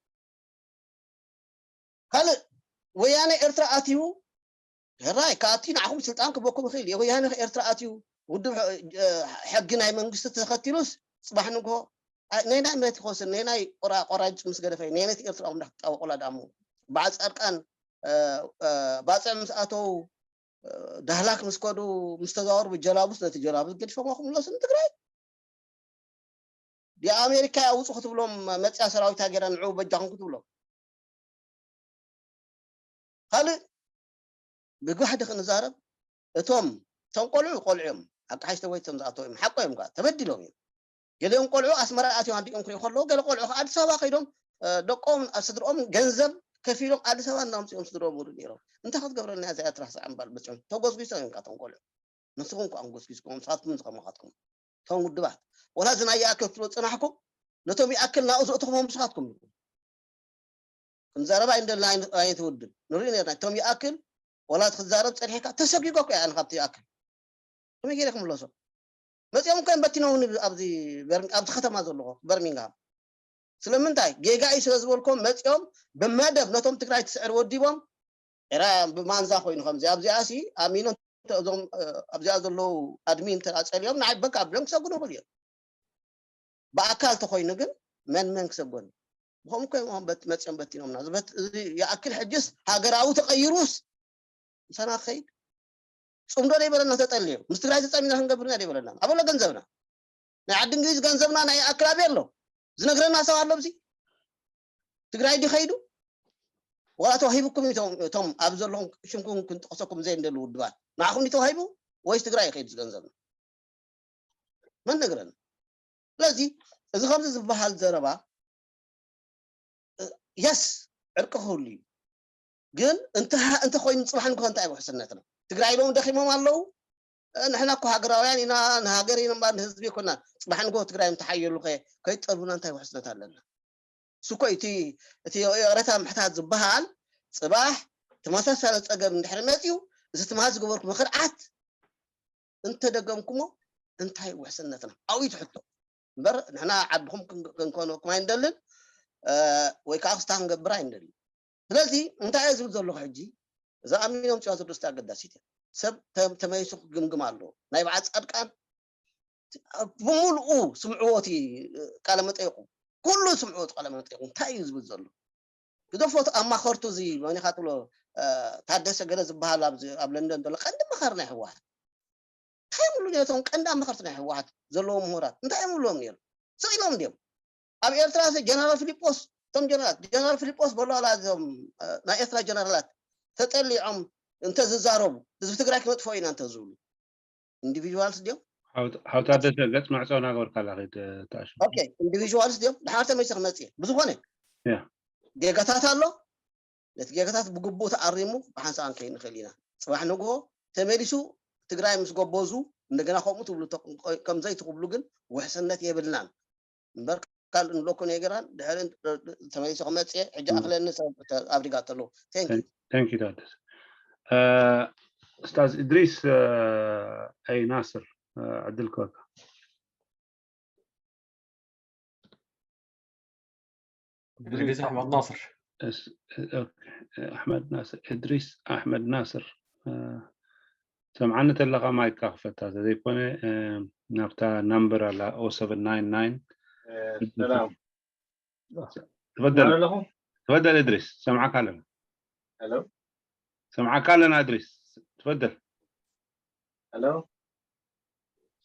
ካልእ ወያነ ኤርትራ ኣትዩ ራይ ካቲ ንዓኹም ስልጣን ክበኩም ይኽእል ወያነ ኤርትራ ኣትዩ ውድብ ሕጊ ናይ መንግስቲ ተኸቲሉስ ፅባሕ ንግሆ ነናይ መቲ ኮስን ነናይ ቆራጭ ምስ ገደፈ ነነት ኤርትራ ኹም ክትጣወቁላ ዳሞ በዓል ፃድቃን ባፅዕ ምስ ኣተው ዳህላክ ምስ ከዱ ምስ ተዛወሩ ብጀላቡስ ነቲ ጀላቡስ ገዲፎም ክምለሱ ንትግራይ የኣሜሪካ ኣውፁ ክትብሎም መፅያ ሰራዊት ሃገራ ንዕኡ በጃኹም ክትብሎም ካልእ ብጓሕዲ ክንዛረብ እቶም እቶም ቆልዑ ቆልዑ እዮም ኣቃሓሽተ ወይ እቶም ዝኣተው እዮም ሓቆ እዮም ተበዲሎም እዮም ገሊኦም ቆልዑ ኣስመራ ኣትዮም ኣዲኦም ክሪኡ ከለዉ ገለ ቆልዑ ከዓ ኣዲስ ኣበባ ከይዶም ደቆም ኣብ ስድርኦም ገንዘብ ከፊሎም ኣዲስ ኣበባ እናምፅኦም ዝድረብሩ ነይሮም። እንታይ ክትገብረልና እያ እዛ ኤርትራ? ሳዕ እምባል በፂሖም ተጎስጒሶም እዮም ካቶም ቆልዑ። ንስኹም ከኣ ጎስጒስኩም፣ ንስኻትኩም ዝኸማኻትኩም እቶም ውድባት፣ ወላ እዚ ናይ ይኣክል ክትብሉ ዝጸናሕኩም፣ ነቶም ይኣክል ናብኡ ዘእተኹም ንስኻትኩም ኢኹም። ክንዛረብ ኣይንደልን፣ ኣይን-፣ ኣይንትውድብ። ንርኢ ነርና። እቶም ይኣክል፣ ወላ እቲ ክትዛረብ ጸኒሕካ፣ ተሰጒጓ እኮ እያ ኣነ ካብቲ ይኣክል። ከመይ ገይረ ክምለሶ? መጺኦም እኮ እዮም በቲኖምኒ ኣብዚ በር-፣ ኣብዚ ከተማ ዘለኹ፣ በርሚንግሃም። ስለምንታይ? ጌጋ እዩ ስለ ዝበልኩም መጺኦም ብመደብ ነቶም ትግራይ ትስዕር ወዲቦም፣ ኤራ ብማንዛ ኮይኑ ከምዚ ኣብዚኣ ሲ ኣሚኖም እዞም፣ እ፣ ኣብዚኣ ዘለዉ ኣድሚን ተኣጸልዮም ንዓይ በቃ ብሎም ክሰጉኑ ይኽእሉ እዮም። ብኣካል ተኾይኑ ግን መን መን ክሰጎን? ብኸምኡ እኮ እዮም በት-፣ መጺኦም በቲኖምና። ዝበ-፣ እዚ ይኣክል ሕጅስ ሃገራዊ ተቐይሩስ ምሳና ክኸይድ? ጽምዶ ደይበለና ተጠልዩ። ምስ ትግራይ ተጸሚድና ክንገብር ኢና ደይበለና። ኣበሎ ገንዘብና። ናይ ዓዲ እንግሊዝ ገንዘብና ናይ ኣክል ኣበይ ኣሎ? ዝነግረና ሰብ ኣሎ ኣብዚ? ትግራይ ድዩ ከይዱ? ዋላ ተዋሂቡኩም እዩ እቶም፣ እቶም ኣብ ዘለኹም ሽምኩም ክንጠቕሰኩም ዘይንደሊ ውድባት? ንዓኹም ድዩ ተዋሂቡ ወይስ ትግራይ እዩ ከይዱ እዚ ገንዘብና? መን ነግረና? ስለዚ እዚ ከምዚ ዝበሃል ዘረባ፣ እ፣ የስ፣ ዕርቂ ክህሉ እዩ። ግን እንተ-፣ እንተኾይኑ ጽባሕ ንግሆ እንታይ ውሕስነትና? ትግራይ ኢሎም ደኺሞም ኣለዉ። እ፣ ንሕና እኮ ሃገራውያን ኢና፣ ንሃገር ኢና እምበር ንህዝቢ ኣይኮናን። ጽባሕ ንግሆ ትግራይ እንተሓየሉ ከ-፣ ከይትጠልቡና እንታይ ውሕስነት ኣለና? እሱ እኮ እቲ፣ እቲ ይቕረታ ምሕታት ዝበሃል ጽባሕ ተመሳሳሊ ጸገም እንድሕሪ መጺኡ፣ እዚ ትማሊ ዝገበርኩሞ ክርዓት እንተደገምኩሞ እንታይ ውሕስነትና? ኣብኡ እዩ እቲ ሕቶ። እምበር ንሕና ዓድኹም ክን-፣ ክንኮነኩም ኣይንደልን፣ እ፣ ወይ ከዓ ክስታ ክንገብር ኣይንደልን። ስለዚ እንታይ እየ ዝብል ዘለኹ ሕጂ፣ እዛ ኣሚኖም ፅዋ ዘዶስቲ ኣገዳሲት እያ። ሰብ ተ-፣ ተመይሱ ክግምግም ኣለዎ። ናይ በዓል ፃድቃን ብምልኡ ስምዕዎ እቲ ቃለ መጠይቁ፣ ኩሉ ስምዕዎ እቲ ቃለ መጠይቁ እንታይ እዩ ዝብል ዘሎ። ግደፎ እቲ ኣማኸርቱ እዚ መን ኢኻ ትብሎ፣ እ፣ ታደሰ ገለ ዝበሃል ኣብዚ ኣብ ለንደን ዘሎ ቀንዲ ኣማኻሪ ናይ ህወሓት። እንታይ ይብሉ ነቶም ቀንዲ ኣማኸርቲ ናይ ህወሓት ዘለዎም ምሁራት? እንታይ ይብሉዎም ነይሩ? ስቕ ኢሎም ድዮም? ኣብ ኤርትራ ሲ ጀነራል ፊሊጶስ፣ እቶም ጀነራላት፣ ጀነራል ፊሊጶስ በሎ ዋላ እዞም፣ እ፣ ናይ ኤርትራ ጀነራላት ተጠሊዖም እንተዝዛረቡ፣ ህዝቢ ትግራይ ክነጥፍኦ ኢና እንተዝብሉ፣ ኢንዲቪዥዋልስ ድዮም? ሓው-፣ ሓው ታደሰ ገጽ ማዕጾ እናገበርካ ኣላ፣ ከይድ፣ ተኣሽ። ኦኬ፣ ኢንዲቪዥዋልስ ድዮም? ድሓር ተመይሰ ክመጽእ እየ። ብዝኾነ፣ ያ። ጌጋታት ኣሎ፣ ነቲ ጌጋታት ብግቡእ ተኣሪሙ ብሓንሳእ ክንከይድ ንኽእል ኢና። ጽባሕ ንግሆ ተመሊሱ ትግራይ ምስ ጎበዙ እንደገና ከምኡ ትብሉ ተ-፣ ከምዘይ ትኽብሉ ግን ውሕስነት የብልናን። እምበር ካልእ ንብለኩም ነገር ድሕሪ ተመሊሱ ክመጽእ እየ። ሕጂ ም። ኣኽለኒ ሰብ ተ-፣ ኣብ ሪጋ ተለዉ። Thank you። Thank you ታደሰ። እ፣ ኡስታዝ እድሪስ፣ እ፣ ኣይ ናስር፣ እ፣ ዕድል ክበካ። እድሪስ ኣሕመድ ናስር። እስ-፣ ኦኬ፣ ኣሕመድ ናስር፣ እድሪስ ኣሕመድ ናስር፣ እ፣ ሰምዓኒ ተለኻ ማይካ ክፈታ፣ ተዘይኮነ፣ እ፣ ናብታ ናምበር ኣላ፣ ኦ ሰቨን ናይን ናይን። እ፣ ሰላም። ትፈደል። ኣለኹ። ትፈደል እድሪስ፣ ሰምዓካ ኣለና። ሄሎ። ሰምዓካ ኣለና እድሪስ፣ ትፈደል። ሄሎ።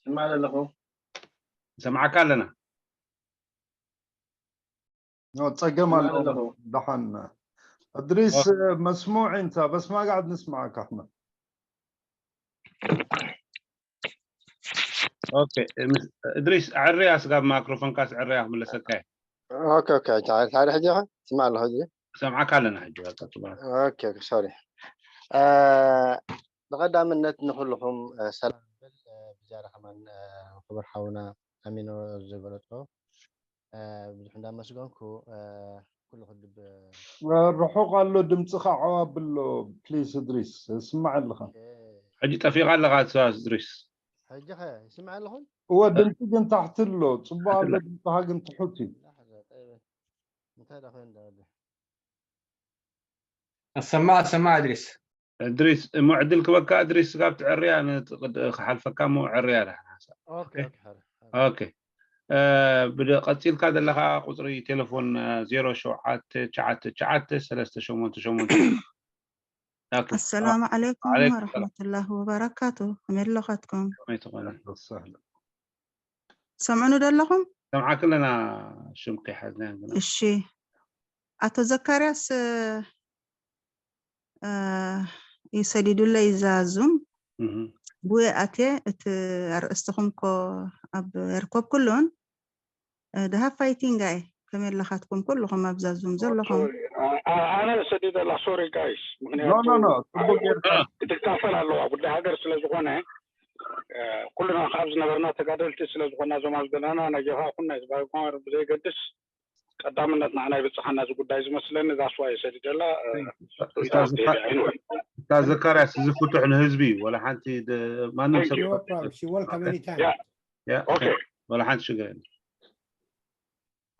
ስማዕ ኣለኹ። ሰምዓካ ኣለና። ኖ፣ ጸገም ስማዕ ኣለዎ። ኣለኹ። ደሓን። እድሪስ፣ ኦኬ። መስሙዕ እንታ፣ በስ ማጋዕድ ንስማዓካ እሕና። ኦኬ፣ ምስ-፣ እድሪስ፣ ኣዕርያ ስጋብ ማይክሮፎንካስ ኣዕርያ ክምለሰካ እየ። ኦኬ፣ ኦኬ፣ ታዲያ፣ ታዲያ ሕጂ ኸ? ስማዕ ኣለኹ ሕጂ። ሰምዓካ ኣለና ሕጂ፣ በቃ፣ ጽቡቕ። ኦኬ፣ ኦኬ፣ ሶሪ። እ፣ ብቐዳምነት ንኹልኹም፣ እ፣ ሰላም ብል፣ እ፣ ብዝያዳ ከማን፣ እ፣ ክቡር ሓውና ኣሚኖ ዝገለጾ፣ እ፣ ብዙሕ እንዳመስገንኩ፣ እ፣ ኩሉ ክድብ-፣ እ፣ ርሑቕ ኣሎ ድምፅኻ፣ ዓው ኣብሎ፣ ፕሊስ እድሪስ፣ ስማዕ ኣለኻ። ኦኬ። ሕጂ ጠፊእካ ኣለኻ እድሪስ። ሕጂ ኸ ይስማዕ ኣለኹም? እወ፣ ድምፂ ግን ታሕቲ ኣሎ። ጽቡቕ ኣሎ፣ ታሕቲ ኣሎ። ድምፅኻ ግን ትሑት እዩ። ላሕዘ፣ ጠይበ። እንታይ ደኣ ኮይኑ ደኣ ኣሎ? ኣሰማዕ፣ ኣሰማዕ እድሪስ። እድሪስ፣ እሞ ዕድል ክበካ እድሪስ፣ ስጋብ ትዕርያ ን-፣ ክሓልፈካ እሞ ዕርያ ደሓን ሓንሳእ። ኦኬ፣ ኦኬ። ኦኬ፣ ሓረ፣ ሓረ። ኦኬ። እ፣ ብደ-፣ ቀጺልካ ዘለኻ ቁጽሪ ቴሌፎን፣ እ፣ ዜሮ ሸውዓተ ትሽዓተ ትሽዓተ ሰለስተ ሸሞንተ ሸሞንተ። ኦኬ። ኣሰላሙ ዓለይኩም ዓለይኩም ሰላም። ወረሕመቱላሂ ወበረካቱ። ከመይ ኣለኻትኩም? ከመይ ትኾነ? ኣህለን ወሰህለን። ሰምዑኒ ዶ ኣለኹም? ሰምዓክ ኣለና፣ ሽምኪ ሓዝና ግና። እሺ። ኣቶ ዘካርያስ፣ እ፣ ይሰዲዱለይ እዛ ዙም። እህ። ብኡ ኣትየ፣ እቲ ኣርእስትኹም እኮ ኣብ ርኮብ ኩሉን፣ እ፣ ድሃ ፋይቲንግ ኣይ። ከመይ ኣለኻትኩም ኩልኹም ኣብዛ ዙም ዘለኹም? ኣነ ሰዲደ ኣላ ሶሪ ጋይስ፣ ኖ ኖ ኖ ጽቡቅ ጌርካ ክትካፈል ኣለዋ ጉዳይ ሃገር ስለ ዝኾነ ኩልና ካብ ዝነበርና ተጋደልቲ ስለ ዝኾና ዞማ ዘለና ናይ ጀብሃ ኩን ናይ ህዝባዊ ግንባር ብዘይገድስ ቀዳምነት ንዓና ይብጽሓና እዚ ጉዳይ ዝመስለኒ። ዛስዋ የሰዲደላ ኡስታዝ ዘካርያስ እዚ ፍቱሕ ንህዝቢ እዩ። ወላ ሓንቲ ማንም ሰብ No problem. She welcome anytime. ያ ኦኬ ወላ ሓንቲ ሽግር የለ።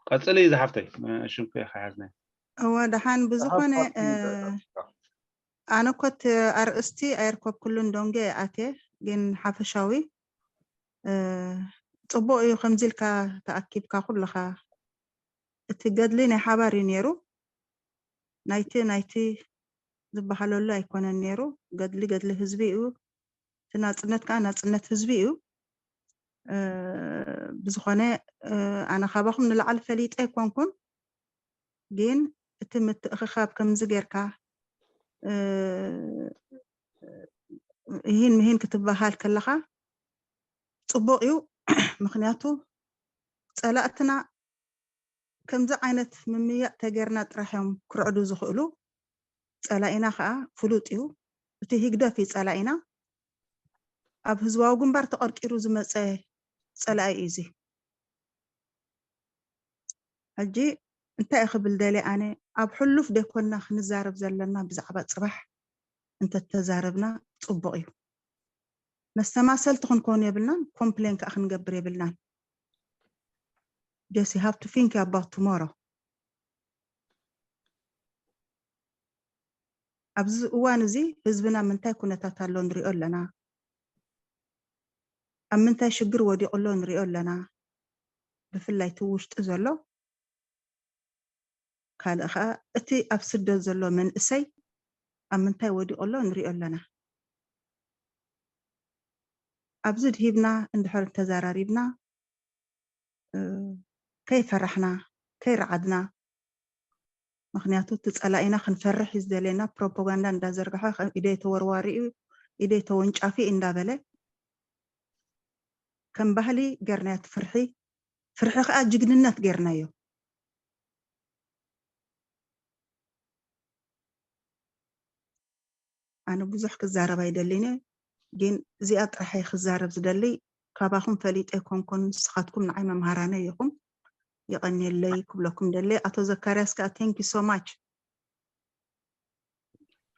ቀጽሊ ዝሓፍተይ ሽምከ ከሓዝና እወ ደሓን ብዝኾነ ኣነ ኮት ኣርእስቲ ኣየርከብኩሉን ዶንጌ ኣቴ ግን ሓፈሻዊ ጽቡቅ እዩ። ከምዚ ኢልካ ተኣኪብካ ኩልኻ እቲ ገድሊ ናይ ሓባር እዩ ነይሩ። ናይቲ ናይቲ ዝበሃለሉ ኣይኮነን ነይሩ። ገድሊ ገድሊ ህዝቢ እዩ። እቲ ናፅነት ከዓ ናፅነት ህዝቢ እዩ። ብዝኾነ ኣነ ካባኹም ንላዕሊ ፈሊጠ ኣይኮንኩን፣ ግን እቲ ምትእኽኻብ ከምዚ ጌርካ ይህን ምሂን ክትበሃል ከለኻ ፅቡቕ እዩ። ምክንያቱ ፀላእትና ከምዚ ዓይነት ምምያጥ ተጌርና ጥራሕ እዮም ክርዕዱ ዝኽእሉ። ፀላኢና ከዓ ፍሉጥ እዩ። እቲ ህግደፍ እዩ ፀላኢና። ኣብ ህዝባዊ ግንባር ተቐርቂሩ ዝመፀ ፀላኢ እዩ እዚ። ሕጂ እንታይ ክብል ደልየ ኣነ፣ ኣብ ሕሉፍ ደይኮንና ክንዛረብ ዘለና ብዛዕባ ፅባሕ እንተተዛረብና ፅቡቕ እዩ። መስተማሰልቲ ክንከውን የብልናን፣ ኮምፕሌን ከዓ ክንገብር የብልናን። Just you have to think about tomorrow። ኣብዚ እዋን እዚ ህዝብና ምንታይ ኩነታት ኣሎ ንሪኦ ኣለና። ኣብ ምንታይ ሽግር ወዲቑ ኣሎ ንሪኦ ኣለና። ብፍላይ እቲ ውሽጢ ዘሎ ካልእ ከዓ እቲ ኣብ ስደት ዘሎ መንእሰይ ኣብ ምንታይ ወዲቑ ኣሎ ንሪኦ ኣለና። ኣብዚ ድሂብና እንድሕር እንተዘራሪብና ከይፈራሕና ከይረዓድና፣ ምክንያቱ እቲ ፀላኢና ክንፈርሕ እዩ ዝደልየና። ፕሮፓጋንዳ እንዳዘርግሐ ከም ኢደይ ተወርዋሪ እዩ ኢደይ ተወንጫፊ እንዳበለ ከም ባህሊ ጌርናዮ እቲ ፍርሒ። ፍርሒ ከዓ ጅግንነት ጌርናዮ። ኣነ ብዙሕ ክዛረብ ኣይደልን እየ፣ ግን እዚኣ ጥራሕ እየ ክዛረብ ዝደሊ። ካባኹም ፈሊጠ ኣይኮንኩን፣ ንስኻትኩም ንዓይ መምሃራነ ኢኹም። የቐንየለይ ክብለኩም ደሊ። ኣቶ ዘካርያስ ከዓ thank you so much።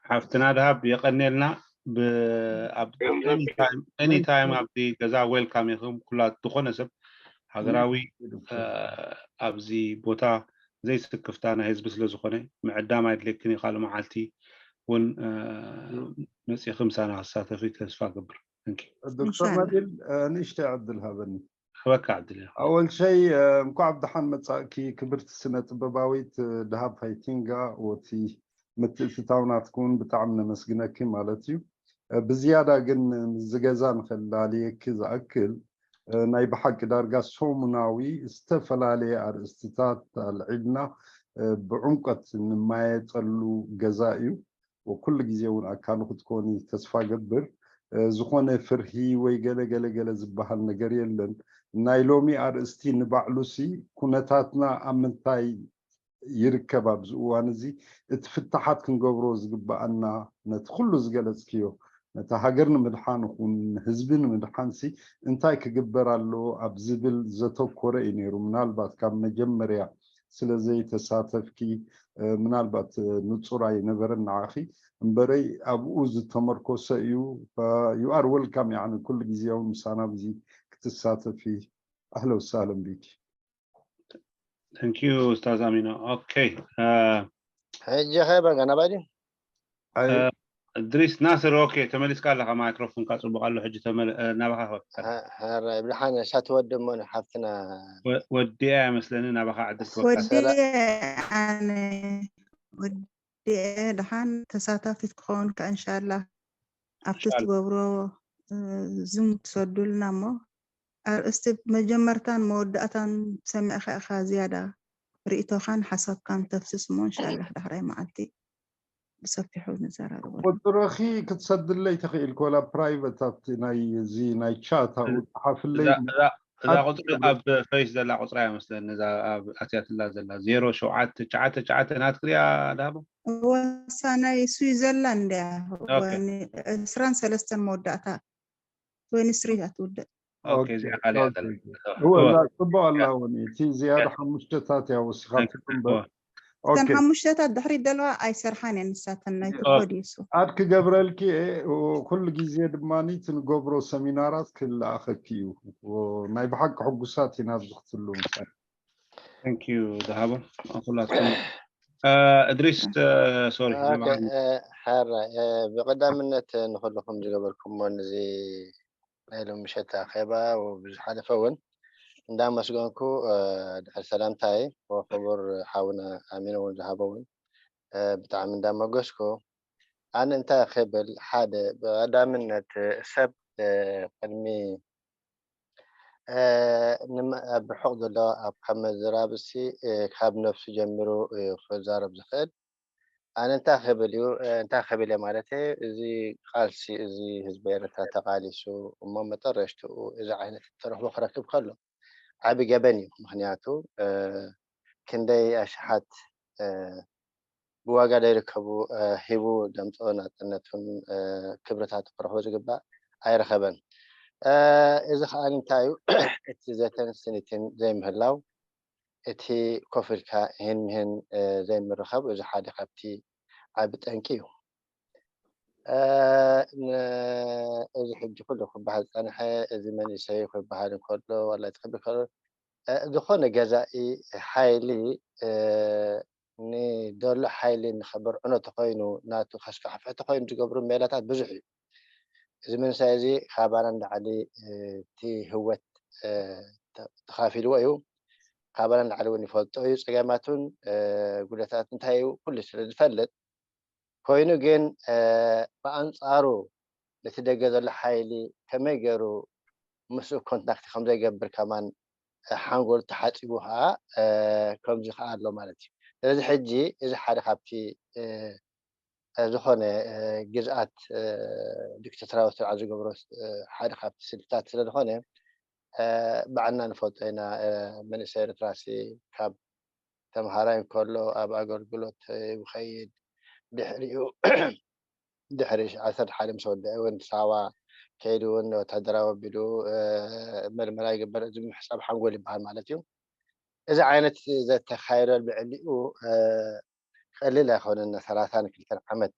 ሓፍትና ደሃብ የቐንየልና። ኣብ anytime ኣብዚ ገዛ ዌልካም ኢኹም። ኩላ ዝኾነ ሰብ ሃገራዊ ኣብዚ ቦታ ዘይስክፍታ ናይ ህዝቢ ስለ ዝኾነ ምዕዳም ኣይድልየክን እዩ። ካልእ መዓልቲ እውን መፂእኺ ምሳና ክሳተፊ ተስፋ ገብር። ዶክተር ናቢል ንእሽተይ ዕድል ሃበኒ። ክበካ ዕድል እያ። ኣወል ሸይ እንኳዕ ብደሓን መጻእኪ ክብርቲ ስነ ጥበባዊት ደሃብ ፋይቲንጋ። ወቲ ምትእትታው ናትክውን ብጣዕሚ ነመስግነኪ ማለት እዩ። ብዝያዳ ግን ምስዚ ገዛ ንኸላልየኪ ዝኣክል ናይ ብሓቂ ዳርጋ ሰሙናዊ ዝተፈላለየ ኣርእስትታት ኣልዒልና ብዕምቀት ንማየጠሉ ገዛ እዩ። ወኩሉ ግዜ እውን ኣካሉ ክትኮኒ ተስፋ ገብር። ዝኾነ ፍርሂ ወይ ገለ ገለ ገለ ዝበሃል ነገር የለን። ናይ ሎሚ ኣርእስቲ ንባዕሉሲ ኩነታትና ኣብ ምንታይ ይርከብ ኣብዚ እዋን እዚ እቲ ፍታሓት ክንገብሮ ዝግበኣና ነቲ ኩሉ ዝገለፅክዮ ነቲ ሃገር ንምድሓን ይኹን ንህዝቢ ንምድሓንሲ እንታይ ክግበር ኣለዎ ኣብ ዝብል ዘተኮረ እዩ ነይሩ። ምናልባት ካብ መጀመርያ ስለ ዘይተሳተፍኪ ምናልባት ንፁር ኣይነበረን ንዓኺ እምበረይ ኣብኡ ዝተመርኮሰ እዩ። You are welcome። ያኒ ኩሉ ግዜ እውን ምሳና ብዚ ክትሳተፊ ኣህለ ወሳህለን ቢኪ። Thank you ኡስታዝ ኣሚኖ። ኦኬ ሕጂ ኸ በቃ ናባይ ድዩ? እድሪስ ናስር ኦኬ ተመሊስካ ኣለኻ። ማይክሮፎንካ ፅቡቕ ኣሎ። ሕጂ ናባኻ ክወቅል ሕራይ ብድሓን እሳ ትወዲ እሞ ሓፍትና ወዲኣ ይመስለኒ። ናባኻ ዕድል ክወቅል። ወዲአ ኣነ ወዲአ ደሓን ተሳታፊት ክኸውን ከ እንሻላ ኣብቲ ትገብሮ ዙም ትሰዱልና እሞ ኣርእስቲ መጀመርታን መወዳእታን ሰሚዕካ ኢኻ ዝያዳ ርእቶኻን ሓሳብካን ተፍስስ እሞ እንሻላ ዳሕራይ መዓልቲ ብሰፊሑ ንዘራረበሉ። ቁፅርኺ ክትሰድለይ ትኽእል ኮላ ፕራይቨት ኣብቲ ናይ እዚ ናይ ቻት ኣብኡ ፀሓፍለይ። እዛ ቁፅሪ ኣብ ፈይስ ዘላ ቁፅሪ እያ መስለኒ፣ እዛ ኣብ ኣትያትላ ዘላ ዜሮ ሸውዓተ ትሽዓተ ትሽዓተ ናትክሪያ ዳቦ። ወሳናይ ስዊዘርላንድ እያ። ኦኬ። ዕስራን ሰለስተን መወዳእታ፣ ትወንቲ ስሪ እያ ትውደእ። ኦኬ፣ እዚኣ ካልያ ዘላ። እወ፣ እዛ ጽቡቕ ኣላ እውን፣ እቲ ዝያዳ ሓሙሽተታት እያ ወሲኻትሉ እምበር። እተን ኦኬ። ሓሙሽተታት ድሕሪት ዘለዋ ኣይሰርሓን እየን ንሳተን ናይቲ ኦ። ኮድ እዩ እሱ። ኣድ ክገብረልኪ እየ። ኩሉ ግዜ ድማ እቲ ንገብሮ ሰሚናራት ክለኣኸኪ እዩ። ናይ ብሓቂ ሕጉሳት ኢና ኣብዚ ክትህሉ ምሳና። Thank you ደሃቦ ኩላትኩም። እ፣ እድሪስ፣ እ፣ ሶሪ፣ ኦኬ፣ እ፣ ሓራይ፣ እ፣ ብቐዳምነት ንኹልኹም ዝገበርኩሞ ነዚ ናይ ሎሚ ምሸት ኣኼባ ብዝሓለፈ እውን እንዳመስገንኩ፣ እ፣ ድሕሪ ሰላምታይ ክቡር ሓውና ኣሚን እውን ዝሃቦ እውን፣ እ፣ ብጣዕሚ እንዳመገስኩ፣ ኣነ እንታይ ክብል፣ ሓደ ብቐዳምነት ሰብ፣ እ፣ ቅድሚ እ፣ ንመ-፣ ኣብ ርሑቕ ዘሎ ኣብ ካብ መዘራብሲ፣ እ፣ ካብ ነፍሱ ጀሚሩ እዩ ክዛረብ ዝኽእል። ኣነ እንታይ ክብል እዩ፣ እ፣ እንታይ ክብል እየ ማለት እየ፣ እዚ ቃልሲ እዚ ህዝቢ ኤርትራ ተቓሊሱ እሞ መጠረሽትኡ እዚ ዓይነት ተረኽቦ ክረክብ ከሎ ዓቢ ገበን እዩ። ምኽንያቱ፣ እ፣ ክንደይ ኣሽሓት፣ እ፣ ብዋጋ ዘይርከቡ፣ እ፣ ሂቡ ዘምጽኦ ናጽነቱን፣ እ፣ ክብርታቱ ክረኽቦ ዝግባእ ኣይረኸበን። እ፣ እዚ ከኣ እንታይ እዩ? እቲ ዘተን ስኒትን ዘይምህላው፣ እቲ ኮፍ ኢልካ ይህን ምህን፣ እ፣ ዘይምርኻብ፣ እዚ ሓደ ካብቲ ዓቢ ጠንቂ እዩ። እ፣ ን-፣ እዚ ሕጂ ኩሉ ክበሃል ዝጸንሐ፣ እዚ መንእሰይ ክበሃል እንከሎ፣ ዋላ እቲ ክብል ከሎ፣ እ፣ ዝኾነ ገዛኢ ሓይሊ፣ እ፣ ንደሎ ሓይሊ ንኸበርዕኖ ተኾይኑ፣ ናቱ ከስፋሕፍሕ ተኾይኑ ዝገብሩ ሜላታት ብዙሕ እዩ። እዚ መንእሰይ እዚ ካባና ንላዕሊ፣ እ፣ እቲ ህወት፣ እ፣ ተ-፣ ተኻፊልዎ እዩ። ካባና ንላዕሊ እውን ይፈልጦ እዩ። ጸገማቱን፣ እ፣ ጉድለታቱ እንታይ እዩ ኩሉ ስለ ዝፈልጥ፣ ኮይኑ ግን፣ እ፣ ብኣንጻሩ ነቲ ደገ ዘሎ ሓይሊ ከመይ ገይሩ ምስኡ ኮንታክት ከም ዘይገብር ከማን፣ እ፣ ሓንጎሉ ተሓጺቡ ከኣ፣ እ፣ ከምዚ ከኣ ኣሎ ማለት እዩ። ስለዚ ሕጂ እዚ ሓደ ካብቲ፣ እ፣ እ፣ ዝኾነ፣ እ፣ ግዝኣት፣ እ፣ ዲክታቶራዊ ስርዓት ዝገብሮ፣ እ፣ ሓደ ካብቲ ስልትታት ስለ ዝኾነ፣ እ፣ ባዕልና ንፈልጦ ኢና። እ፣ መንእሰይ ኤርትራሲ ካብ ተምሃራይ እንከሎ ኣብ ኣገልግሎት፣ እ፣ ይኸይድ። ድሕሪኡ ድሕሪ ዓሰርተ ሓደ ምስ ወደአ እውን ሳዋ ከይዱ እውን ወታደራዊ ኣቢሉ፣ እ፣ ምርመራ ይግበር። እዚ ምሕጻብ ሓንጎል ይበሃል ማለት እዩ። እዚ ዓይነት ዘተኻየደ ልዕሊኡ፣ እ፣ ቀሊል ኣይኮነን። ሰላሳን ክልተን ዓመት፣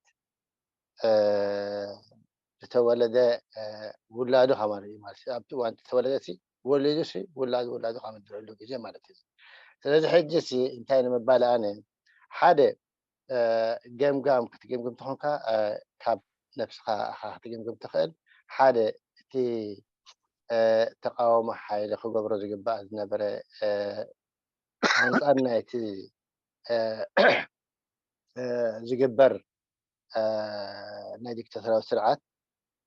እ፣ ዝተወለደ፣ እ፣ ውላዱ ከማን እዩ ማለት እዩ። ኣብቲ እዋን ዝተወለደ ሲ ወሊዱ ሲ ውላዱ ውላዱ ከማን ዝውዕሉ ግዜ ማለት እዩ። ስለዚ ሕጂ ሲ እንታይ ንምባል ኣነ፣ ሓደ፣ እ፣ ገምጋም ክትግምግም ተኾንካ፣ እ፣ ካብ ነብስኻ ኢኻ ክትግምግም ትኽእል። ሓደ እቲ፣ እ፣ ተቃውሞ ሓይሊ ክገብሮ ዝግባእ ዝነበረ፣ እ፣ ኣንጻር ናይቲ፣ እ፣ እ፣ ዝግበር፣ እ፣ ናይ ዲክታቶራዊ ስርዓት፣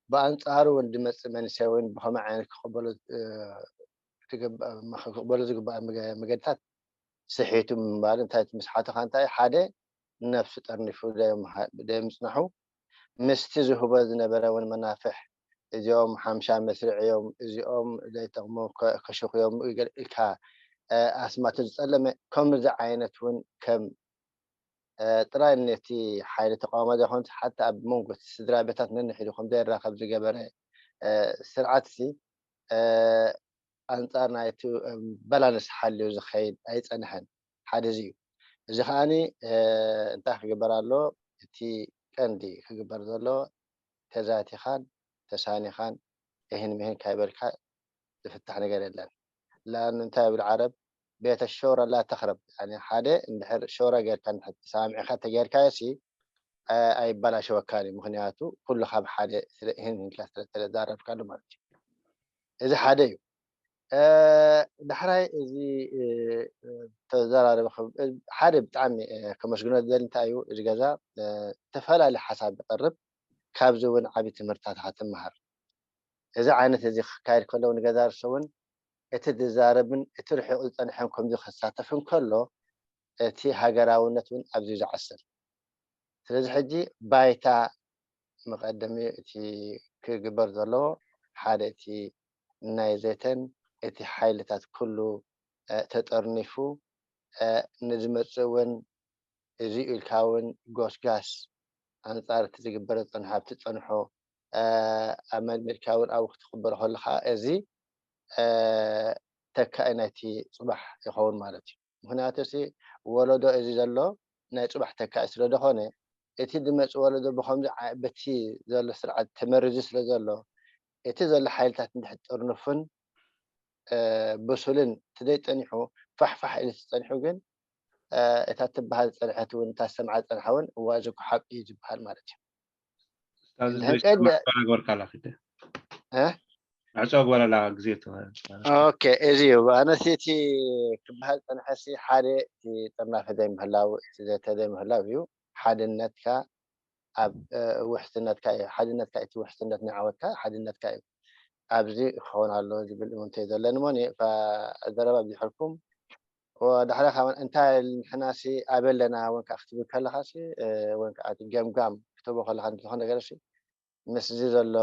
ብኣንጻሩ እውን ዝመጽእ መንእሰይ እውን ብኸመይ ዓይነት ክቕበሎ፣ እ፣ ትግባእ፣ ክቕበሎ ዝግባእ መገ-፣ መገድታት ስሒቱ ምንባሩ። እንታይ እቲ ምስሓቱ ከ እንታይ? ሓደ፣ ነብሱ ጠርኒፉ ደየምሃ-፣ ደየምጽናሑ፣ ምስቲ ዝህቦ ዝነበረ እውን መናፍሕ፣ እዚኦም ሓምሻ መስርዕ እዮም፣ እዚኦም ዘይጠቕሙ ከ-፣ ከሽኹ እዮም ኢገ-፣ ኢልካ፣ እ፣ ኣስማቱ ዝጸለመ፣ ከምዚ ዓይነት እውን ከም፣ እ፣ ጥራይ ነቲ ሓይሊ ተቃውሞ ዘይኮነስ ሓታ ኣብ መንጎ እቲ ስድራ ቤታት ነንሕዱ ከም ዘይራኸብ ዝገበረ፣ እ፣ ስርዓትሲ፣ እ፣ ኣንጻር ናይቲ፣ እ፣ ባላንስ ሓልዩ ዝኸይድ ኣይጸንሐን። ሓደ እዚ እዩ። እዚ ከኣኒ፣ እ፣ እንታይ ክግበር ኣሎ? እቲ ቀንዲ ክግበር ዘሎ ተዛቲኻን ተሳኒኻን እህን ምህን ካይበልካ ዝፍታሕ ነገር የለን። ለኣኑ እንታይ ይብል ዓረብ? ቤተ ሸውራ ላ ተኽረብ። ያኒ ሓደ እንድሕር ሸውራ ጌርካ እንድሕር ተሰማሚዕካ ተጌርካዮ ሲ፣ እ፣ ኣይበላሸወካን እዩ። ምኽንያቱ ኩሉ ካብ ሓደ ስለ እህን ኢልካ ስለ ተዛረብካሉ ማለት እዩ። እዚ ሓደ እዩ። እ፣ ዳሕራይ እዚ፣ እ፣ እ፣ ተዘራረበ ኸ-፣ እ፣ ሓደ ብጣዕሚ፣ እ፣ ከመስግኖ ዝደሊ እንታይ እዩ፣ እዚ ገዛ፣ እ፣ ዝተፈላለየ ሓሳብ ይቐርብ፣ ካብዚ እውን ዓቢ ትምህርትታት ኢኻ ትመሃር። እዚ ዓይነት እዚ ክካየድ ከሎ ንገዛ ርእሱ እውን እቲ ዝዛረብን እቲ ርሒቑ ዝጸንሐን ከምዚ ክሳተፍ እንከሎ እቲ ሃገራውነት እውን ኣብዚ ዝዓስል። ስለዚ ሕጂ ባይታ መቐደሚ እቲ ክግበር ዘለዎ ሓደ እቲ ናይ ዘተን እቲ ሓይልታት ኩሉ ተጠርኒፉ ንዝመፅእ እውን እዚ ኢልካ እውን ጎስጋስ ኣንፃር እቲ ዝግበር ዝፀንሐ ኣብቲ ፀንሖ ኣመልሚልካ እውን ኣብኡ ክትኽበሮ ከለካ እዚ ተካኢ ናይቲ ፅባሕ ይኸውን ማለት እዩ። ምክንያቱ ሲ ወለዶ እዚ ዘሎ ናይ ፅባሕ ተካኢ ስለ ዝኾነ እቲ ዝመፅእ ወለዶ ብከምዚ በቲ ዘሎ ስርዓት ተመሪዙ ስለ ዘሎ እቲ ዘሎ ሓይልታት እንድሕር ጥርንፉን ብሱልን ትደይ ፀኒሑ ፋሕፋሕ ኢሉ ተፀኒሑ ግን እታ ትበሃል ዝፀንሐት እውን እታ ዝሰምዓ ዝፀንሓ እውን እዋ እዚ እኮ ሓቂ እዩ ዝበሃል ማለት እዩ። ተናገበርካ ኣላ ኪደ ዕፀ ግበረላ ግዜ ተወ ኦኬ እዚ እዩ ኣነስ እቲ ክበሃል ፀንሐሲ ሓደ እቲ ጥርናፈ ዘይምህላው እቲ ዘተ ዘይምህላው እዩ። ሓድነትካ ኣብ ውሕስነትካ እዩ። ሓድነትካ እቲ ውሕስነት ናይ ዓወትካ ሓድነትካ እዩ። ኣብዚ ክኸውን ኣሎ ዝብል እምንቶ እዩ ዘለኒ ሞኒ ዘረባ ኣብዚሐልኩም። ዳሕራ ካብ እንታይ ንሕናሲ ኣበለና እውን ከዓ ክትብል ከለካ ሲ እውን ከዓ እቲ ገምጋም ክትቦ ከለካ ዝኾነ ነገር ሲ ምስዚ ዘሎ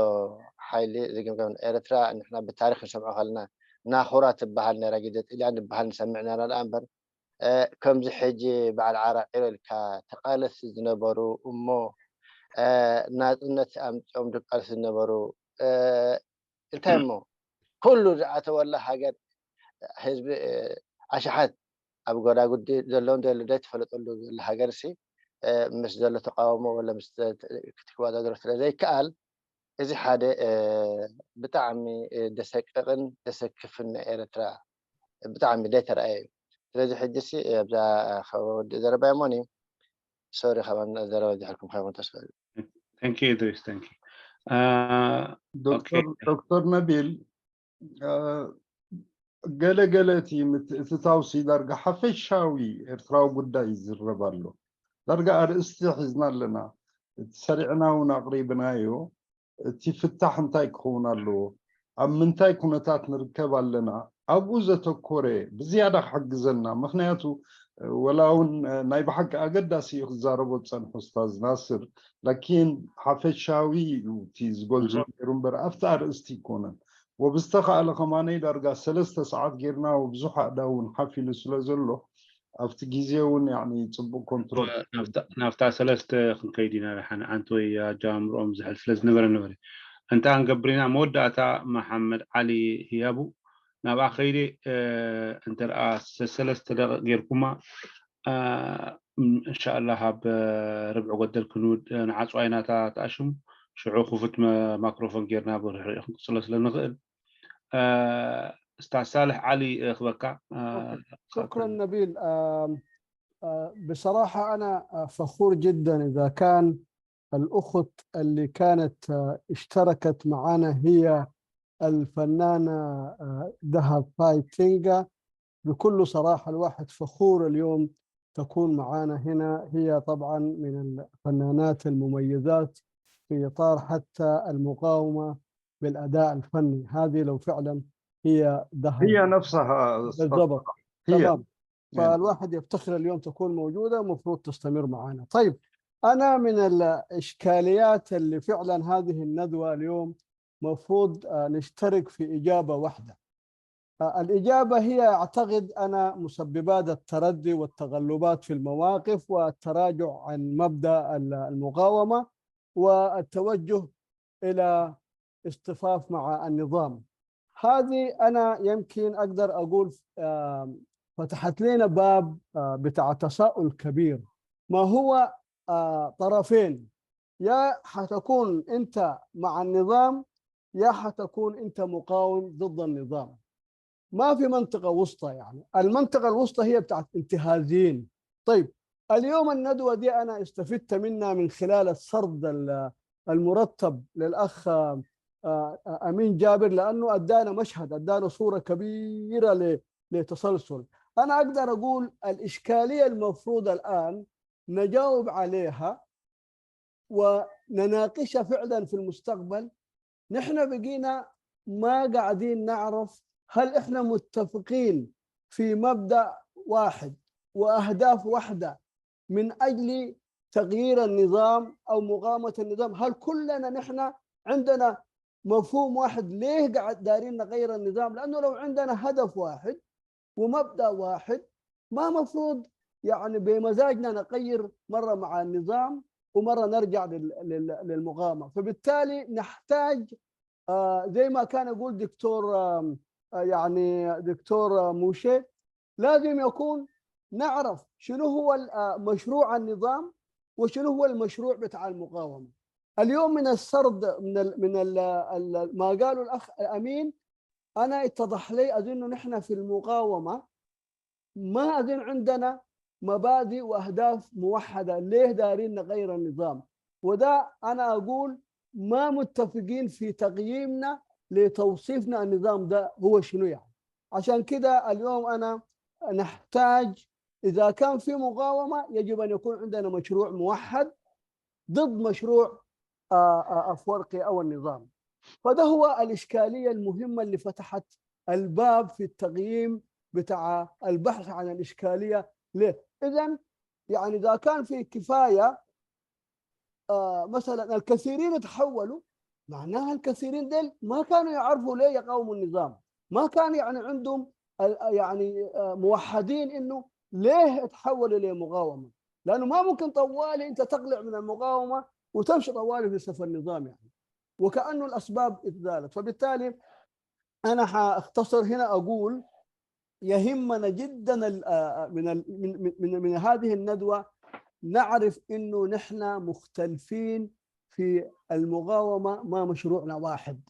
ሓይሊ ዝግምገም ኤርትራ ንሕና ብታሪክ ንሰምዖ ከለና ናኹራ ትበሃል ነራ ግዜ ጥልያን ዝበሃል ንሰምዕ ነራ ደኣ እምበር ከምዚ ሕጂ በዓል ዓራዒሮ ኢልካ ተቃለስቲ ዝነበሩ እሞ ናፅነት ኣምፂኦም ዝቃለሱ ዝነበሩ እንታይ እሞ ኩሉ ዝኣተወላ ሃገር ህዝቢ ኣሽሓት ኣብ ጎዳጉዲ ዘለውን ዘየሉ ዘይተፈለጠሉ ዘሎ ሃገር ሲ ምስ ዘሎ ተቃውሞ ወላ ምስ ክትወዳደሮ ስለ ዘይከኣል እዚ ሓደ ብጣዕሚ ደሰቅቅን ደሰክፍን ናይ ኤርትራ ብጣዕሚ ዘይተረኣየ እዩ። ስለዚ ሕጂ ሲ ኣብዛ ከወዲ ዘረባ እሞኒ ሶሪ ካብ ዘረባ ዝሕልኩም ከይኮን ተስፋ Thank you Idris thank you ዶክተር ነቢል ገለ ገለ እቲ ምትእትታው ሲ ዳርጋ ሓፈሻዊ ኤርትራዊ ጉዳይ ይዝረብ ኣሎ። ዳርጋ ኣርእስቲ ሒዝና ኣለና። እቲ ሰሪዕና እውን ኣቕሪብናዮ። እቲ ፍታሕ እንታይ ክኸውን ኣለዎ? ኣብ ምንታይ ኩነታት ንርከብ ኣለና? ኣብኡ ዘተኮረ ብዝያዳ ክሕግዘና። ምክንያቱ ወላ እውን ናይ ብሓቂ ኣገዳሲ እዩ ክዛረቦ ዝፀንሑ ኡስታዝ ናስር፣ ላኪን ሓፈሻዊ እዩ እቲ ዝገልፆ ነይሩ እምበር ኣብቲ ኣርእስቲ ይኮነን። ወብዝተኻእለ ከማነይ ዳርጋ ሰለስተ ሰዓት ጌርና ወብዙሕ ኣእዳው እውን ሓፍ ኢሉ ስለ ዘሎ ኣብቲ ግዜ እውን ያኒ ፅቡቅ ኮንትሮል ናብታ ሰለስተ ክንከይድ ኢና ሓነ ኣንቲ ወይ ኣጃምርኦም ዝሕል ስለ ዝነበረ ነበረ እንተ ክንገብር ኢና መወዳእታ መሓመድ ዓሊ ህያቡ ናብኣ ከይደ እንተ ደኣ ሰለስተ ደቂቅ ጌርኩማ እንሻኣላህ ኣብ ርብዒ ጎደል ክንውድ ንዓፅዋ ኢና እታ ተኣሽሙ ሽዑ ክፉት ማክሮፎን ጌርና ብርሕሪኡ ክንቅፅሎ ስለ ንኽእል استاذ صالح علي ክበካ شكرا نبيل بصراحة أنا فخور جدا إذا كان الأخت اللي كانت اشتركت معنا هي الفنانة دهب باي تينغا. بكل صراحة الواحد فخور اليوم تكون معنا هنا. هي طبعا من الفنانات المميزات في إطار حتى المقاومة بالأداء الفني. هذه لو فعلا هي دهب هي نفسها بالضبط. هي. تمام. فالواحد يفتخر اليوم تكون موجودة، مفروض تستمر معنا. طيب، أنا من الإشكاليات اللي فعلا هذه الندوة اليوم مفروض نشترك في إجابة واحدة. الإجابة هي أعتقد أنا مسببات التردي والتغلبات في المواقف والتراجع عن مبدأ المقاومة والتوجه إلى اصطفاف مع النظام. هذه أنا يمكن أقدر أقول فتحت لنا باب بتاع تساؤل كبير. ما هو طرفين، يا حتكون أنت مع النظام يا حتكون أنت مقاوم ضد النظام. ما في منطقة وسطى. يعني المنطقة الوسطى هي بتاعت انتهازيين. طيب، اليوم الندوة دي أنا استفدت منها من خلال السرد المرتب للأخ أمين جابر، لأنه أدانا مشهد، أدانا صورة كبيرة لتسلسل. أنا أقدر أقول الإشكالية المفروض الآن نجاوب عليها ونناقشها فعلا في المستقبل. نحن بقينا ما قاعدين نعرف هل احنا متفقين في مبدأ واحد وأهداف واحدة من أجل تغيير النظام أو مقاومة النظام. هل كلنا نحن عندنا مفهوم واحد، ليه قاعد دارين نغير النظام؟ لأنه لو عندنا هدف واحد ومبدأ واحد، ما مفروض يعني بمزاجنا نغير مرة مع النظام ومرة نرجع لل- لل- للمقاومة. فبالتالي نحتاج، آه، زي ما كان يقول دكتور، آم، آه، يعني دكتور، آه، موشي، لازم يكون نعرف شنو هو ال- آه، مشروع النظام وشنو هو المشروع بتاع المقاومة. اليوم من السرد، من ال من ال ال ما قاله الأخ أمين، أنا اتضح لي أظن نحن في المقاومة ما أظن عندنا مبادئ وأهداف موحدة. ليه دارين نغير النظام؟ وده أنا أقول ما متفقين في تقييمنا لتوصيفنا النظام ده هو شنو يعني. عشان كده اليوم أنا نحتاج، إذا كان في مقاومة، يجب أن يكون عندنا مشروع موحد ضد مشروع، آه، آه، أفورقي أو النظام. فده هو الإشكالية المهمة اللي فتحت الباب في التقييم بتاع البحث عن الإشكالية. ليه؟ إذن يعني إذا كان في كفاية، آه، مثلًا الكثيرين تحولوا، معناها الكثيرين ديل ما كانوا يعرفوا ليه يقاوموا النظام، ما كان يعني عندهم ال- يعني، آه، موحدين إنه ليه تحولوا لمقاومة، لأنه ما ممكن طوالي أنت تقلع من المقاومة وتمشي طوالي في صف النظام يعني، وكأنه الأسباب اتزالت. فبالتالي أنا حأختصر هنا أقول يهمنا جدًا ال- آه، من ال- من من من من هذه الندوة نعرف إنه نحن مختلفين في المقاومة، ما مشروعنا واحد.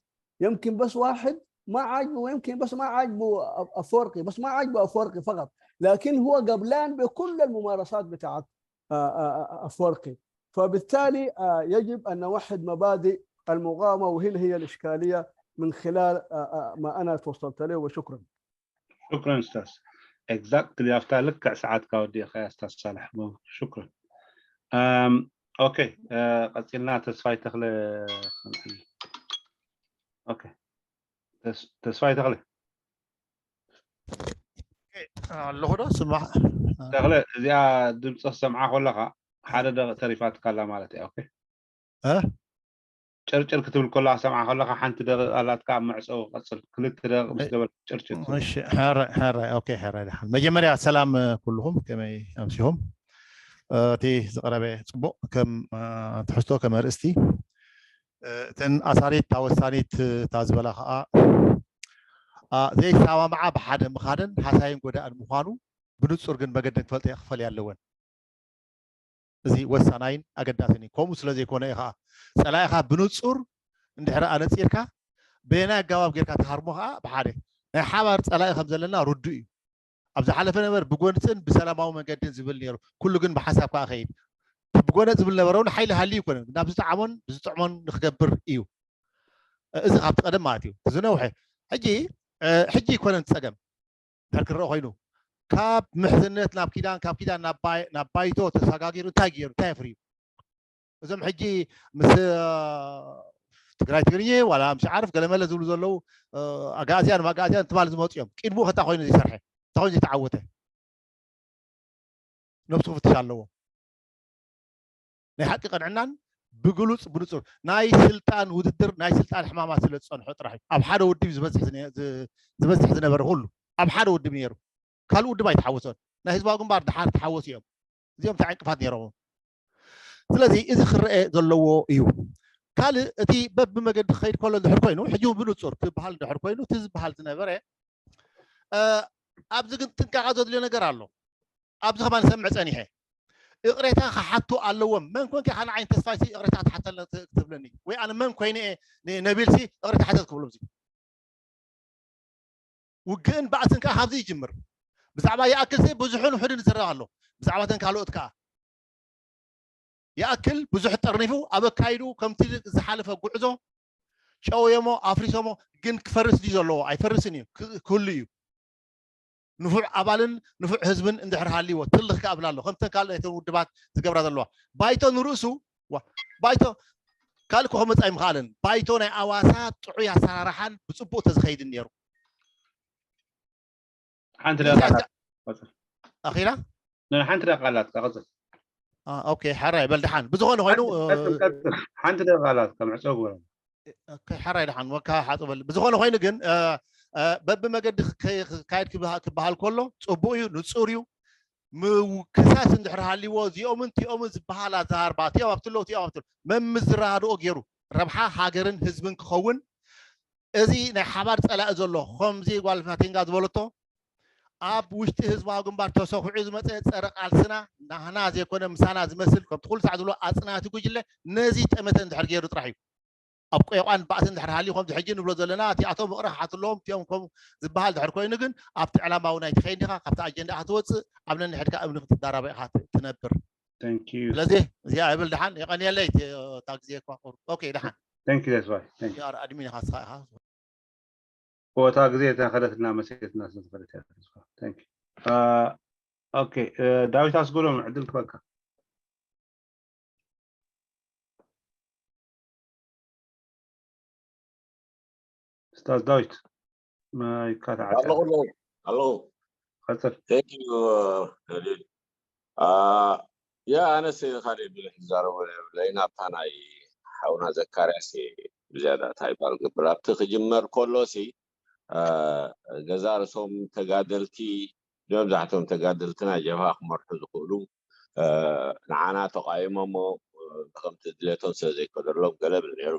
يمكن بس واحد ما عاجبه، ويمكن بس ما عاجبه أ- أفورقي، بس ما عاجبه أفورقي فقط، لكن هو قبلان بكل الممارسات بتاعت، آه، آه، آه، أفورقي. فبالتالي، آه، يجب أن نوحد مبادئ المقاومة، وهنا هي الإشكالية من خلال، آه، آه، ما أنا توصلت له. وشكرًا. شكرا استاذ. Exactly، ኣብታ ልክዕ ሰዓትካ ወዲእካ ያ استاذ ሳልሕ። شكرا. أم، okay، ቀፂልና ተስፋይ ተኽለ። Okay፣ ተስፋይ ተኽለ። ኣለኹ ዶ ስማዕ? ተኽለ፣ እዚኣ ድምፂ ክሰምዓ ከለካ ሓደ ደቂ ተሪፋትካ ኣላ ማለት እያ። Okay፣ እ? ጭርጭር ክትብል ከለካ ሰምዓ ከለካ ሓንቲ ደቂቕ ኣላትካ ኣብ መዕፀዊ ቀፅል። ክልተ ደቂቕ ምስ ገበርካ ጭርጭር ትብል። እሺ፣ ሕራይ፣ ሕራይ፣ okay፣ ሕራይ ደሓን። መጀመርያ ሰላም ኩልኹም፣ ከመይ ኣምሲኹም? እቲ ዝቐረበ ፅቡቕ ከም ትሕዝቶ፣ ከም ኣርእስቲ፣ እተን ኣሳሪት እታ ወሳኒት እታ ዝበላ ከዓ ዘይሰማምዓ ብሓደ ምኻደን ሃሳይን ጎዳእን ምዃኑ ብንፁር ግን መገደን ክፈልጥ ክፈልያ ኣለወን። እዚ ወሳናይን ኣገዳስን እዩ። ከምኡ ስለ ዘይኮነ እዩ ከዓ ፀላኢኻ ብንፁር እንድሕር ኣነፂርካ በየናይ ኣገባብ ጌርካ ትሃርሞ ከዓ ብሓደ ናይ ሓባር ፀላኢ ከም ዘለና ርዱእ እዩ። ኣብ ዝሓለፈ ነበር ብጎንፅን ብሰላማዊ መንገድን ዝብል ነይሩ። ኩሉ ግን ብሓሳብ ከዓ ከይድ ብጎነፅ ዝብል ነበረ እውን ሓይሊ ሃልዩ ይኮነ ናብ ዝጠዓሞን ብዝጥዕሞን ንክገብር እዩ። እዚ ካብቲ ቀደም ማለት እዩ። ዝነውሐ ሕጂ ሕጂ ይኮነን ፀገም ድሕር ክረአ ኮይኑ ካብ ምሕዝነት ናብ ኪዳን ካብ ኪዳን ናብ ባይቶ ተሰጋጊሩ እንታይ ገይሩ እንታይ ኣፍርዩ? እዞም ሕጂ ምስ ትግራይ ትግርኛ ዋላ ምስ ዓርፍ ገለመለ ዝብሉ ዘለዉ ኣጋእዝያን ኣጋእዝያን ትማል ዝመፁ እዮም። ቅድሚኡ ከታ ኮይኑ ዝሰርሐ እንታይ ኮይኑ ዝተዓወተ ነብሱ ክፍትሽ ኣለዎ። ናይ ሓቂ ቅንዕናን ብግሉፅ ብንፁር ናይ ስልጣን ውድድር ናይ ስልጣን ሕማማት ስለ ዝፀንሖ ጥራሕ እዩ ኣብ ሓደ ውድብ ዝበዝሕ ዝነ- ዝ- ዝበዝሕ ዝነበረ ኩሉ ኣብ ሓደ ውድብ ነይሩ። ካልእ ውድብ ኣይተሓወሶን። ናይ ህዝባዊ ግንባር ድሓር ተሓወሱ እዮም። እዚኦም እንታይ ዕንቅፋት ነይሮም? ስለዚ እዚ ክረአ ዘለዎ እዩ። ካልእ እቲ በብመገዲ ክኸይድ ከሎ እንድሕር ኮይኑ ሕጂ እውን ብንፁር ክበሃል እንድሕር ኮይኑ እቲ ዝበሃል ዝነበረ ኣብዚ ግን ጥንቃቐ ዘድልዮ ነገር ኣሎ። ኣብዚ ከማን ሰምዕ ፀኒሐ እቕሬታ ክሓቱ ኣለዎም። መን ኮንካ ኢኻ ንዓይን ተስፋይሲ እቕሬታ ትሓተልና ትብለኒ ወይ ኣነ መን ኮይነ እየ ነቢልሲ እቕሬታ ሓተት ክብሎ እዚ ውግእን ባእስን ከዓ ካብዚ ይጅምር። ብዛዕባ ይኣክልሲ ብዙሕን ውሑድን ይዝረብ ኣሎ። ብዛዕባ ተን ካልኦት ከዓ ይኣክል ብዙሕ ጠርኒፉ ኣብ ኣካይዱ ከምቲ ዝሓለፈ ጉዕዞ ጨውዮሞ ኣፍሪሶሞ ግን ክፈርስ ድዩ ዘለዎ? ኣይፈርስን እዩ፣ ክህሉ እዩ። ንፉዕ ኣባልን ንፉዕ ህዝብን እንድሕር ሃልይዎ ትልኽ ክኣብላ ኣሎ ከምተን ካልኦተን ውድባት ዝገብራ ዘለዋ። ባይቶ ንርእሱ ባይቶ ካልእ ክመፃ ኣይምኽኣልን። ባይቶ ናይ ኣዋሳ ጥዑይ ኣሰራርሓን ብፅቡቅ ተዝኸይድን ነይሩ። ሓንቲ ደቂቃ ኣላ። ኣኺላ ሓንቲ ደቂቃ ኣላትካ፣ ቀፅል። ኦኬ፣ ሕራይ በል ደሓን። ብዝኾነ ኮይኑ ሓንቲ ደቂቃ ኣላትካ፣ መዕፀዊ ግበራ። ኦኬ፣ ሓራይ ደሓን ወካ ሓፅበል። ብዝኾነ ኮይኑ ግን፣ እ፣ እ፣ በብመገዲ ክከ-፣ ክካየድ ክበሃ-፣ ክበሃል ከሎ ፅቡቅ እዩ፣ ንፁር እዩ። ምውክሳስ እንድሕር ሃልይዎ፣ እዚኦምን እቲኦምን ዝበሃል ኣዘራርባ፣ እቲኦም ኣብቲ ኣለዉ፣ እቲኦም ኣብቲ ኣለዉ፣ መምዝራርኦ ገይሩ፣ ረብሓ ሃገርን ህዝብን ክኸውን፣ እዚ ናይ ሓባር ፀላኢ ዘሎ፣ ከምዚ ጓል ማቴንጋ ዝበለቶ፣ ኣብ ውሽጢ ህዝባዊ ግንባር ተሰኹዑ ዝመፀ ፀረ ቃልስና፣ ናህና ዘይኮነ ምሳና ዝመስል፣ ከምቲ ኩሉ ሳዕ ዝብሎ ኣፅናቲ ጉጅለ፣ ነዚ ጠመተ እንድሕር ገይሩ ጥራሕ እዩ። ኣብ ቆይቋን ባእሲ እንድሕር ሃልዩ፣ ከምዚ ሕጂ ንብሎ ዘለና፣ እቲኣቶም ይቕረ ክሓቱ ኣለዎም፣ እቲኦም ከምኡ ዝበሃል ድሕር ኮይኑ ግን፣ ኣብቲ ዕላማ እውን ኣይትኸይድ ኢኻ፣ ካብቲ ኣጀንዳ ኢኻ ትወፅእ፣ ኣብ ነንሕድካ እምኒ ክትዳረባ ኢኻ ት-፣ ትነብር። Thank you. ስለዚ እዚኣ ይብል ደሓን፣ የቐንየለይ፣ እቲ፣ እታ ግዜ እኳ ቁሩብ። ኦኬ፣ ደሓን። Thank you, that's why. Thank you. ዩ ኣር ኣድሚን ኢኻ፣ ንስኻ ኢኻ። ቦታ ግዜ ተኸለትና መሰየትና ስለ ዝኸለት እያ። Thank you. አ፣ ኦኬ፣ እ፣ ዳዊት ኣስገዶም ዕድል ክበካ። ኡስታዝ ዳዊት፣ ማይካ ተዓጽያ። ኣለኹ፣ ኣለኹ። ቀጽል። Thank you፣ እ፣ ኸሊል። አ፣ ያ፣ ኣነስ ካልእ ብዙሕ ዝዛረቦ የብለይን። ኣብታ ናይ ሓውና ዘካርያስ ብዝያዳ እንታይ ይባል ግብር። ኣብቲ ክጅመር ከሎሲ፣ አ፣ ገዛ ርእሶም ተጋደልቲ፣ መብዛሕትኦም ተጋደልትና ጀብሃ ክመርሑ ዝኽእሉ፣ አ፣ ንዓና ተቃይሞሞ፣ አ፣ ከምቲ ድሌቶም ስለ ዘይከደሎም ገለ ብል ነይሩ።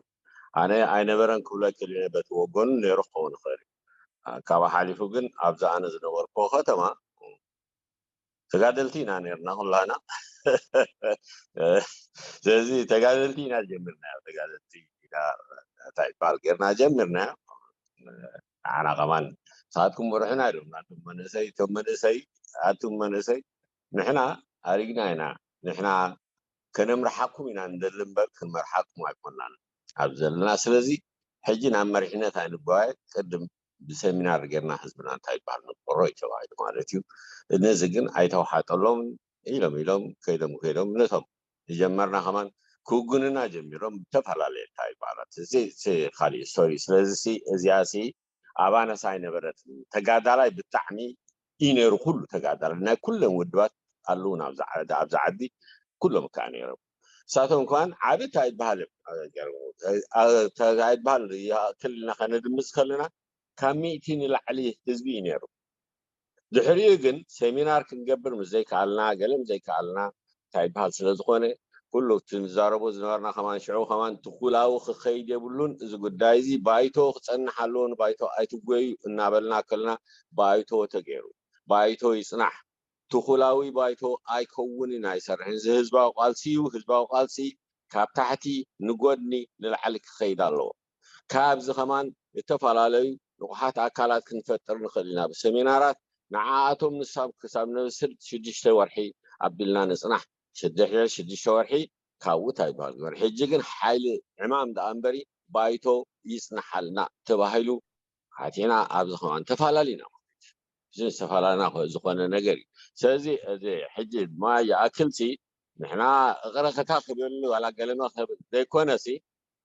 ኣነ ኣይነበረን ክብሎ ኣይክእልን እየ፣ በቲ ወገኑ ነይሩ ክኸውን ይኽእል እዩ። አ፣ ካብኡ ሓሊፉ ግን ኣብዚ ኣነ ዝነበርኩ ከተማ ተጋደልቲ ኢና ነይርና ኩላና። ስለዚ ተጋደልቲ ኢና ጀሚርናዮ፣ ተጋደልቲ ኢና እንታይ ይበሃል ጌርና ጀሚርናዮ። ንዓና ከማን ንስኻትኩም ምርሑና ኢሎም፣ ኣቱም መንእሰይ፣ እቶም መንእሰይ፣ ኣቱም መንእሰይ፣ ንሕና ኣሪግና ኢና፣ ንሕና ከነምርሓኩም ኢና ንደሊ እምበር ክንመርሓኩም ኣይኮናን ኣብ ዘለና። ስለዚ ሕጂ ናብ መሪሕነት ኣይንጓየ፣ ቅድም ብሰሚናር ጌርና ህዝብና እንታይ ይበሃል ንቆሮ እዩ ተባሂሉ ማለት እዩ። ነዚ ግን ኣይተዋሓጠሎም ኢሎም ኢሎም ከይዶም ከይዶም ነቶም ዝጀመርና ከማን ክውግኑና ጀሚሮም ብተፈላለየ እንታይ ይበሃላት እዚ፣ እዚ ካልእ ስቶሪ። ስለዚ ሲ እዚኣ ሲ ኣባነሳ ኣይነበረትን። ተጋዳላይ ብጣዕሚ እዩ ነይሩ፣ ኩሉ ተጋዳላይ ናይ ኩለን ውድባት ኣለዉን ኣብዚ ዓዲ፣ ኣብዚ ዓዲ ኩሎም ከዓ ነይሮም። ንሳቶም ከማን ዓቢ እንታይ ይበሃል እዮም ገይሮም። አ፣ እንታይ ይበሃል ይኣክል ኢልና ከነድምፅ ከለና ካብ ሚእቲ ንላዕሊ ህዝቢ እዩ ነይሩ። ድሕሪኡ ግን ሰሚናር ክንገብር ምስ ዘይከኣልና፣ ገለ ምስ ዘይከኣልና፣ እንታይ ይበሃል ስለ ዝኾነ፣ ኩሉ እቲ ንዛረቦ ዝነበርና ከማን ሽዑ ከማን ትኹላዊ ክኸይድ የብሉን። እዚ ጉዳይ እዚ ባይቶ ክጸንሕ ኣለዎ፣ ንባይቶ ኣይትጎዩ እናበልና ከለና ባይቶ ተገይሩ። ባይቶ ይጽናሕ፣ ትኹላዊ ባይቶ ኣይከውንን ኣይሰርሕን። እዚ ህዝባዊ ቃልሲ እዩ። ህዝባዊ ቃልሲ ካብ ታሕቲ ንጎድኒ ንላዕሊ ክኸይድ ኣለዎ። ካብዚ ከማን እተፈላለዩ ንቑሓት ኣካላት ክንፈጥር ንኽእል ኢና። ብሰሚናራት ንዓኣቶም ንሳብ ክሳብ ነብስር ሽዱሽተ ወርሒ ኣቢልና ንጽናሕ። ሽዱሽተ፣ ሽዱሽተ ወርሒ ካብኡ እንታይ ይበሃል ግበር። ሕጂ ግን ሓይሊ ዕማም ደኣ እምበሪ ባይቶ ይጽንሓልና ተባሂሉ ሓቲና ኣብዚ ከማን ተፈላለዩና ማለት እዩ። እዚ ዝተፈላለና ኮ-፣ ዝኾነ ነገር እዩ። ስለዚ እዚ ሕጂ ድማ ይኣክልሲ ንሕና እቕረ ከታ ክብል ዋላ ገለመ ክብል ዘይኮነሲ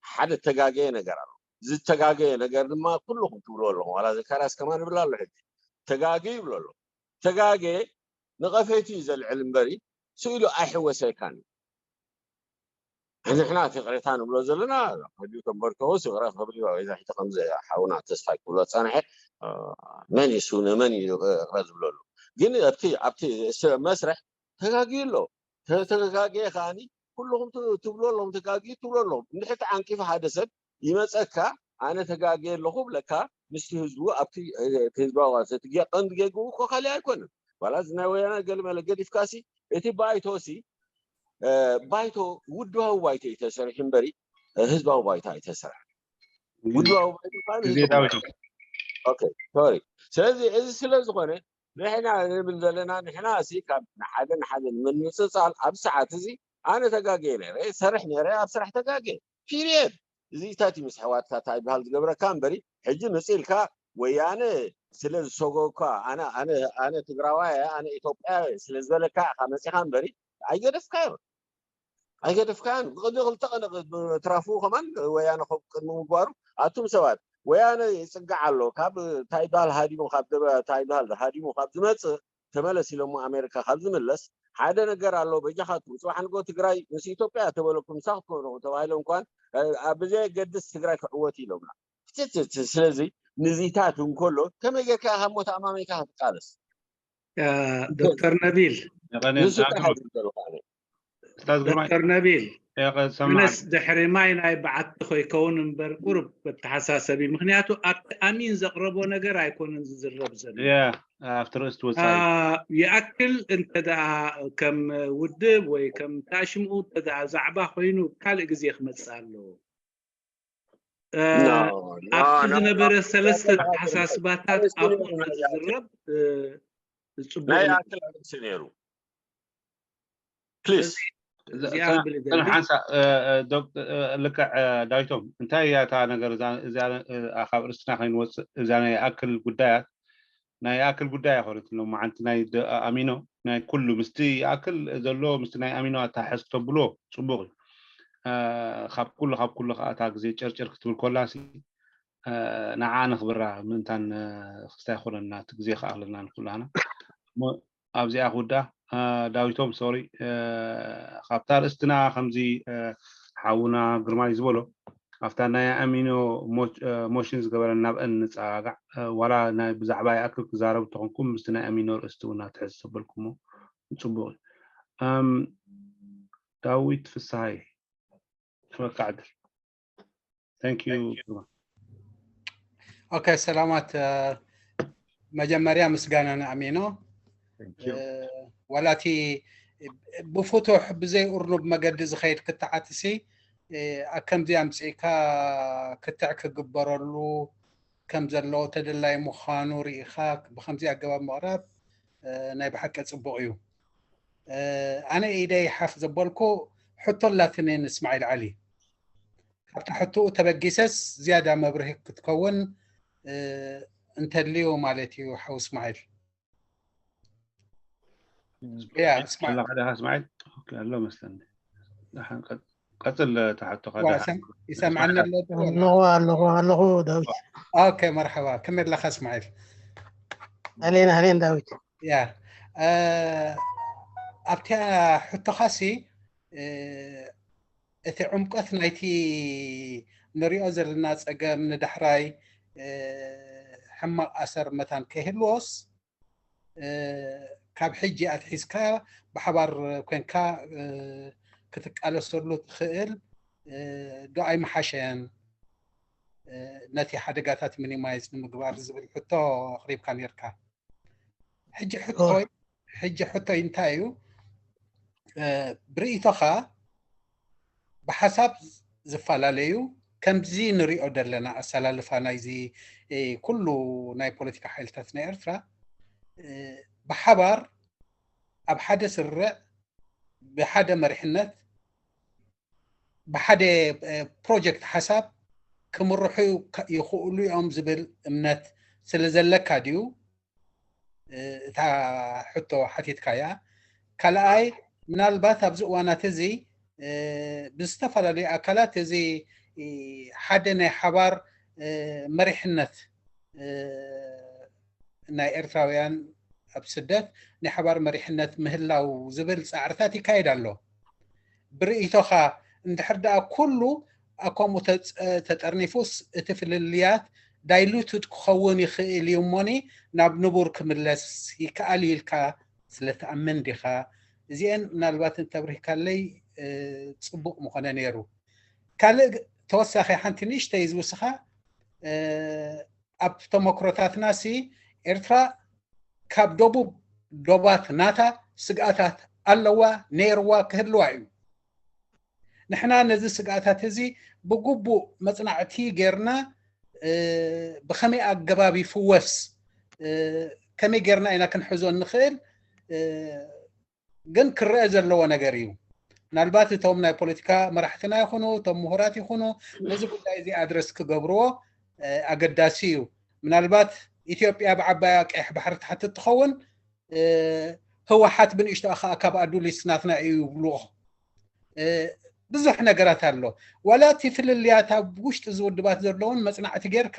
ሓደ ተጋገየ ነገር ኣሎ። ዝተጋገየ ነገር ድማ ኩልኹም ትብልዎ ኣለኹም። ዋላ ዘካርያስ ከማን ይብል ኣሎ ሕጂ። ተጋገ ይብሎ ኣሎ። ተጋገ ንቐፈይቱ እዩ ዘልዕል እምበሪ ስኢሉ ኣይሕወሰልካን እዩ። ንሕና እቲ ይቕሬታ ንብሎ ዘለና ሕጂ ተንበርከኹስ ይቕረ ክብል እዩ። ወይ ሕጂ ከምዚ ሓውና ተስፋይ ክብሎ ጸንሐ፣ እ፣ መን እዩ እሱ ንመን እዩ ይቕረ ዝብለሉ? ግን ኣብቲ፣ ኣብቲ ስ-፣ መስርሕ ተጋግዩ ኣሎ። ተ-፣ ተጋግየ ከኣኒ ኩልኹም ት-፣ ትብሉ ኣለኹም፣ ተጋግዩ ትብሉ ኣለኹም። እንድሕር ተዓንቂፉ ሓደ ሰብ ይመጸካ፣ ኣነ ተጋግየ ኣለኹ ብለካ፣ ምስቲ ህዝቡ ኣብቲ፣ እ፣ እቲ ህዝባዊ ቃልሲ፣ እቲ ጌ-፣ ቀንዲ ጌግኡ እኮ ካልእ ኣይኮነን። ዋላ እዚ ናይ ወያነ ገለ መለ ገዲፍካሲ፣ እቲ ባይቶሲ፣ እ፣ ባይቶ፣ ውድባዊ ባይቶ እዩ ተሰሪሑ እምበሪ፣ እ፣ ህዝባዊ ባይቶ ኣይተሰርሐን። ውድባዊ ባይቶ ከኣ ግዜ ንህዝቢ ዳዊት። ኦኬ፣ ሶሪ። ስለዚ እዚ ስለ ዝኾነ ንሕና ንብል ዘለና፣ ንሕና ሲ ካብ ንሓደ ንሓደ ንምንጽጻል ኣብ ሰዓት እዚ ኣነ ተጋግየ ነይረ፣ ሰርሕ ነይረ፣ ኣብ ስራሕ ተጋግየ። ፒሪየድ። እዚ እንታይ እዩ ምስ ኣሕዋትካ እንታይ ይበሃል ዝገብረካ እምበሪ፣ ሕጂ መጺእ ኢልካ ወያነ ስለ ዝሰጎግካ፣ ኣነ፣ ኣነ፣ ኣነ ትግራዋይ እየ፣ ኣነ ኢትዮጵያ እየ ስለ ዝበለካ ኢኻ መጺኻ እምበሪ፣ ኣይገደፍካዮን። ኣይገደፍካዮን። ብቕድሚ ክልተ ቀን ትራፉ ከማን ወያነ ከም ቅድሚ ምግባሩ፣ ኣቱም ሰባት፣ ወያነ ይጽጋዕ ኣሎ፣ ካብ እንታይ ይበሃል ሃዲሙ፣ ካብ ደበ-፣ እንታይ ይበሃል ሃዲሙ ካብ ዝመጽእ፣ ተመለስ ኢሎሞ ኣሜሪካ ካብ ዝምለስ፣ ሓደ ነገር ኣሎ በጃኻትኩም፣ ጽባሕ ንጎ ትግራይ ምስ ኢትዮጵያ ተበለኩም ምሳኹም ተባሂሎም እንኳን፣ እ፣ ኣብ ብዘየገድስ ትግራይ ክዕወት ኢሎምና። ትትት፣ ስለዚ ንዚታት እንከሎ ከመይ ጌርካ ኢኻ እሞ ተኣማሚንካ ክትቃለስ? እ፣ ዶክተር ነቢል፣ የቐንየን ንሱ ጥራሕ ኣቶ ዝብል ዘለኹ ኣነ። ኡስታዝ ግርማይ ዶክተር ነቢል፣ የቐ- ሰማዕ ኣነስ ድሕሪ ማይ ናይ በዓቲ ኮይከውን እምበር ቁሩብ በተሓሳሰቢ፣ ምክንያቱ ኣብቲ ኣሚን ዘቕረቦ ነገር ኣይኮነን ዝዝረብ ዘሎ። ያ ኣብቲ ርእስ አ፣ ትወፃኢ ይኣክል እንተ ደኣ ከም ውድብ ወይ ከም ታሽምኡ እንተ ደኣ ዛዕባ ኮይኑ ካልእ ግዜ ክመጽእ ኣለዎ። እ፣ ኖ፣ ኖ፣ ኣብቲ ኖ፣ ዝነበረ ኖ። ሰለስተ ያክል ኣተሓሳስባታት ኣርእስቲ ኣብኡ ነይሩ ናይ እንተዝዝረብ እ፣ ጽቡቕ ናይ ነይሩ። ይኣክል ኣርእስቲ ነይሩ። ፕሊዝ። እዚኣ ጸ- ክብል ጸንሕ ይደሊ። ሓንሳእ እ፣ እ፣ ዶክ- እ፣ ልክዕ እ፣ ዳዊቶም እንታይ እያ እታ ነገር እዛ እዚኣ እ፣ ካብ ርእስና ከይንወፅእ እዛ ናይ ኣክል ጉዳያት ናይ ኣክል ጉዳይ ኣይኮነትን ሎማዓንቲ ናይ ደ- ኣሚኖ ናይ ኩሉ ምስቲ ኣክል ዘሎ ምስቲ ናይ ኣሚኖ ኣተሓሕዝ ተብሎ ፅቡቅ እዩ እ፣ ካብ ኩሉ ካብ ኩሉ ከዓ እታ ግዜ ጨርጨር ክትብል ኮላሲ እ፣ ንዓ ነኽብራ ምእንታን እ፣ ክስታይ ኮነና እቲ ግዜ ክኣኽለና ንኩላና እሞ ኣብዚኣ ክውዳ እ፣ ዳዊቶም ሶሪ እ፣ ካብታ ርእስትና ከምዚ እ፣ ሓውና ግርማይ ዝበሎ ኣብታ ናይ ኣሚኖ ሞች- እ፣ ሞሽን ዝገበረን ናብአን ንፀጋጋዕ እ፣ ዋላ ናይ ብዛዕባ ይኣክል ክዛረብ እንተኾንኩም ምስቲ ናይ ኣሚኖ ርእስቲ እውን ኣትሕዝ ተበልኩሞ ፅቡቅ እዩ እም፣ ዳዊት ፍስሃይ ክበካ ዕድል thank you ግርማ ኦኬ ሰላማት እ፣ መጀመርያ ምስጋና ንኣሚኖ Thank you። እ፣ ዋላቲ ብፍቱሕ ብዘይ ኡርኑብ መገዲ ዝኸይድ ክትዓትሲ እ፣ ኣብ ከምዚ ኣምፅእካ ክትዕ ክግበረሉ ከም ዘለዎ ተደላይ ምዃኑ ርኢኻ ብከምዚ ኣገባብ ምቕራብ እ፣ ናይ ብሓቂ ፅቡቕ እዩ እ፣ ኣነ ኢደይ ሓፍ ዘበልኩ ሕቶ ኣላትኒ ንእስማዒል ዓሊ ካብታ ሕቶኡ ተበጊሰስ ዝያዳ መብርሂ ክትከውን እ፣ እንተልዩ ማለት እዩ ሓው እስማዒል ያ እስማዒል ኣለካ ዲኻ እስማዒል ኦኬ ኣሎ መስለኒ ደሓን ቀ- ቀፅል ተሓቶኻ ዋ ደሓን ሰም- ይሰምዓኒ ኣሎ ኣለኹ ኣለኹ ኣለኹ ዳዊት ኦኬ መርሓባ ከመይ ኣለካ እስማዒል ኣሌን ኣሌን ዳዊት ያ እ፣ ኣብታ ሕቶኻሲ እ፣ እቲ ዕምቀት ናይቲ ንሪኦ ዘለና ፀገም ንዳሕራይ እ፣ ሕማቕ ኣሰር መታን ከይህልዎስ እ፣ ካብ ሕጂ ኣትሒዝካ ብሓባር ኮንካ እ፣ ክትቃለሰሉ ትኽእል እ፣ ዶ ኣይምሓሸን እ፣ ነቲ ሓደጋታት ሚኒማይዝ ንምግባር ዝብል ሕቶ ኣቕሪብካ ነርካ ሕጂ ሕቶይ ሕጂ ሕቶይ እንታይ እዩ እ፣ ብርእይቶኻ ብሓሳብ ዝፈላለዩ ከምዚ ንሪኦ ዘለና ኣሰላልፋ ናይዚ እ፣ ኩሉ ናይ ፖለቲካ ሓይልታት ናይ ኤርትራ እ፣ ብሓባር ኣብ ሓደ ስርዕ ብሓደ መሪሕነት ብሓደ እ፣ ፕሮጀክት ሓሳብ ክምርሑ ይኽእሉ እዮም ዝብል እምነት ስለ ዘለካ ድዩ እ፣ እታ ሕቶ ሓቲትካያ ካልኣይ ምናልባት ኣብዚ እዋናት እዚ እ፣ ብዝተፈላለዩ ኣካላት እዚ እ፣ ሓደ ናይ ሓባር እ፣ መሪሕነት እ፣ ናይ ኤርትራውያን ኣብ ስደት ናይ ሓባር መሪሕነት ምህላው ዝብል ፃዕርታት ይካየድ ኣሎ ብርእይቶኻ እንድሕር ደኣ ኩሉ ኣኮምኡ ተጠርኒፉስ እቲ ፍልልያት ዳይሉትድ ክኸውን ይኽእል እዩ እሞኒ ናብ ንቡር ክምለስ ይከኣል እዩ ኢልካ ስለትኣምን ዲኻ እዚአን ምናልባት እንተብሪህካለይ ፅቡቅ ምኾነ ነይሩ ካልእ ተወሳኺ ሓንቲ ንእሽተይ ዝውስኻ ኣብ ተመክሮታትና ሲ ኤርትራ ካብ ደቡብ ዶባት ናታ ስግኣታት ኣለዋ ነይርዋ ክህልዋ እዩ ንሕና ነዚ ስግኣታት እዚ ብግቡእ መፅናዕቲ ጌርና ብኸመይ ኣገባብ ይፍወስ ከመይ ጌርና ኢና ክንሕዞ እንኽእል ግን ክረአ ዘለዎ ነገር እዩ ምናልባት እቶም ናይ ፖለቲካ መራሕትና ይኹኑ እቶም ምሁራት ይኹኑ ነዚ ጉዳይ እዚ ኣድረስ ክገብርዎ ኣገዳሲ እዩ ምናልባት ኢትዮጵያ ብዓባያ ቀይሕ ባሕሪ ትሓትት ትኸውን ህወሓት ብንእሽቶ ከዓ ካብ ኣዱሊስ ናትና እዩ ይብልዎ ብዙሕ ነገራት ኣሎ ዋላ እቲ ፍልልያት ኣብ ውሽጢ ዝውድባት ዘለውን መፅናዕቲ ጌርካ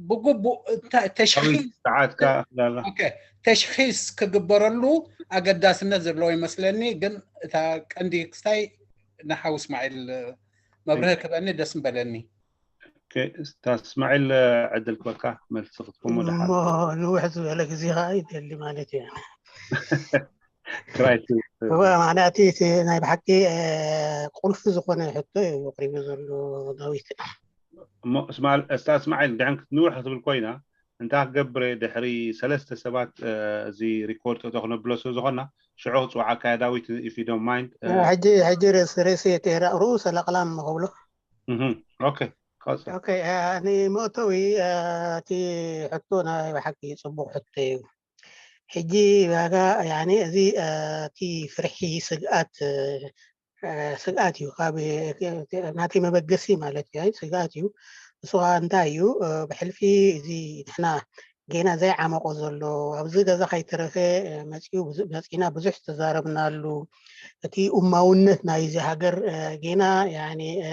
ብግቡእ እንታ- ተሽኺ ሰዓትካ ላላ ኦኬ፣ ተሽኺስ ክግበረሉ ኣገዳስነት ዘለዎ ይመስለኒ። ግን እታ ቀንዲ ክስታይ ንሓው እስማዒል መብርህ ክበኒ ደስ ምበለኒ። ኦኬ፣ እስታ እስማዒል ዕድል ክበካ መልሲ ክትኮሞ እሞ ደሓን ንውሕ ዝበለ ግዜ ከዓ ይደሊ ማለት እዩ። ክራይት እወ፣ ማለት እቲ ናይ ብሓቂ እ፣ ቁልፊ ዝኾነ ሕቶ እዩ ኣቕሪቡ ዘሎ ዳዊት። እሞ እስማል እስታ እስማዒል ድሕን ክትንውሕ ክትብል ኮይና እንታይ ክገብረ ድሕሪ ሰለስተ ሰባት እ፣ እዚ ሪኮርድ ጠጠው ክነብሎ ስለ ዝኾና ሽዑ ክፅውዓካ እያ ዳዊት if you don't mind እ፣ ሕጂ ሕጂ ርእሲ ርእሲ እቲ ርኡሰ ለቅላም ክብሎ እህ፣ ኦኬ ቀፅል ኦኬ እ፣ ንመእተዊ እ፣ እቲ ሕቶ ናይ ብሓቂ ፅቡቅ ሕቶ እዩ። ሕጂ ዋጋ ያኒ እዚ እ፣ እቲ ፍርሒ ስግኣት እ፣ እ፣ ስግኣት እዩ ካብ እ፣ ናተይ መበገሲ ማለት እዩ ስግኣት እዩ። እሱ ከዓ እንታይ እዩ እ፣ ብሕልፊ እዚ ንሕና ጌና ዘይዓመቆ ዘሎ ኣብዚ ገዛ ከይተረፈ እ፣ መፂኡ ብዙ- መፂና ብዙሕ ዝተዛረብናሉ እቲ እማውነት ናይዚ ሃገር እ፣ ጌና ያኒ እ፣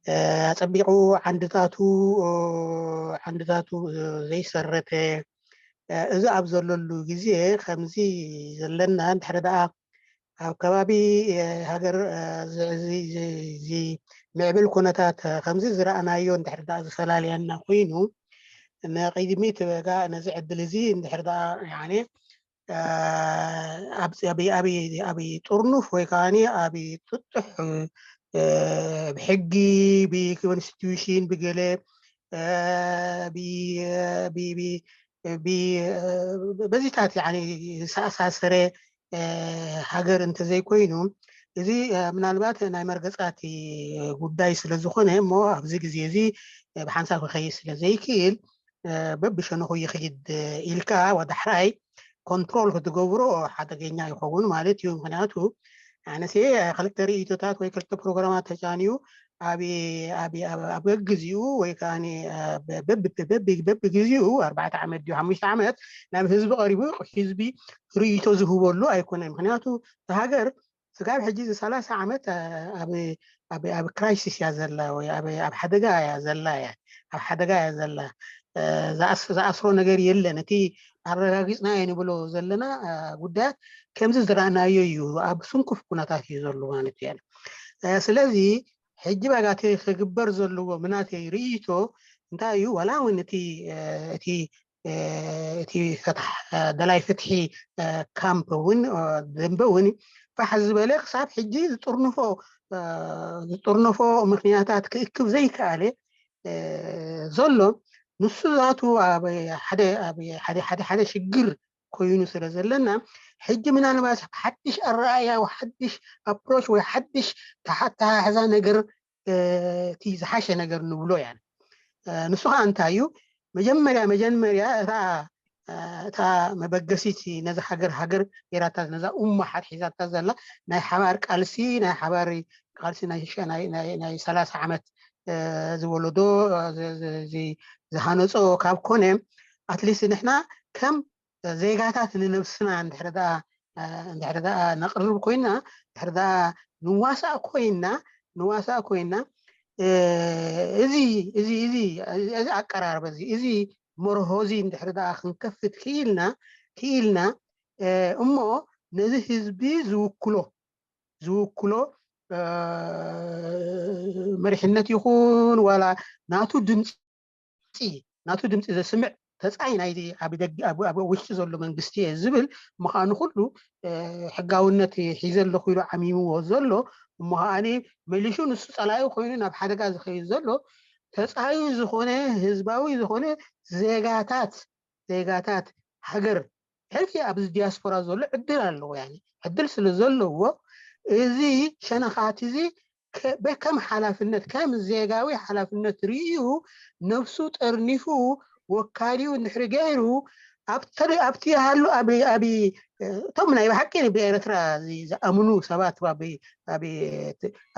እ፣ ኣፀቢቑ ዓንድታቱ እ፣ ዓንድታቱ እ፣ ዘይሰረተ እ፣ እዚ ኣብ ዘለሉ ግዜ ከምዚ ዘለና እንድሕሪ ደኣ ኣብ ከባቢ እ፣ ሃገር እ፣ ዚ- ዚ- ዚ- ዚ ምዕብል ኩነታት እ፣ ከምዚ ዝረኣናዮ እንድሕሪ ደኣ ዝፈላልየና ኮይኑ ንቅድሚት ጋ ነዚ ዕድል እዚ እንድሕሪ ደኣ ያኒ እ፣ ኣብ ኣብ ኣብ ኣብ ጥርኑፍ ወይ ከዓኒ ኣብ ጥጡሕ እ፣ ብሕጊ ብኮንስቲቱሽን ብገለ እ፣ ብ- ብ- ብ- ብ- በዚታት ያኒ ዝተኣሳሰረ እ፣ ሃገር እንተዘይኮይኑ እዚ እ፣ ምናልባት ናይ መርገፃት ጉዳይ ስለ ዝኾነ እሞ ኣብዚ ግዜ እዚ እ፣ ብሓንሳብ ክኸይድ ስለ ዘይክእል እ፣ በብሸነኹ ይኽይድ እ፣ ኢልካ ወዳሕራይ ኮንትሮል ክትገብሮ ሓደገኛ ይኸውን ማለት እዩ። ምክንያቱ ኣነሴ ክልተ ርእይቶታት ወይ ክልተ ፕሮግራማት ተጫንዩ ኣብ ኣብ ኣብ ኣብ ገግዚኡ ወይ ከዓ በብግዜኡ ኣርባዕተ ዓመት ድዩ ሓሙሽተ ዓመት ናብ ህዝቢ ቀሪቡ ህዝቢ ርእይቶ ዝህበሉ ኣይኮነን። ምክንያቱ እቲ ሃገር ስጋብ ሕጂ እዚ ሰላሳ ዓመት ኣብ ኣብ ኣብ ክራይሲስ እያ ዘላ ወይ ኣብ ኣብ ሓደጋ እያ ዘላ እያ ኣብ ሓደጋ እያ ዘላ። ዝኣስ- ዝኣስሮ ነገር የለን። እቲ ኣረጋጊፅናዮ ንብሎ ዘለና እ፣ ጉዳያት ከምዚ ዝረኣናዮ እዩ። ኣብ ስንኩፍ ኩነታት እዩ ዘሎ ማለት እዩ። እ፣ ስለዚ ሕጂ ባጋቲ ክግበር ዘለዎ ምናተይ ርእይቶ እንታይ እዩ? ዋላ እውን እቲ እ፣ እቲ እ፣ እቲ ፈታሕ እ፣ ደላይ ፍትሒ እ፣ ካምፕ እውን እ፣ ደንበ እውን ፋሕ ዝበለ ክሳብ ሕጂ ዝጥርንፎ እ፣ ዝጥርንፎ ምክንያታት ክእክብ ዘይከኣለ እ፣ ዘሎ ንሱ ዛቱ ኣብ ሓደ ኣብ ሓደ ሓደ ሓደ ሽግር ኮይኑ ስለ ዘለና ሕጂ ምናልባት ሓድሽ ኣረኣእያ ወይ ሓድሽ ኣፕሮች ወይ ሓድሽ ተሓታሓዛ ነገር እ፣ እቲ ዝሓሸ ነገር ንብሎ እያ። እ፣ ንሱ ከዓ እንታይ እዩ? መጀመርያ መጀመርያ እታ እ፣ እታ መበገሲት ነዚ ሃገር ሃገር ጌራታ ነዛ ኡማ ሓትሒዛታ ዘላ ናይ ሓባር ቃልሲ ናይ ሓባር ቃልሲ ናይ ሸ- ናይ- ናይ- ናይ ሰላሳ ዓመት እ፣ ዝወለዶ እ፣ ዝ- ዝ- ዝ- ዝሃነፆ ካብ ኮነ ኣትሊስት ንሕና ከም ዜጋታት ንነብስና እንድሕር ደኣ እ፣ እንድሕር ደኣ ነቕርብ ኮይና እንድሕር ደኣ ንዋሳእ ኮይና ንዋሳእ ኮይና እ፣ እዚ እዚ እዚ እዚ ኣቀራርበ እዚ እዚ መርሆ እዚ እንድሕር ደኣ ክንከፍት ክኢልና ክኢልና እ፣ እሞ ነዚ ህዝቢ ዝውክሎ ዝውክሎ እ፣ መሪሕነት ይኹን ዋላ ናቱ ድምፂ ናቱ ድምፂ ዘስምዕ ተፃይ ናይቲ ኣብ ደግ- ኣብ ኣብ ውሽጢ ዘሎ መንግስቲ እየ ዝብል ምዃኑ ኩሉ እ፣ ሕጋውነት ሒዘ ኣለኹ ኢሉ ዓሚምዎ ዘሎ እሞ ከዓኒ መሊሹ ንሱ ፀላኢ ኮይኑ ናብ ሓደጋ ዝኸይድ ዘሎ ተፃዩ ዝኾነ ህዝባዊ ዝኾነ ዜጋታት ዜጋታት ሃገር ሕልፊ ኣብዚ ዲያስፖራ ዘሎ ዕድል ኣለዎ። ያኒ ዕድል ስለ ዘለዎ እዚ ሸነኻት እዚ ከ- በ- ከም ሓላፍነት ከም ዜጋዊ ሓላፍነት ርእዩ ነብሱ ጠርኒፉ ወካሊኡ እንድሕሪ ገይሩ ኣብቲ ኣብቲ ይሃሉ ኣብ ኣብ እቶም ናይ ብሓቂ ብኤርትራ እዚ ዝኣምኑ ሰባት ኣብ ኣብ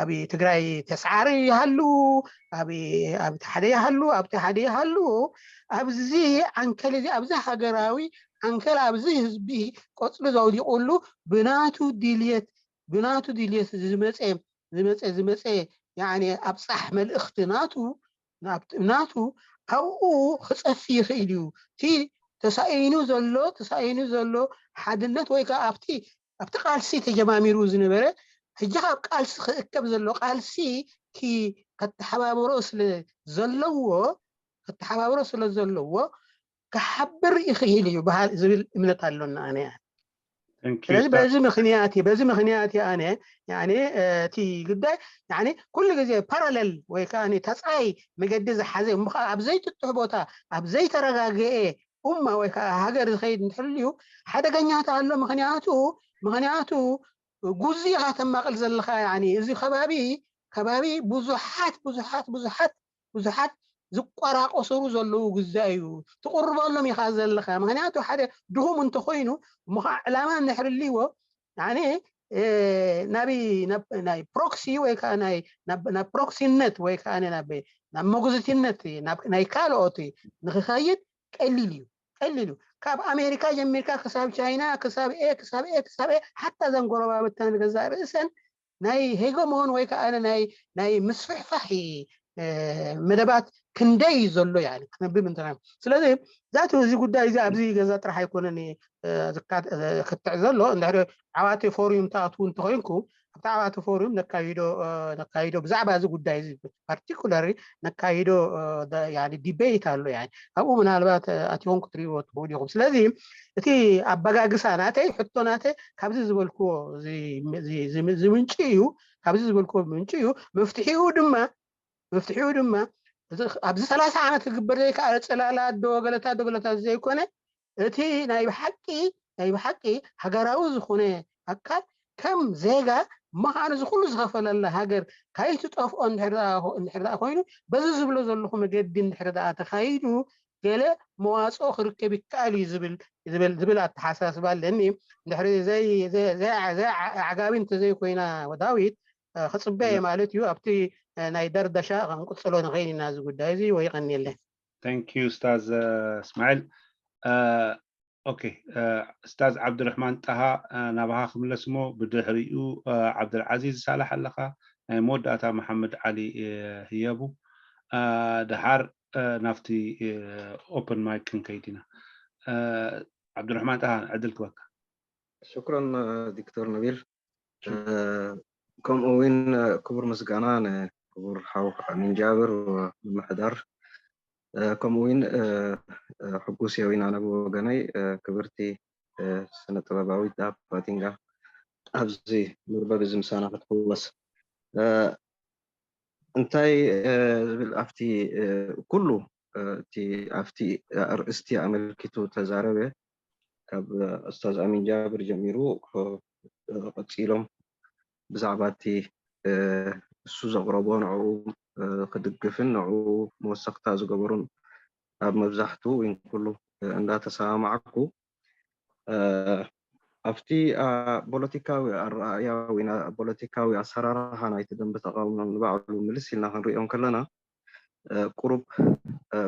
ኣብ ትግራይ ተስዓሪ ይሃሉ ኣብ ኣብቲ ሓደ ይሃሉ ኣብቲ ሓደ ይሃሉ ኣብዚ ዓንከል እዚ ኣብዚ ሃገራዊ ዓንከል ኣብዚ ህዝቢ ቆፅሊ ዘውዲቁሉ ብናቱ ድልየት ብናቱ ድልየት ዝመፀ ዝመፀ ዝመፀ ያኒ ኣብፃሕ መልእኽቲ ናቱ ናቱ ካብኡ ክፀፊ ይኽእል እዩ። እቲ ተሳኢኑ ዘሎ ተሳኢኑ ዘሎ ሓድነት ወይ ከዓ ኣብቲ ኣብቲ ቃልሲ ተጀማሚሩ ዝነበረ ሕጂ ካብ ቃልሲ ክእከብ ዘሎ ቃልሲ ከተሓባብሮ ስለ ዘለዎ ከተሓባብሮ ስለ ዘለዎ ክሓብር ይኽእል እዩ ዝብል እምነት ኣሎና ኣነ። ስለዚ በዚ ምክንያት በዚ ምክንያት ኣነ እቲ ጉዳይ ኩሉ ግዜ ፓራለል ወይ ከዓ ተፃይ መገዲ ዝሓዘ እሞ ከዓ ኣብ ዘይጥጡሕ ቦታ ኣብ ዘይተረጋገኤ ኡማ ወይ ከዓ ሃገር ዝኸይድ እንተልዩ ሓደገኛት ኣሎ። ምክንያቱ ምክንያቱ ጉዚ ኢኻ ተማቕል ዘለኻ። እዚ ከባቢ ከባቢ ብዙሓት ብዙሓት ብዙሓት ብዙሓት ዝቆራቆሰሩ ዘለዉ ግዛ እዩ። ትቕርበሎም ኢኻ ዘለኻ። ምክንያቱ ሓደ ድኹም እንተኮይኑ እሞ ከዓ ዕላማ እንድሕር ልዎ ናይ ፕሮክሲ ወይ ከዓ ናብ ፕሮክሲነት ወይ ከዓ ናብ መጉዝትነት ናይ ካልኦት ንክኸይድ ቀሊል እዩ ቀሊል እዩ። ካብ ኣሜሪካ ጀሚርካ ክሳብ ቻይና ክሳብ ኤ ክሳብ ኤ ክሳብ ኤ ሓታ ዘን ጎረባብተን ገዛእ ርእሰን ናይ ሄገሞን ወይ ከዓ ናይ ናይ ምስፍሕፋሕ መደባት ክንደይ ዘሎ ክነብብ እንተ ስለዚ ዛት እዚ ጉዳይ እዚ ኣብዚ ገዛ ጥራሕ ኣይኮነን ክትዕ ዘሎ። እንድሕሪ ዓዋተ ፎርዩም ትኣትዉ እንተኮይንኩም ኣብቲ ዓዋተ ፎርዩም ነካይዶ ነካይዶ ብዛዕባ እዚ ጉዳይ እዚ ፓርቲኩላሪ ነካይዶ ዲቤት ኣሎ። ኣብኡ ምናልባት ኣትኹም ክትሪእዎ ትኽእሉ ኢኹም። ስለዚ እቲ ኣበጋግሳ ናተይ ሕቶ ናተይ ካብዚ ዝበልክዎ ዝምንጭ እዩ ካብዚ ዝበልክዎ ምንጭ እዩ። መፍትሒኡ ድማ መፍትሒኡ ድማ ኣብዚ ሰላሳ ዓመት ክግበር ዘይከኣለ ፅላላት ዶ ገለታት ዶ ገለታት ዘይኮነ እቲ ናይ ብሓቂ ናይ ብሓቂ ሃገራዊ ዝኾነ ኣካል ከም ዜጋ እሞ ከዓ ነዚ ኩሉ ዝኸፈለላ ሃገር ካይትጠፍኦ እንድሕር ደኣ ኮይኑ በዚ ዝብሎ ዘለኹ መገዲ እንድሕር ደኣ ተኻይዱ ገለ መዋፅኦ ክርከብ ይከኣል እዩ ዝብል ዝብል ኣተሓሳስባ ኣለኒ። እንድሕሪ ዘይ ኣዕጋቢ እንተዘይኮይና ዳዊት ክፅበየ ማለት እዩ። ኣብቲ ናይ ደርደሻ ክንቅፅሎ ንኽእል ኢና እዚ ጉዳይ እዚ። ወይ ቀኒየለይ። Thank you ኡስታዝ እስማዒል። ኦኬ ኡስታዝ ዓብድርሕማን ጣሃ ናባኻ ክምለስ እሞ ብድሕሪኡ ዓብድልዓዚዝ ሳላሕ ኣለኻ። ናይ መወዳእታ መሓመድ ዓሊ ህየቡ። ድሓር ናብቲ ኦፕን ማይክ ክንከይድ ኢና። ዓብድርሕማን ጣሃ ዕድል ክበካ። ሽኩረን ዶክተር ነቢል። ከምኡ እውን ክቡር ምስጋና ንክቡር ሓው ኣሚን ጃብር ምምሕዳር ከምኡ እውን ሕጉስ የዊና ነብ ወገነይ ክብርቲ ስነ ጥበባዊት ዳብ ፋቲንጋ ኣብዚ መርበብ እዚ ምሳና ክትሕወስ እንታይ ዝብል ኣብቲ ኩሉ እቲ ኣብቲ ኣርእስቲ ኣመልኪቱ ተዛረበ ካብ ኡስታዝ ኣሚን ጃብር ጀሚሩ ቀፂሎም ብዛዕባ እቲ እሱ ዘቕረቦ ንዕኡ ክድግፍን ንዕኡ መወሰኽታ ዝገበሩን ኣብ መብዛሕቱ ወይን ኩሉ እንዳተሰማማዕኩ ኣብቲ ፖለቲካዊ ኣረኣእያ ወይ ፖለቲካዊ ኣሰራርሓ ናይቲ ደንበ ተቃውሞ ንባዕሉ ምልስ ኢልና ክንሪኦ ከለና ቁሩብ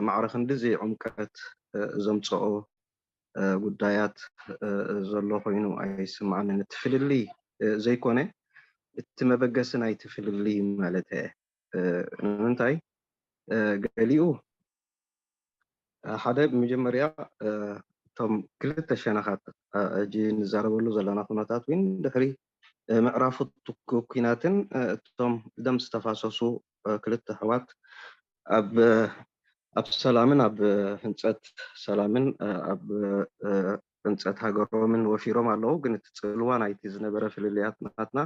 ማዕረ ክንድዚ ዕምቀት ዘምፀኦ ጉዳያት ዘሎ ኮይኑ ኣይስማዓንን። እቲ ፍልልይ ዘይኮነ እቲ መበገሲ ናይቲ ፍልልይ ማለት እየ። ንምንታይ ገሊኡ ሓደ ብመጀመርያ እቶም ክልተ ሸነኻት ሕጂ ንዛረበሉ ዘለና ኩነታት እውን ድሕሪ ምዕራፉ ኩናትን እቶም ደም ዝተፋሰሱ ክልተ ኣሕዋት ኣብ ኣብ ሰላምን ኣብ ህንፀት ሰላምን ኣብ ህንፀት ሃገሮምን ወፊሮም ኣለዉ። ግን እቲ ፅልዋ ናይቲ ዝነበረ ፍልልያት ናትና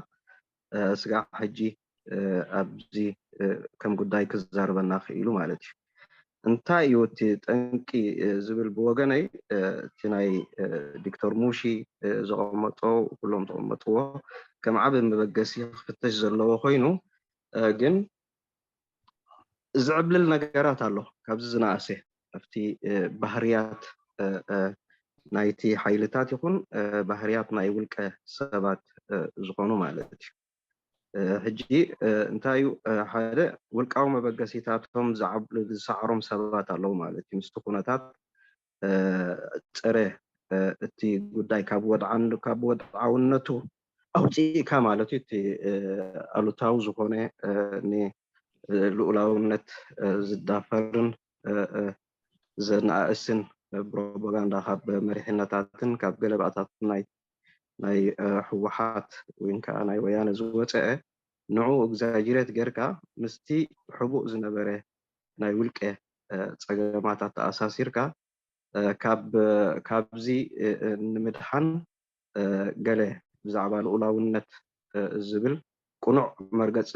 ስጋዕ ሕጂ ኣብዚ ከም ጉዳይ ክዛርበና ክኢሉ ማለት እዩ። እንታይ እዩ እቲ ጠንቂ ዝብል ብወገነይ እቲ ናይ ዶክተር ሙሺ ዘቐመጦ ኩሎም ዘቐመጥዎ ከም ዓብ መበገሲ ክፍተሽ ዘለዎ ኮይኑ ግን ዝዕብልል ነገራት ኣሎ። ካብዚ ዝነኣሰ ኣብቲ ባህርያት ናይቲ ሓይልታት ይኹን ባህርያት ናይ ውልቀ ሰባት ዝኾኑ ማለት እዩ። ሕጂ እንታይ እዩ ሓደ ውልቃዊ መበገሲታቶም ዝሰዓሮም ሰባት ኣለዉ ማለት እዩ። ምስቲ ኩነታት ፀረ እቲ ጉዳይ ካብ ወድዓን ካብ ወድዓውነቱ ኣውፅኢካ ማለት እዩ። እቲ ኣሉታዊ ዝኾነ ንልኡላውነት ዝዳፈርን ዘነኣእስን ፕሮፓጋንዳ ካብ መሪሕነታትን ካብ ገለባታትን ናይ ናይ ህወሓት ወይ ከዓ ናይ ወያነ ዝወፀአ ንዑ ኤግዛጅሬት ጌርካ ምስቲ ሕቡእ ዝነበረ ናይ ውልቀ ፀገማት ኣተኣሳሲርካ ካብዚ ንምድሓን ገለ ብዛዕባ ልኡላውነት ዝብል ቅኑዕ መርገፂ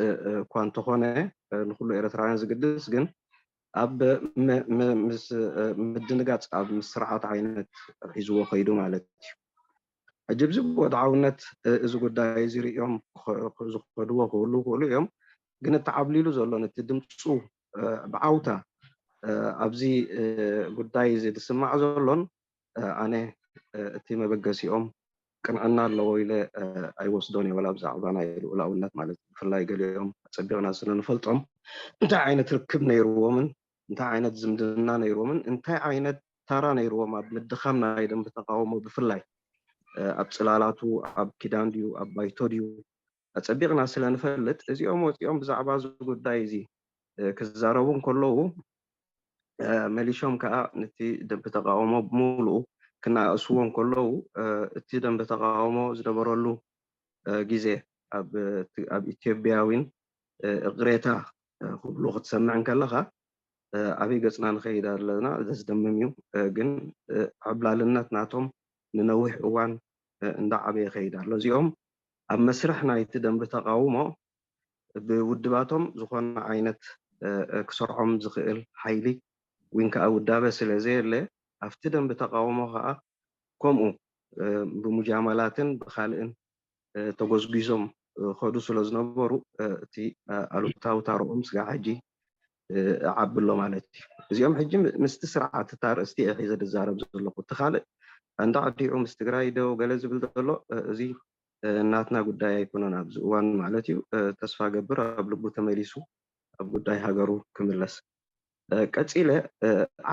እኳ እንተኾነ ንኩሉ ኤርትራውያን ዝግድስ ግን ኣብ ምስ ምድንጋፅ ኣብ ምስርዓት ዓይነት ሒዝዎ ከይዱ ማለት እዩ። ሕጂ ብዚ ወድዓውነት እዚ ጉዳይ እዚ ሪኦም ዝኸድዎ ክህሉ ክእሉ እዮም። ግን እቲ ዓብሊሉ ዘሎን እቲ ድምፁ ብዓውታ ኣብዚ ጉዳይ እዚ ዝስማዕ ዘሎን ኣነ እቲ መበገሲኦም ቅንዕና ኣለዎ ኢለ ኣይወስዶን እየ። ወላ ብዛዕባ ናይ ልኡላውነት ማለት ብፍላይ ገሊኦም ኣፀቢቕና ስለ ንፈልጦም እንታይ ዓይነት ርክብ ነይርዎምን እንታይ ዓይነት ዝምድና ነይርዎምን እንታይ ዓይነት ታራ ነይርዎም ኣብ ምድኻም ናይ ደንብ ተቃውሞ ብፍላይ ኣብ ፅላላቱ ኣብ ኪዳን ድዩ ኣብ ባይቶ ድዩ ኣፀቢቕና ስለ ንፈልጥ እዚኦም ወፂኦም ብዛዕባ እዚ ጉዳይ እዚ ክዛረቡ እንከለዉ መሊሾም ከዓ ነቲ ደንብ ተቃውሞ ብምሉኡ ክነኣእስዎ እንከለዉ እቲ ደንብ ተቃውሞ ዝነበረሉ ግዜ ኣብ ኢትዮጵያዊን እቅሬታ ክብሉ ክትሰምዕ እንከለካ ኣበይ ገፅና ንኸይድ ኣለና ዘስደምም እዩ። ግን ዕብላልነት ናቶም ንነዊሕ እዋን እንዳዓበየ ይኸይድ ኣሎ። እዚኦም ኣብ መስርሕ ናይቲ ደንብ ተቃውሞ ብውድባቶም ዝኾነ ዓይነት ክሰርዖም ዝኽእል ሓይሊ ወይ ከዓ ውዳበ ስለ ዘየለ ኣብቲ ደንብ ተቃውሞ ከዓ ከምኡ ብሙጃመላትን ብካልእን ተጎዝጒዞም ከዱ ስለ ዝነበሩ እቲ ኣሉታዊ ታርኦም ስጋዕ ሕጂ ዓቢ ኣሎ ማለት እዩ። እዚኦም ሕጂ ምስቲ ስርዓት እቲ ኣርእስቲ እየ ሒዘ ዝዛረብ ዘለኹ። እቲ ካልእ እንዳ ዓዲዑ ምስ ትግራይ ዶ ገለ ዝብል ዘሎ እዚ ናትና ጉዳይ ኣይኮነን ኣብዚ እዋን ማለት እዩ። ተስፋ ገብር ኣብ ልቡ ተመሊሱ ኣብ ጉዳይ ሃገሩ ክምለስ። ቀፂለ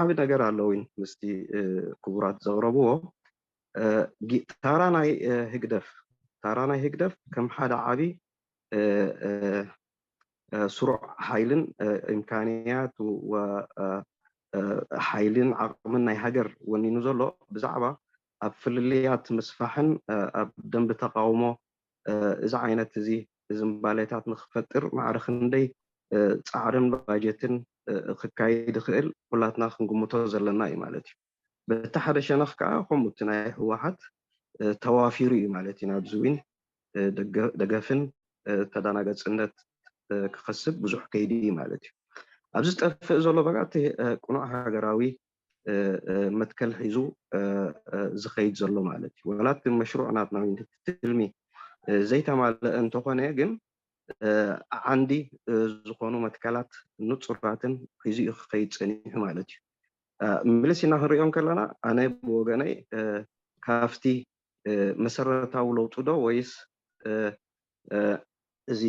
ዓቢ ነገር ኣለዊን ምስቲ ክቡራት ዘቕረብዎ ታራ ናይ ህግደፍ ታራ ናይ ህግደፍ ከም ሓደ ዓቢ ስሩዕ ሓይልን ኢምካንያት ሓይልን ዓቕምን ናይ ሃገር ወኒኑ ዘሎ ብዛዕባ ኣብ ፍልልያት ምስፋሕን ኣብ ደንብ ተቃውሞ እዚ ዓይነት እዚ ዝምባሌታት ንክፈጥር ማዕረ ክንደይ ፃዕርን ባጀትን ክካይድ ይኽእል ኩላትና ክንግምቶ ዘለና እዩ ማለት እዩ። በቲ ሓደ ሸነኽ ከዓ ከምኡ እቲ ናይ ህወሓት ተዋፊሩ እዩ ማለት እዩ ናብዚ ዊን ደገፍን ተዳናገፅነት ክኸስብ ብዙሕ ከይዲ እዩ ማለት እዩ። ኣብዚ ዝጠፍእ ዘሎ በቃ እቲ ቅኑዕ ሃገራዊ መትከል ሒዙ ዝኸይድ ዘሎ ማለት እዩ። ወላ እቲ መሽሩዕ ናትና ትልሚ ዘይተማልአ እንተኾነ ግን ዓንዲ ዝኾኑ መትከላት ንፁራትን ሒዙ እዩ ክኸይድ ፀኒሑ ማለት እዩ። ምልስ ኢና ክንሪኦ ከለና ኣነ ብወገነይ ካብቲ መሰረታዊ ለውጢ ዶ ወይስ እዚ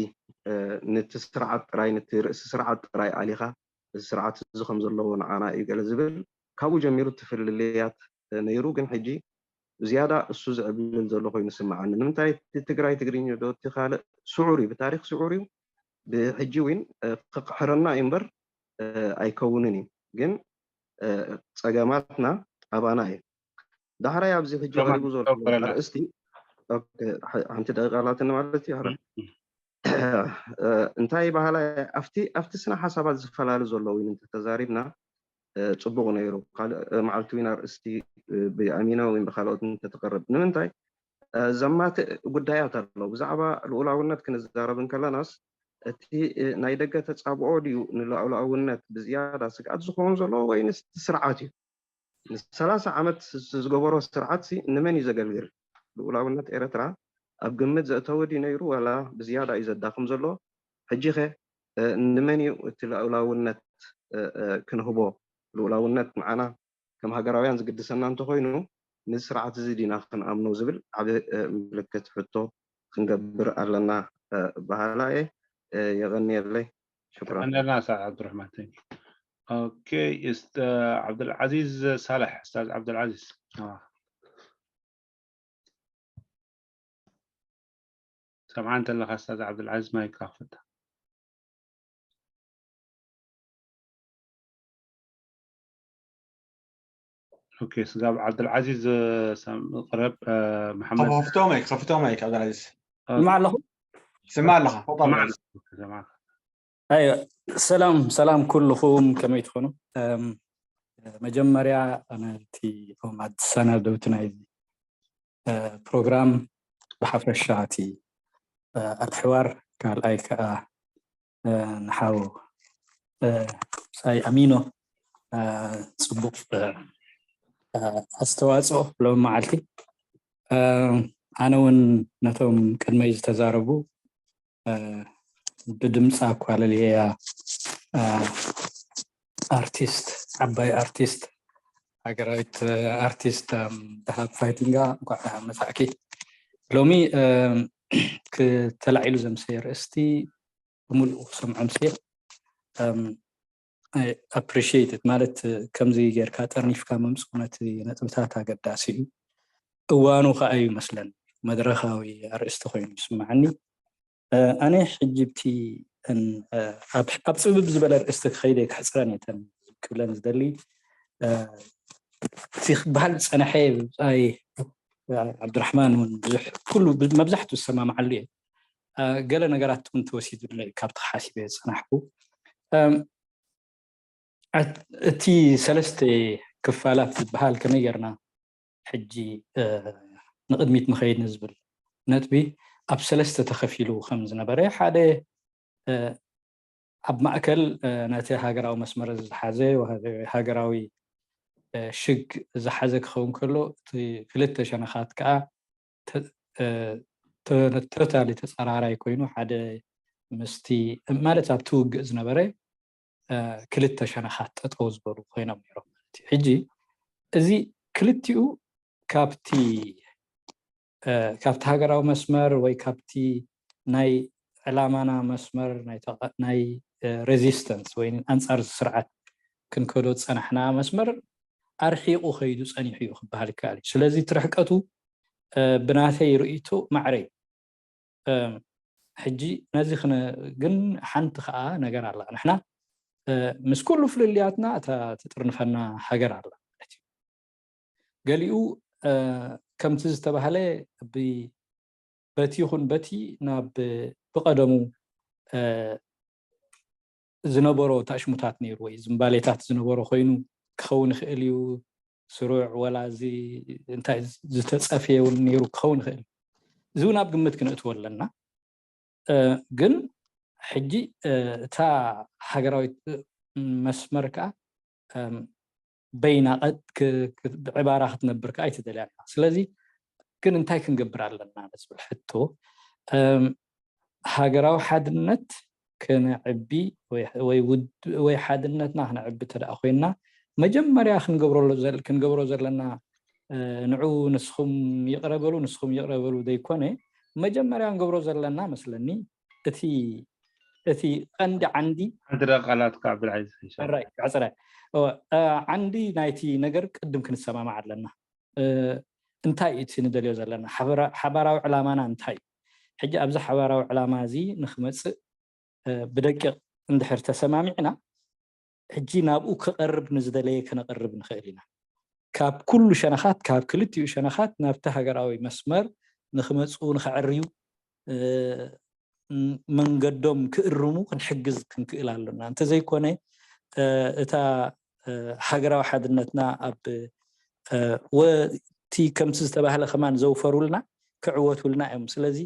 ነቲ ስርዓት ጥራይ ነቲ ርእሲ ስርዓት ጥራይ ኣሊኻ እዚ ስርዓት እዚ ከም ዘለዎ ንዓና እዩ ገለ ዝብል ካብኡ ጀሚሩ እቲ ፍልልያት ነይሩ። ግን ሕጂ ዝያዳ እሱ ዝዕብልል ዘሎ ኮይኑ ስምዓኒ። ንምንታይ እቲ ትግራይ ትግርኛ ዶ እቲ ካልእ ስዑር እዩ፣ ብታሪክ ስዑር እዩ። ብሕጂ እውን ክቅሕረና እዩ እምበር ኣይከውንን እዩ። ግን ፀገማትና ኣባና እዩ። ዳሕራይ ኣብዚ ሕጂ ቀሪቡ ዘሎ ኣርእስቲ ሓንቲ ደቂቃ ኣላትኒ ማለት እዩ። እንታይ ባህላ ኣብቲ ኣብቲ ስነ ሓሳባት ዝፈላለ ዘለዉ እንተተዛሪብና ፅቡቅ ነይሩ። ካልእ መዓልቲ እውን ኣርእስቲ ብኣሚኖ ወይ ብካልኦት እንተተቀርብ ንምንታይ ዘማትእ ጉዳያት ኣሎ። ብዛዕባ ልኡላውነት ክንዛረብ እንከለናስ እቲ ናይ ደገ ተፃብኦ ድዩ ንልኡላውነት ብዝያዳ ስግኣት ዝኸውን ዘሎ ወይንስ እቲ ስርዓት እዩ? ንሰላሳ ዓመት ዝገበሮ ስርዓት ንመን እዩ ዘገልግል? ልኡላውነት ኤረትራ ኣብ ግምት ዘእተወ ድዩ ነይሩ ዋላ ብዝያዳ እዩ ዘዳኽም ዘሎ? ሕጂ ኸ ንመን እዩ እቲ ልኡላውነት ክንህቦ? ልኡላውነት ንዓና ከም ሃገራውያን ዝግድሰና እንተኾይኑ ንዚ ስርዓት እዚ ዲና ክንኣምኖ ዝብል ዓቢ ምልክት ሕቶ ክንገብር ኣለና በሃላ እየ። የቐንየለይ። ሽኩራን። ቀንደልና ሳዕ ዓብዱራሕማን። ኦኬ፣ እስተ ዓብዱልዓዚዝ ሳልሕ፣ እስታዝ ዓብዱልዓዚዝ። ሰምዓ እንተለኻ እስታዝ ዓብዱልዓዚዝ ማይክ ክፈታ። ኦኬ፣ ስጋብ ዓብዱልዓዚዝ፣ እ፣ ሰም-፣ ቅረብ፣ እ፣ መሓመድ። ከፍቶ ማይክ፣ ከፍቶ ማይክ፣ ዓብዱልዓዚዝ። እ፣ ስማዕ ኣለኹ። ስማዕ ኣለኻ፣ ተፋضل። ስማዕ ኣለኹ፣ ስማዕ ኣለኹ። ኣዮ፣ ሰላም፣ ሰላም ኩልኹም፣ ከመይ ትኾኑ? እም፣ መጀመርያ ነቲ እቶም ኣሰናደውቲ ናይዚ፣ እ፣ ፕሮግራም ብሓፈሻ እቲ፣ እ፣ ኣልሕዋር፣ ካልኣይ ከኣ፣ እ፣ ንሓው፣ እ፣ ብጻይ ኣሚኖ፣ እ፣ ጽቡቕ፣ እ፣ እ፣ ኣስተዋጽኦ ሎም መዓልቲ። እ፣ ኣነ እውን ነቶም ቅድመይ ዝተዛረቡ፣ እ፣ ብድምጻ እኳ ለልየያ፣ እ፣ ኣርቲስት፣ ዓባይ ኣርቲስት፣ ሃገራዊት፣ እ፣ ኣርቲስት፣ እም፣ ደሃብ ፋይቲንጋ፣ እንኳዕ ደሃብ መጻእኪ። ሎሚ፣ እም፣ ክተላዒሉ ዘምሰየ ርእስቲ ብምሉኡ ክሰምዖ ምሰየ፣ እም፣ ኣይ ኣፕሪሺየት ማለት፣ እ፣ ከምዚ ጌርካ ጠርኒፍካ ምምጽኡ ነቲ ነጥብታት ኣገዳሲ እዩ። እዋኑ ከኣ እዩ መስለኒ። መድረኻዊ ኣርእስቲ ኮይኑ ይስምዓኒ። እ፣ ኣነ ሕጂ ብቲ እን-፣ እ፣ ኣብ፣ ኣብ ጽብብ ዝበለ ኣርእስቲ ክኸይደ ክሕጽረን እየ እተን ክብለን ዝደሊ። እ፣ እቲ ክበሃል ዝጸንሐ ብጻይ ዓብዱራሕማን እውን ብዙሕ፣ ኩሉ ብ-፣ መብዛሕትኡ ዝሰማምዓሉ እየ። እ፣ ገለ ነገራት እውን ተወሲዱለይ ካብቲ ሓሲበ ዝጸናሕኩ። እም፣ ኣት-፣ እቲ ሰለስተ ክፋላት ዝበሃል ከመይ ጌርና ሕጂ፣ እ፣ ንቕድሚት ንኸይድ ንዝብል ነጥቢ ኣብ ሰለስተ ተኸፊሉ ከም ዝነበረ፣ ሓደ፣ እ፣ ኣብ ማእከል፣ እ፣ ነቲ ሃገራዊ መስመር ዝሓዘ፣ ሃገራዊ፣ እ፣ ሽግ ዝሓዘ ክኸውን ከሎ፣ እቲ ክልተ ሸነኻት ከኣ ተ-፣ እ፣ ተ-፣ ቶታሊ ተጸራራይ ኮይኑ፣ ሓደ ምስቲ፣ ማለት ኣብቲ ውግእ ዝነበረ፣ እ፣ ክልተ ሸነኻት ጠጠው ዝበሉ ኮይኖም ነይሮም ማለት እዩ። ሕጂ እዚ ክልቲኡ ካብቲ፣ እ፣ ካብቲ ሃገራዊ መስመር ወይ ካብቲ ናይ ዕላማና መስመር ናይ ተቓ-፣ ናይ፣ እ፣ ሬዚስተንስ ወይ ኣንጻር እዚ ስርዓት ክንከዶ ዝጸናሕና መስመር ኣርሒቑ ከይዱ ጸኒሑ እዩ ክበሃል ይከኣል እዩ። ስለዚ እቲ ርሕቀቱ፣ እ፣ ብናተይ ርእይቶ ማዕረ እዩ። እ፣ ሕጂ ነዚ ክነ-፣ ግን ሓንቲ ከኣ ነገር ኣላ። ንሕና፣ እ፣ ምስ ኩሉ ፍልልያትና እታ ትጥርንፈና ሃገር ኣላ ማለት እዩ። ገሊኡ፣ እ፣ ከምቲ ዝተባህለ ብ-፣ በቲ ይኹን በቲ ናብ ብቐደሙ፣ እ፣ ዝነበሮ ታሽሙታት ነይሩ ወይ ዝምባሌታት ዝነበሮ ኮይኑ ክኸውን ይኽእል እዩ። ስሩዕ ወላ እዚ እንታይ ዝተጸፍየ እውን ነይሩ ክኸውን ይኽእል እዩ። እዚ እውን ኣብ ግምት ክንእትዎ ኣለና። እ፣ ግን ሕጂ፣ እ፣ እታ ሃገራዊት፣ እ፣ መስመር ከኣ፣ እም፣ በይና ቀጥ-፣ ክ-፣ ክ-፣ ብዕባራ ክትነብር ከኣ ኣይትደልያን ኢኻ። ስለዚ ግን እንታይ ክንገብር ኣለና ንዝብል ሕቶ፣ እም፣ ሃገራዊ ሓድነት ከነዕቢ ወይ፣ ወይ ውድ-፣ ወይ ሓድነትና ክነዕቢ እንተ ደኣ ኮይንና፣ መጀመርያ ክንገብረሉ ዘል-፣ ክንገብሮ ዘለና፣ እ፣ ንዑ ንስኹም ይቕረ በሉ፣ ንስኹም ይቕረ በሉ ዘይኮነ፣ መጀመርያ ክንገብሮ ዘለና መስለኒ፣ እቲ፣ እቲ ቀንዲ ዓንዲ ሓንቲ ደቂቃ ኣላትካ ዓብዱልዓዚዝ፣ ኢንሻላህ። ሕራይ፣ ሕጽረ። እወ፣ እ፣ ዓንዲ ናይቲ ነገር ቅድም ክንሰማማዕ ኣለና። እ፣ እንታይ እዩ እቲ ንደልዮ ዘለና? ሓበራ-፣ ሓባራዊ ዕላማና እንታይ እዩ? ሕጂ ኣብዚ ሓባራዊ ዕላማ እዚ ንኽመጽእ፣ እ፣ ብደቂቕ እንድሕር ተሰማሚዕና፣ ሕጂ ናብኡ ክቐርብ ንዝደለየ ከነቕርብ ንኽእል ኢና። ካብ ኩሉ ሸነኻት፣ ካብ ክልቲኡ ሸነኻት ናብቲ ሃገራዊ መስመር ንኽመጽኡ፣ ንኽዕርዩ፣ እ፣ ም-፣ መንገዶም ክእርሙ ክንሕግዝ ክንክእል ኣሎና። እንተዘይኮነ፣ እ፣ እታ፣ እ፣ ሃገራዊ ሓድነትና ኣብ፣ እ፣ ወ-፣ እቲ ከምቲ ዝተባህለ ከማን ዘውፈሩልና፣ ክዕወቱልና እዮም። ስለዚ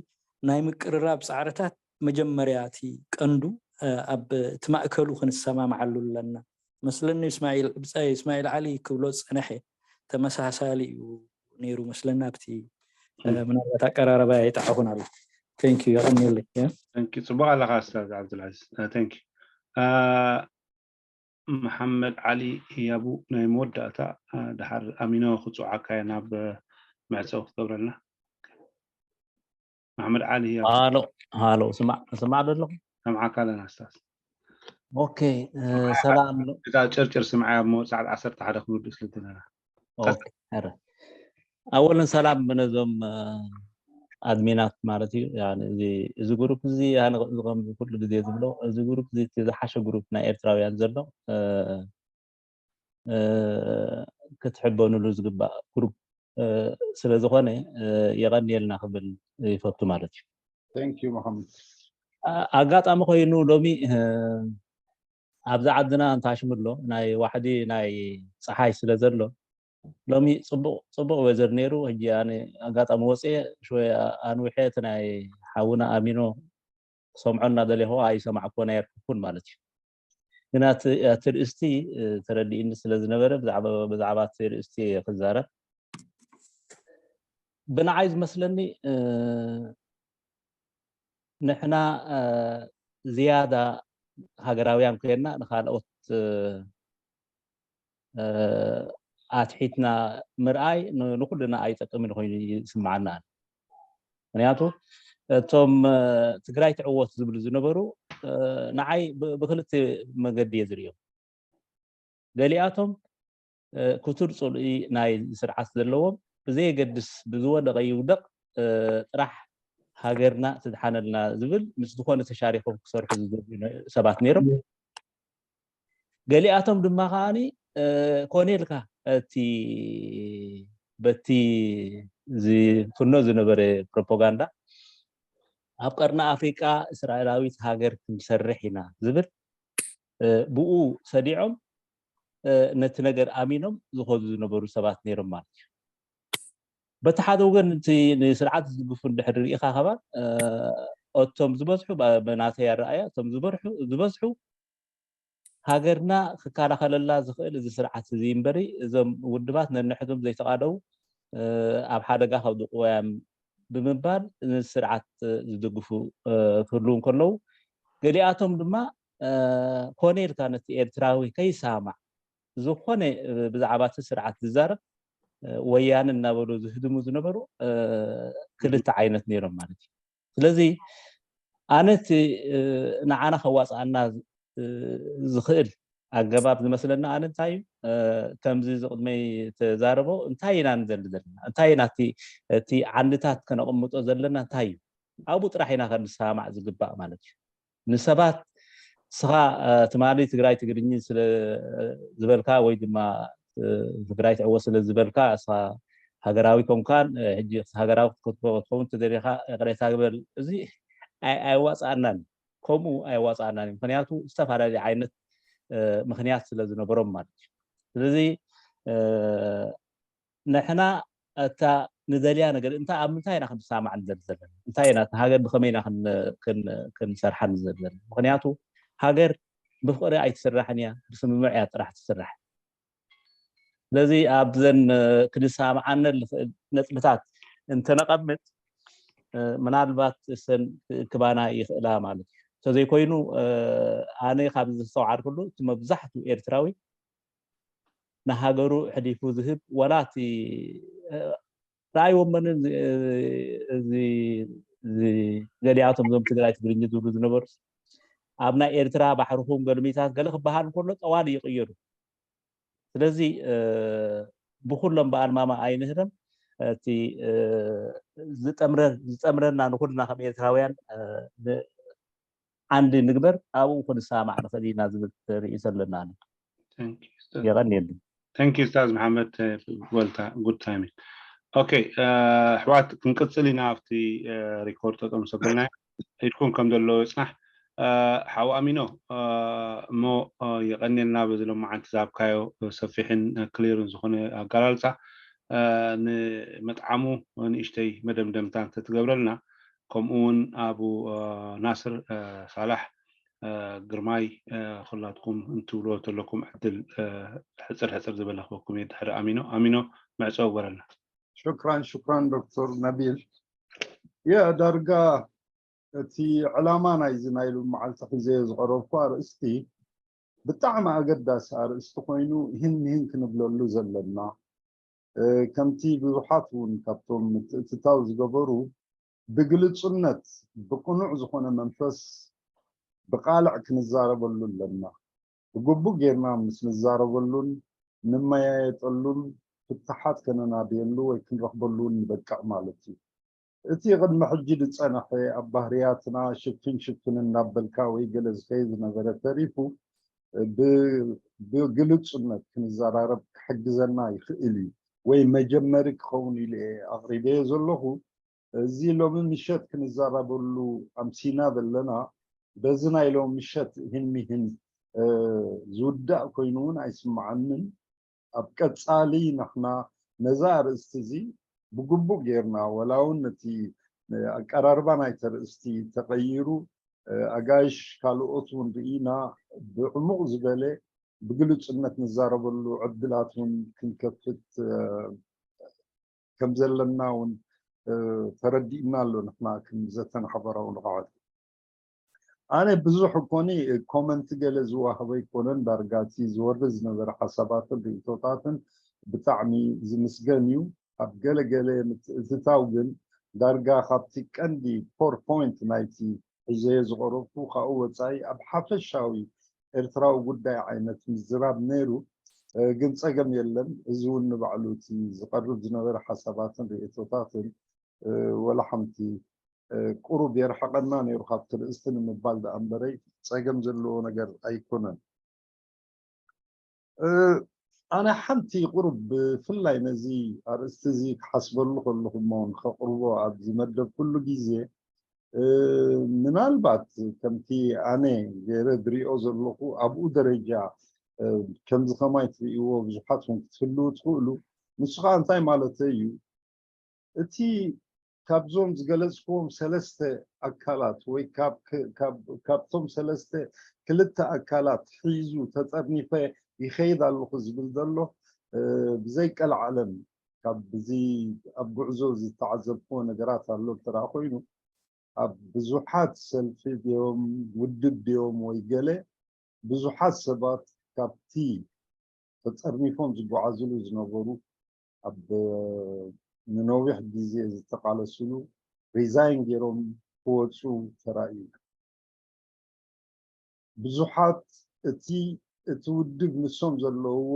ናይ ምቅርራብ ጻዕርታት መጀመርያ እቲ ቀንዱ፣ እ፣ ኣብ እቲ ማእከሉ ክንሰማምዓሉ ኣለና መስለኒ። እስማዒል፣ ብጻይ እስማዒል ዓሊ ክብሎ ዝጸንሐ ተመሳሳሊ እዩ ነይሩ መስለኒ። ኣብቲ፣ እ፣ ም። ምናልባት ኣቀራረባ የጣዕኹን ኣሎ። ቴንክ ዩ፣ የቐንየለይ። ያ። ቴንክ ዩ። ጽቡቕ ኣለኻ ኡስታዝ ዓብዱልዓዚዝ። እ፣ ቴንክ ዩ። እ፣ መሓመድ ዓሊ ህያቡ ናይ መወዳእታ፣ እ፣ ድሓር ኣሚኖ ክጽውዓካ እየ ናብ፣ እ፣ መዕጸዊ ክትገብረልና። መሓመድ ዓሊ ህያቡ። ሃሎ፣ ሃሎ፣ ስማዕ፣ ስማዕ ዶ ኣለኹ? ሰምዓካ ኣለና ኡስታዝ። ኦኬ፣ እ፣ ሰላም ሎ-፣ እዛ ጭርጭር ስምዓያ እሞ ሰዓት ዓሰርተ ሓደ ክንውድእ ስለ ዘለና። ኦኬ፣ ሕረ። ኣወለን ሰላም ነዞም፣ እ፣ ኣድሚናት ማለት እዩ። ያኒ እዚ፣ እዚ ግሩፕ እዚ፣ ኣነ እዚ ከም ኩሉ ግዜ ዝብሎ፣ እዚ ግሩፕ እዚ እቲ ዝሓሸ ግሩፕ ናይ ኤርትራውያን ዘሎ፣ እ፣ እ፣ ክትሕበኑሉ ዝግባእ ግሩፕ ስለ ዝኾነ የቐንየልና ክብል ይፈቱ ማለት እዩ። Thank you መሓመድ። ኣጋጣሚ ኮይኑ ሎሚ ኣብዚ ዓድና እንታሽምሎ ናይ ዋሕዲ ናይ ፀሓይ ስለ ዘሎ ሎሚ ፅቡቕ weather ነይሩ። ሕጂ ኣነ ኣጋጣሚ ወፅየ ሽወይ ኣንዊሐ እቲ ናይ ሓውና ኣሚኖ ክሰምዖ እናደለኹ ኣይሰማዕኩ ኣይረኸብኩን ማለት እዩ። ግን ኣቲ ርእስቲ ተረዲእኒ ስለ ዝነበረ ብዛዕባ እቲ ርእስቲ ክዛረብ ብንዓይ ዝመስለኒ ንሕና ዝያዳ ሃገራውያን ኮይና ንካልኦት ኣትሒትና ምርኣይ ንኩልና ኣይጠቅምን ኮይኑ ይስምዓና። ምክንያቱ እቶም ትግራይ ትዕወት ዝብሉ ዝነበሩ ንዓይ ብክልተ መገዲ እየ ዝርእዮም። ገሊኣቶም ክቱር ፅልኢ ናይ ስርዓት ዘለዎም ብዘየገድስ ብዝወደቐ ይውደቕ ጥራሕ ሃገርና ትድሓነልና ዝብል ምስ ዝኾነ ተሻሪኮም ክሰርሑ ዝደልዩ ሰባት ነይሮም። ገሊኣቶም ድማ ከዓኒ ኮነ ኢልካ እቲ በቲ ዝፍኖ ዝነበረ ፕሮፓጋንዳ ኣብ ቀርኒ ኣፍሪቃ እስራኤላዊት ሃገር ክንሰርሕ ኢና ዝብል ብኡ ሰዲዖም ነቲ ነገር ኣሚኖም ዝኸዱ ዝነበሩ ሰባት ነይሮም ማለት እዩ። በቲ ሓደ ወገን እቲ ንስርዓት ዝድግፉ እንድሕር ርኢኻ ከባ እቶም ዝበዝሑ ብናተይ ኣረኣያ እቶም ዝበርሑ ዝበዝሑ ሃገርና ክከላኸለላ ዝኽእል እዚ ስርዓት እዚ እምበሪ እዞም ውድባት ነንሕዶም ዘይተቓደው ኣብ ሓደጋ ከውድቕዎ እዮም ብምባል ንስርዓት ዝድግፉ ክህልው እንከለዉ ገሊኣቶም ድማ ኮነ ኢልካ ነቲ ኤርትራዊ ከይሰማማዕ ዝኾነ ብዛዕባ እቲ ስርዓት ዝዛረብ ወያነ እናበሉ ዝህድሙ ዝነበሩ ክልተ ዓይነት ነይሮም ማለት እዩ። ስለዚ ኣነ እቲ ንዓና ከዋፅኣና ዝኽእል ኣገባብ ዝመስለና ኣነ እንታይ እዩ ከምዚ ዝቕድመይ ተዛረቦ እንታይ ኢና ንደሊ ዘለና እንታይ ኢና እቲ ዓንድታት ከነቕምጦ ዘለና እንታይ እዩ ኣብኡ ጥራሕ ኢና ከንሰማማዕ ዝግባእ ማለት እዩ ንሰባት ንስኻ ትማሊ ትግራይ ትግርኝ ስለ ዝበልካ ወይ ድማ ትግራይ ትዕወት ስለ ዝበልካ ንስኻ ሃገራዊ ኮንካን ሕጂ ሃገራዊ ክትከውን ተደሊኻ ቅሬታ ግበር እዚ ኣይዋፅኣናን ከምኡ ኣይዋፅኣናን እዩ ምክንያቱ ዝተፈላለዩ ዓይነት ምክንያት ስለ ዝነበሮም ማለት እዩ ስለዚ ንሕና እታ ንደልያ ነገር እንታይ ኣብ ምንታይ ኢና ክንሰማማዕ ንደሊ ዘለና እንታይ ኢና እታ ሃገር ብኸመይ ኢና ክንሰርሓ ንደሊ ዘለና ምክንያቱ ሃገር ብፍቅሪ ኣይትስራሕን እያ ብስምምዕ እያ ጥራሕ ትስራሕ ስለዚ ኣብዘን ክንሰማማዓነ ንኽእል ነጥብታት እንተነቐምጥ ምናልባት እሰን ክባና ይኽእላ ማለት እዩ እንተዘይኮይኑ ኣነ ካብ ዝተስተውዓልኩሉ እቲ መብዛሕትኡ ኤርትራዊ ንሃገሩ ሕሊፉ ዝህብ ዋላ እቲ ርኣይዎም መንን እዚ ገሊኣቶም እዞም ትግራይ ትግርኛ ዝብሉ ዝነበሩ ኣብ ናይ ኤርትራ ባሕርኹም ገልሚታት ገለ ክበሃል እንከሎ ጠዋሊ ይቕየሩ ስለዚ ብኩሎም በኣልማማ ኣይንህረም እቲ ዝጠምረና ንኩልና ከም ኤርትራውያን ዓንዲ ንግበር ኣብኡ ክንሰማማዕ ንኽእል ኢና ዝብል ርእዩ ዘለና የቐንየሉ Thank you Ustaz Mohammed Volta good timing okay ኣሕዋት ክንቅፅል ኢና ኣብቲ ሪኮርድ ጠጠው ምስ ኣበልና ኢድኩም ከም ዘለዎ ይፅናሕ ሓው ኣሚኖ እሞ የቐንየልና በዚ ሎማዓንቲ ዝሃብካዮ ሰፊሕን ክሊርን ዝኾነ ኣገላልፃ ንምጥዓሙ ንእሽተይ መደምደምታ እንተትገብረልና ከምኡ እውን ኣቡ ናስር ሳላሕ ግርማይ ኩላትኩም እንትብልዎ ተለኩም ዕድል ሕፅር ሕፅር ዝበለ ክበኩም እየ ድሕሪ ኣሚኖ ኣሚኖ መዕፀዊ ግበረልና ሽክራን ሽክራን ዶክተር ነቢል የ ዳርጋ እቲ ዕላማ ናይዚ ናይ ሎመዓልቲ ሒዘዮ ዝቐረብኩ ኣርእስቲ ብጣዕሚ ኣገዳሲ ኣርእስቲ ኮይኑ ይህን ይህን ክንብለሉ ዘለና ከምቲ ብዙሓት እውን ካብቶም ምትእትታው ዝገበሩ ብግልፁነት ብቅኑዕ ዝኾነ መንፈስ ብቃልዕ ክንዛረበሉ ኣለና ብግቡእ ጌርና ምስ ንዛረበሉን ንመያየጠሉን ፍታሓት ከነናድየሉ ወይ ክንረኽበሉ እውን ንበቅዕ ማለት እዩ እቲ ቅድሚ ሕጂ ዝፀንሐ ኣብ ባህርያትና ሽፍን ሽፍን እናበልካ ወይ ገለ ዝኸይ ዝነበረ ተሪፉ ብግልፁነት ክንዘራረብ ክሕግዘና ይኽእል እዩ ወይ መጀመሪ ክኸውን ኢሉ እየ ኣቕሪበዮ ዘለኹ። እዚ ሎሚ ምሸት ክንዛረበሉ ኣምሲና ዘለና በዚ ናይ ሎም ምሸት ህን ሚህን ዝውዳእ ኮይኑ እውን ኣይስምዓንን። ኣብ ቀጻሊ ንሕና ነዛ ኣርእስቲ እዚ ብግቡእ ጌርና ወላ እውን ነቲ ኣቀራርባ ናይቲ ኣርእስቲ ተቐይሩ ኣጋይሽ ካልኦት እውን ርኢና ብዕሙቕ ዝበለ ብግሉጽነት ንዛረበሉ ዕድላት እውን ክንከፍት ከም ዘለና እውን ተረዲእና ኣሎ። ንሕና ከም ዘተን ሓበራዊ ንቕዓት ኣነ ብዙሕ እኮኒ ኮመንት ገለ ዝዋህበ ኣይኮነን። ዳርጋ እቲ ዝወርድ ዝነበረ ሓሳባትን ርእቶታትን ብጣዕሚ ዝምስገን እዩ። ኣብ ገለገለ ምትእትታው ግን ዳርጋ ካብቲ ቀንዲ ኮር ፖይንት ናይቲ ሒዘዮ ዝቐረብኩ ካብኡ ወፃኢ ኣብ ሓፈሻዊ ኤርትራዊ ጉዳይ ዓይነት ምዝራብ ነይሩ። ግን ፀገም የለን። እዚ እውን ንባዕሉ እቲ ዝቐርብ ዝነበረ ሓሳባትን ርእቶታትን ወላ ሓንቲ ቁሩብ የርሕቐና ነይሩ ካብቲ ርእስቲ ንምባል ደኣ እምበረይ ፀገም ዘለዎ ነገር ኣይኮነን። ኣነ ሓንቲ ቁሩብ ብፍላይ ነዚ ኣርእስቲ እዚ ክሓስበሉ ከለኹ እሞ ንኸቕርቦ ኣብዚ መደብ ኩሉ ግዜ ምናልባት ከምቲ ኣነ ገይረ ዝሪኦ ዘለኹ ኣብኡ ደረጃ ከምዚ ከማይ ትርእይዎ ብዙሓት እውን ክትህልዉ ትኽእሉ። ንሱ ከዓ እንታይ ማለት እዩ? እቲ ካብዞም ዝገለጽክዎም ሰለስተ ኣካላት ወይ ካብቶም ሰለስተ ክልተ ኣካላት ሒዙ ተጠርኒፈ ይኸይድ ኣለኹ ዝብል ዘሎ ብዘይ ቀልዓለም ካብ እዚ ኣብ ጉዕዞ ዝተዓዘብክዎ ነገራት ኣሎ እንተ ኮይኑ ኣብ ብዙሓት ሰልፊ ድዮም ውድብ ድዮም ወይ ገለ ብዙሓት ሰባት ካብቲ ተጠርኒፎም ዝጓዓዝሉ ዝነበሩ ኣብ ንነዊሕ ግዜ ዝተቃለስሉ ሪዛይን ገይሮም ክወፁ ተራእዩ። ብዙሓት እቲ እቲ ውድብ ንሶም ዘለውዎ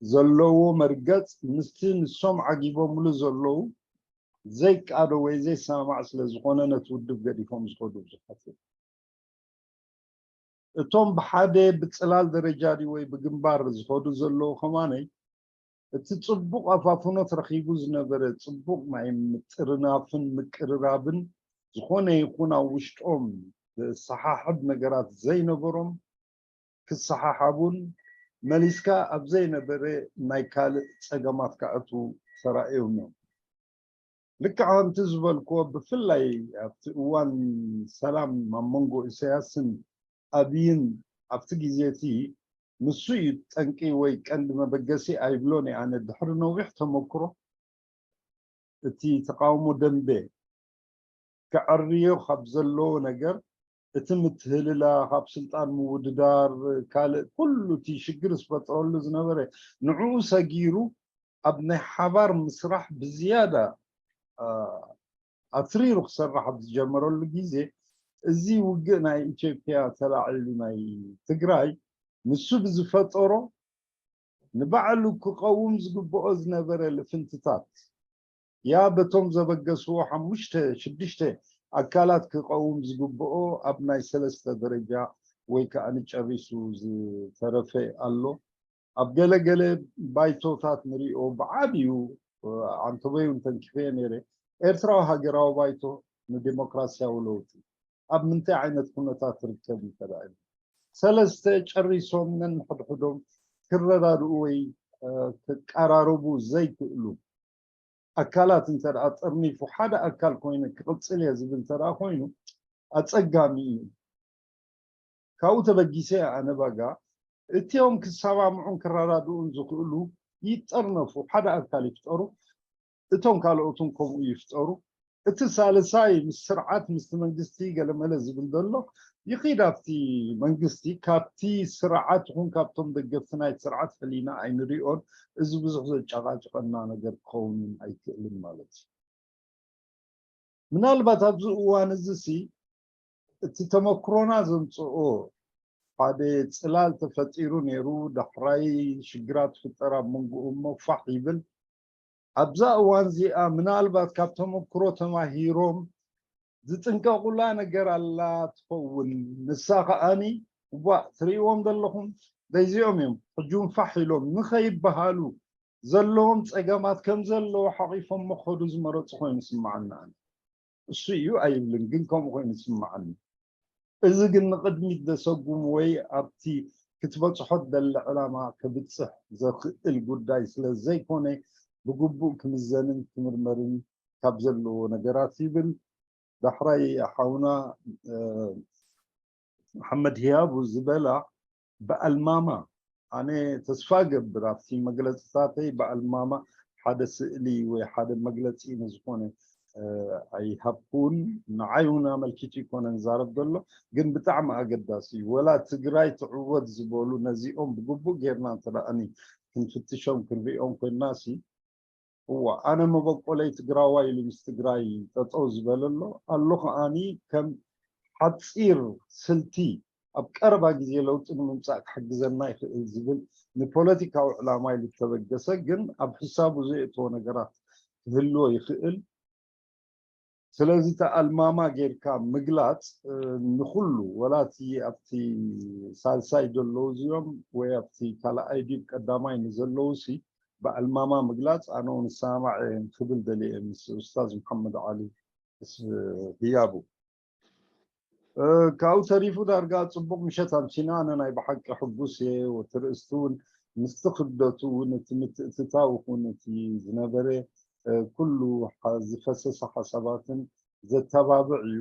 ዘለዎ መርገፅ ምስቲ ንሶም ዓጊቦምሉ ዘለዉ ዘይቃዶ ወይ ዘይሰማማዕ ስለ ዝኾነ ነቲ ውድብ ገዲፎም ዝኸዱ ብዙሓት እዮም። እቶም ብሓደ ብፅላል ደረጃ ድዩ ወይ ብግንባር ዝኸዱ ዘለዉ ከማነይ እቲ ፅቡቕ ኣፋፍኖት ረኺቡ ዝነበረ ፅቡቕ ናይ ምጥርናፍን ምቅርራብን ዝኾነ ይኹን ኣብ ውሽጦም ዘሰሓሕብ ነገራት ዘይነበሮም ክሰሓሓቡን መሊስካ ኣብ ዘይነበረ ናይ ካልእ ፀገማት ክኣትዉ ተራእዮም እዮም። ልክዕ ከምቲ ዝበልክዎ ብፍላይ ኣብቲ እዋን ሰላም ኣብ መንጎ ኢሳያስን ኣብይን ኣብቲ ግዜ እቲ ንሱ እዩ ጠንቂ ወይ ቀንዲ መበገሲ ኣይብሎን እየ ኣነ ድሕሪ ነዊሕ ተመክሮ እቲ ተቃውሞ ደንበ ክዕርዮ ካብ ዘለዎ ነገር እቲ ምትህልላኽ ኣብ ስልጣን ምውድዳር ካልእ ኩሉ እቲ ሽግር ዝፈጠረሉ ዝነበረ ንዕኡ ሰጊሩ ኣብ ናይ ሓባር ምስራሕ ብዝያዳ ኣትሪሩ ክሰርሕ ኣብ ዝጀመረሉ ግዜ እዚ ውግእ ናይ ኢትዮጵያ ተላዒሉ ናይ ትግራይ ንሱ ብዝፈጠሮ ንባዕሉ ክቐውም ዝግብኦ ዝነበረ ልፍንትታት ያ በቶም ዘበገስዎ ሓሙሽተ ሽዱሽተ ኣካላት ክቐውም ዝግብኦ ኣብ ናይ ሰለስተ ደረጃ ወይ ከዓ ንጨሪሱ ዝተረፈ ኣሎ። ኣብ ገለገለ ባይቶታት ንሪኦ ብዓብዩ ዓንተበይ እውን ተንኪፈዮ ነይረ ኤርትራዊ ሃገራዊ ባይቶ ንዴሞክራሲያዊ ለውጢ ኣብ ምንታይ ዓይነት ኩነታት ትርከብ እንተዳ ሰለስተ ጨሪሶም ነንሕድሕዶም ክረዳድኡ ወይ ክቀራረቡ ዘይክእሉ ኣካላት እንተ ጠርኒፉ ሓደ ኣካል ኮይነ ክቕፅል እየ ዝብል እንተ ኮይኑ ኣፀጋሚ እዩ። ካብኡ ተበጊሰ ኣነ ባጋ እቲኦም ክሰማምዑን ክረዳድኡን ዝኽእሉ ይጠርነፉ፣ ሓደ ኣካል ይፍጠሩ፣ እቶም ካልኦትን ከምኡ ይፍጠሩ። እቲ ሳልሳይ ምስ ስርዓት ምስቲ መንግስቲ ገለመለ ዝብል ዘሎ ይኺድ ኣብቲ መንግስቲ ካብቲ ስርዓት ይኹን ካብቶም ደገፍቲ ናይቲ ስርዓት ፈሊና ኣይንሪኦን። እዚ ብዙሕ ዘጨቃጭቀና ነገር ክኸውን ኣይክእልን ማለት እዩ። ምናልባት ኣብዚ እዋን እዚ ሲ እቲ ተመክሮና ዘምፅኦ ሓደ ፅላል ተፈጢሩ ነይሩ። ዳሕራይ ሽግራት ፍጠር ኣብ መንጎኡ እሞ ፋሕ ይብል። ኣብዛ እዋን እዚኣ ምናልባት ካብ ተመክሮ ተማሂሮም ዝጥንቀቁላ ነገር ኣላ ትኸውን። ንሳ ከዓኒ እዋ ትርእይዎም ዘለኹም ዘይዚኦም እዮም ሕጂ እውን ፋሕ ኢሎም ንኸይበሃሉ ዘለዎም ፀገማት ከም ዘለዎ ሓቂፎም መኸዱ ዝመረፁ ኮይኑ ስምዓና። እሱ እዩ ኣይብልን፣ ግን ከምኡ ኮይኑ ይስምዓኒ። እዚ ግን ንቕድሚት ዘሰጉም ወይ ኣብቲ ክትበፅሖ ደሊ ዕላማ ክብፅሕ ዘኽእል ጉዳይ ስለ ዘይኮነ ብግቡእ ክምዘንን ክምርመርን ካብ ዘለዎ ነገራት ይብል። ዳሕራይ ሓውና መሓመድ ህያቡ ዝበላ ብኣልማማ ኣነ ተስፋ ገብር ኣብቲ መግለፅታተይ ብኣልማማ ሓደ ስእሊ ወይ ሓደ መግለፂ ንዝኾነ ኣይሃብኩን። ንዓይ እውን ኣመልኪቱ ይኮነ ንዛረብ ዘሎ፣ ግን ብጣዕሚ ኣገዳሲ እዩ። ወላ ትግራይ ትዕወት ዝበሉ ነዚኦም ብግቡእ ጌርና እንተደኣኒ ክንፍትሾም ክንሪኦም ኮይንና ሲ እዋ ኣነ መበቆለይ ትግራዋይ ኢሉ ምስ ትግራይ ጠጠው ዝበለ ኣሎ ኣሎ ከዓኒ ከም ሓፂር ስልቲ ኣብ ቀረባ ግዜ ለውጢ ንምምፃእ ክሕግዘና ይኽእል ዝብል ንፖለቲካዊ ዕላማ ኢሉ ዝተበገሰ ግን ኣብ ሕሳቡ ዘየእተዎ ነገራት ክህልዎ ይኽእል። ስለዚ ተኣልማማ ጌርካ ምግላፅ ንኩሉ ወላቲ ኣብቲ ሳልሳይ ዘለዉ እዚኦም ወይ ኣብቲ ካልኣይ ዲብ ቀዳማይ ንዘለዉ ሲ ብኣልማማ ምግላፅ ኣነ እውን ሰማዕ ክብል ደልየ ምስ ኡስታዝ መሓመድ ዓሊ ህያቡ። ካብኡ ተሪፉ ዳርጋ ፅቡቕ ምሸት ኣምሲና ኣነ ናይ ብሓቂ ሕጉስ እየ። ወትርእስቲ እውን ምስቲ ክብደቱ እውን እቲ ምትእትታው ይኹን እቲ ዝነበረ ኩሉ ዝፈሰሰ ሓሳባትን ዘተባብዕ እዩ።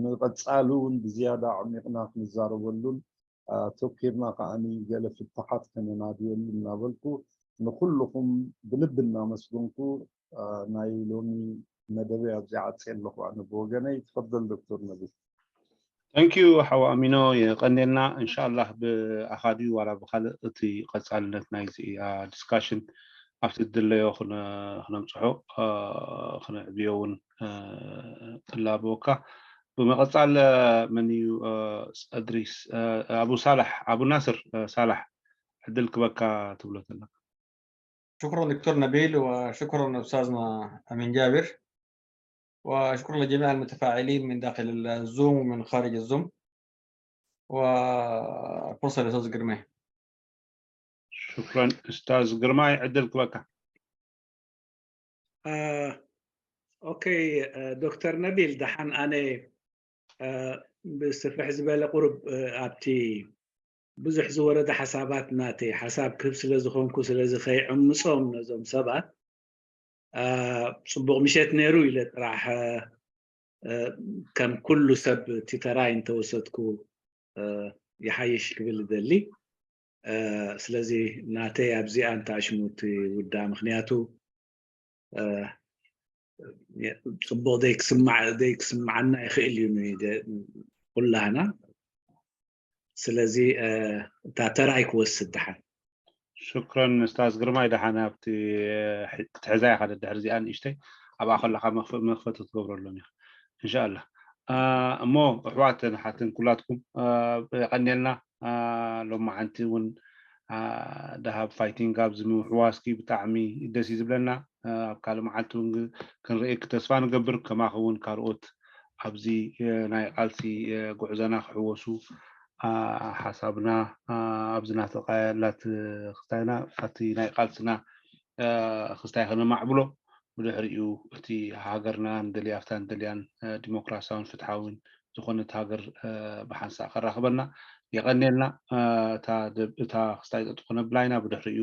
ንቐፃሊ እውን ብዝያዳ ዓሚቕና ክንዛረበሉን ኣተኪርና ከዓኒ ገለ ፍታሓት ከነናድየሉ እናበልኩ ንኩልኹም ብልቢ እናመስገንኩ ናይ ሎሚ መደበይ ኣብዚ ዓፂ ኣለኹ ኣነ ብወገነይ። ትፈደል ዶክተር ነቢል። Thank you ሓው ኣሚኖ የቀኔልና። እንሻላህ ብኣኻ ድዩ ዋላ ብካልእ እቲ ቀፃልነት ናይዚ discussion ኣብቲ ድለዮ ክነምፅሖ ክነዕብዮ እውን እላበወካ። ብምቕፃል መን እዩ እድሪስ ኣቡ ሳላሕ ኣቡ ናስር ሳላሕ ዕድል ክበካ ትብሎ ተለካ። شكرا دكتور نبيل وشكرا أستاذنا أمين جابر وشكرا لجميع المتفاعلين من داخل الزوم ومن خارج الزوم والفرصة لأستاذ قرمي. شكرا أستاذ قرماي عدل كبكة. ኦኬ ዶክተር ነቢል ደሓን ኣነ ብስፍሕ ዝበለ ቁሩብ ኣብቲ ብዙሕ ዝወረደ ሓሳባት ናተይ ሓሳብ ክህብ ስለ ዝኾንኩ ስለዚ ከይዕምፆም ነዞም ሰባት ፅቡቕ ምሸት ነይሩ ኢለ ጥራሕ ከም ኩሉ ሰብ እቲ ተራይ እንተወሰድኩ ይሓይሽ ክብል እደሊ። ስለዚ ናተይ ኣብዚኣ እንተኣሽሙ እቲ ውዳ ምክንያቱ ፅቡቕ ዘይክስማዕ ዘይክስምዓና ይኽእል እዩ ኩላህና። ስለዚ እታ ተራይ ክወስድ ደሓን። ሽክረን እስታዝ ግርማይ ደሓን ኣብቲ ክትሕዛ ኢኻ ደድሕሪ እዚኣ ንእሽተይ ኣብኣ ከለካ መኽፈቲ ክትገብረሎም ኢኻ እንሻላ። እሞ ኣሕዋትን ኣሓትን ኩላትኩም የቐንየልና። ሎማዓንቲ እውን ደሃብ ፋይቲንግ ኣብዚ ምውሕዋስኪ ብጣዕሚ ደስ እዩ ዝብለና። ኣብ ካልእ መዓልቲ እውን ክንርእየኪ ተስፋ ንገብር። ከማኺ እውን ካልኦት ኣብዚ ናይ ቃልሲ ጉዕዞና ክሕወሱ ሓሳብና ኣብዚ ናተቃየላት ክስታይና ኣብቲ ናይ ቃልስና ክስታይ ከነማዕብሎ ብድሕሪኡ እቲ ሃገርና ንደልያ ኣብታ ንደልያን ዲሞክራሲያውን ፍትሓውን ዝኾነት ሃገር ብሓንሳእ ከራኽበና የቐንየልና። እታ ክስታይ ጠጥቆ ነብላይና ብድሕሪኡ